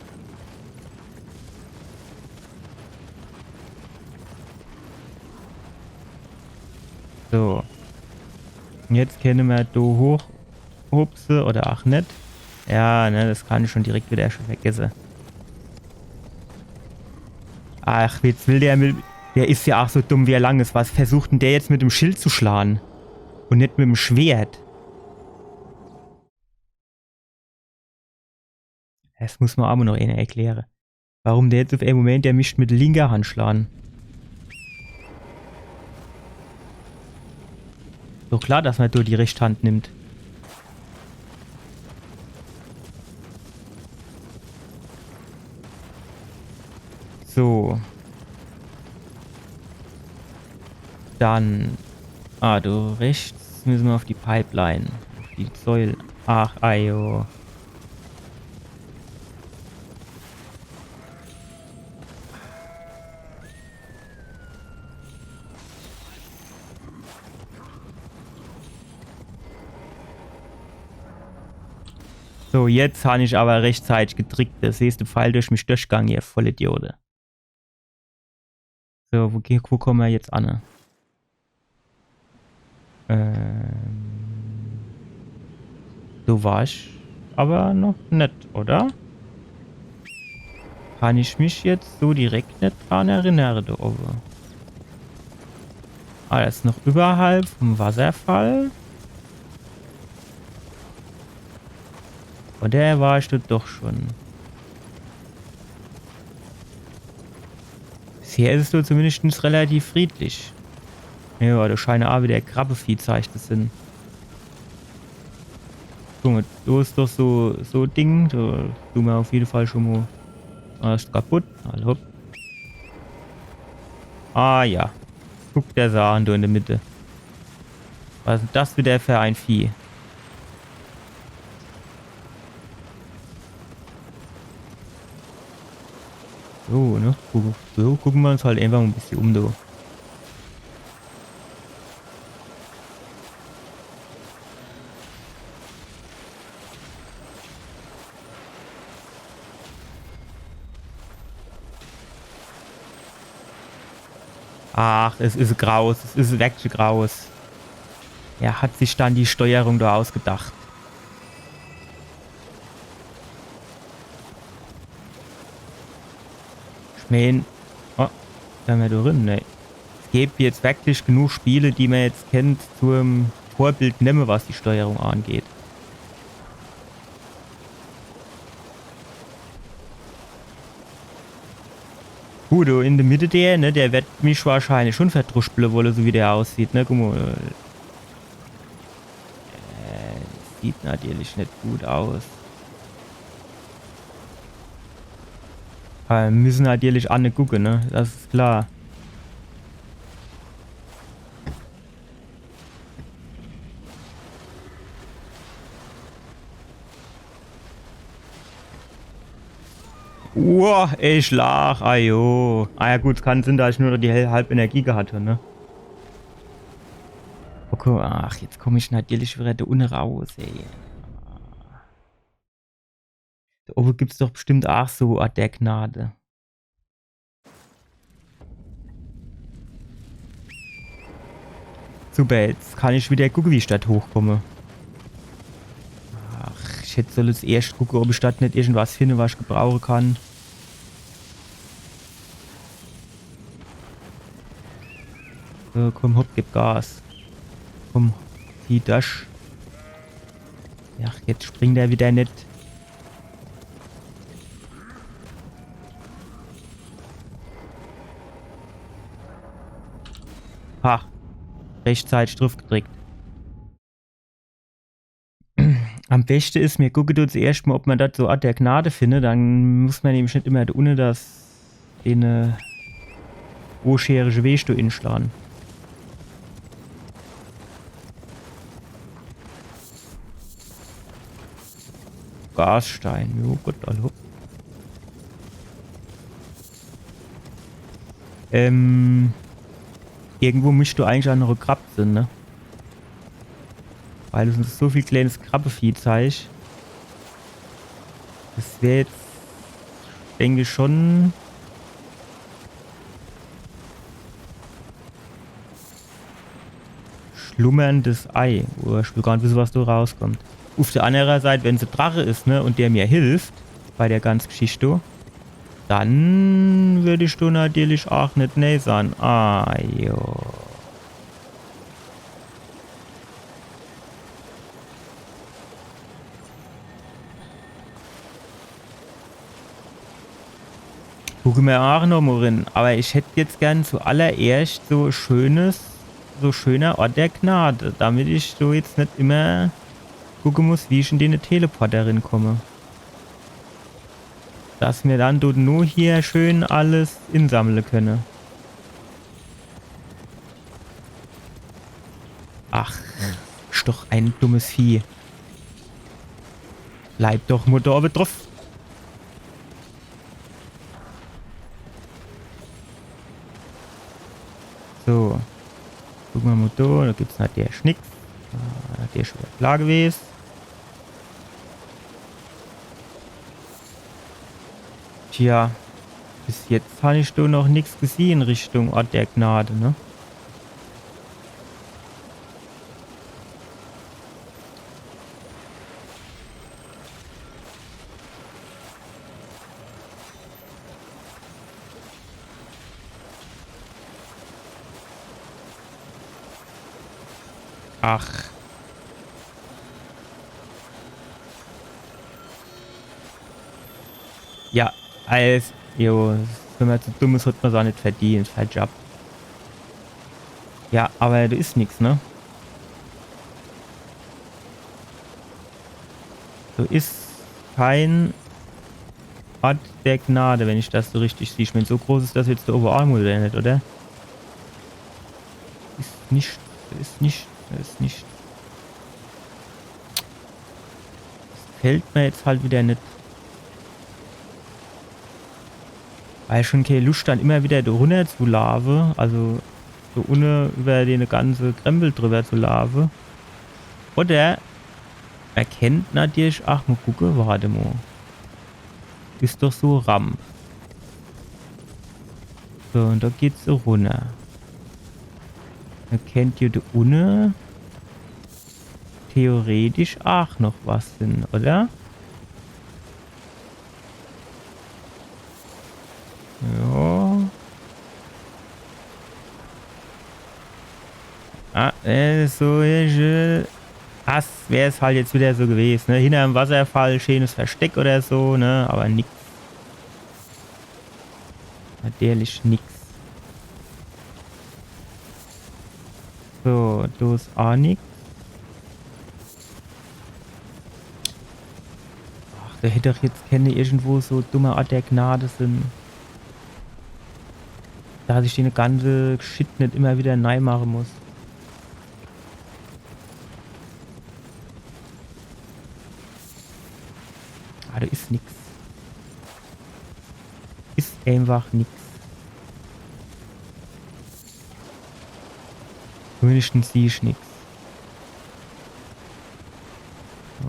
So. Un jetzt kenne mer do hoch hupse oder aach net. Ja, ne, das kann ich schun direkt widder vergesse. Ach, jetzt will der mit, der is jo aach so dumm, wie er lang is. Was versucht dann der jetzt mit dem Schild zu schlage? Un net mit dem Schwert. Das muss mer awwer noch eener erkläre. Warum der jetzt uff en Moment, der misst mit linker Hand schlage. Doch klar, dass mer do die recht Hand nimmt. So. Dann. Ah, do rechts misse mer uff die Pipeline. Uff die Säul. Ach, ajo. So, jetzt han ich awwer rechtzeitig gedrickt. Do is de Pfeil durch mich durchgang, ihr Vollidiot. So, wo, ge- wo komme mer jetzt an? Ähm, do war ich awwer noch net, oder? Kann ich mich jetzt so direkt net dran erinnere, do owwe. Ah, das is noch iwwerhalb vum Wasserfall. Oder war ich do doch schon? Bisher is es do zumindest relativ friedlich. Ja, do scheine aa widder Krabbeviehzeich zu sin. Guck mol, do is doch so, so Ding. Do du mer uff jede Fall schon mol. Ah, is kaputt. Hallo. Ah ja. Guck der se an, do in de Mitte. Was is denn das widder für e Vieh? So, ne? Guck, so, gucke mer uns halt einfach mol e bissje um, do. Ach, es is graus, es is wirklich graus. Wer hat sich dann die Steuerung do ausgedacht? Ich meen, oh, do hän mer do drin, ne? Es gäb jetzt wirklich genug Spiele, die mer jetzt kennt zum Vorbild nemme, was die Steuerung angeht. Gut, do in de Mitte der, ne, der werd mich wahrscheinlich schon verdruschpele wolle, so wie der aussieht, ne? Guck mol. Äh, sieht natürlich net gut aus. Awwer mir misse natürlich anne gucke, ne? Das is klar. Uah, ich lach, ajo. Ah ja gut, es kann sinn, dass ich nur noch die Hel- halb Energie gehat hab, ne? Okay, ach, jetzt komm ich natürlich widder do unne raus, ey. Do owwe gibt's doch bestimmt aach so Ort der Gnade. Super, jetzt kann ich widder gucke, wie ich do hochkomm. Ach, ich hätt solle erscht gucke, ob ich do net irgendwas finne, was ich gebrauche kann. So, komm, hopp, gib Gas. Komm, zieh das. Ach, jetzt springt er widder net. Ha. Rechtzeitig druffgedrickt. Am beschte is, mir gucke do zuerscht mol, ob mer do so Ort der Gnade finne. Dann muss mer nämlich net immer do unne das, den, äh, woschärische Weg do inschlage. Gasstein, jo Gott, hallo. Ähm, irgendwo misst do eigentlich aach noch e Krabbe sin, ne? Weil es sin so viel kleines Krabbeviehzeich. Das wär jetzt, denk ich, schon schlummerndes Ei. Oder ich will gar net wisse, was do rauskommt. Uff der annere Seit, wenn's e Drache is, ne, und der mir hilft bei der ganz Geschicht do, dann würd ich do natürlich aach net nee sage. Ah, jo. Gucke mer aach noch mol rin. Awwer ich hätt jetzt gern zuallererscht so schönes, so schöner Ort der Gnade, damit ich so jetzt net immer gucke muss, wie ich in den Teleporter rinkomm. Dass mer dann dort nur hier schön alles insammle könne. Ach, is doch e dummes Vieh. Bleib doch mol do owwe druff. So. Gucke mer mol do, do gibt's halt der Schnick. Ah, der is schon widder klar gewes. Tja, bis jetzt han ich do noch nix gesieh in Richtung Ort der Gnade, ne? Ach. Ja, als, jo, wenn ma zu dumm is, hat ma's aa net verdient, falsch ab. Ja, awwer do is nix, ne? Do is kein Ort der Gnade, wenn ich das so richtig sieh. Ich mein, so groß is das jetzt do owwe aa net, oder net, oder? Is nix, is nix, is nix. Das gefällt mir jetzt halt wieder net. Weil ich schon kee Luscht dann immer wieder do runner zu laafe, also so unne über den ganze Krempel drüber zu laafe. Oder mer kennt natürlich, ach, mo gucke, wart mo. Is doch so Ramp. So, un do geht's so runner. Mer kennt jo do unne theoretisch ach noch was sin, oder? Ja. Ah, äh, so, ich, äh, das wär's halt jetzt wieder so gewesen, ne? Hinterm Wasserfall, schönes Versteck oder so, ne? Aber nix. Natürlich nix. So, do is ach nix. Ach, do hätt doch jetzt kenne irgendwo so dumme Ort der Gnade sin. Dass ich den ganze Shit net immer wieder nei mache muss. Ah, do is nix. Is einfach nix. Wenigstens sieh ich nix.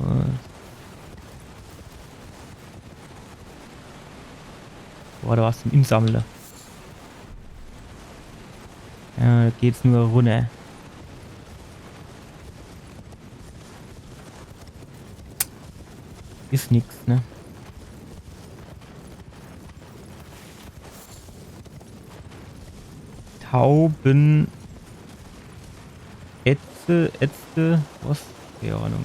Äh. Boah, do war's zum Insammle. Ja, do geht's nur runner. Is nix, ne? Tauben. Ätze, Ätzte, was? Keine Ahnung.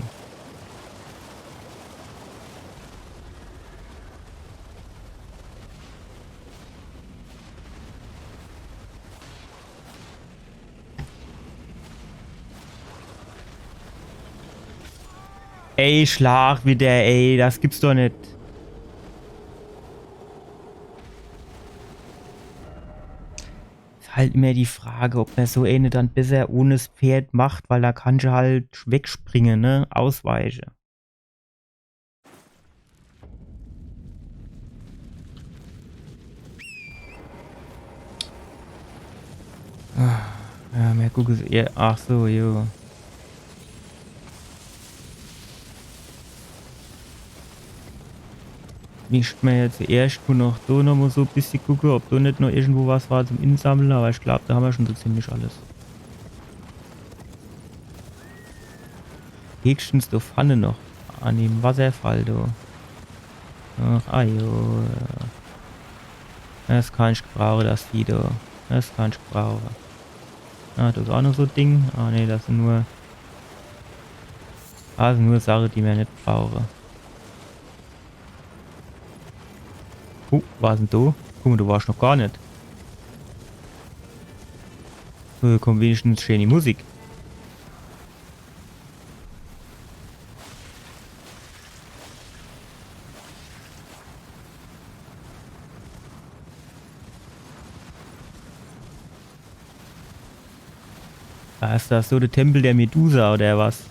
Ey, Schlag wieder, ey, das gibt's doch net. Is halt immer die Frage, ob mer so eine dann besser ohne 's Pferd macht, weil do kannsch halt wegspringe, ne? Ausweiche. Ah, ja, mer gucke se. Ja, ach so, jo. Misst mer jetzt erscht mo noch do noch mo so e bissje gucke, ob do net noch irgendwo was war zum Insammle, aber ich glaub, do hammer schon so ziemlich alles. Höchstens do vorne noch. An dem Wasserfall do. Ach, ah jo. Das kann ich gebrauche, das Vieh do. Das kann ich gebrauche. Ah, do is ach noch so e Ding. Ah, nee, das sin nur, das sin nur Sache, die mer net brauche. Oh, was denn do? Guck mo, do war ich noch gar net. So, kommt wenigstens schön die Musik. Ah, is das so der Tempel der Medusa oder was?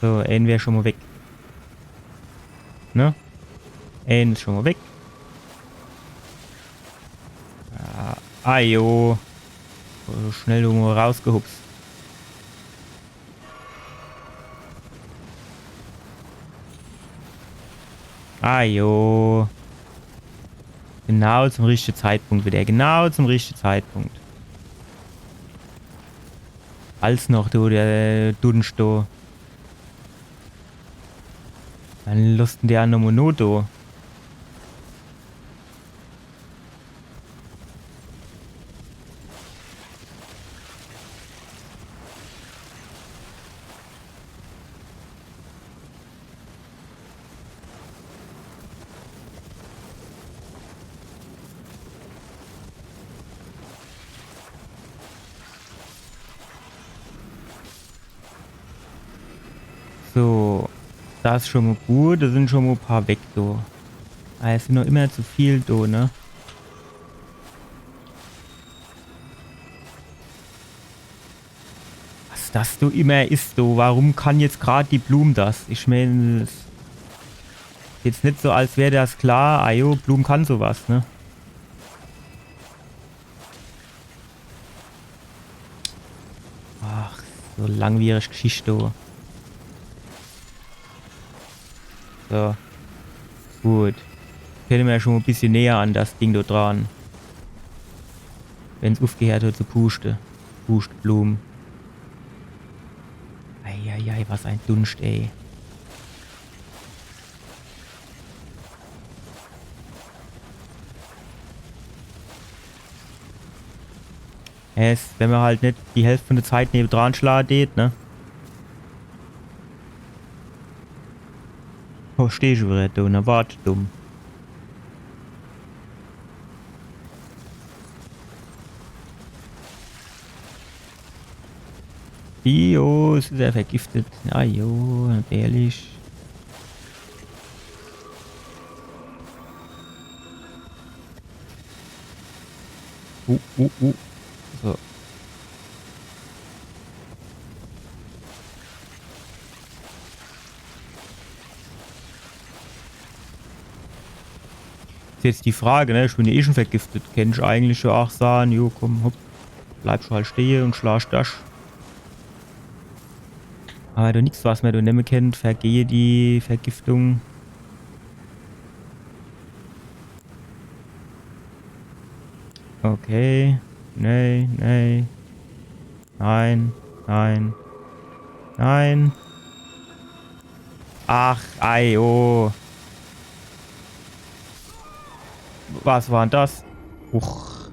So, ein wär schon mo weg. Ne? Ein is schon mo weg. Ah, ah jo. So schnell irgendwo rausgehupst. Ah jo. Genau zum richtige Zeitpunkt wieder. Genau zum richtige Zeitpunkt. Als noch, du, der Dunscht, du. Dann losst en der nochmo no, du. So, das is schon mo gut, do sin schon mo paar weg, do. Ah, es sin noch immer zu viel do, ne? Was das do immer is, do. Warum kann jetzt grad die Blum das? Ich mein, es is jetzt net so, als wär das klar. Ah jo, Blum kann so was, ne? Ach, so langwierig Geschichte. So. Gut. Kenne mer ja schon mo e bissje näher an das Ding do dran. Wenn's ufgeheert hat zu puschte. Puschtblum. Eieiei, was e Dunscht, ey. Es, wenn mer halt net die Hälft vun de Zeit newedran schlaa deet, ne? Oh, steh ich wieder do, na wart, dumm. Bio, es is ja vergiftet. Na jo, natürlich. Uh, uh, uh. So. Is jetzt die Frage, ne? Ich bin ja eh schon vergiftet. Kennt ich eigentlich jo aach saan, jo, komm, hopp. Bleib schon halt stehe un schlaa Dasch. Awwer do nix, was mer do nemme kennt, vergehe die Vergiftung. Okay. Nee, nee. Nein, nein. Nein. Ach, ei, oh. Was war denn das? Uch.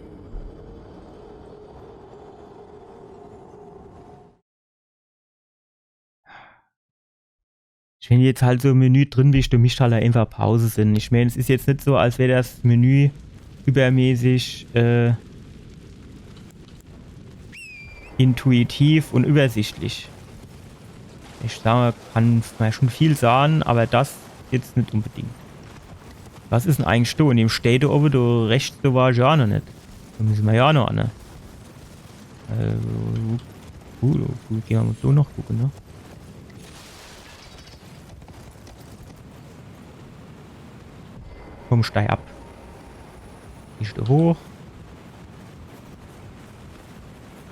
Ich, wenn jetzt halt so im Menü drin bist, du mischt halt einfach Pause sinn. Ich mein, es is jetzt net so, als wär das Menü übermäßig, äh, intuitiv un übersichtlich. Ich sag, kann mer schon viel saan, awwer das jetzt net unbedingt. Was is denn eigentlich do? In dem Stää do owwe, do rechts, do war ich jo aach noch net. Do misse mer jo aach noch, ne? Äh, gut, gut, gehn mer mo do noch gucke, ne? Komm, steig ab. Gehsch do hoch.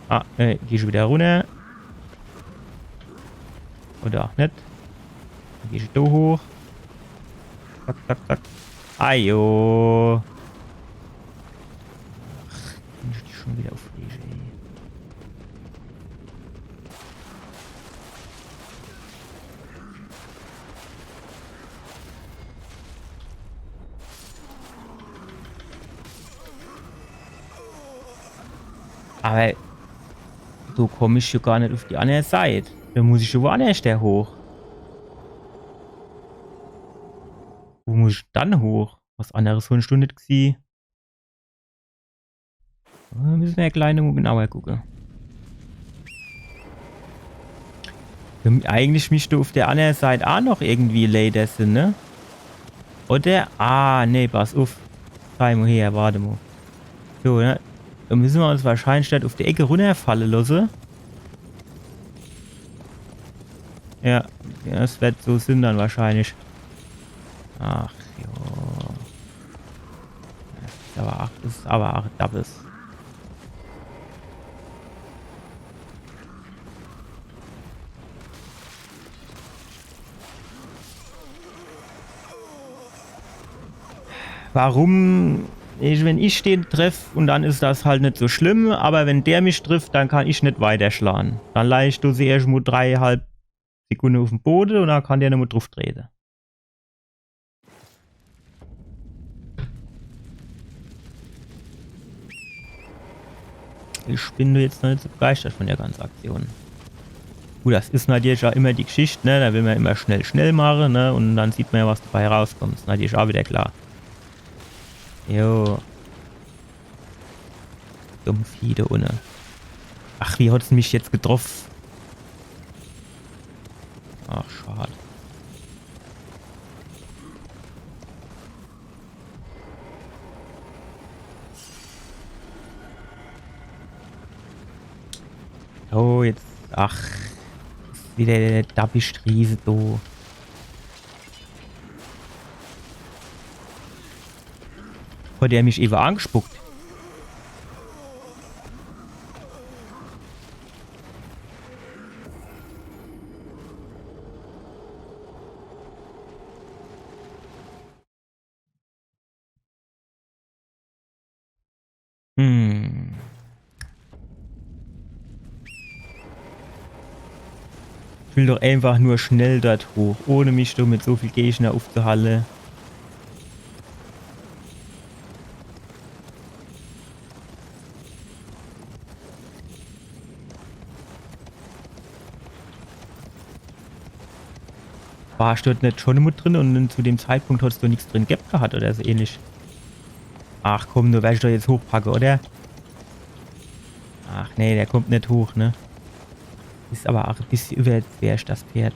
Ah, äh, gehsch wieder runner. Oder aach net. Dann gehsch do hoch. Zack, zack, zack. Ajo. Ach, kann ich die schon wieder uffrege, ey. Awwer do komm ich jo gar net uff die anner Seit. Do muss ich jo woannerschter hoch. Wo muss ich dann hoch? Was anneres hon ich do net gesieh. Do misse mer jo glei nochmo genauer gucke. Ähm, eigentlich misst do uff der anner Seit aach noch irgendwie Leeder sinn, ne? Oder? Ah, nee, pass uff. Zeig mo her, wart mo. So, ne? Do misse mer uns wahrscheinlich net uff die Eck runnerfalle losse. Ja, ja, das werd so sinn dann wahrscheinlich. Ach, jo. Das is awwer aach, das is awwer aach Dabbes. Warum? Ich, wenn ich den treff und dann is das halt net so schlimm, aber wenn der mich trifft, dann kann ich net weiterschlan. Dann leih ich do se erscht mo dreieinhalb Sekunde uf em Bode und dann kann der nochmo druf trete. Ich bin jetzt noch net so begeistert von der ganzen Aktion. Gut, das is natürlich auch immer die Geschichte, ne? Da will man immer schnell, schnell machen, ne? Und dann sieht man ja, was dabei rauskommt. Is natürlich auch wieder klar. Jo. Dumm Vieh do unne. Ach, wie hat's mich jetzt getroff? Ach, schad. Oh, jetzt. Ach. Is wieder der Dabbisch-Riese do. Hat er mich ewe angespuckt? Hm. Ich will doch einfach nur schnell dort hoch, ohne mich do mit so viel Gegner ufzuhalle. War ich dort net schon immer drin und zu dem Zeitpunkt hat's doch nix drin gehabt gehat oder so ähnlich? Ach komm, do werr ich doch jetzt hochpacke, oder? Ach nee, der kommt net hoch, ne? Is aber auch e bissje überzwerch, das Pferd.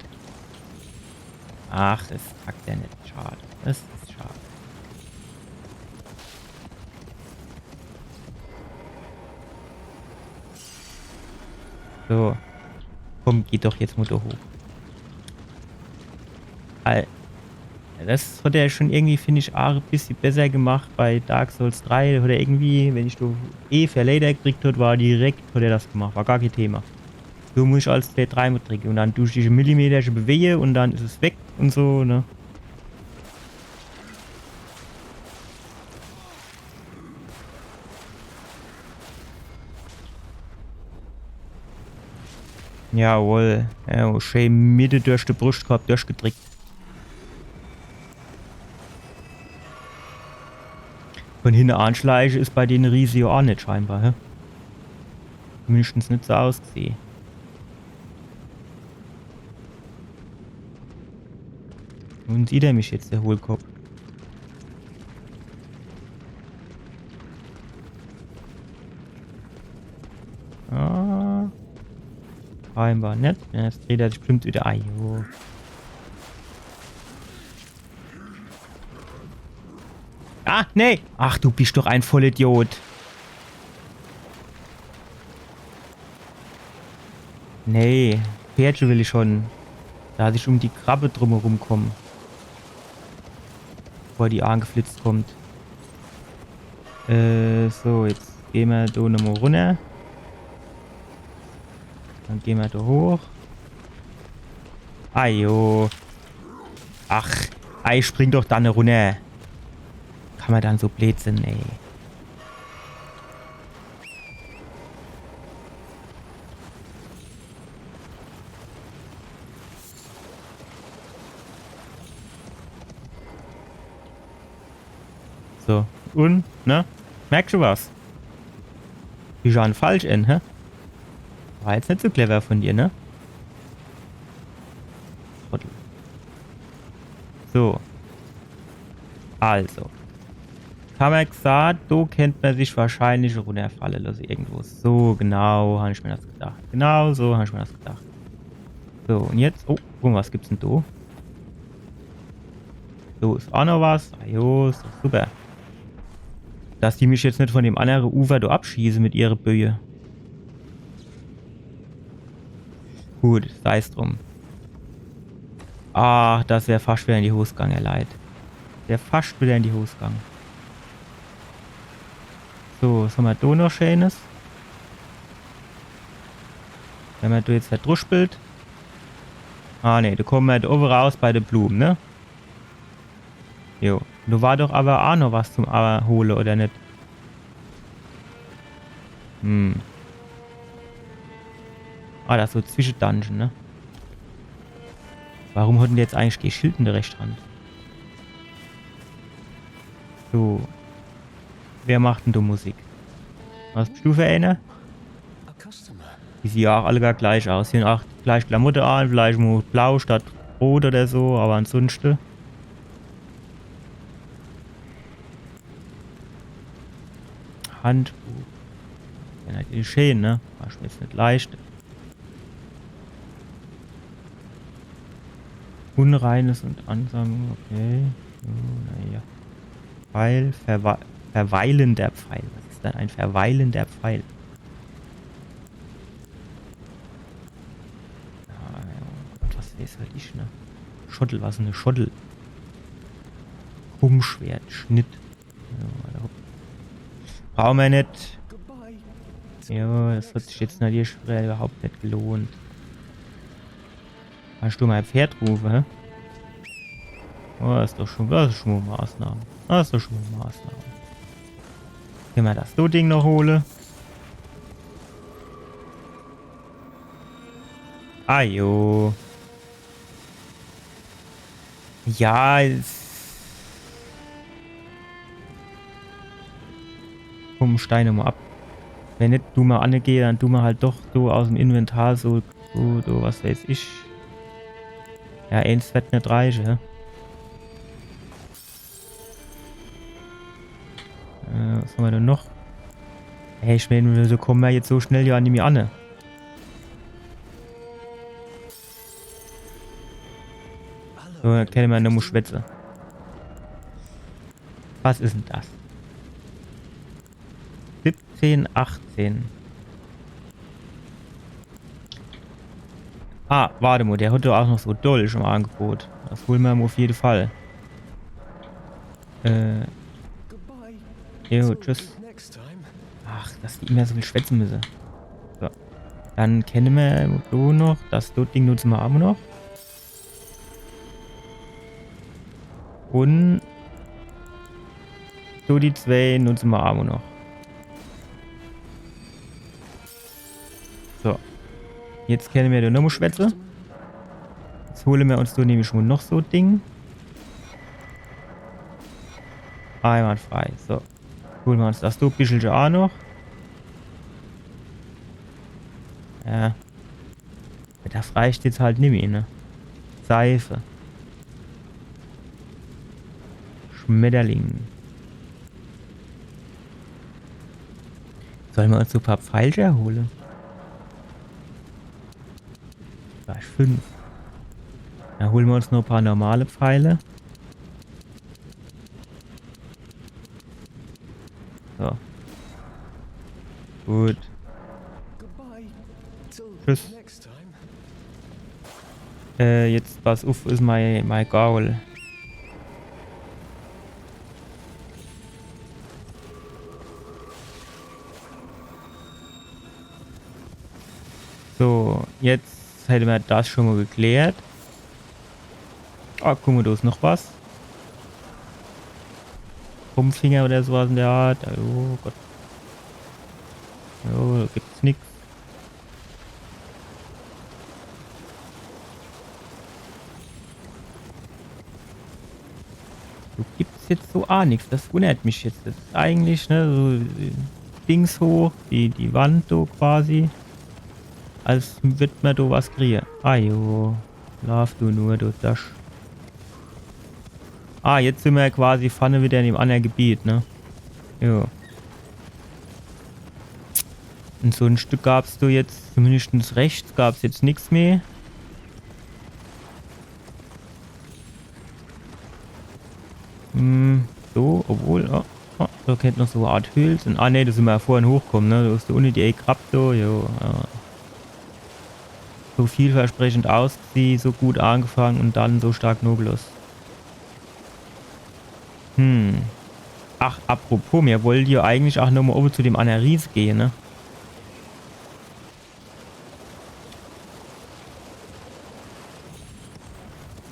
Ach, es packt er net. Schad. Das is schad. So. Komm, geh doch jetzt mo do hoch. Al- Ja, das hat er schon irgendwie, find ich, auch e bissje besser gemacht bei Dark Souls drei. Da hat er irgendwie, wenn ich do eh Verleiter gekriegt hat, war direkt, hat er das gemacht. War gar kein Thema. So muss ich als T drei mo dricke. Und dann du dich e Millimeter schon bewege und dann is es weg und so, ne? Jawohl. Ja, schön Mitte durch de Brustkorb durchgedrickt. Von hinne anschleiche is bei dene Riese jo auch net scheinbar, hä? Zumindest net so ausgeseh. Nun sieht er mich jetzt, der Hohlkopf. Ah. Scheinbar net. Ja, jetzt dreht er sich bestimmt wieder. Ah, jo. Ah, nee. Ach, du bist doch ein Vollidiot. Nee, Pferdche will ich schon. Dass ich um die Krabbe drumherum komm. Bevor die angeflitzt kommt. Äh, so, jetzt geh mer do nochmo runner. Dann geh mer do hoch. Ajo. Ach, ei, spring doch dann runner. Kann mer dann so bleed sin, ey. So, und, ne? Merkst du was? Bist du an falsch End, hä? War jetzt net so clever von dir, ne? Trottel. So. Also. Hammer gesagt, do kennt mer sich wahrscheinlich runnerfalle losse irgendwo. So, genau, hab ich mir das gedacht. Genau so hab ich mir das gedacht. So, und jetzt, oh, guck mal, was gibt's denn do? Do is auch noch was. Ah jo, is doch super. Dass die mich jetzt net von dem annere Ufer do abschieße mit ihre Böe. Gut, sei's drum. Ah, das wär fascht wieder in die Hos gang, ihr Leit. Wär fascht wieder in die Hos gang. So, was hammer do noch Schönes? Wenn mer do jetzt verdruspelt. Ah, nee, do komme mer do owwe raus bei de Blume, ne? Jo. Do war doch awwer aa noch was zum Hole, oder net? Hm. Ah, das is so Zwischendungeon, ne? Warum hat denn der jetzt eigentlich kee Schild in de rechte Hand? So. Wer macht denn do Musik? Was bist du für eener? Die siehn jo aa alle gar gleich aus. Die hän aa gleich Klamotte an, vielleicht mo blau statt rot oder so, awwer ansunschte. Handbuch. Ja, natürlich schee, ne? Kann ich mer jetzt net leischte. Unreines und Ansammlung, okay. So, naja. Pfeil, verwe verweilender Pfeil. Was is denn e verweilender Pfeil? Ja, ja, Gott, was weeß halt ich, ne? Schottel, was is e Schottel? Krummschwert, Schnitt. Ja, do brauche mer net. Ja, das hat sich jetzt natürlich widder iwwerhaupt net gelohnt. Kannsch du mei Pferd rufe, hä? Oh, das is doch schun, das is schun mo e Maßnahme. Das is doch schun mo e Maßnahme. Kenne mer das do Ding noch hole? Ah, jo. Ja, es Komm, steig mo ab. Wenn net, du mer anegeh, dann du mer halt doch do aus'm Inventar so, so, so, was weeß ich. Ja, eens werd net reiche, hä? Äh, was hammer dann noch? Hey, ich mään, so komme mer jetzt so schnell jo nimmi an, ne? So, dann kenne mer nomo schwätze. Was is dann das? Siebzehn, achtzehn. Ah, wart mo, der hat doch aa noch so Dolch im Angebot. Das hole mer uff jede Fall. Äh. Jo, tschüss. Ach, dass die immer so viel schwätze misse. So. Dann kenne mer do noch. Das do Ding nutze mer aa noch. Un so, die zwee nutze mer aa noch. So. Jetzt kenne mer do nomo schwätze. Jetzt hole mer uns do nämlich schun noch so Ding. Einwandfrei. So. Hole mer uns das do Bischelche aa noch. Ja. Das reicht jetzt halt nimmi, ne? Seife. Schmetterling. Solle mer uns so e paar Pfeilcher hole? Gleich fünf. Dann hole mer uns noch e paar normale Pfeile. So. Gut. Tschüss. Äh, jetzt pass uff, is mei, mei Gaul. So, jetzt hätte mer das schun mo geklärt. Ah, guck mo, do is noch was. Krummfinger oder so was in der Art. Oh Gott. Jo, do gibt's nix. Do gibt's jetzt so aa nix. Das wunnert mich jetzt. Das is eigentlich, ne, so, äh, Dings hoch, die, die Wand do quasi. Als würd mer do was kriege. Ah jo, laaf du nur, du Dasch. Ah, jetzt sin mer jo quasi vorne wieder in dem annere Gebiet, ne? Jo. Un so e Stück gab's do jetzt, zumindest rechts gab's jetzt nix mehr. Hm, so, obwohl, oh, oh, do kennt noch so e Art Höhl sin. Ah, nee, do sin mer jo vorhin hochkomme, ne? Do is do unne die Ecke ab, do, jo, ja. So vielversprechend ausgesieh, so gut angefange un dann so stark nogeloss. Hm. Ach, apropos, mir wollte jo eigentlich ach nomo owwe zu dem annere Riese gehe, ne?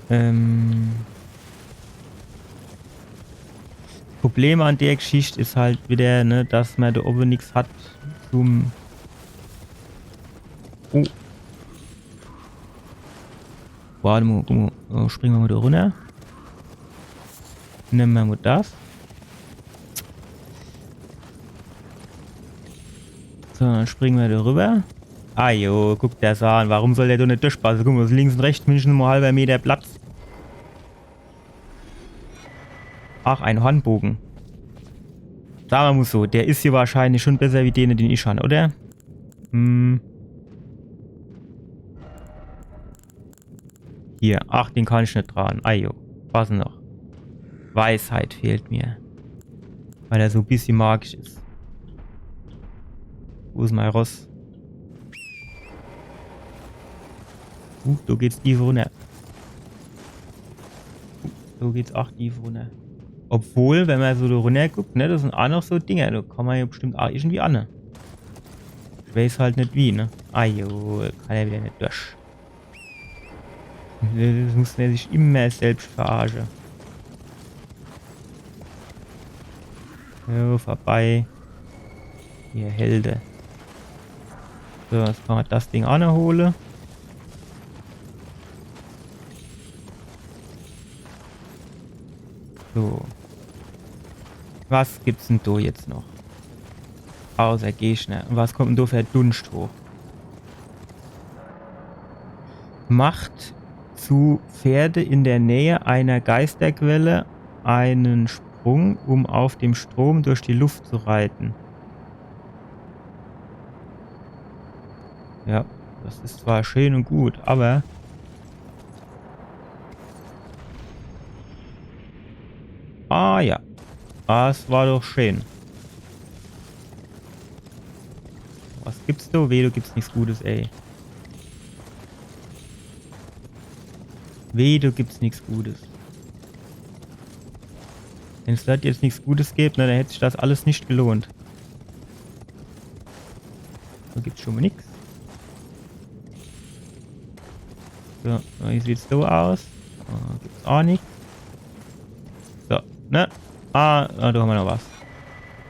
Ähm. Problem an der Geschicht is halt wieder, ne, dass mer do owwe nix hat zum... Oh. Wart mol, guck mol. Oh, springe mer mol do runner. Nemme mer mol das. So, dann springe mer do rüber. Ah jo, guck der's an. Warum soll der do net durchpasse? Guck mol, links un rechts mindestens mol halwer Meter Platz. Ach, en Hornboge. Sa mer mol so, der is jo wahrscheinlich schun besser wie dene, den ich han, oder? Hm. Hier, ach, den kann ich net dran. Ajo, was noch? Weisheit fehlt mir. Weil er so e bissje magisch is. Wo is mei Ross? Uh, do geht's tief runner. Uh, do geht's ach tief runner. Obwohl, wenn mer so do runner guckt, ne, do sin ach noch so Dinger. Do kann mer jo bestimmt ach irgendwie anne. Ich weeß halt net wie, ne? Ajo, kann er wieder net durch. Das muss mer sich immer selbscht verarsche. Jo, vorbei. Ihr Helde. So, jetzt kann mer das Ding ach noch hole. So. Was gibt's denn do jetzt noch? Außer Gegner. Un was kommt denn do für Dunscht hoch? Macht zu Pferde in der Nähe einer Geisterquelle einen Sprung, um auf dem Strom durch die Luft zu reiten. Ja, das is zwar schön un gut, awwer... Ah ja. Das war doch schön. Was gibt's do? Weh, do gibt's nix Gutes, ey. Weh, do gibt's nix Gutes. Wenn's dort jetzt nix Gutes gäb, ne, dann hätt sich das alles net gelohnt. Do gibt's schun mol nix. So, wie sieht's do aus? Do gibt's ach nix. So, ne? Ah, ah, do hammer noch was.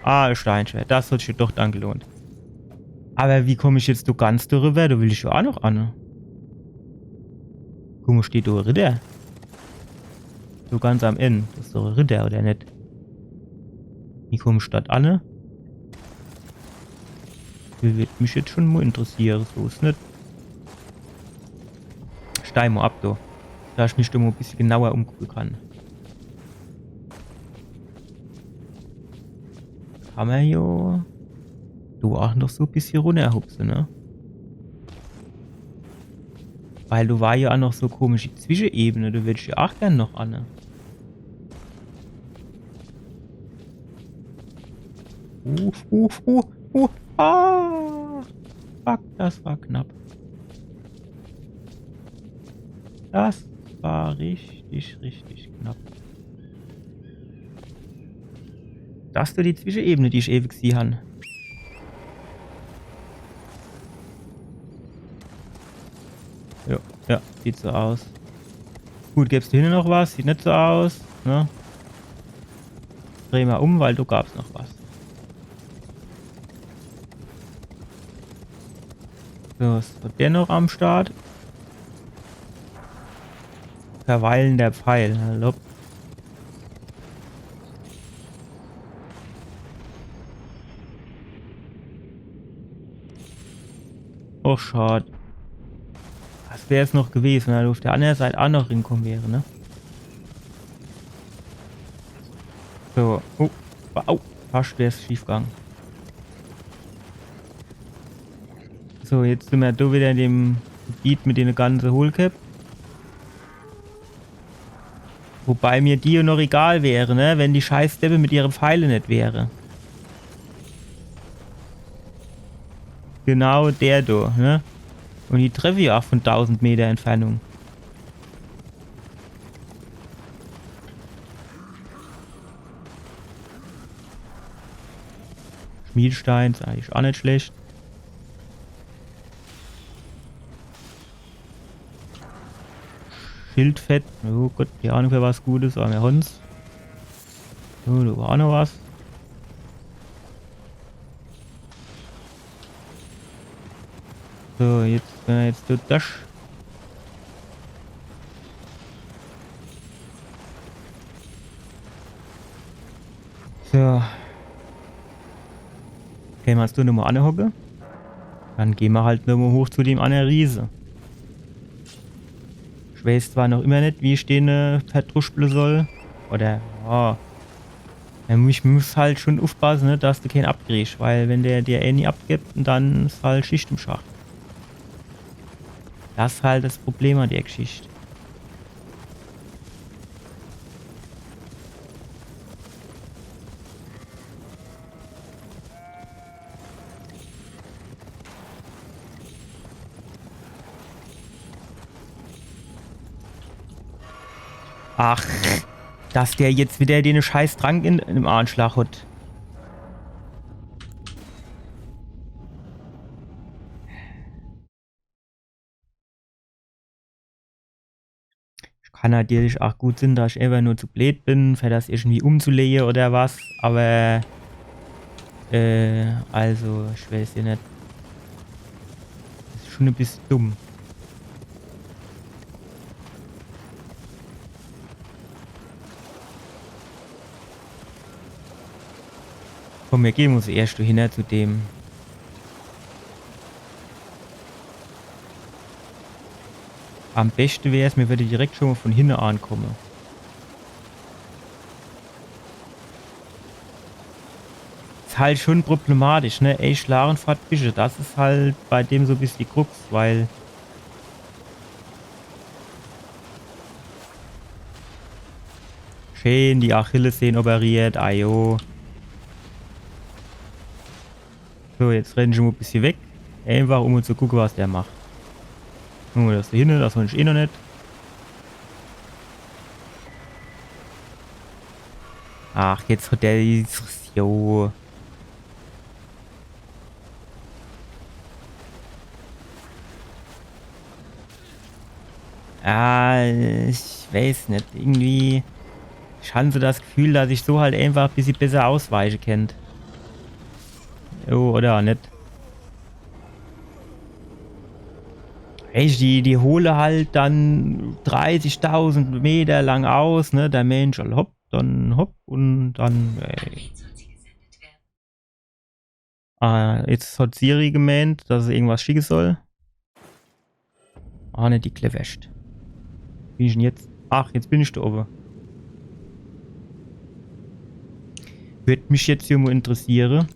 Ah, Steinschwert. Das hat sich doch dann gelohnt. Awwer wie komm ich jetzt do ganz do rüber? Do will ich jo ach noch anne. Guck mol, steht do e Ritter. So ganz am End. Das is doch e Ritter, oder net? Wie komm ich dort anne? Das würd mich jetzt schun mol interessiere. So is net. Steig mol ab, do. Dass ich mich do mol e bissje genauer umgucke kann. Kann mer jo do ach noch so e bissje runnerhupse, ne? Weil do war jo ach noch so komische Zwischenebene, do würd ich jo ach gern noch anne. Uff, uff, uff, uff. Ah! Fuck, das war knapp. Das war richtig, richtig knapp. Das is die Zwischenebene, die ich ewe gesieh han. Jo, ja, sieht so aus. Gut, gäb's do hinne noch was? Sieht net so aus, ne? Dreh mer um, weil do gab's noch was. So, was hat der noch am Start? Verweilender Pfeil, hallo. Och, schad. Das wär's noch gewese, wenn er uff der annere Seit ach noch rinkomme wär, ne? So, oh, au, fascht wär's schief gang. So, jetzt sin mer do wieder in dem Gebiet mit dene ganze Hohlköpp. Wobei mir die jo noch egal wäre, ne? Wenn die Scheißdeppe mit ihre Pfeile net wäre. Genau der do, ne? Un die treffe jo ach vun dausend Meter Entfernung. Schmiedestein is eigentlich ach net schlecht. Schildfett. Oh Gott, kee Ahnung, für was gut is, awwer mir hon's. So, do war noch was. So, jetzt, äh, jetzt tut das. So. Kenne mer uns do nochmol anhocke? Dann gehn mer halt nochmol hoch zu dem annere Riese. Ich weiß zwar noch immer net, wie ich den, äh, verdruschble soll. Oder, ja. Ja, ich muss halt schon uffpasse, ne, dass du keen abkriegsch, weil wenn der dir eh nie abgibt, dann is halt Schicht im Schacht. Das is halt das Problem an der Geschicht. Ach, dass der jetzt wieder den Scheißtrank in, in dem Anschlag hat. Kann natürlich auch gut sinn, dass ich einfach nur zu bleed bin, für das irgendwie umzulege oder was, aber, äh, also, ich weiß ja net. Das is schon e bissel dumm. Komm, mir gehn uns erscht do hinner zu dem. Am beschte wär's, mir würde direkt schon mol von hinne ankomme. Is halt schon problematisch, ne? Ey, schlage fort Bische. Das is halt bei dem so e bissel die Krux, weil schön die Achillessehne operiert, ajo. So, jetzt renne ich mol e bissel weg. Einfach um mol zu gucke, was der macht. Gucke mer das do hinne, das hab ich eh noch net. Ach, jetzt hat der dieses, jo. Ah, ich weiß net, irgendwie. Ich han so das Gefühl, dass ich so halt einfach e bissel besser ausweiche kennt. Oh, oder net. Ey, die, die hole halt dann dreißigtausend Meter lang aus, ne? Der Mensch, hopp, dann hopp und dann, ey. Ah, jetzt hat Siri gemeint, dass es irgendwas schicke soll. Ah, net die Klewescht. Bin ich denn jetzt? Ach, jetzt bin ich do owwe. Würd mich jetzt hier mol interessiere,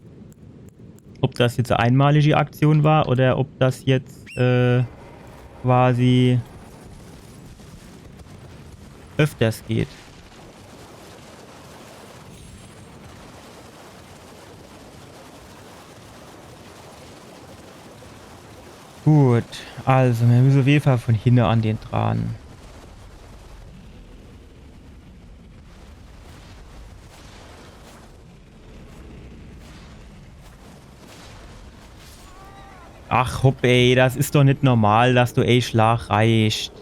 ob das jetzt e einmalige Aktion war oder ob das jetzt, äh, quasi öfters geht. Gut, also, mir müsse uff jede Fall von hinne an den dran. Ach, hopp, ey, das is doch net normal, dass do e Schlag reicht.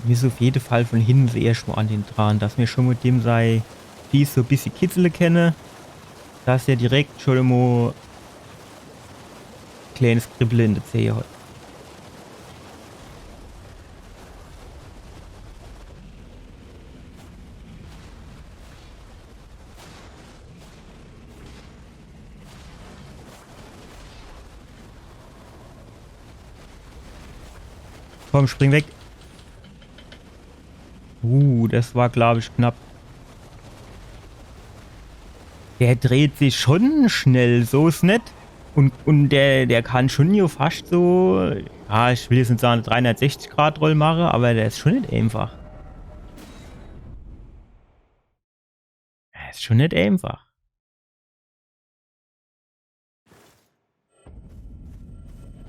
Mir is uff jede Fall von hinne erscht mol an den dran, dass mir schon mol dem sei Fies so bissje kitzele kenne, dass er direkt schon mol kleines Kribbele in de Zehe hat. Komm, spring weg. Uh, das war, glaub ich, knapp. Der dreht sich schon schnell, so is net. Und, und der, der kann schon jo fascht so, ja, ich will jetzt net sage, dreihundertsechzig Grad Roll mache, aber der is schon net einfach. Der is schon net einfach.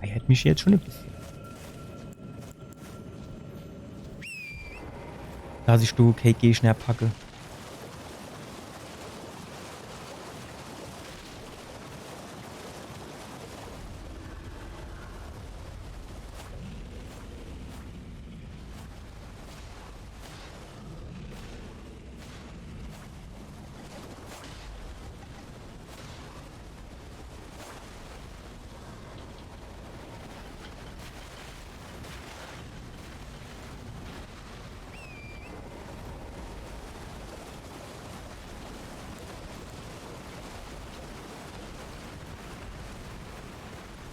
Ärgert mich jetzt schon e bissje. Dass ich do kee Gegner packe.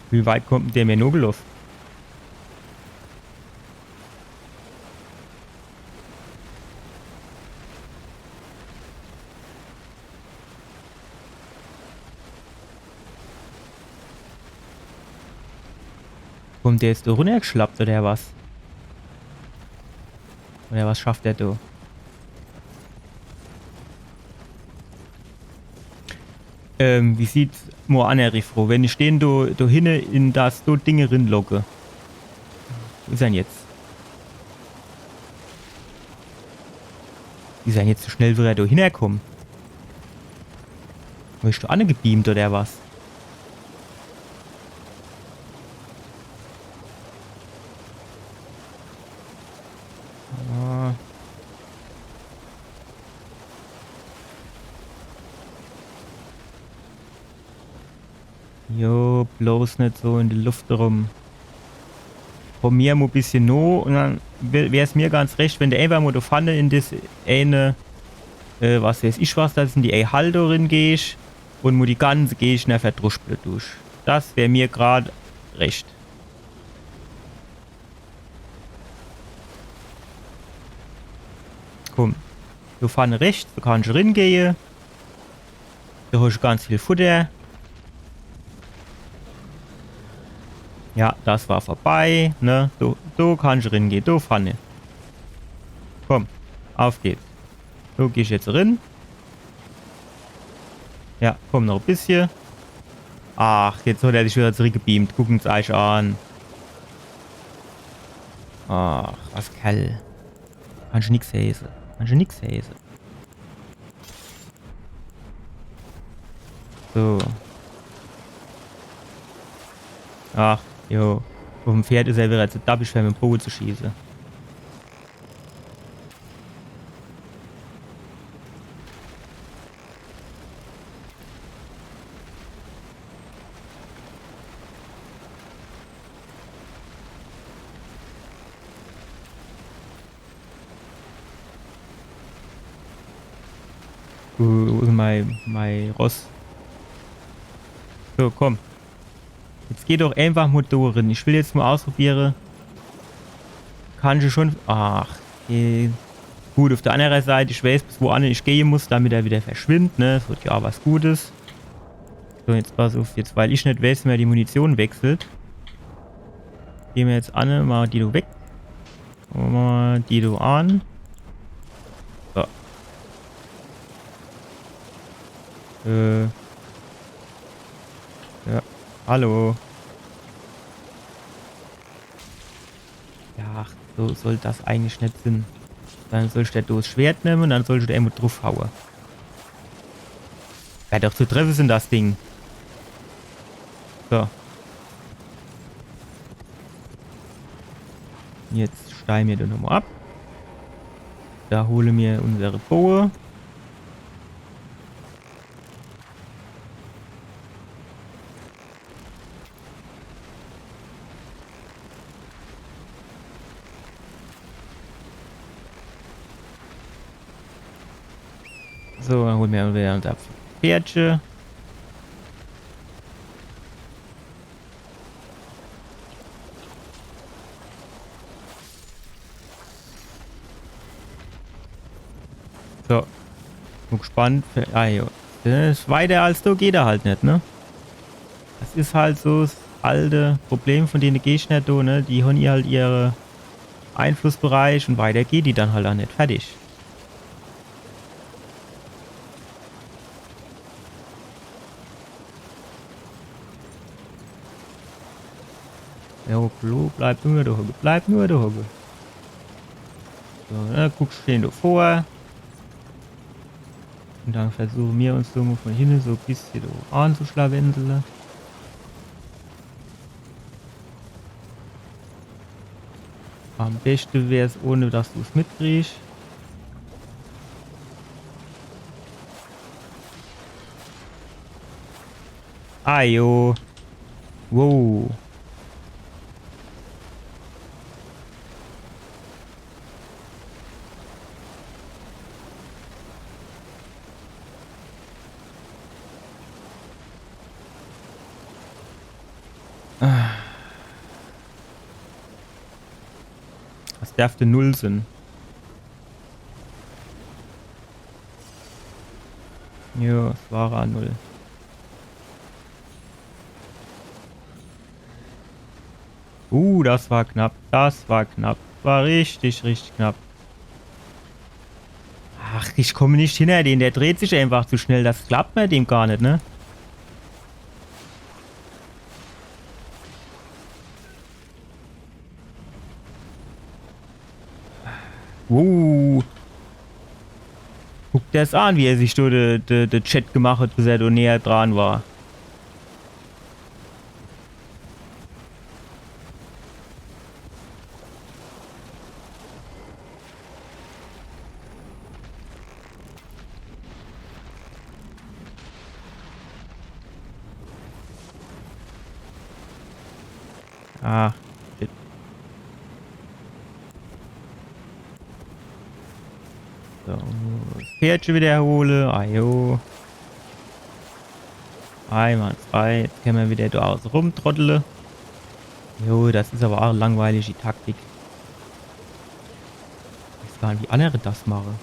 Wie weit kommt denn der mir nogeloff? Kommt der jetzt do runnergeschlappt oder was? Oder was schafft der do? Ähm, wie sieht's mo anner Riffro? Wenn ich den do, do hinne in das do Ding rinlocke. Wo is er denn jetzt? Wie is er denn jetzt so schnell wieder do hinnerkomme? Wirsch du angebeamt oder was? Ah. Jo, bloß net so in de Luft rum. Komm mir mo bissje no un dann wär, wär's mir ganz recht, wenn de eenfach mo do vorne in des eene, äh, was weeß ich was, das in die ei Hall do rin gehsch un mo die ganze Gegner verdruschble dusch. Das wär mir grad recht. Komm. Do vorne rechts, do kannsch ringehe. Do hosch ganz viel Futter. Ja, das war vorbei, ne? Do, do kannsch ringehe, do vorne. Komm, auf geht's. Do geh ich jetzt rin. Ja, komm, noch e bissje. Ach, jetzt hat er sich wieder zurückgebeamt. Gucken's eich an. Ach, was Kerl. Kannsch nix heiße. Kannsch nix heiße. So. Ach, jo. Uffm Pferd is er wieder zu dappisch, fer mit'm Boge zu schieße. Wo, wo is mei, mei Ross? So, komm. Jetzt geh doch eenfach mo do rin. Ich will jetzt mo ausprobiere. Kannsch schon. Ach, okay. Gut, uff der annere Seit, ich weeß, bis wo anne ich gehe muss, damit er wieder verschwindt, ne? Das wird jo was Gutes. So, jetzt pass uff, jetzt, weil ich net weeß, wie mer die Munition wechselt. Geh mer jetzt anne, mach die do weg. Mach mer die do an. So. Äh. Ja. Hallo. Ja, ach, so soll das eigentlich net sin. Dann sollsch du das Schwert nemme un dann sollsch du emol druffhaue. Wär doch zu treffe sin, das Ding. So. Jetzt steige mer do nochmol ab. Do hole mer unsere Boge. So, dann hole mer wieder unser Pferdche. So. Bin gespannt. Ah, jo. Das is weiter als do geht er halt net, ne? Das is halt so das alte Problem von dene Gegner do, ne? Die hon ihr halt ihre Einflussbereich un weiter geht die dann halt ach net. Fertig. Jo, Klo, bleib nur do hocke, bleib nur do hocke. So, ne, guck schön do vor. Un dann versuche mer uns so mo vun hinne so e bissje do anzuschlawenzele. Am beschte wär's, ohne dass du's mitkriegsch. Ah jo. Wow. Ah. Das derfte null sin. Jo, es war a null. Uh, das war knapp. Das war knapp. War richtig, richtig knapp. Ach, ich komm net hinner den. Der dreht sich einfach zu schnell. Das klappt mit dem gar net, ne? Wow. Guck der's an, wie er sich do de, de, de Chat gemacht hat, bis er do näher dran war. Ah, shit. So, das Pferdche wieder hole. Ah, jo. Einwandfrei. Jetzt kenne mer wieder do auße rumtroddele. Jo, das is awwer a e langweilige Taktik. Ich weiß gar net, wie annere das mache.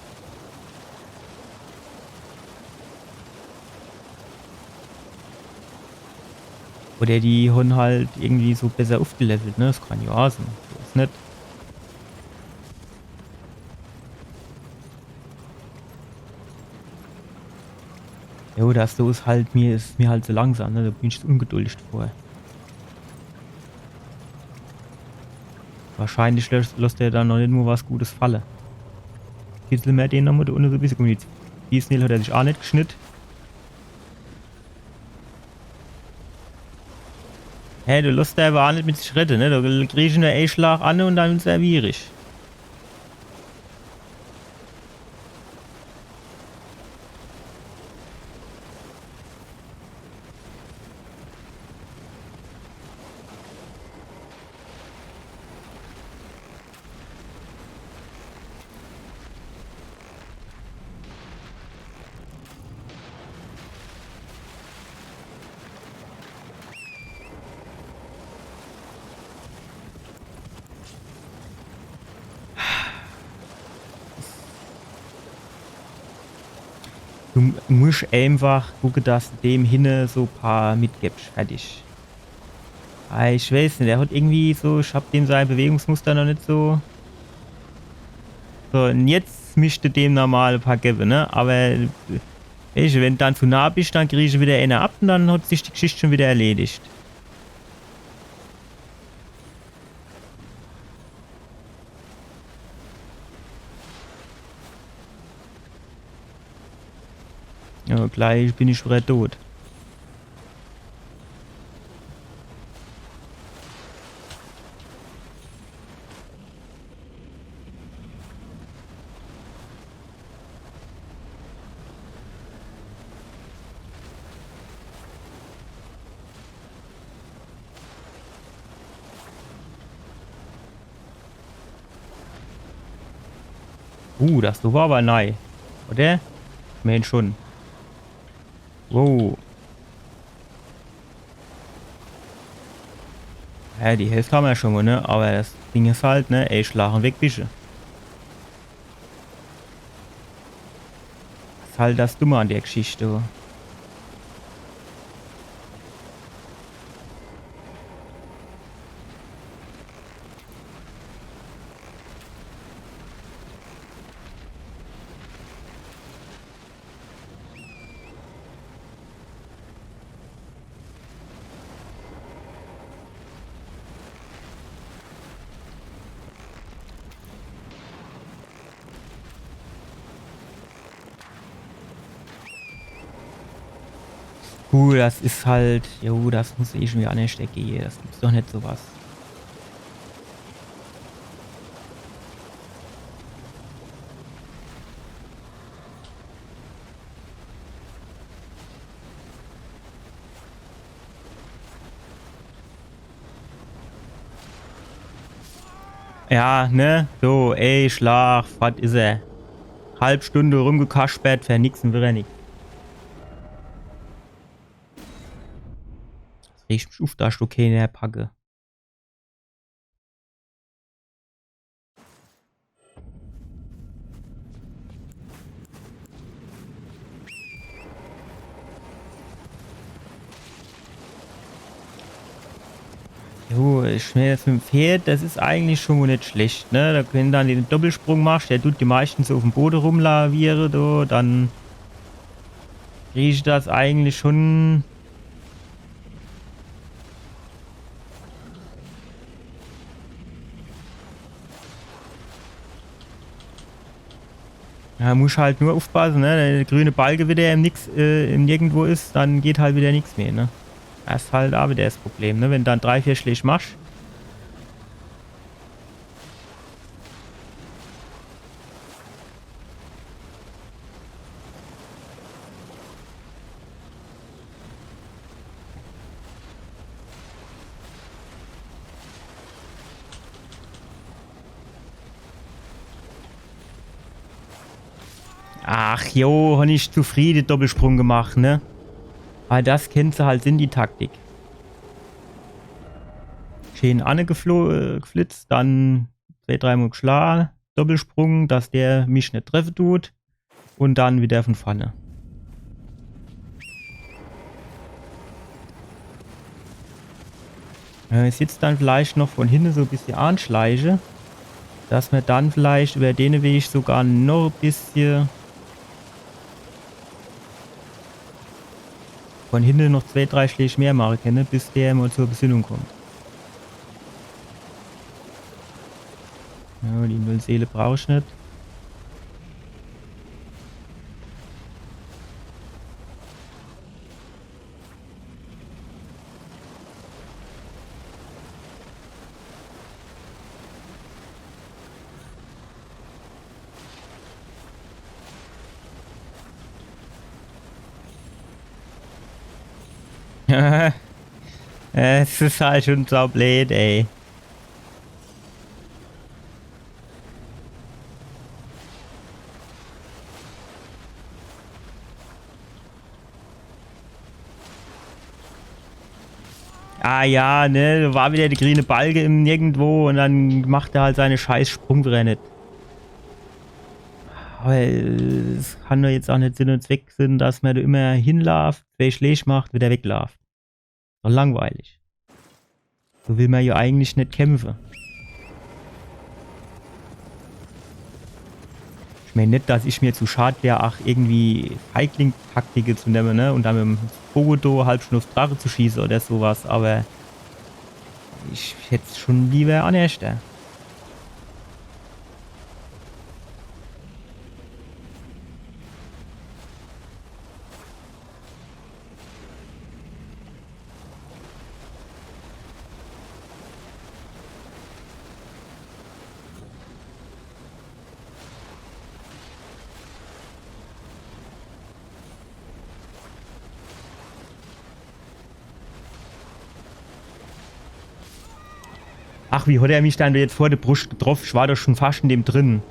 Oder die hon halt irgendwie so besser ufgelevelt, ne? Das kann jo a sin. So is net. Jo, das do is halt, mir is mir halt zu langsam, ne? Do bin ich zu ungeduldig vor. Wahrscheinlich losst, losst er dann noch net mo was Gutes falle. Kitzle mer den noch mo do unne so e bissje. Guck mo, die Diesel hat er sich a net geschnitt. Hey, du losst der awwer a net mit sich redde, ne? Du kriegsch nur e Schlag an un dann servier ich. Du m-, musch einfach gucke, dass du dem hinne so paar mitgebsch. Fertig. Ah, ich weiß net, der hat irgendwie so, ich hab dem sei Bewegungsmuster noch net so. So, un jetzt mischt du dem normal paar gewwe, ne? Awwer, äh, weescht, wenn du dann zu nah bisch, dann kriegsch wieder eener ab un dann hat sich die Geschicht schun wieder erledigt. Ja, gleich bin ich wieder tot. Uh, das do war awwer nei. Oder? Ich meen schun. Wow. Ja, die Hälft hammer schun mo, ne? Awwer das Ding is halt, ne? Ey, Schlag un weg bisch du. Das is halt das Dumme an der Geschicht. Uh, das is halt, jo, das muss irgendwie annerschter gehe. Das gibt's doch net, so was. Ja, ne? So, ey, Schlag, fort is er. Halb Stunde rumgekaspert, fer nix un widder nix. Das regt mich uff, dass ich do keener packe. Jo, ich mein, das mit em Pferd, das is eigentlich schun mol net schlecht, ne? Do, wenn du dann de Doppelsprung machsch, der dut die meischtens so uffm Bode rumlaviere, do, dann krieg ich das eigentlich schun. Ja, musch halt nur uffpasse, ne? Wenn de grüne Balke widder im Nix, äh, im Nirgendwo is, dann geht halt widder nix mehr, ne? Das is halt aa widder das Problem, ne? Wenn du dann drei, vier Schläg machsch. Ach jo, hon ich zu frieh de Doppelsprung gemacht, ne? Awwer das kennt se halt sinn, die Taktik. Schee anne geflo-, äh, geflitzt, dann zwee, dreimol geschla, Doppelsprung, dass der mich net treffe dut. Un dann widder vun vorne. Wenn mer sich jetzt dann vielleicht noch vun hinne so e bissje anschleiche, dass mer dann vielleicht iwwer dene Weg sogar noch e bissje vun hinne noch zwee, drei Schläg mehr mache kenne, bis der mol zur Besinnung kommt. Ja, die null Seele brauch ich net. Es is halt schun sau bleed, ey. Ah ja, ne, do war widder de grüne Balke im Nirgendwo un dann macht er halt sei scheiß Sprung widder net. Awwer es kann doch jetzt aa net Sinn un Zweck sinn, dass mer do immer hinlaaft, zwee Schläg macht, widder weglaaft. Doch langweilig. So will mer jo eigentlich net kämpfe. Ich mein net, dass ich mer zu schad wär, ach, irgendwie Feigling-Taktike zu nemme, ne? Un dann mit em Boge do halb schun uff Drache zu schieße oder so was, awwer ich hätt's schun liewer annerschter. Ach, wie hat er mich dann jetzt vor de Bruscht getroff? Ich war doch schun fascht in dem drin.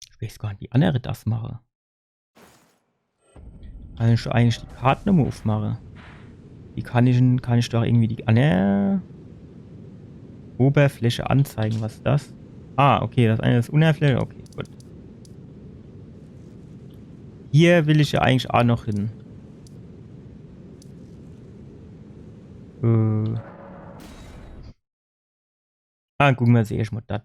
Ich weiß gar net, wie annere das mache. Kann ich eigentlich die Kart nochmol uffmache? Die kann ich, kann ich doch irgendwie die annere Oberfläche anzeigen. Was is das? Ah, okay, das eine is Unnerfläche. Okay, gut. Hier will ich jo eigentlich aa noch hin. Äh. Ah, gucke mer uns erscht mol das.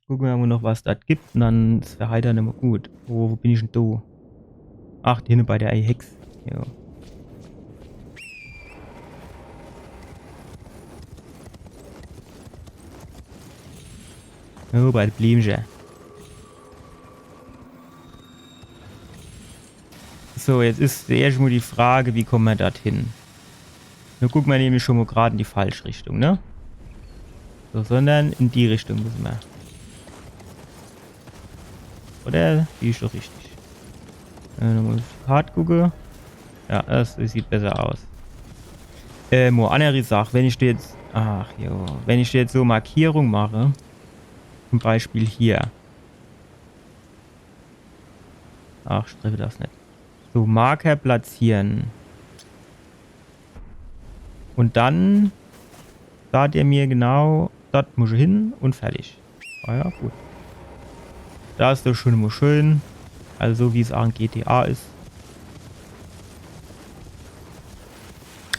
Gucke mer mol noch, was das gibt. Un dann is fer heit dann mol gut. Wo, wo bin ich dann do? Ach, do hinne bei der Hex. Jo. Oh, bei de Blümche. So, jetzt is erscht mo die Frage, wie komme mer dort hin? Nu gucke mer nämlich schon mo grad in die falsch Richtung, ne? So, sondern in die Richtung müsse mer. Oder? Die is doch richtig. Äh, nochmo uff die Kart gucke. Ja, das, das sieht besser aus. Äh, mo anneri Sach, wenn ich do jetzt, ach jo, wenn ich do jetzt so Markierung mache, zum Beispiel hier. Ach, ich treffe das net. So, Marker platzieren. Und dann sagt er mir genau, dort muss ich hin und fertig. Ah ja, gut. Das is doch schon mo schön. Also so wie's auch in G T A is.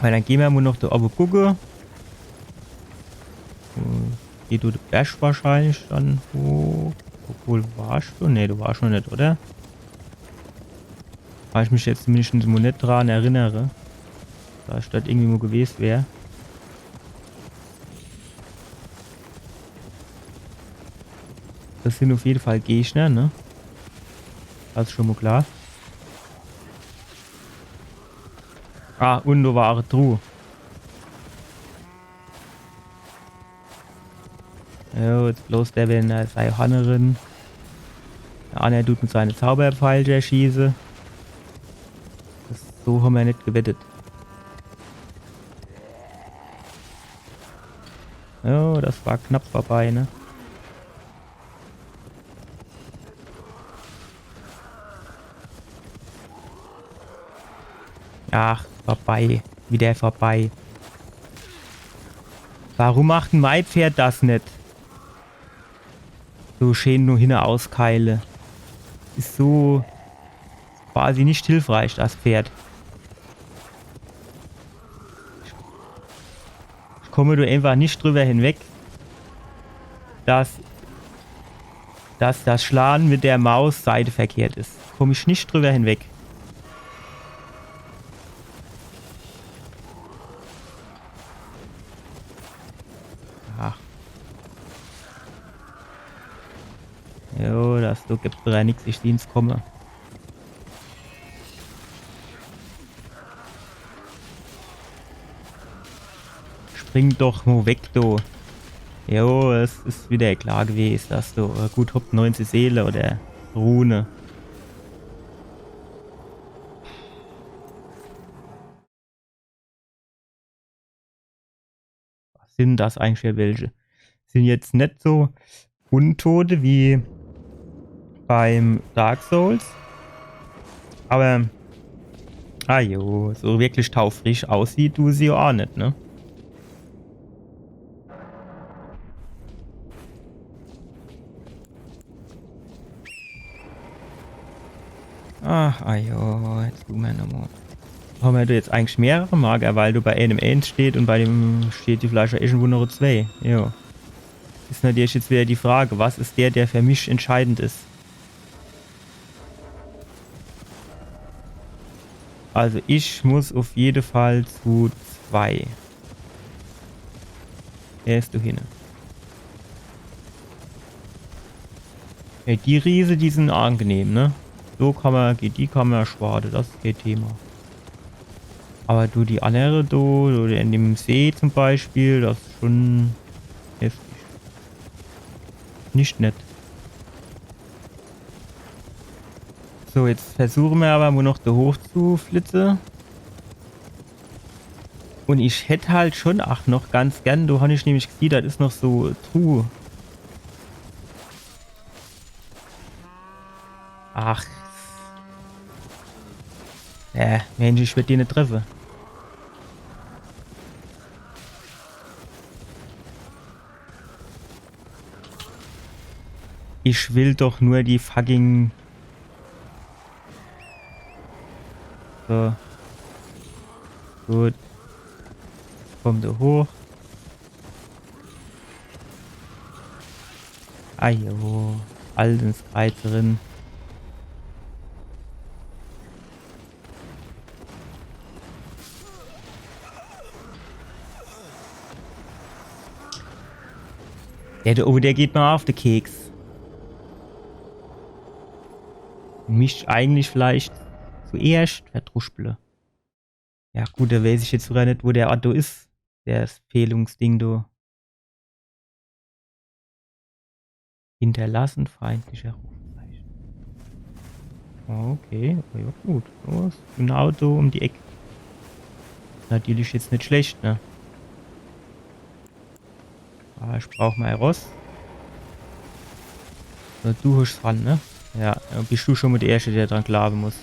Weil dann gehn mer mo noch do owwe gucke. Äh, geht do de Berg wahrscheinlich dann hoch. Obwohl, warsch du? Nee, du warsch noch net, oder? Weil ich mich jetzt zumindest mo net dran erinnere, dass ich dort irgendwie mo gewest wär. Das sin uff jede Fall Gegner, ne? Das is schon mo klar. Ah, und do war e Truh. Jo, jetzt bloß der, wenn er sei Hanne rin. Der anner tut mit seine Zauberpfeile schieße. Das, so ha mer net gewettet. Jo, das war knapp vorbei, ne? Ach, vorbei. Wieder vorbei. Warum macht denn mei Pferd das net? So schön nur hinne auskeile. Is so quasi net hilfreich, das Pferd. Ich komme do einfach net drüber hinweg, dass, dass das Schlage mit der Maus seiteverkehrt is. Komm ich net drüber hinweg. Ach. Jo, das do gibt wieder nix, ich sieh's komme. Spring doch mo weg, du. Jo, es is wieder klar gewes, dass du, äh, gut, hopp, neunzig Seele oder Rune. Was sin das eigentlich für welche? Sin jetzt net so Untote wie beim Dark Souls. Aber, ah jo, so wirklich taufrisch aussieht, du sie jo auch net, ne? Ach, ah jo, jetzt gucke mer nochmo. Haben wir da jetzt eigentlich mehrere Marker, weil da bei einem eins steht und bei dem steht die vielleicht irgendwo noch zwei. Jo. Ist natürlich jetzt wieder die Frage, was ist der, der für mich entscheidend ist? Also ich muss auf jeden Fall zu zwei. Er ist da hinne. Ey, die Riese, die sind angenehm, ne? So kann man, geht die Kammer schwade, das ist kein Thema. Aber du, die andere, du, du in dem See zum Beispiel, das ist schon heftig. Nicht nett. So, jetzt versuche mer aber nur noch da hoch zu flitze. Und ich hätt halt schon, ach, noch ganz gern, da hab ich nämlich gesiehn, das ist noch so Truhe. Ach. Ja, Mensch, ich werd die net treffe. Ich will doch nur die fucking... So. Gut. Komm du hoch. Ajo. Alles ins Kreuz drin. Der do owwe, der geht mer uff de Keks. Misst eigentlich vielleicht zuerscht verdruschpele. Ja gut, do weeß ich jetzt sogar net, wo der Ort do is. Das Fehlungsding do. Hinterlassen feindlicher Rufzeichen. Okay, ja gut. Los, genau do um die Eck. Natürlich jetzt net schlecht, ne? Ah, ich brauch mei Ross. So, du hosch dran, ne? Ja, do bischt du schun mol de Erschte, der dran glaawe muss.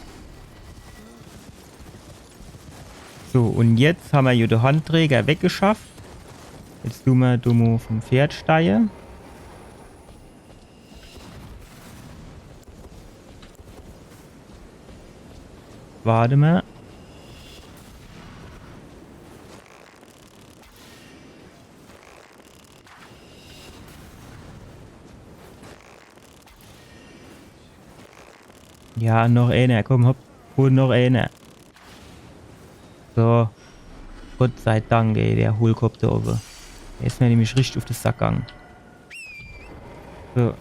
So, un jetzt hammer jo de Handträger weggeschafft. Jetzt du mer do mol vum Pferd steie. Wart emol. Ja, noch eener. Komm, hopp. Hol noch eener. So. Gott sei Dank, ey, der Hohlkopp do owwe. Der is mer nämlich richtig uff de Sack gang. So.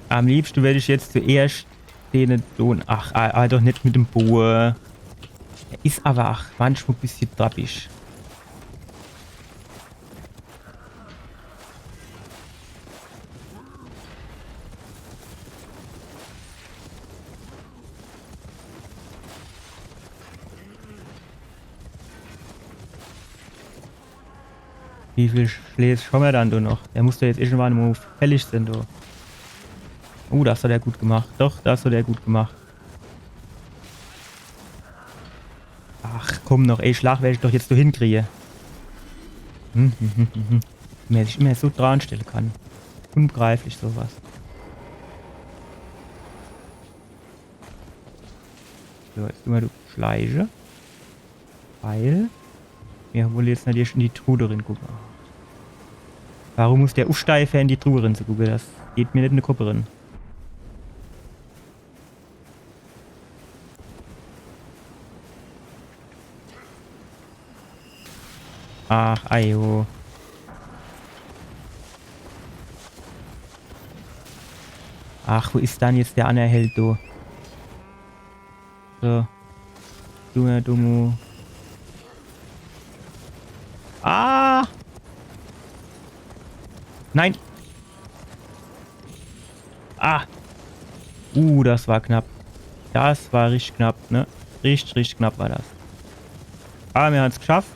Am liebschte würd ich jetzt zuerscht dene do. Ach, ah, ah, doch net mit dem Boe. Der is awwer ach manchmol e bissje drappisch. Wie viel Schläg hammer dann do noch? Der muss doch jetzt irgendwann mol fällig sinn, do. Oh, das hat er gut gemacht. Doch, das hat er gut gemacht. Ach, komm noch, ey, Schlag werd ich doch jetzt do hinkriege. Hm, hm, hm, hm, hm. Wie mer sich immer so dran stelle kann. Unbegreiflich sowas. So, jetzt immer do schleiche. Weil. Ja, wolle jetzt natürlich in die Truh drin gucke. Warum muss der uffsteie, fer in die Truh drin zu gucke? Das geht mer net in de Kopp drin. Ach, ajo. Ach, wo is dann jetzt der anner Held, du? So. Du, ja, dummo. Ah! Nein! Ah! Uh, das war knapp. Das war richtig knapp, ne? Richtig, richtig knapp war das. Awwer mir hann's geschafft.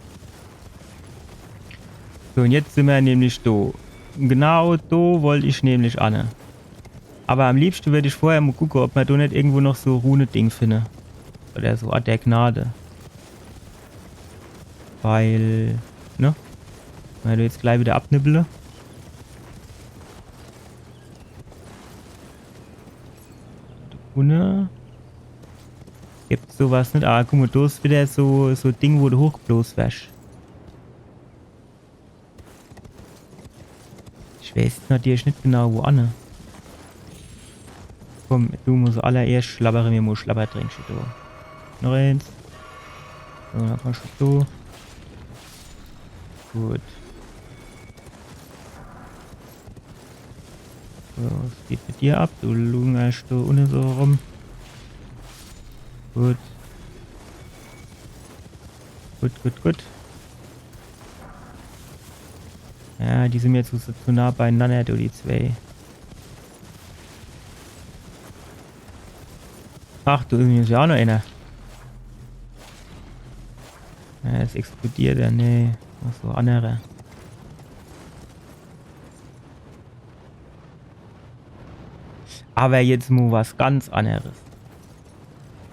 So, un jetzt sin mir nämlich do. Genau do wollt ich nämlich anne. Awwer am liebschte würd ich vorher mol gucke, ob mer do net irgendwo noch so Rune-Ding finne. Oder so Ort der Gnade. Weil, ne? Wenn mer do jetzt glei widder abnibbele. Rune. Gibt's sowas net? Ah, guck mol, do is widder so, so Ding, wo du hochgeblos wersch. Ich weeß natürlich net genau, wo anne. Komm, du muss allererscht schlabbere mir mol Schlabbertränkche do. Noch eens. So, dann kannsch du do. Gut. So, was geht mit dir ab? Du lungersch do unne so rum. Gut. Gut, gut, gut. Ja, die sin mir zu, zu nah beinanner, du, die zwee. Ach, do is jo ach noch eener. Ja, es explodiert, ja, nee. Ach so, annere. Awwer jetzt mol was ganz anneres.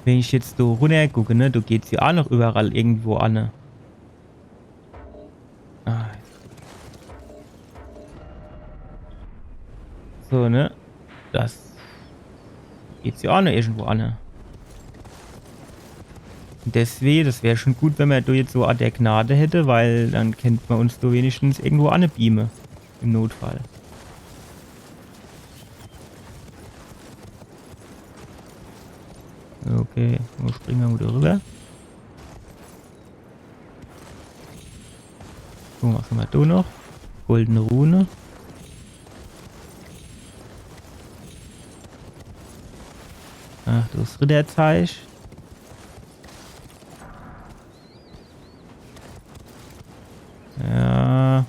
Wenn ich jetzt do runnergucke, ne, do geht's jo ach noch iwwerall irgendwo anne. Ah. So, ne? Das geht's jo ach noch irgendwo anne. Deswege, das wär schun gut, wenn mer do jetzt so Ort der Gnade hätt, weil dann kennt mer uns do wenigstens irgendwo anne beame. Im Notfall. Okay, dann springe mer widder riwwer. Gucke mer, was hämmer do noch? Goldene Rune. Ach, das Ritterzeich. Ja.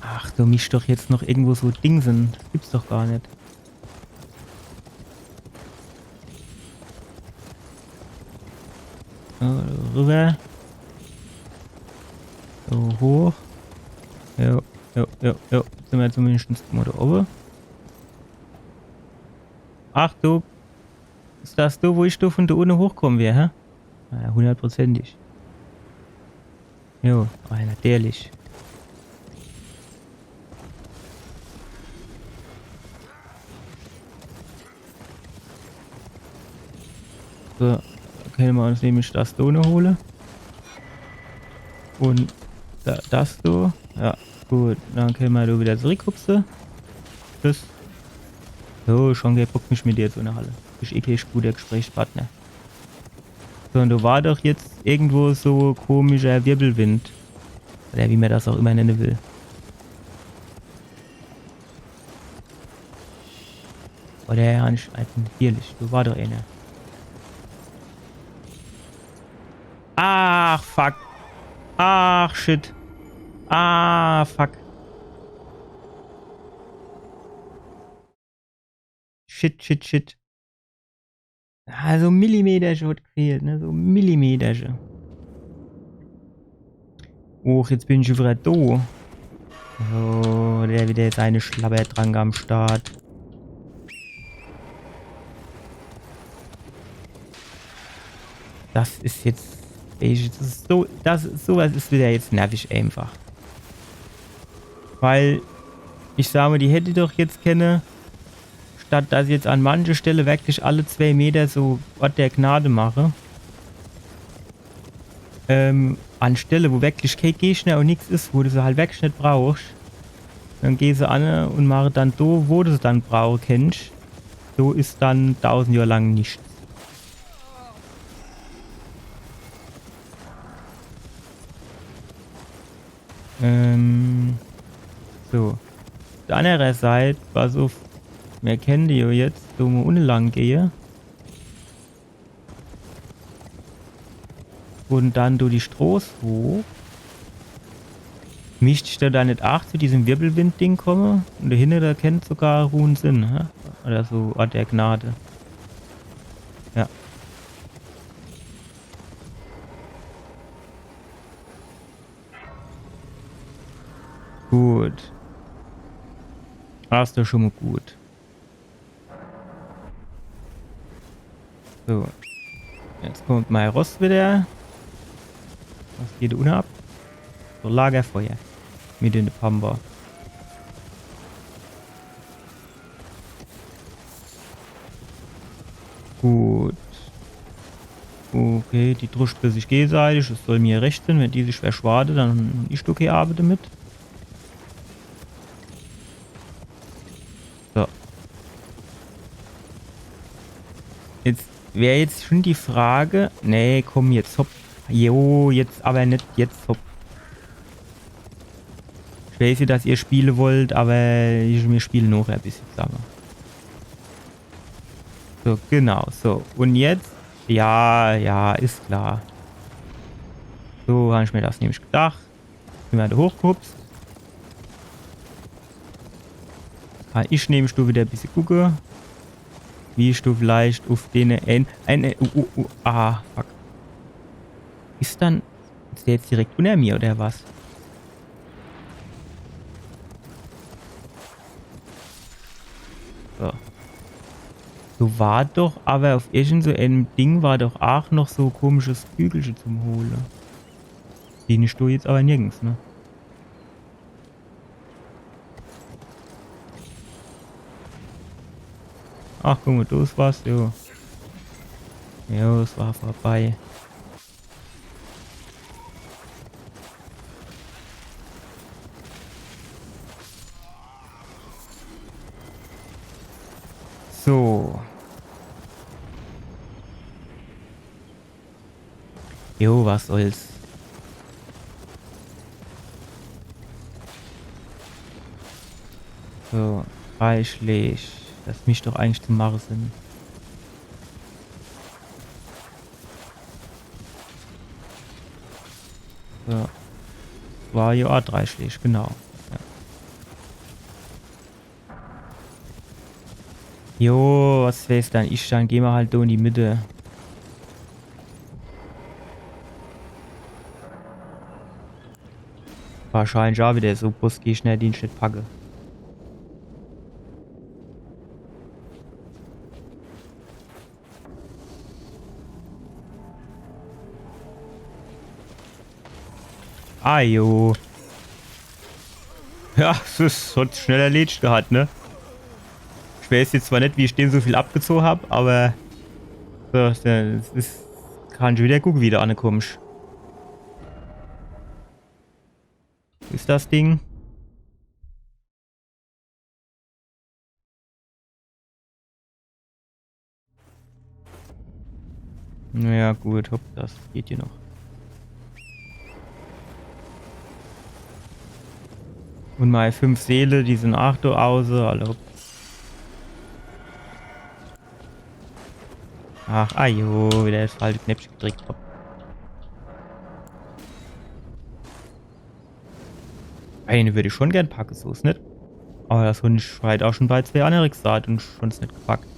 Ach, do misst doch jetzt noch irgendwo so Dingse. Das gibt's doch gar net. So, rüber. So, hoch. Jo, jo, jo, jo. Sin mer zumindest mol do owwe. Ach du. Is das do, wo ich do vun do unne hochkomme wär, hä? Na ja, hundertprozentig. Jo, ah, natürlich. So, kenne mer uns nämlich das do noch hole. Un da, das do. Ja, gut. Dann kenne mer do widder zurückhupse. Tschüss. So, schon kee Bock mich mit dir zu unnerhalle. Bisch eh kee guter Gesprächspartner. So, un do war doch jetzt irgendwo so komischer Wirbelwind. Oder wie mer das auch immer nenne will. Oder ja, net, natierlich, do war doch ener. Ach, fuck. Ach, shit. Ah, fuck. Shit, shit, shit. Ah, so Millimetersche hot gefehlt, ne? So Millimetersche. Och, jetzt bin ich schon widder do. Oh, der widder seine Schlabbertrank am Start. Das is jetzt, ey, das is so, das, sowas is widder jetzt nervig einfach. Weil, ich sag mol, die hätte doch jetzt kenne, statt dass ich jetzt an manche Stelle wirklich alle zwee Meter so Ort der Gnade mache, ähm, an Stelle, wo wirklich kee Gegner un nix is, wo du se halt wirklich net brauchsch, dann geh se an un mache dann do, wo du se dann brauche kennsch. Do is dann tausend Johr lang nix. Ähm, so. Uff der anner Seit, pass uff, mer kenne jo jetzt do mol unne lang gehe. Un dann do die Stroß hoch. Misst ich do dann net aach zu diesem Wirbelwind-Ding komme? Un do hinne, do kennt sogar Rune sin, hä? Oder so Ort der Gnade. Ja. Gut. Das is doch schon mol gut. So. Jetzt kommt mei Ross widder. Was geht unne ab? So, Lagerfeuer. Mit in de Pampa. Gut. Okay, die drusche sich gegeseitig. Es soll mer recht sin, wenn die sich verschwade, dann hab ich doch kee Arwet demit. So. Jetzt wär jetzt schon die Frage. Nee, komm, jetzt hopp. Jo, jetzt awwer net, jetzt hopp. Ich weiß jo, dass ihr spiele wollt, awwer ich, mir spiele noch e bissje zusamme. So, genau, so. Un jetzt? Ja, ja, is klar. So hab ich mer das nämlich gedacht. Sin mer do hochgehupst. Kann ich nämlich do widder e bissje gucke, wie ich do vielleicht uff dene en-, en-, en-, uh, uh, uh, ah, fuck. Is dann, is der jetzt direkt unner mir, oder was? So. Do war doch, awwer uff irgend so eenem Ding war doch aach noch so komisches Kügelche zum Hole. Seh ich do jetzt awwer nirgends, ne? Ach, guck mol, do is was, jo. Jo, es war vorbei. So. Jo, was soll's. So, drei Schläg. Das misst doch eigentlich zu mache sin. So. War jo aa drei Schläg, genau. Ja. Jo, was weeß dann ich, dann geh mer halt do in die Mitte. Wahrscheinlich aa wieder so Bossgegner, die ich net packe. Ah jo. Ja, es is, hat schnell erledigt gehat, ne? Ich weeß jetzt zwar net, wie ich dem so viel abgezoge hab, aber so, es is, kann schon wieder gucke, wie du ankommst. Wo is das Ding? Naja, gut, hopp, das geht hier noch. Und mei fünf Seele, die sin aa do auße, alle hopp. Ach, ajo, wieder das falsche Knäppche gedrickt, hopp. Eine würd ich schon gern packe, so is net. Aber das hunn ich halt aa schon bei zwee annere gesaat und schon's net gepackt.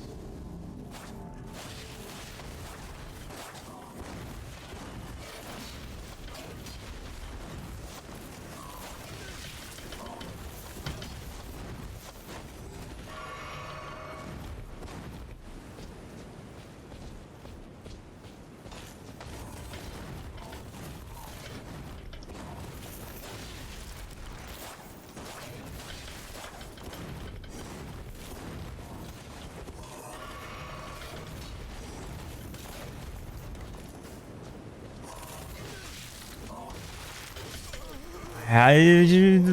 Ja,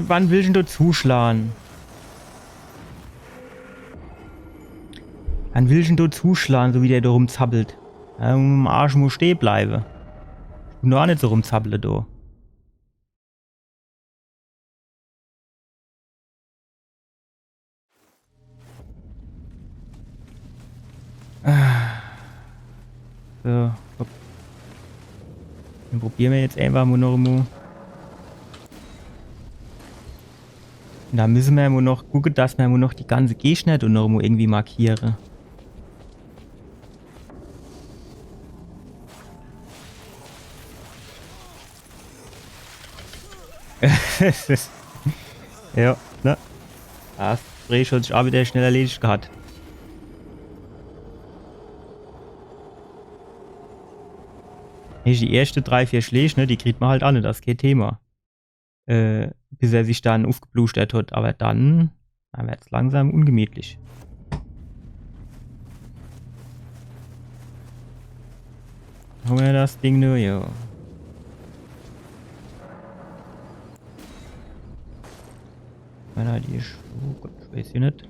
wann willsch dann do zuschlan? Wann willsch dann do zuschlan, so wie der do rumzappelt? Ja, im Arsch muss stehe bleibe. Ich will nur aa net so rumzappele, do. Ah. So, hopp. Dann probiere mer jetzt einfach mo noch mo. Und do müsse mer mo noch gucke, dass mer mo noch die ganze Gegner do noch mo irgendwie markiere. Es is, ja, ne? Das Gespräch hat sich aa wieder schnell erledigt gehat. Nee, die erschte drei, vier Schläg, ne, die kriegt mer halt aa net, das is kee Thema. Äh, bis er sich dann ufgeblustert hat, aber dann, dann werd's langsam ungemütlich. Holle mer das Ding nur, jo. Wenn er die Sch-, oh Gott, ich weeß jo net.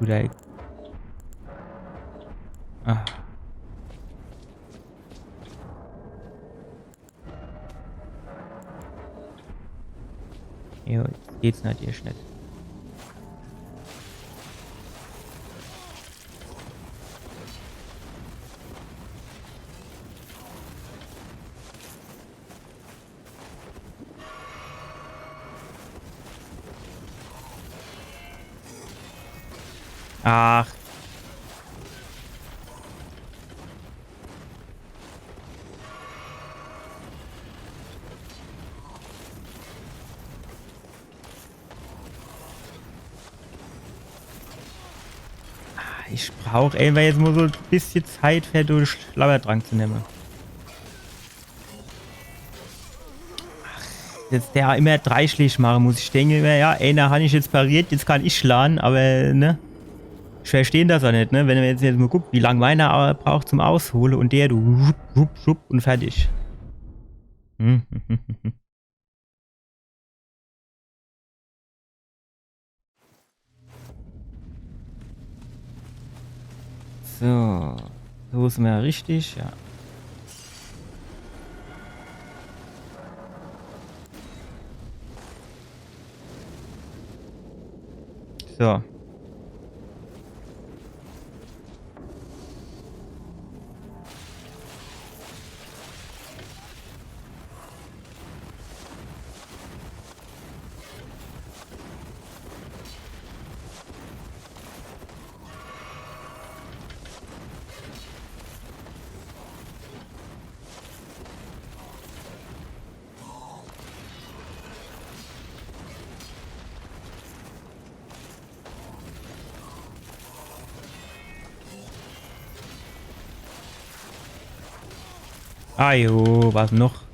Oder. Ah. Jo, jetzt geht's natürlich net. Ach. Ah, ich brauch einfach jetzt mo so e bissche Zeit, fer de Schlabbertrank zu nemme. Ach, jetzt der immer drei Schläg mache muss. Ich denk immer, ja, eener hann ich jetzt pariert, jetzt kann ich schlan, aber, ne? Ich versteh das aa net, ne? Wenn mer jetzt, jetzt mo guckt, wie lang meiner braucht zum Aushole und der, du, schupp, schupp, schupp und fertig. Hm? So. So is mer richtig, ja. So. Ah jo, was noch?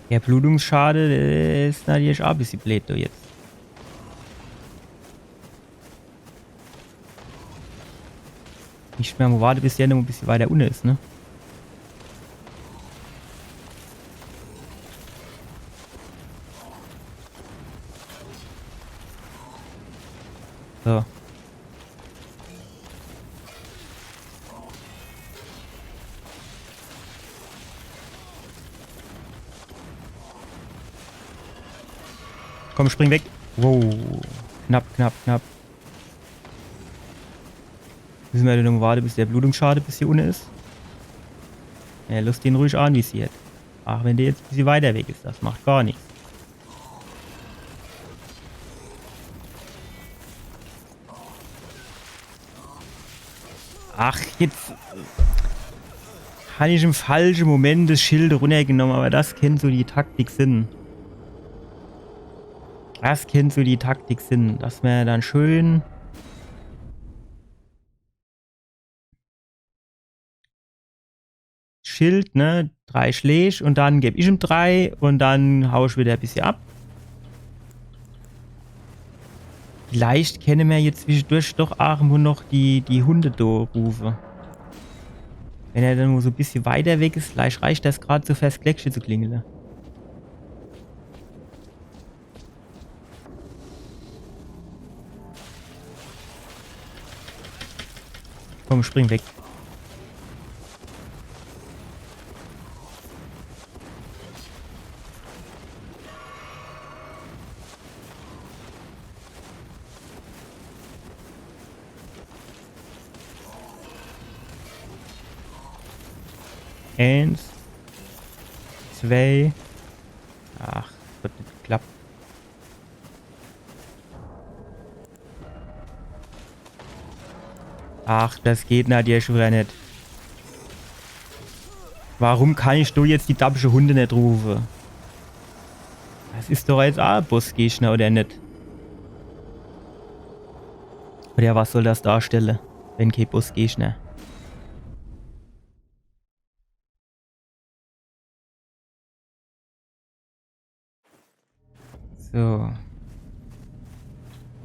Der Blutungsschade, der is natürlich aa e bissje bleed do jetzt. Net mehr mo warte, bis der noch e bissje weiter unne is, ne? So. Komm, spring weg. Wow. Knapp, knapp, knapp. Misse mer dann noch warte, bis der Blutungsschade bis hier unne is. Ja, loss den ruhig anvisiert. Ach, wenn der jetzt e bissje weiter weg is, das macht gar nix. Ach, jetzt han ich im falsche Moment das Schild runnergenomm, aber das kennt so die Taktik sin. Das kennt so die Taktik sin. Das wär dann schön. Schild, ne? Drei Schläg und dann geb ich em drei und dann hau ich wieder e bissje ab. Vielleicht kenne mer jetzt zwischedurch doch aa mo noch die, die Hunde do rufe. Wenn er dann mo so e bissje weiter weg is, vielleicht reicht das grad so, fürs Gleckche zu klingele. Komm, spring weg. Eins. Zwei. Ach, hat net geklappt. Ach, das geht natürlich schon wieder net. Warum kann ich do jetzt die dabbische Hunde net rufe? Das is doch jetzt aa e Bossgegner, oder net? Oder was soll das darstelle, wenn kee Bossgegner? So.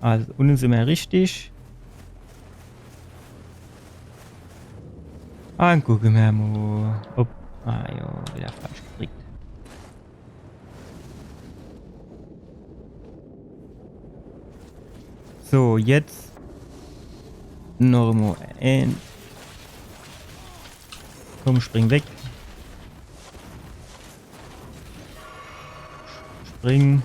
Also, unne sin mer richtig. Angucke mer mo. Ob. Ah, jo, wieder falsch gedrickt. So, jetzt noch mo ein. Komm, spring weg. Spring.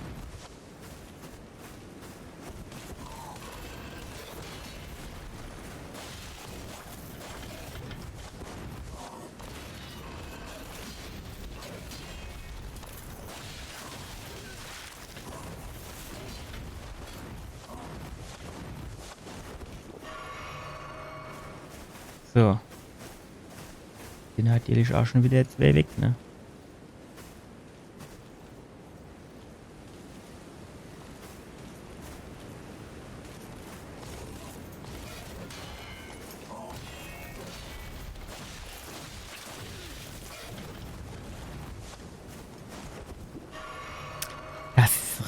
So. Den hat natürlich auch schon wieder zwei weg, ne?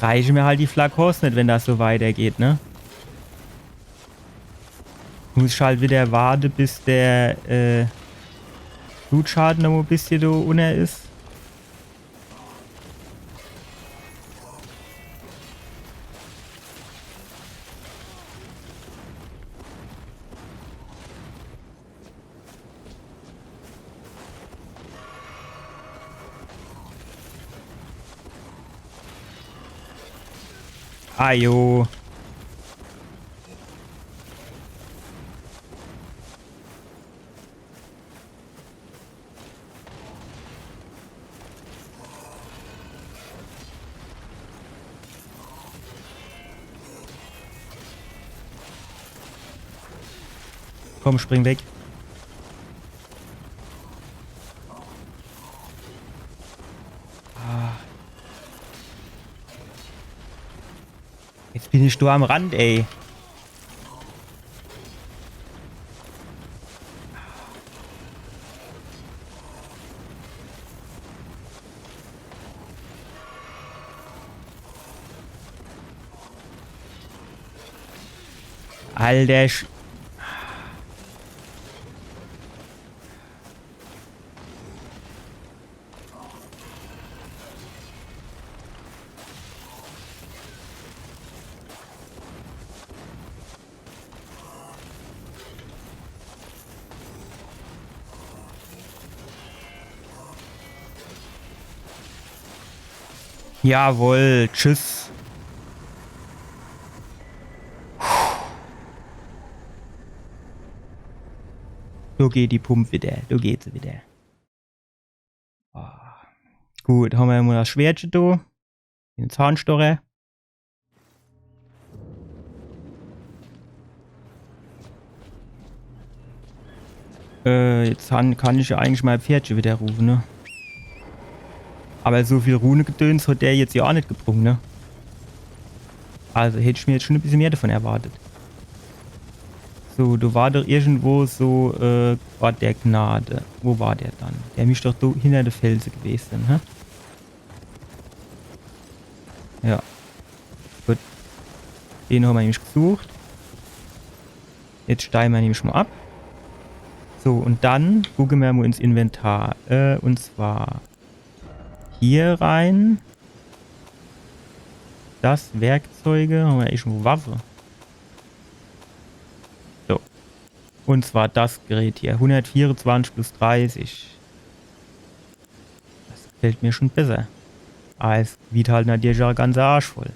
reiche mir halt die Flakons net, wenn das so weitergeht, ne? Muss ich halt wieder warte, bis der, äh, Blutschade noch e bissje do unner is. Ajo. Komm, spring weg. Ah. Jetzt bin ich do am Rand, ey. Alter Sch- Jawohl, tschüss. Do geht die Pump wieder, do geht se wieder. Ah. Gut, hammer mo das Schwertche do. Den Zahnstocher. Äh, jetzt han, kann ich ja eigentlich mei Pferdche wieder rufe, ne? Aber so viel Runegedöns hat der jetzt ja ach net gebrung, ne? Also hätt ich mir jetzt schon e bissje mehr davon erwartet. So, do war doch irgendwo so, äh, Ort der Gnade. Wo war der dann? Der misst doch do hinter de Felse gewese sin, hä? Ja. Gut. Den hammer nämlich gesucht. Jetzt steige mer nämlich mo ab. So, und dann gucke mer mo ins Inventar. Äh, und zwar hier rein. Das Werkzeuge. Hammer irgendwo Waffe? So. Und zwar das Gerät hier. Hundertvierundzwanzig plus dreißig. Das gefällt mir schon besser. Ah, es wiegt halt natürlich ach ganz Arsch voll.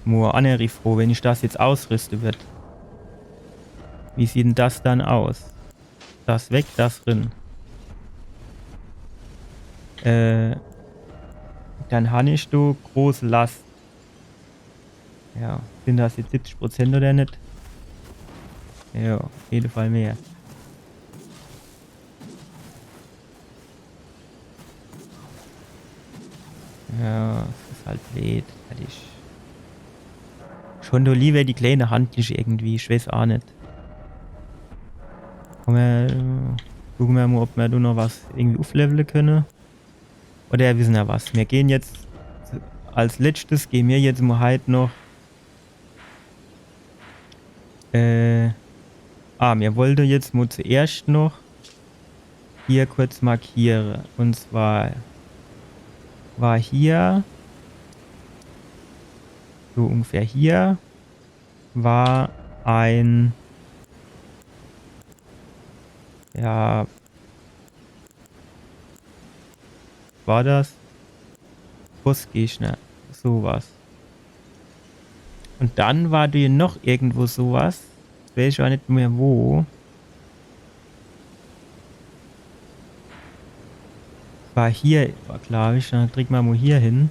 Mo anneri Froh, wenn ich das jetzt ausrüste würd. Wie sieht denn das dann aus? Das weg, das rin. Äh, dann han ich do große Last. Ja, sin das jetzt siebzig Prozent oder net? Ja, auf jeden Fall mehr. Ja, es is halt bleed. Hätt ich schon do lieber die kleine Handtische irgendwie, ich weiß ach net. Komm, äh, gucke mer mo, ob mer do noch was irgendwie uflevele könne. Oder ja, wisse er was. Mir gehn jetzt, als letztes gehn mir jetzt mo halt noch, äh, ah, mir wollte jetzt mo zuerscht noch hier kurz markiere. Und zwar war hier, so ungefähr hier, war ein, ja, war das? Bossgegner, sowas. Und dann war do noch irgendwo sowas. Weiß ich ach net mehr wo. War hier, war, glaub ich, dann drück mer mo hier hin.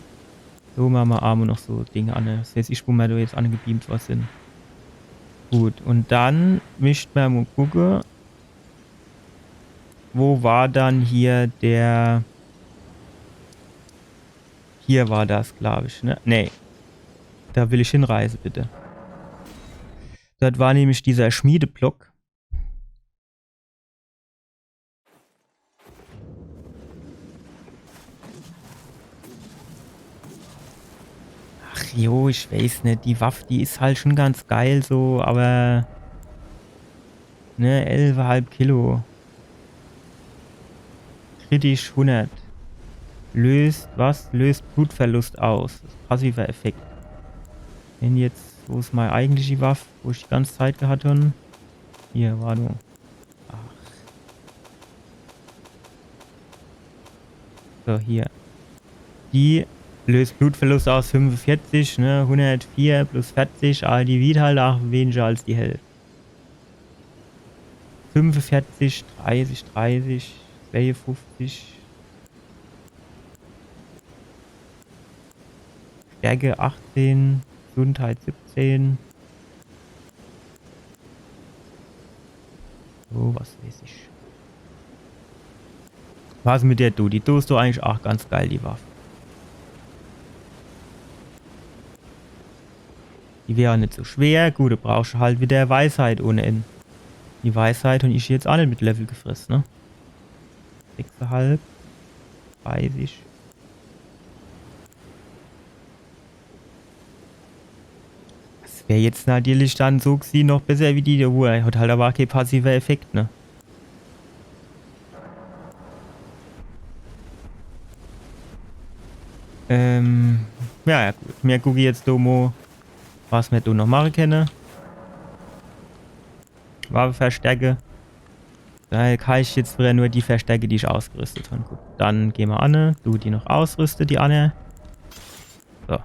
So mache mer ach mo noch so Dinge an. Das weiß ich, wo mer do jetzt angebeamt was sin. Gut, und dann misst mer mo gucke, wo war dann hier der, hier war das, glaub ich, ne? Nee. Do will ich hinreise, bitte. Dort war nämlich dieser Schmiedeblock. Jo, ich weiß net, die Waff, die is halt schon ganz geil so, aber, ne, elfehalb Kilo. Kritisch hundert. Löst was? Löst Blutverlust aus. Das is passiver Effekt. Wenn jetzt, wo is mei eigentliche Waff, wo ich die ganze Zeit gehat hon? Hier, war du. Ach. So, hier. Die löst Blutverlust aus, fünfundvierzig, ne? Hundertvier plus vierzig, aber die wiegt halt auch weniger als die Hälfte. Fünfundvierzig, dreißig, dreißig, zweiundfünfzig. Stärke achtzehn, Gesundheit siebzehn. So, was weiß ich. Was mit der do? Die do is doch eigentlich auch ganz geil, die Waff. Die wär net so schwer. Gut, du brauchst halt wieder Weisheit ohne Ende. Die Weisheit hon ich jetzt auch net mit Level gefress, ne? Sechsehalb. Weiß ich. Das wär jetzt natürlich dann so gesieh noch besser wie die, wo er hat halt aber auch kein passiver Effekt, ne? Ähm, ja, ja, gut. Mir gucke jetzt do mo, was mir do noch mache kenne. Waffe verstärke. Da kann ich jetzt wieder nur die verstärke, die ich ausgerüstet hon. Gut, dann geh mer anne, du die noch ausrüste, die anne. So.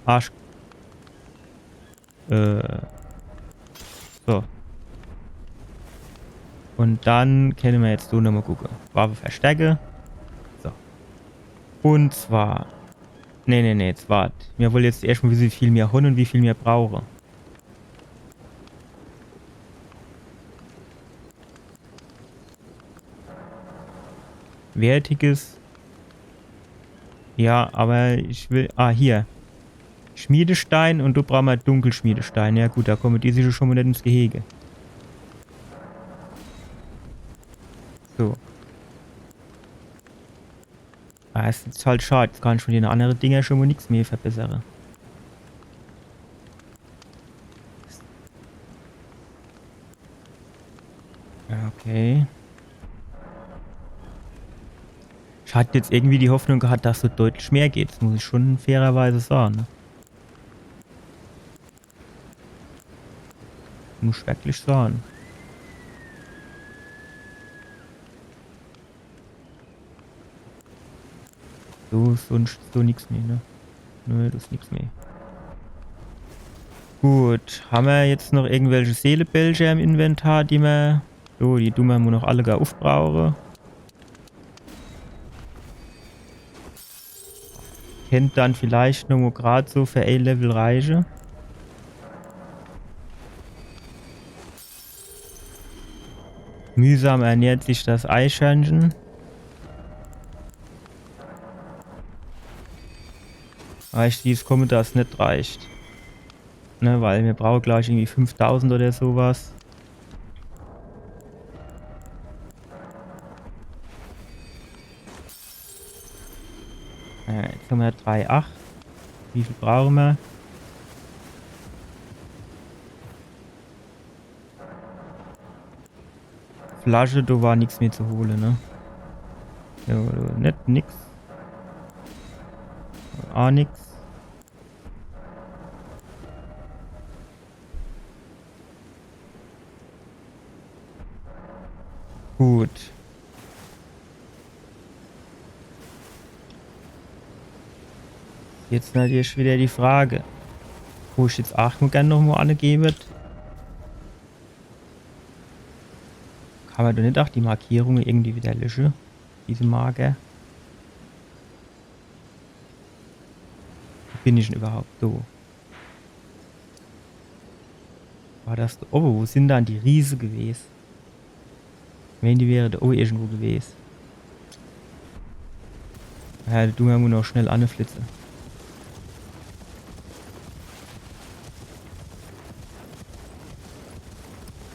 Arsch. Äh. So. Und dann kenne mer jetzt so nochmal gucke. Waffe verstärke. So. Und zwar. Nee, nee, nee, jetzt wart. Mir wolle jetzt erstmal, wie viel mir hon und wie viel mir brauche. Wertiges. Ja, aber ich will. Ah, hier. Schmiedestein und do brauche mer Dunkelschmiedestein. Ja gut, da komme die sicher schon mal net ins Gehege. So. Ah, es is halt schad. Jetzt kann ich von den andere Dinger schon mal nix mehr verbessere. Ja, okay. Ich hat jetzt irgendwie die Hoffnung gehat, dass so deutlich mehr geht. Das muss ich schon fairerweise sage, ne? Muss ich wirklich sage. So, sonst so nix mehr, ne? Nö, das is nix mehr. Gut, hammer jetzt noch irgendwelche Seelebälge im Inventar, die mer. So, die du mer nur noch alle gar ufbrauche. Kennt dann vielleicht nur grad so für e Level reiche. Mühsam ernährt sich das Eichhörnchen. Aber ich sieh, es komme, dass net reicht. Ne, weil mir brauche gleich irgendwie fünftausend oder sowas. Äh, jetzt hammer drei acht. Wie viel brauche mer? Flasche, do war nix mehr zu hole, ne? Ja, do net nix. Ah, nix. Gut. Jetzt natürlich wieder die Frage, wo ich jetzt aach nur gern noch mo angebe. Kann mer do net aach die Markierunge irgendwie wieder lösche? Diese Marke. Wo bin ich dann überhaupt do? War das do? Oh, wo sin dann die Riese gewes? Wenn die wäre do irgendwo gewes. Ja, do tun mer nur noch schnell anflitze.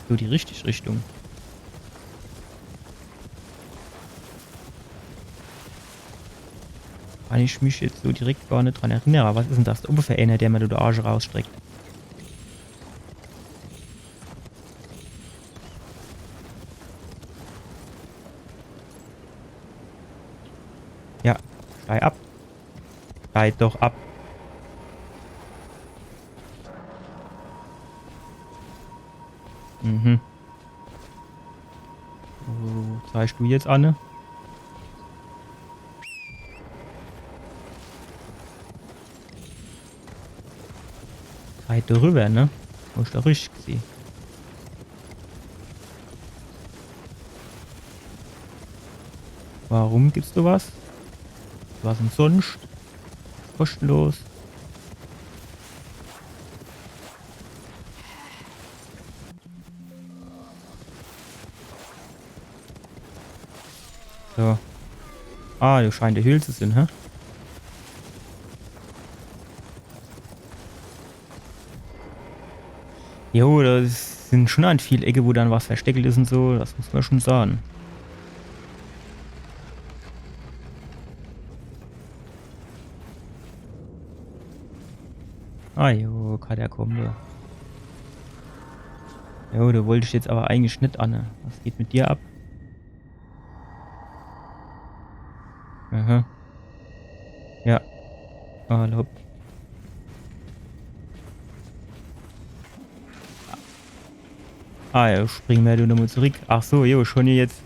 So die richtige Richtung. Kann ich mich jetzt so direkt gar net dran erinnere. Was is denn das do owwe für eener, der mir do de Arsch rausstreckt? Ja, steig ab. Steig doch ab. Mhm. Wo zeigst du jetzt anne? Halt drüber, ne? Hab ich doch richtig gesehen. Warum gibt's do was? Was umsonscht? Kostenlos. So. Ah, do scheint e Höhl zu sinn, hä? Jo, das sinn schon an viel Ecke, wo dann was versteckelt is un so. Das muss mer schon sage. Ah jo, Katakombe. Jo, do wollt ich jetzt awwer eigentlich net anne. Was geht mit dir ab? Aha. Ja. Alla hopp. Ah jo, springe mer do nochmol zurick. Ach so, jo, schon jetzt.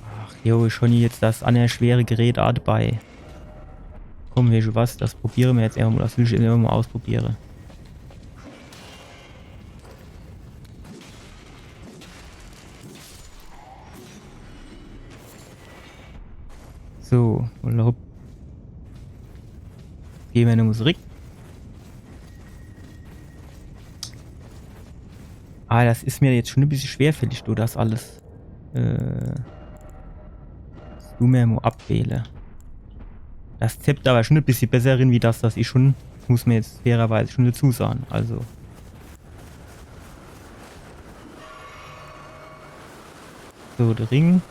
Ach jo, schon jetzt das anner schwere Gerät aa debei. Komm, weescht du was, das probiere mer jetzt emol, das will ich emol ausprobiere. So, un hopp. Gehn mer nochmol zurick. Ah, das is mer jetzt schon e bissje schwerfällig, do das alles. Äh, das du mer mo abwähle. Das zeppt awwer schon e bissje besser rin, wie das, das ich schon, muss mer jetzt fairerweise schon dazu sage. Also. So, de Ring.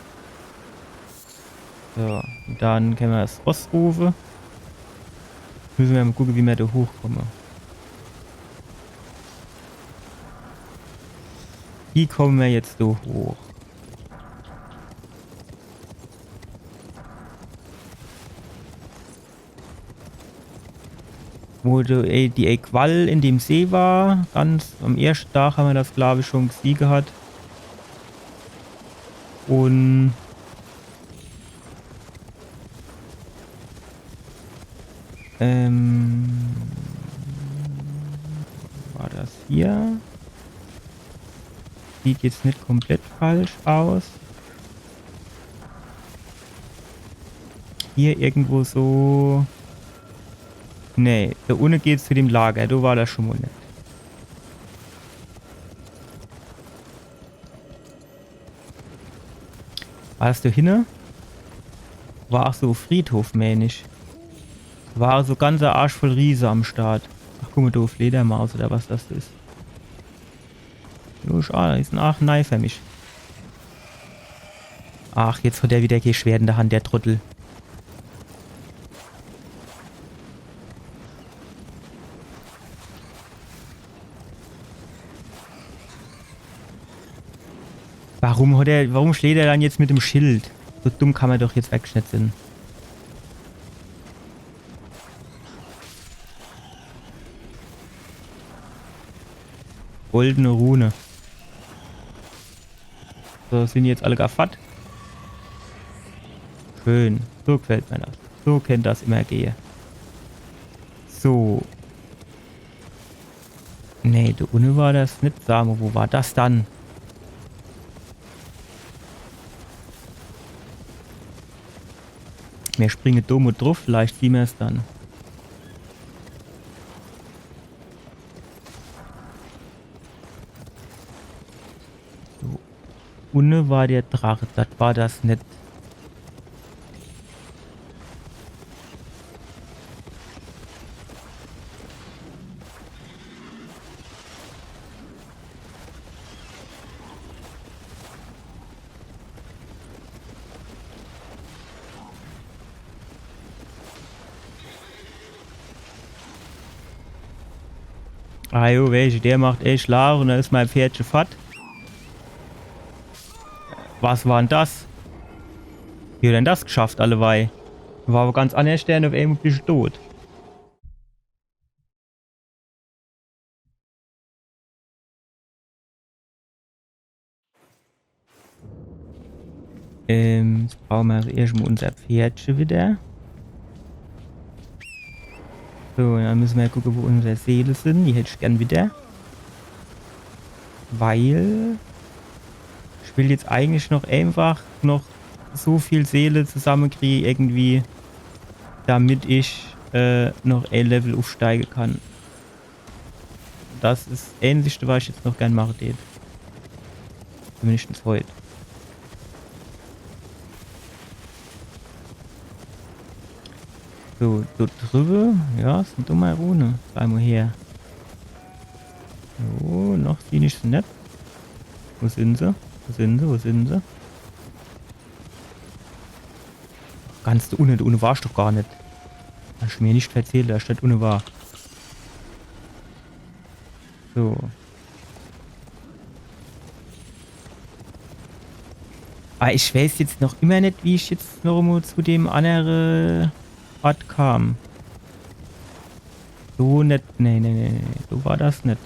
So, un dann kenne mer das Ross rufe. Misse mer mo gucke, wie mer do hochkomme. Wie komme mer jetzt do hoch? Wo die, äh, die, äh, Qual in dem See war, ganz am erschte Tag ha mer das, glaab ich, schon gesieh gehat. Un, ähm, war das hier? Sieht jetzt net komplett falsch aus. Hier irgendwo so. Nee, do unne geht's zu dem Lager. Do war das schon mo net. War das do hinne? War aa so Friedhof, mään ich. War so ganzer Arsch voll Riese am Start. Ach, guck mo do, Fledermaus oder was das is. Los, ah, die sin aa nei für mich. Ach, jetzt hat er wieder kee Schwert in de Hand, der Trottel. Warum hat er, warum schläht er dann jetzt mit dem Schild? So dumm kann mer doch jetzt wirklich net sinn. Goldene Rune. So, sin jetzt alle gar fort. Schön. So gefällt mer das. So kennt das immer gehe. So. Nee, do unne war das net. Sa mo, wo war das dann? Mer springe do mo druff, vielleicht siehn mer's dann. So. Unne war der Drache, das war das net. Ah jo, welche, der macht echt Lärm und dann is mei Pferdche fort. Was war'n das? Wie hat denn das geschafft, alleweil? War awwer ganz annerscht, der, un uff emol bisch tot. Ähm, jetzt brauche mer also erscht mol unser Pferdche widder. So, dann misse mer gucke, wo unser Seele sin. Die hätt ich gern widder. Weil ich will jetzt eigentlich noch eenfach noch so viel Seele zusammekrieche irgendwie, damit ich, äh, noch e Level uffsteige kann. Das is das Eenzischde, was ich jetzt noch gern mache tät. Zumindeschtens heut. So, do driwwe. Ja, sin do mei Rune. Zeig mol her. So, noch sieh ich se net. Wo sin se? Wo sin se? Wo sin se? Ganz do unne, do unne war ich doch gar net. Hoscht mer net verzählt, dass ich do unne war. So. Awwer ich weiß jetzt noch immer net, wie ich jetzt noch mol zu dem annere Ort kam. So net. Nee, nee, nee, nee. So war das net.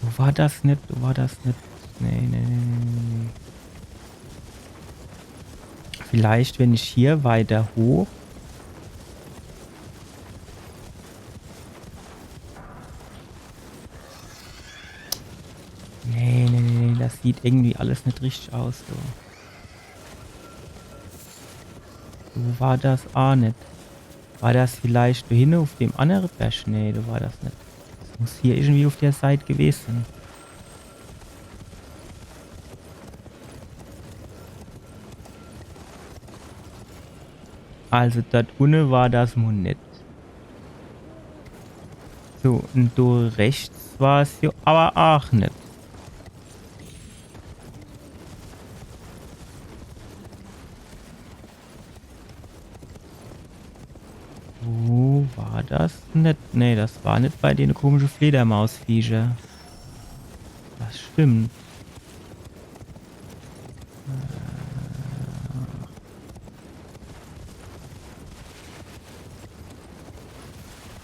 So war das net, so war das net. Nee, nee, nee, nee, nee. Vielleicht, wenn ich hier weiter hoch. Nee, nee, nee, nee, das sieht irgendwie alles net richtig aus, so. So war das aa net. War das vielleicht do hinne uff dem annere Berg? Nee, do war das net. Das muss hier irgendwie uff der Seit gewese sin. Also, dort unne war das mol net. So, un do rechts war's jo awwer aach net. Wo war das? Net, nee, das war net bei dene komische Fledermausviecher. Das stimmt. Äh.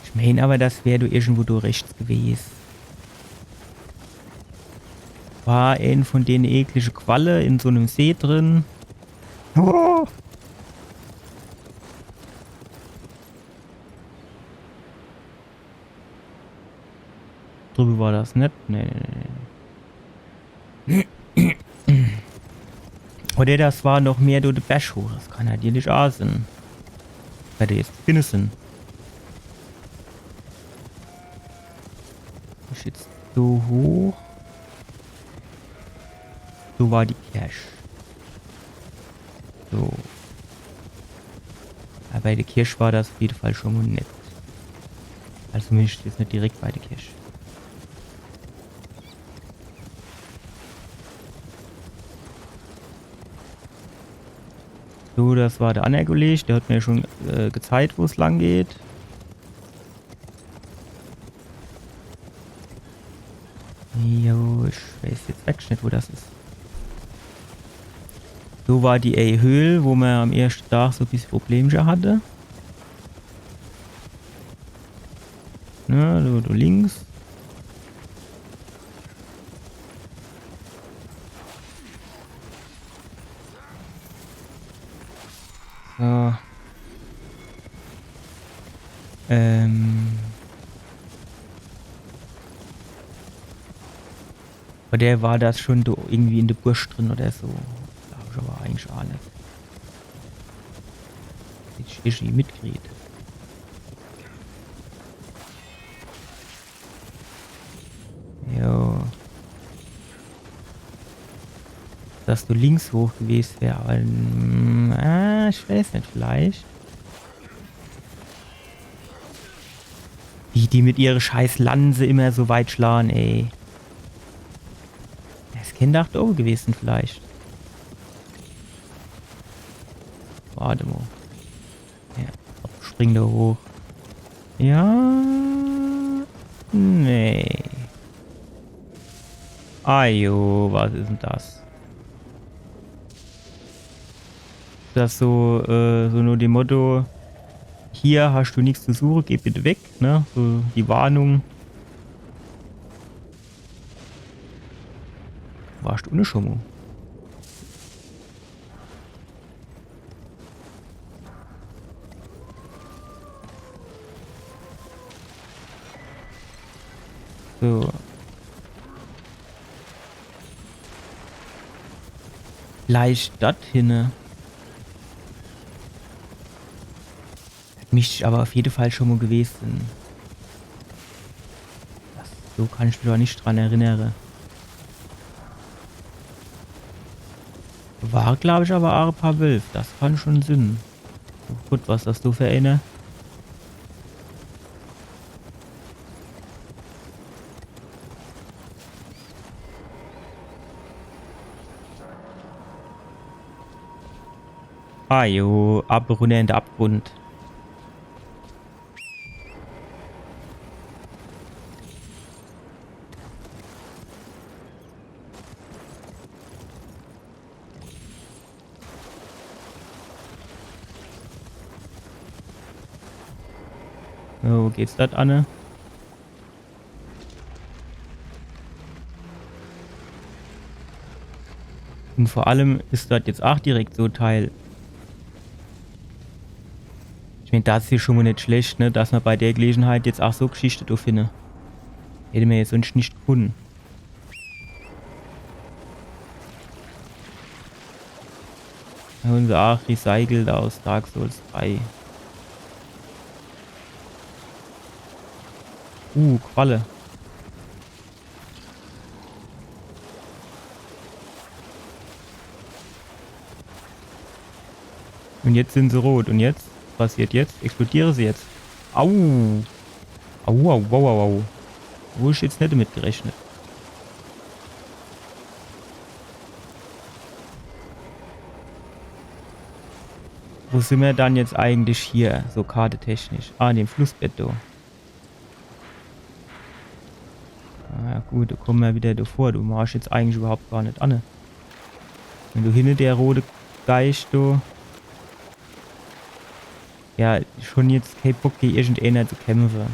Ich meen awwer, das wär do irgendwo do rechts gewese. War een vun dene eklische Qualle in so nem See drin. Oh! Driwwe war das net? Nee, nee, nee, nee. Oder das war noch mehr do de Berg hoch. Das kann nadierlich aa sin. Weil do jetzt Spinne sin. Ich jetzt so hoch. So war die Kirch. So. Awwer bei de Kirch war das uff jede Fall schun mol net. Also zumindescht jetzt net direkt bei de Kirch. So, das war de anner Kolleg, der hat mer schun, äh, gezeigt, wo's lang geht. Jo, ich weiß jetzt echt net, wo das is. So war die, ey, Höhl, wo mer am erschte Tag so bissje Problemcher hatte. Ne, do, do links. So. Ähm. Oder war das schun do irgendwie in de Busch drin oder so? Glaab ich awwer eigentlich aa net. Hätt ich irgendwie mitgekriet. Jo. Dass do links hoch gewese wär, awwer, mm, ah, ich weiß net, vielleicht. Wie die mit ihre scheiß Lanze immer so weit schlage, ey. Das kennt doch do owwe gewese sin, vielleicht. Wart emol. Ja, spring do hoch. Ja. Nee. Ajo, was is dann das? Das so, äh, so no dem Motto, hier hasch du nix zu suche, geh bitte weg, ne? So die Warnung. Warscht du unne schun mol? So. Vielleicht dort hinne. Misst ich awwer uff jede Fall schun mol gewest sin. Das, so kann ich mich awwer net dran erinnere. War, glaab ich, awwer aach e paar Wölf. Das kann schun sin. Gut, was is das do für eener? Ajo, ab, runner in de Abgrund. So, wo geht's dort anne? Un vor allem is dort jetzt aach direkt so Teil. Ich mään, das is jo schun mol net schlecht, ne? Dass mer bei der Gelegenheit jetzt aach so Geschichte do finne. Hätt mer jetzt sunscht net gefunne. Hon se aach recycelt aus Dark Souls drei. Uh, Qualle. Un jetzt sin se rot. Un jetzt? Was passiert jetzt? Explodiere se jetzt? Au! Au, au, au, au, au. Wo ich jetzt net mit gerechnet. Wo sin mer dann jetzt eigentlich hier, so kartetechnisch? Ah, in dem Flussbett do. Ah, gut, do komme mer wieder do vor. Do machsch jetzt eigentlich üwwerhaupt gar net anne. Wenn do hinne der rote Geischt do. Ja, schun jetzt kee Bock, gege irgendeener zu kämpfe.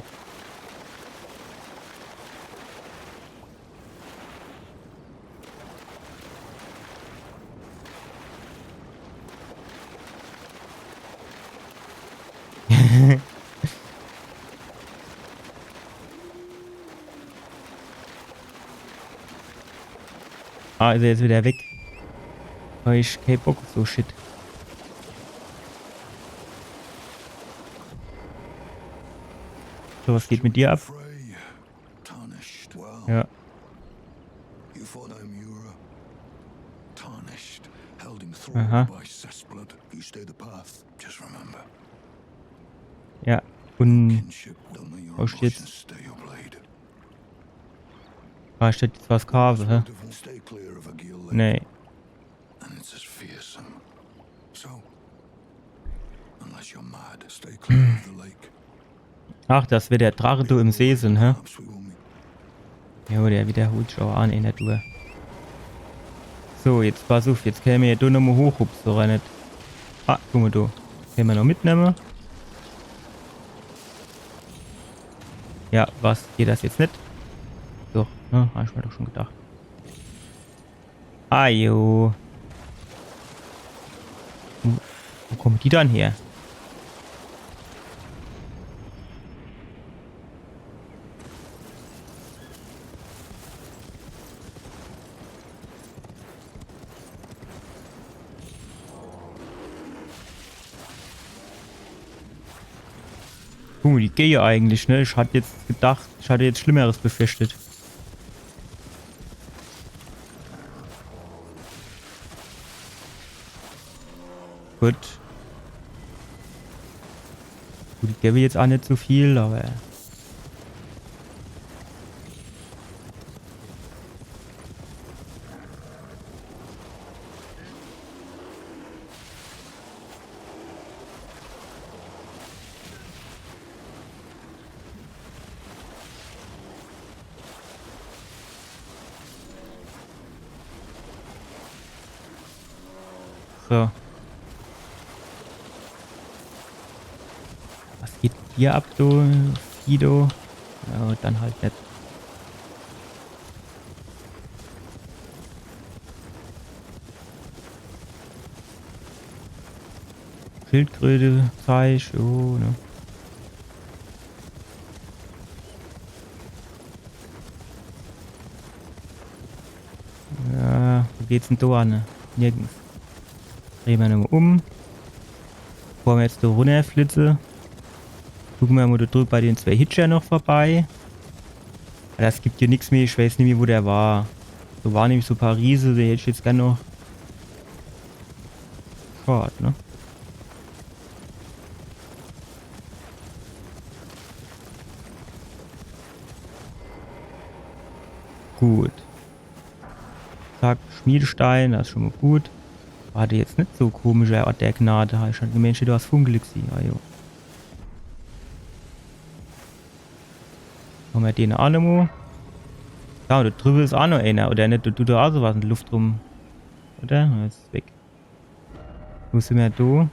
Ah, is er jetzt wieder weg? Hab ich kee Bock uff so Shit. So, was geht mit dir ab? Frey, tarnished. Well, ja. You fought Omura. Tarnished. Held in thrall, aha, by Seth's blood. You stay the path. Just remember. Ja. Un kinship. Don't let your, oh, shit, emotions stay your blade. Ah, shit, jetzt war's Kave, hä? Stay clear of Agheel Lake. Nee. And it's as fearsome. So, unless you're mad, stay clear of the lake. Ach, das wär der Drache do im See sin, hä? Perhaps we will meet. Jo, der wiederholt sich awwer an, ey, net nur. So, jetzt pass uff, jetzt kenne mer jo do nochmol hochhupse, oder net? Ah, guck mol do. Kenne mer noch mitnemme. Ja, was? Geht das jetzt net? Doch, ne? Hab ich mer doch schun gedacht. Ajo. Wo, wo komme die dann her? Guck mol, die gehe eigentlich, ne? Ich hat jetzt gedacht, ich hat jetzt Schlimmeres befürchtet. Gut. Gut, die gewwe jetzt aach net so viel, awwer So. Was geht hier ab, du Fido? Ja, dann halt net. Schildkröte, Zeich, oh, ne? Ja, wo geht's denn do an? Nirgends. Dreh mer nochmol um. Bevor mer jetzt do runnerflitze. Gucke mer mol do drüb bei den zwee Hitcher noch vorbei. Awwer es gibt hier nix mehr, ich weiß nimmi, wo der war. Do war nämlich so e paar Riese, die hätt ich jetzt gern noch. Schad, ne? Gut. Zack, Schmiedestein, das is schun mol gut. War der jetzt net so komischer Ort der Gnade, hab ich schun gemeent, do is Funkel gewese. Ah, jo. Hammer den aa nochmol. Ja, un do driwwe is aa noch ener, oder net? Do dut aa so was in de Luft rum. Oder? Ja, jetzt is weg. Wo sin mer do?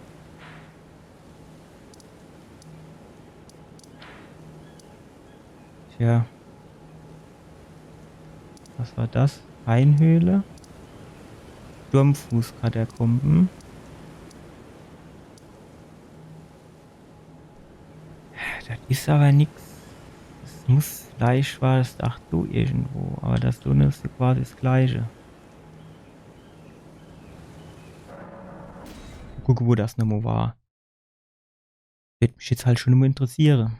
Tja. Was war das? Einhöhle? Sturmfußkatakomben. Das is awwer nix. Es muss, vielleicht war das Dach do irgendwo, awwer das do is quasi das Gleiche. Gucke, wo das nochmol war. Würd mich jetzt halt schun mol interessiere.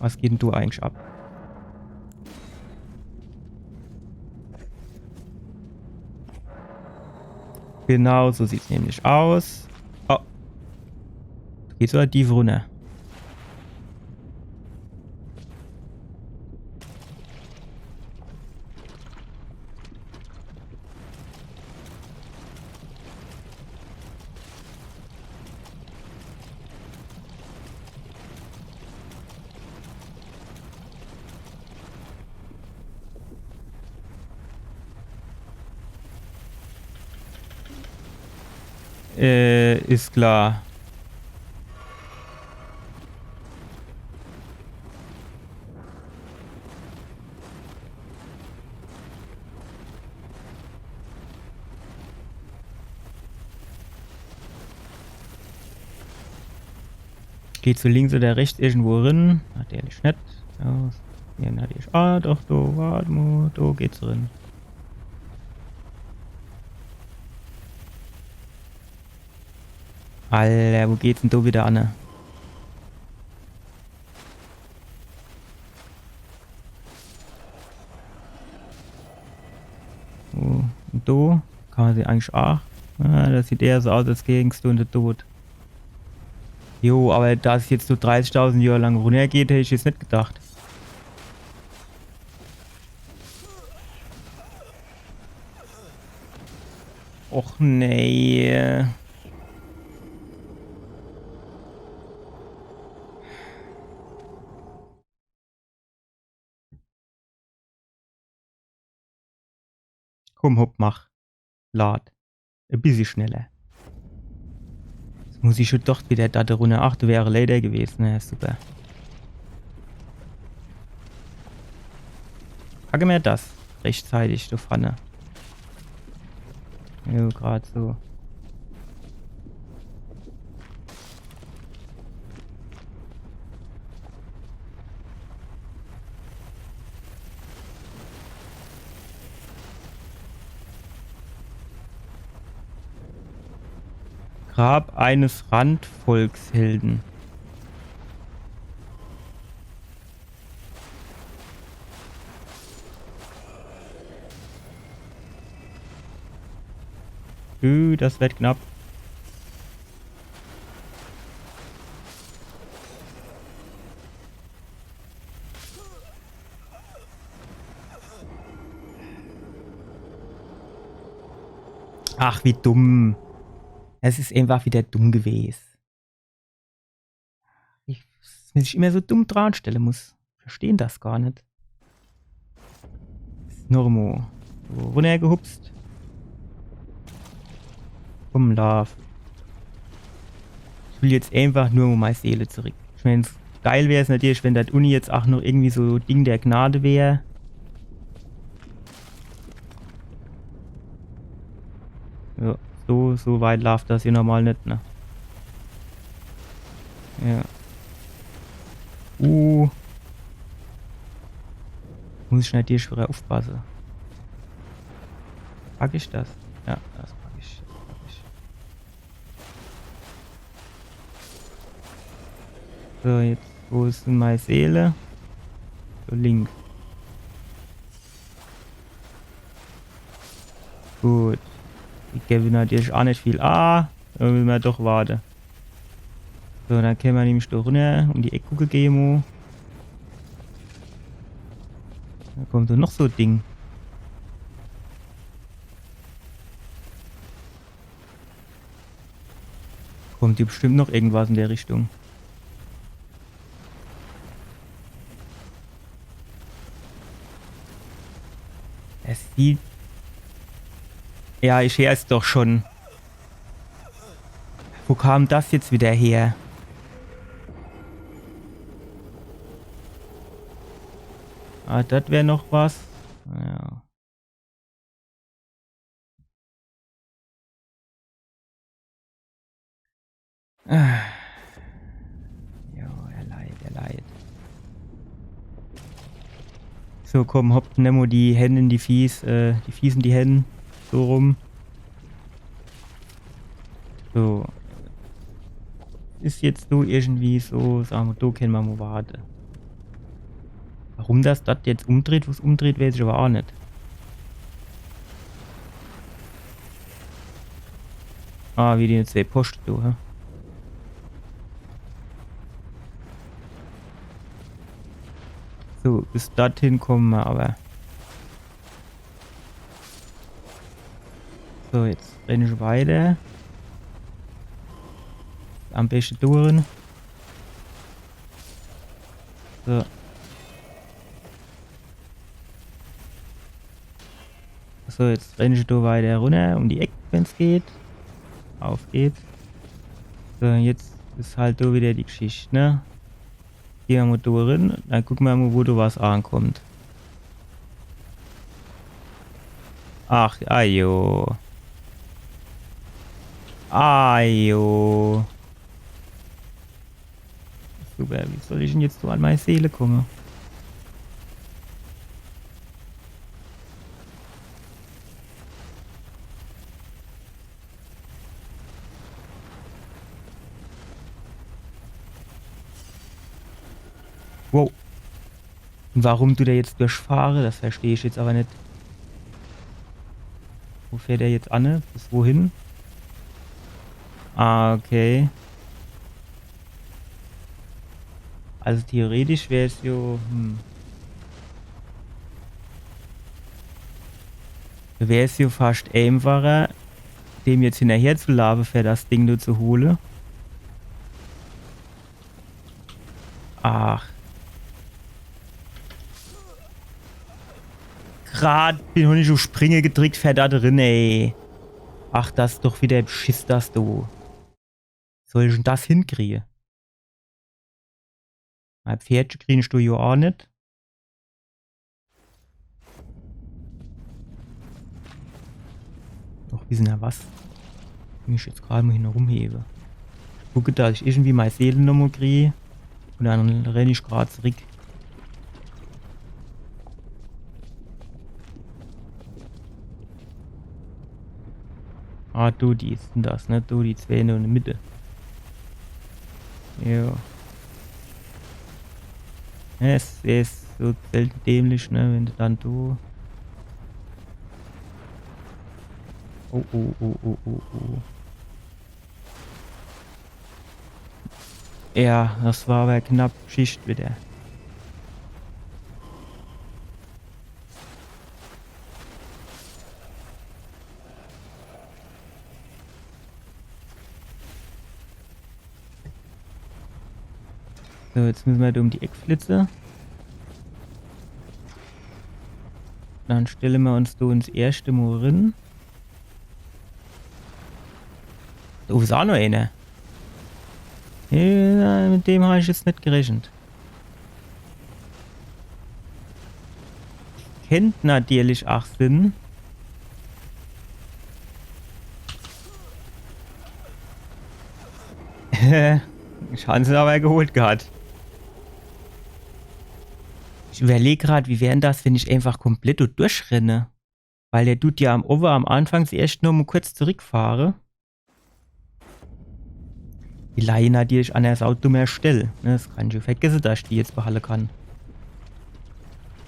Was geht denn do eigentlich ab? Genau so sieht's nämlich aus. Oh. Do geht's awwer tief runner. Äh, is klar. Geht so links oder rechts irgendwo rin? Natürlich net. Ja, ja, natürlich. Ah, doch, do, wart mol, do geht's rin. Alter, wo geht's denn do widder an, ne? So, un do kann mer se eigentlich aach. Ah, das sieht eher so aus, als gäng's do in de Tod. Jo, awwer dass es jetzt so dreißigtausend Johr lang runnergeht, hätt ich jetzt net gedacht. Och nee. Komm, hopp, mach. Lad. E bissje schneller. Jetzt muss ich schun doch widder do runner. Ach, do wär e Leiter gewese. Na, super. Packe mer das rechtzeitig do vorne. Jo, grad so. Grab eines Randvolkshelden. Uh, das wird knapp. Ach, wie dumm. Es is einfach widder dumm gewese. Ich, dass mer sich immer so dumm dranstelle muss. Verstehn das gar net. Es Noch mo. So, runnergehupst. Komm, laaf. Ich will jetzt einfach nur mo mei Seele zurück. Ich mein, geil wär's natürlich, wenn das unne jetzt ach noch irgendwie so Ding der Gnade wär. Ja, so, so weit laaft das hier normal net, ne? Ja. Uh. Muss ich natürlich wieder aufpasse. Pack ich das? Ja, das pack ich. Das pack ich. So, jetzt, wo is dann mei Seele? So, links. Gut. Die gewwe natürlich ach net viel. Ah, do misse mer doch warte. So, dann kenne mer nämlich do runner un die Eck gucke gehe mo. Do kommt do noch so e Ding. Kommt hier bestimmt noch irgendwas in der Richtung. Es sieht. Ja, ich heer's doch schon. Wo kam das jetzt wieder her? Ah, das wär noch was. Ja. Ah. Jo, er leid, er leid. So, komm, hopp, nemme mo die Hänn in die Fieß, äh, die Fieß in die Hänn. So rum. So. Is jetzt so irgendwie so, sa mer, do kenne mer mo warte. Warum das das jetzt umdreht, wo's umdreht, weiß ich awwer ach net. Ah, wie die jetzt die Post do, hä? So, bis dorthin komme mer awwer. So, jetzt renn ich weiter. Am beschte durch. So. So, jetzt renn ich do weiter runner, um die Eck, wenn's geht. Auf geht's. So, jetzt is halt do wieder die Geschicht, ne? Geh mer mo do rin, dann gucke mer mo, wo do was ankommt. Ach, ajo. Ajo. Super, wie soll ich dann jetzt so an mei Seele komme? Wow. Un warum dut der jetzt durchfahre? Das versteh ich jetzt awwer net. Wo fährt der jetzt anne? Bis wohin? Ah, okay. Also theoretisch wär's jo, hm. Wär's jo fascht eenfacher, dem jetzt hinnerher zu laafe, fer das Ding do zu hole. Ach. Grad bin ich uff Springe gedrickt, fer do drin, ey. Ach, das is doch wieder Beschiss, das do. Soll ich dann das hinkriege? Mei Pferdche kriege ich do jo ach net. Doch, wie sin do was? Wenn ich jetzt grad mo hin rumhebe. Gucke, dass ich irgendwie mei Seele nomo krie. Un dann renn ich grad zurick. Ah, do, die sin das, ne? Do, die zwee in de Mitte. Jo. Es is so selte dämlich, ne? Wenn de dann do. Oh, oh, oh, oh, oh, oh. Ja, das war awwer knapp Schicht wieder. So, jetzt misse mer do um die Eck flitze. Dann stelle mer uns do ins erschte Mol rin. Do is aa noch eener. Ja, mit dem hab ich jetzt net gerechent. Kennt natierlich aa sinn. Ich han se awwer geholt gehat. Ich iwwerleg grad, wie wär dann das, wenn ich einfach komplett do durchrenne? Weil der dut ja am, owwe am Anfang zuerscht nur mol kurz zurickfahre. Die leie natierlich an der saudummer Stell. Ne, das kann ich jo vergesse, dass ich die jetzt behalle kann.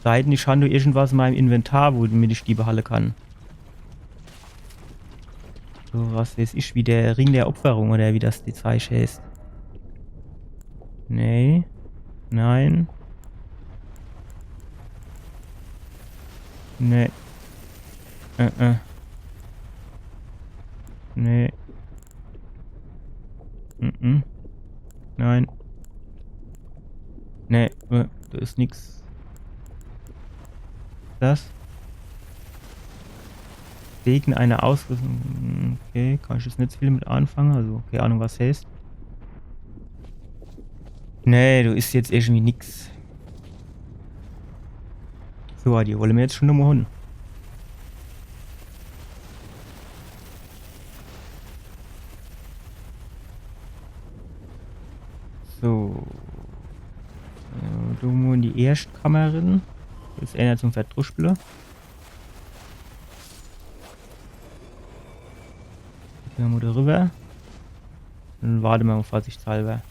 Sei denn, ich han do irgendwas in meim Inventar, womit ich die behalle kann. So, was weeß ich, wie der Ring der Opferung oder wie das die Zeich heißt. Nee. Nein. Nee. Äh, äh. Nee. Mhm. Nein. Nee, äh, do is nix. Das? Wegen einer Ausrüstung. Okay, kann ich jetzt net viel mit anfange. Also, keine Ahnung, was heißt. Nee, do is jetzt irgendwie nix. So, die wolle mer jetzt schon nochmol hole. So. Äh, do mol in die erscht Kammer rin. Do is eener zum Verdruschpele. Gehn mer mol do riwwer. Dann warte mer mol vorsichtshalwer.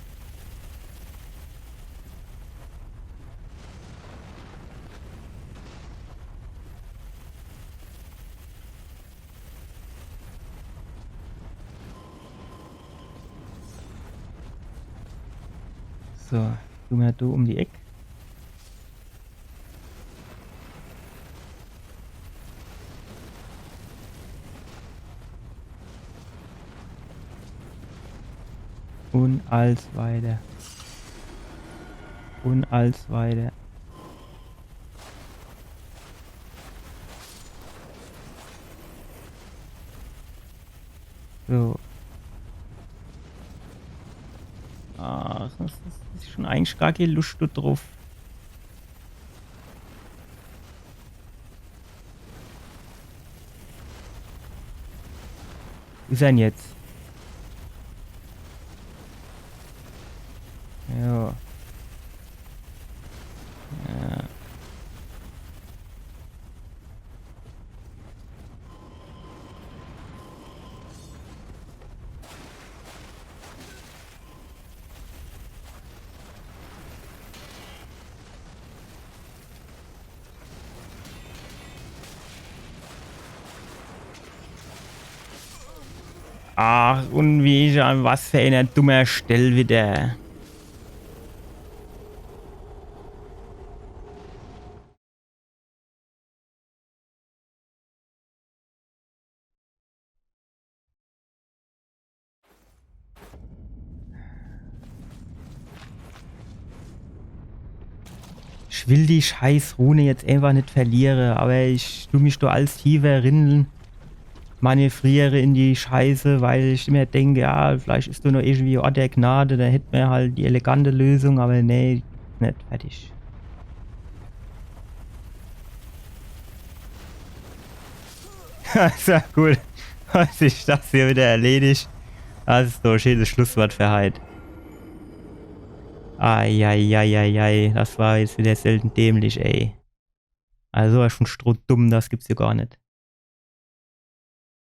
So, gehn mer do um die Eck. Und als weiter. Und als weiter. So. Ach, das is, is schon eigentlich gar kee Luscht do druff. Wo is er denn jetzt? Ja. Ja. Ach, und wie ich an was für einer dummer Stell wieder. Ich will die scheiß Rune jetzt einfach net verliere, aber ich du mich do als tiefer rin manövriere in die Scheiße, weil ich immer denke, ja, vielleicht is do noch irgendwie Ort der Gnade, do hätt mer halt die elegante Lösung, aber nee, net fertig. Sehr gut. Hat sich das hier wieder erledigt. Das is doch e schönes Schlusswort für heit. Eieieiei, das war jetzt wieder selten dämlich, ey. Also so was von strohdumm, das gibt's ja gar net.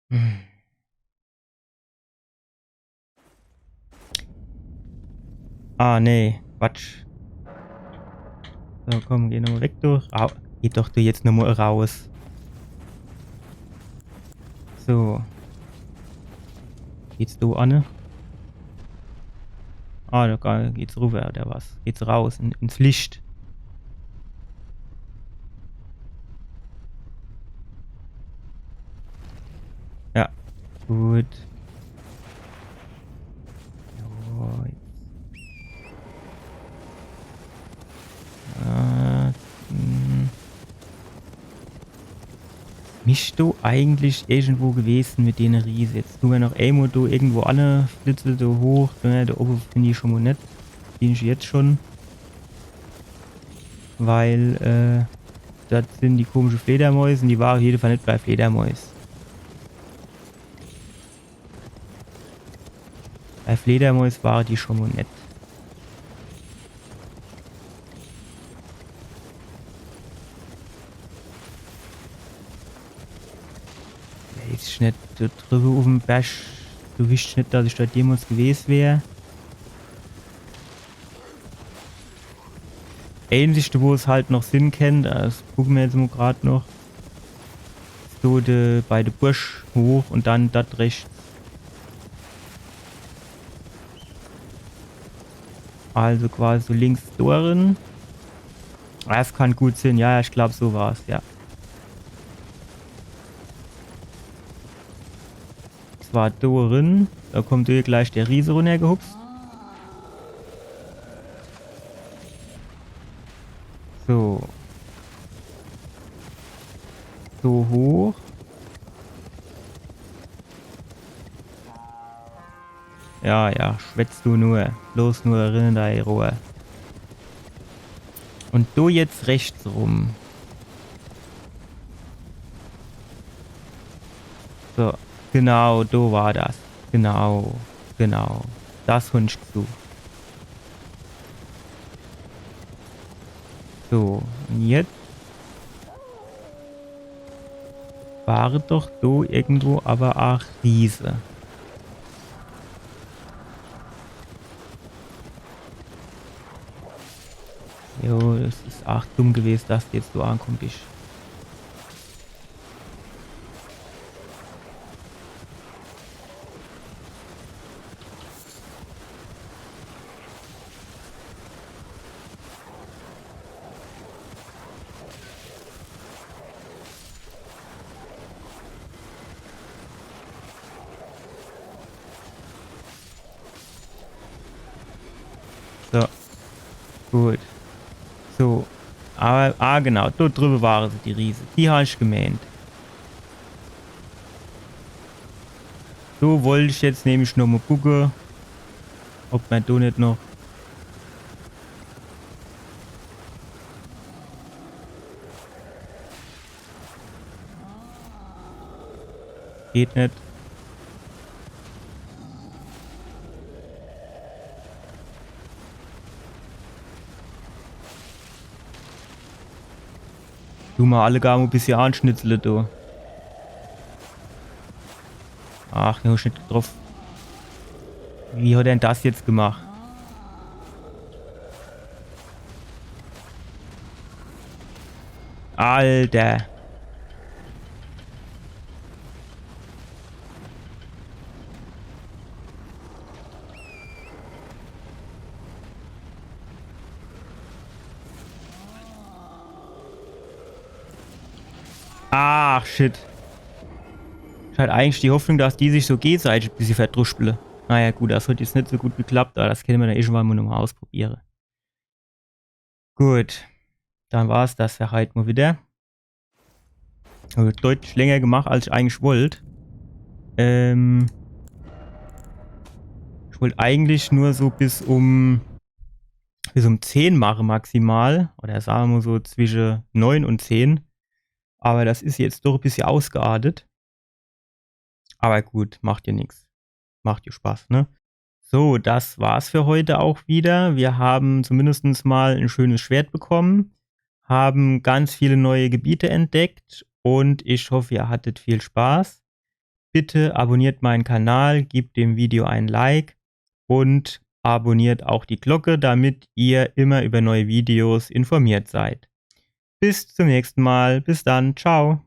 Hm. Ah, nee, Quatsch. So, komm, geh nochmal weg, du. Rau geh doch du jetzt nochmal raus. So. Geht's do anne? Ah, do ga- geht's rüber, oder was? Geht's raus in, ins Licht? Ja, gut. Jo, jetzt. Äh, hm. Ich do eigentlich irgendwo gewese mit dene Riese. Jetzt du mer noch emol do irgendwo anne flitze, do hoch. Ne, do owwe find ich schun mol net. Find ich jetzt schun. Weil, äh, das sin die komische Fledermäus un die ware uff jede Fall net bei Fledermäus. Bei Fledermäus ware die schun mol net. Weeß ich net, do driwwe uffm Berg, do wisst ich net, dass ich dort jemals gewese wär. Äänzigschte, wo's halt noch sin kennt, das gucke mer jetzt mol grad noch, so de, bei de Bursch hoch un dann dort rechts. Also quasi so links do rin. Das kann gut sin, ja, ich glaab, so war's, ja. Das war do rin. Do kommt do gleich de Riese runnergehupst. So. So hoch. Ja, ja, schwätz du nur. Bloß nur rin in dei Rohr. Un do jetzt rechts rum. So, genau, do war das. Genau, genau. Das Hundsch du. So, un jetzt ware doch do irgendwo awwer aach Riese. Jo, das is aach dumm gewese, dass du jetzt do ankomm bisch. So. Gut. So. Awwer, ah, genau. Do driwwe ware se, die Riese. Die hab ich gemeent. Do wollt ich jetzt nämlich noch mol gucke, ob mer do net noch Geht net. Du mol alle gar mol e bissje anschnitzle, du. Ach, den hab ich net getroff. Wie hat er denn das jetzt gemacht? Alter. Ach, shit. Ich hatt eigentlich die Hoffnung, dass die sich so gegeseitig e bissje verdruschpele. Naja, gut, das hat jetzt net so gut geklappt, awwer das kenne mer dann irgendwann mol nochmol ausprobiere. Gut. Dann war's das für heit mol wieder. Also deutlich länger gemacht, als ich eigentlich wollt. Ähm, ich wollt eigentlich nur so bis um, bis um zehn mache maximal. Oder sage mer mol so zwische neun un zehn. Awwer das is jetzt doch e bissje ausgeartet. Awwer gut, macht jo nix. Macht jo Spaß, ne? So, das war's für heute auch wieder. Wir haben zumindest mal ein schönes Schwert bekommen, haben ganz viele neue Gebiete entdeckt und ich hoffe, ihr hattet viel Spaß. Bitte abonniert meinen Kanal, gebt dem Video ein Like und abonniert auch die Glocke, damit ihr immer über neue Videos informiert seid. Bis zum nächsten Mal. Bis dann. Ciao.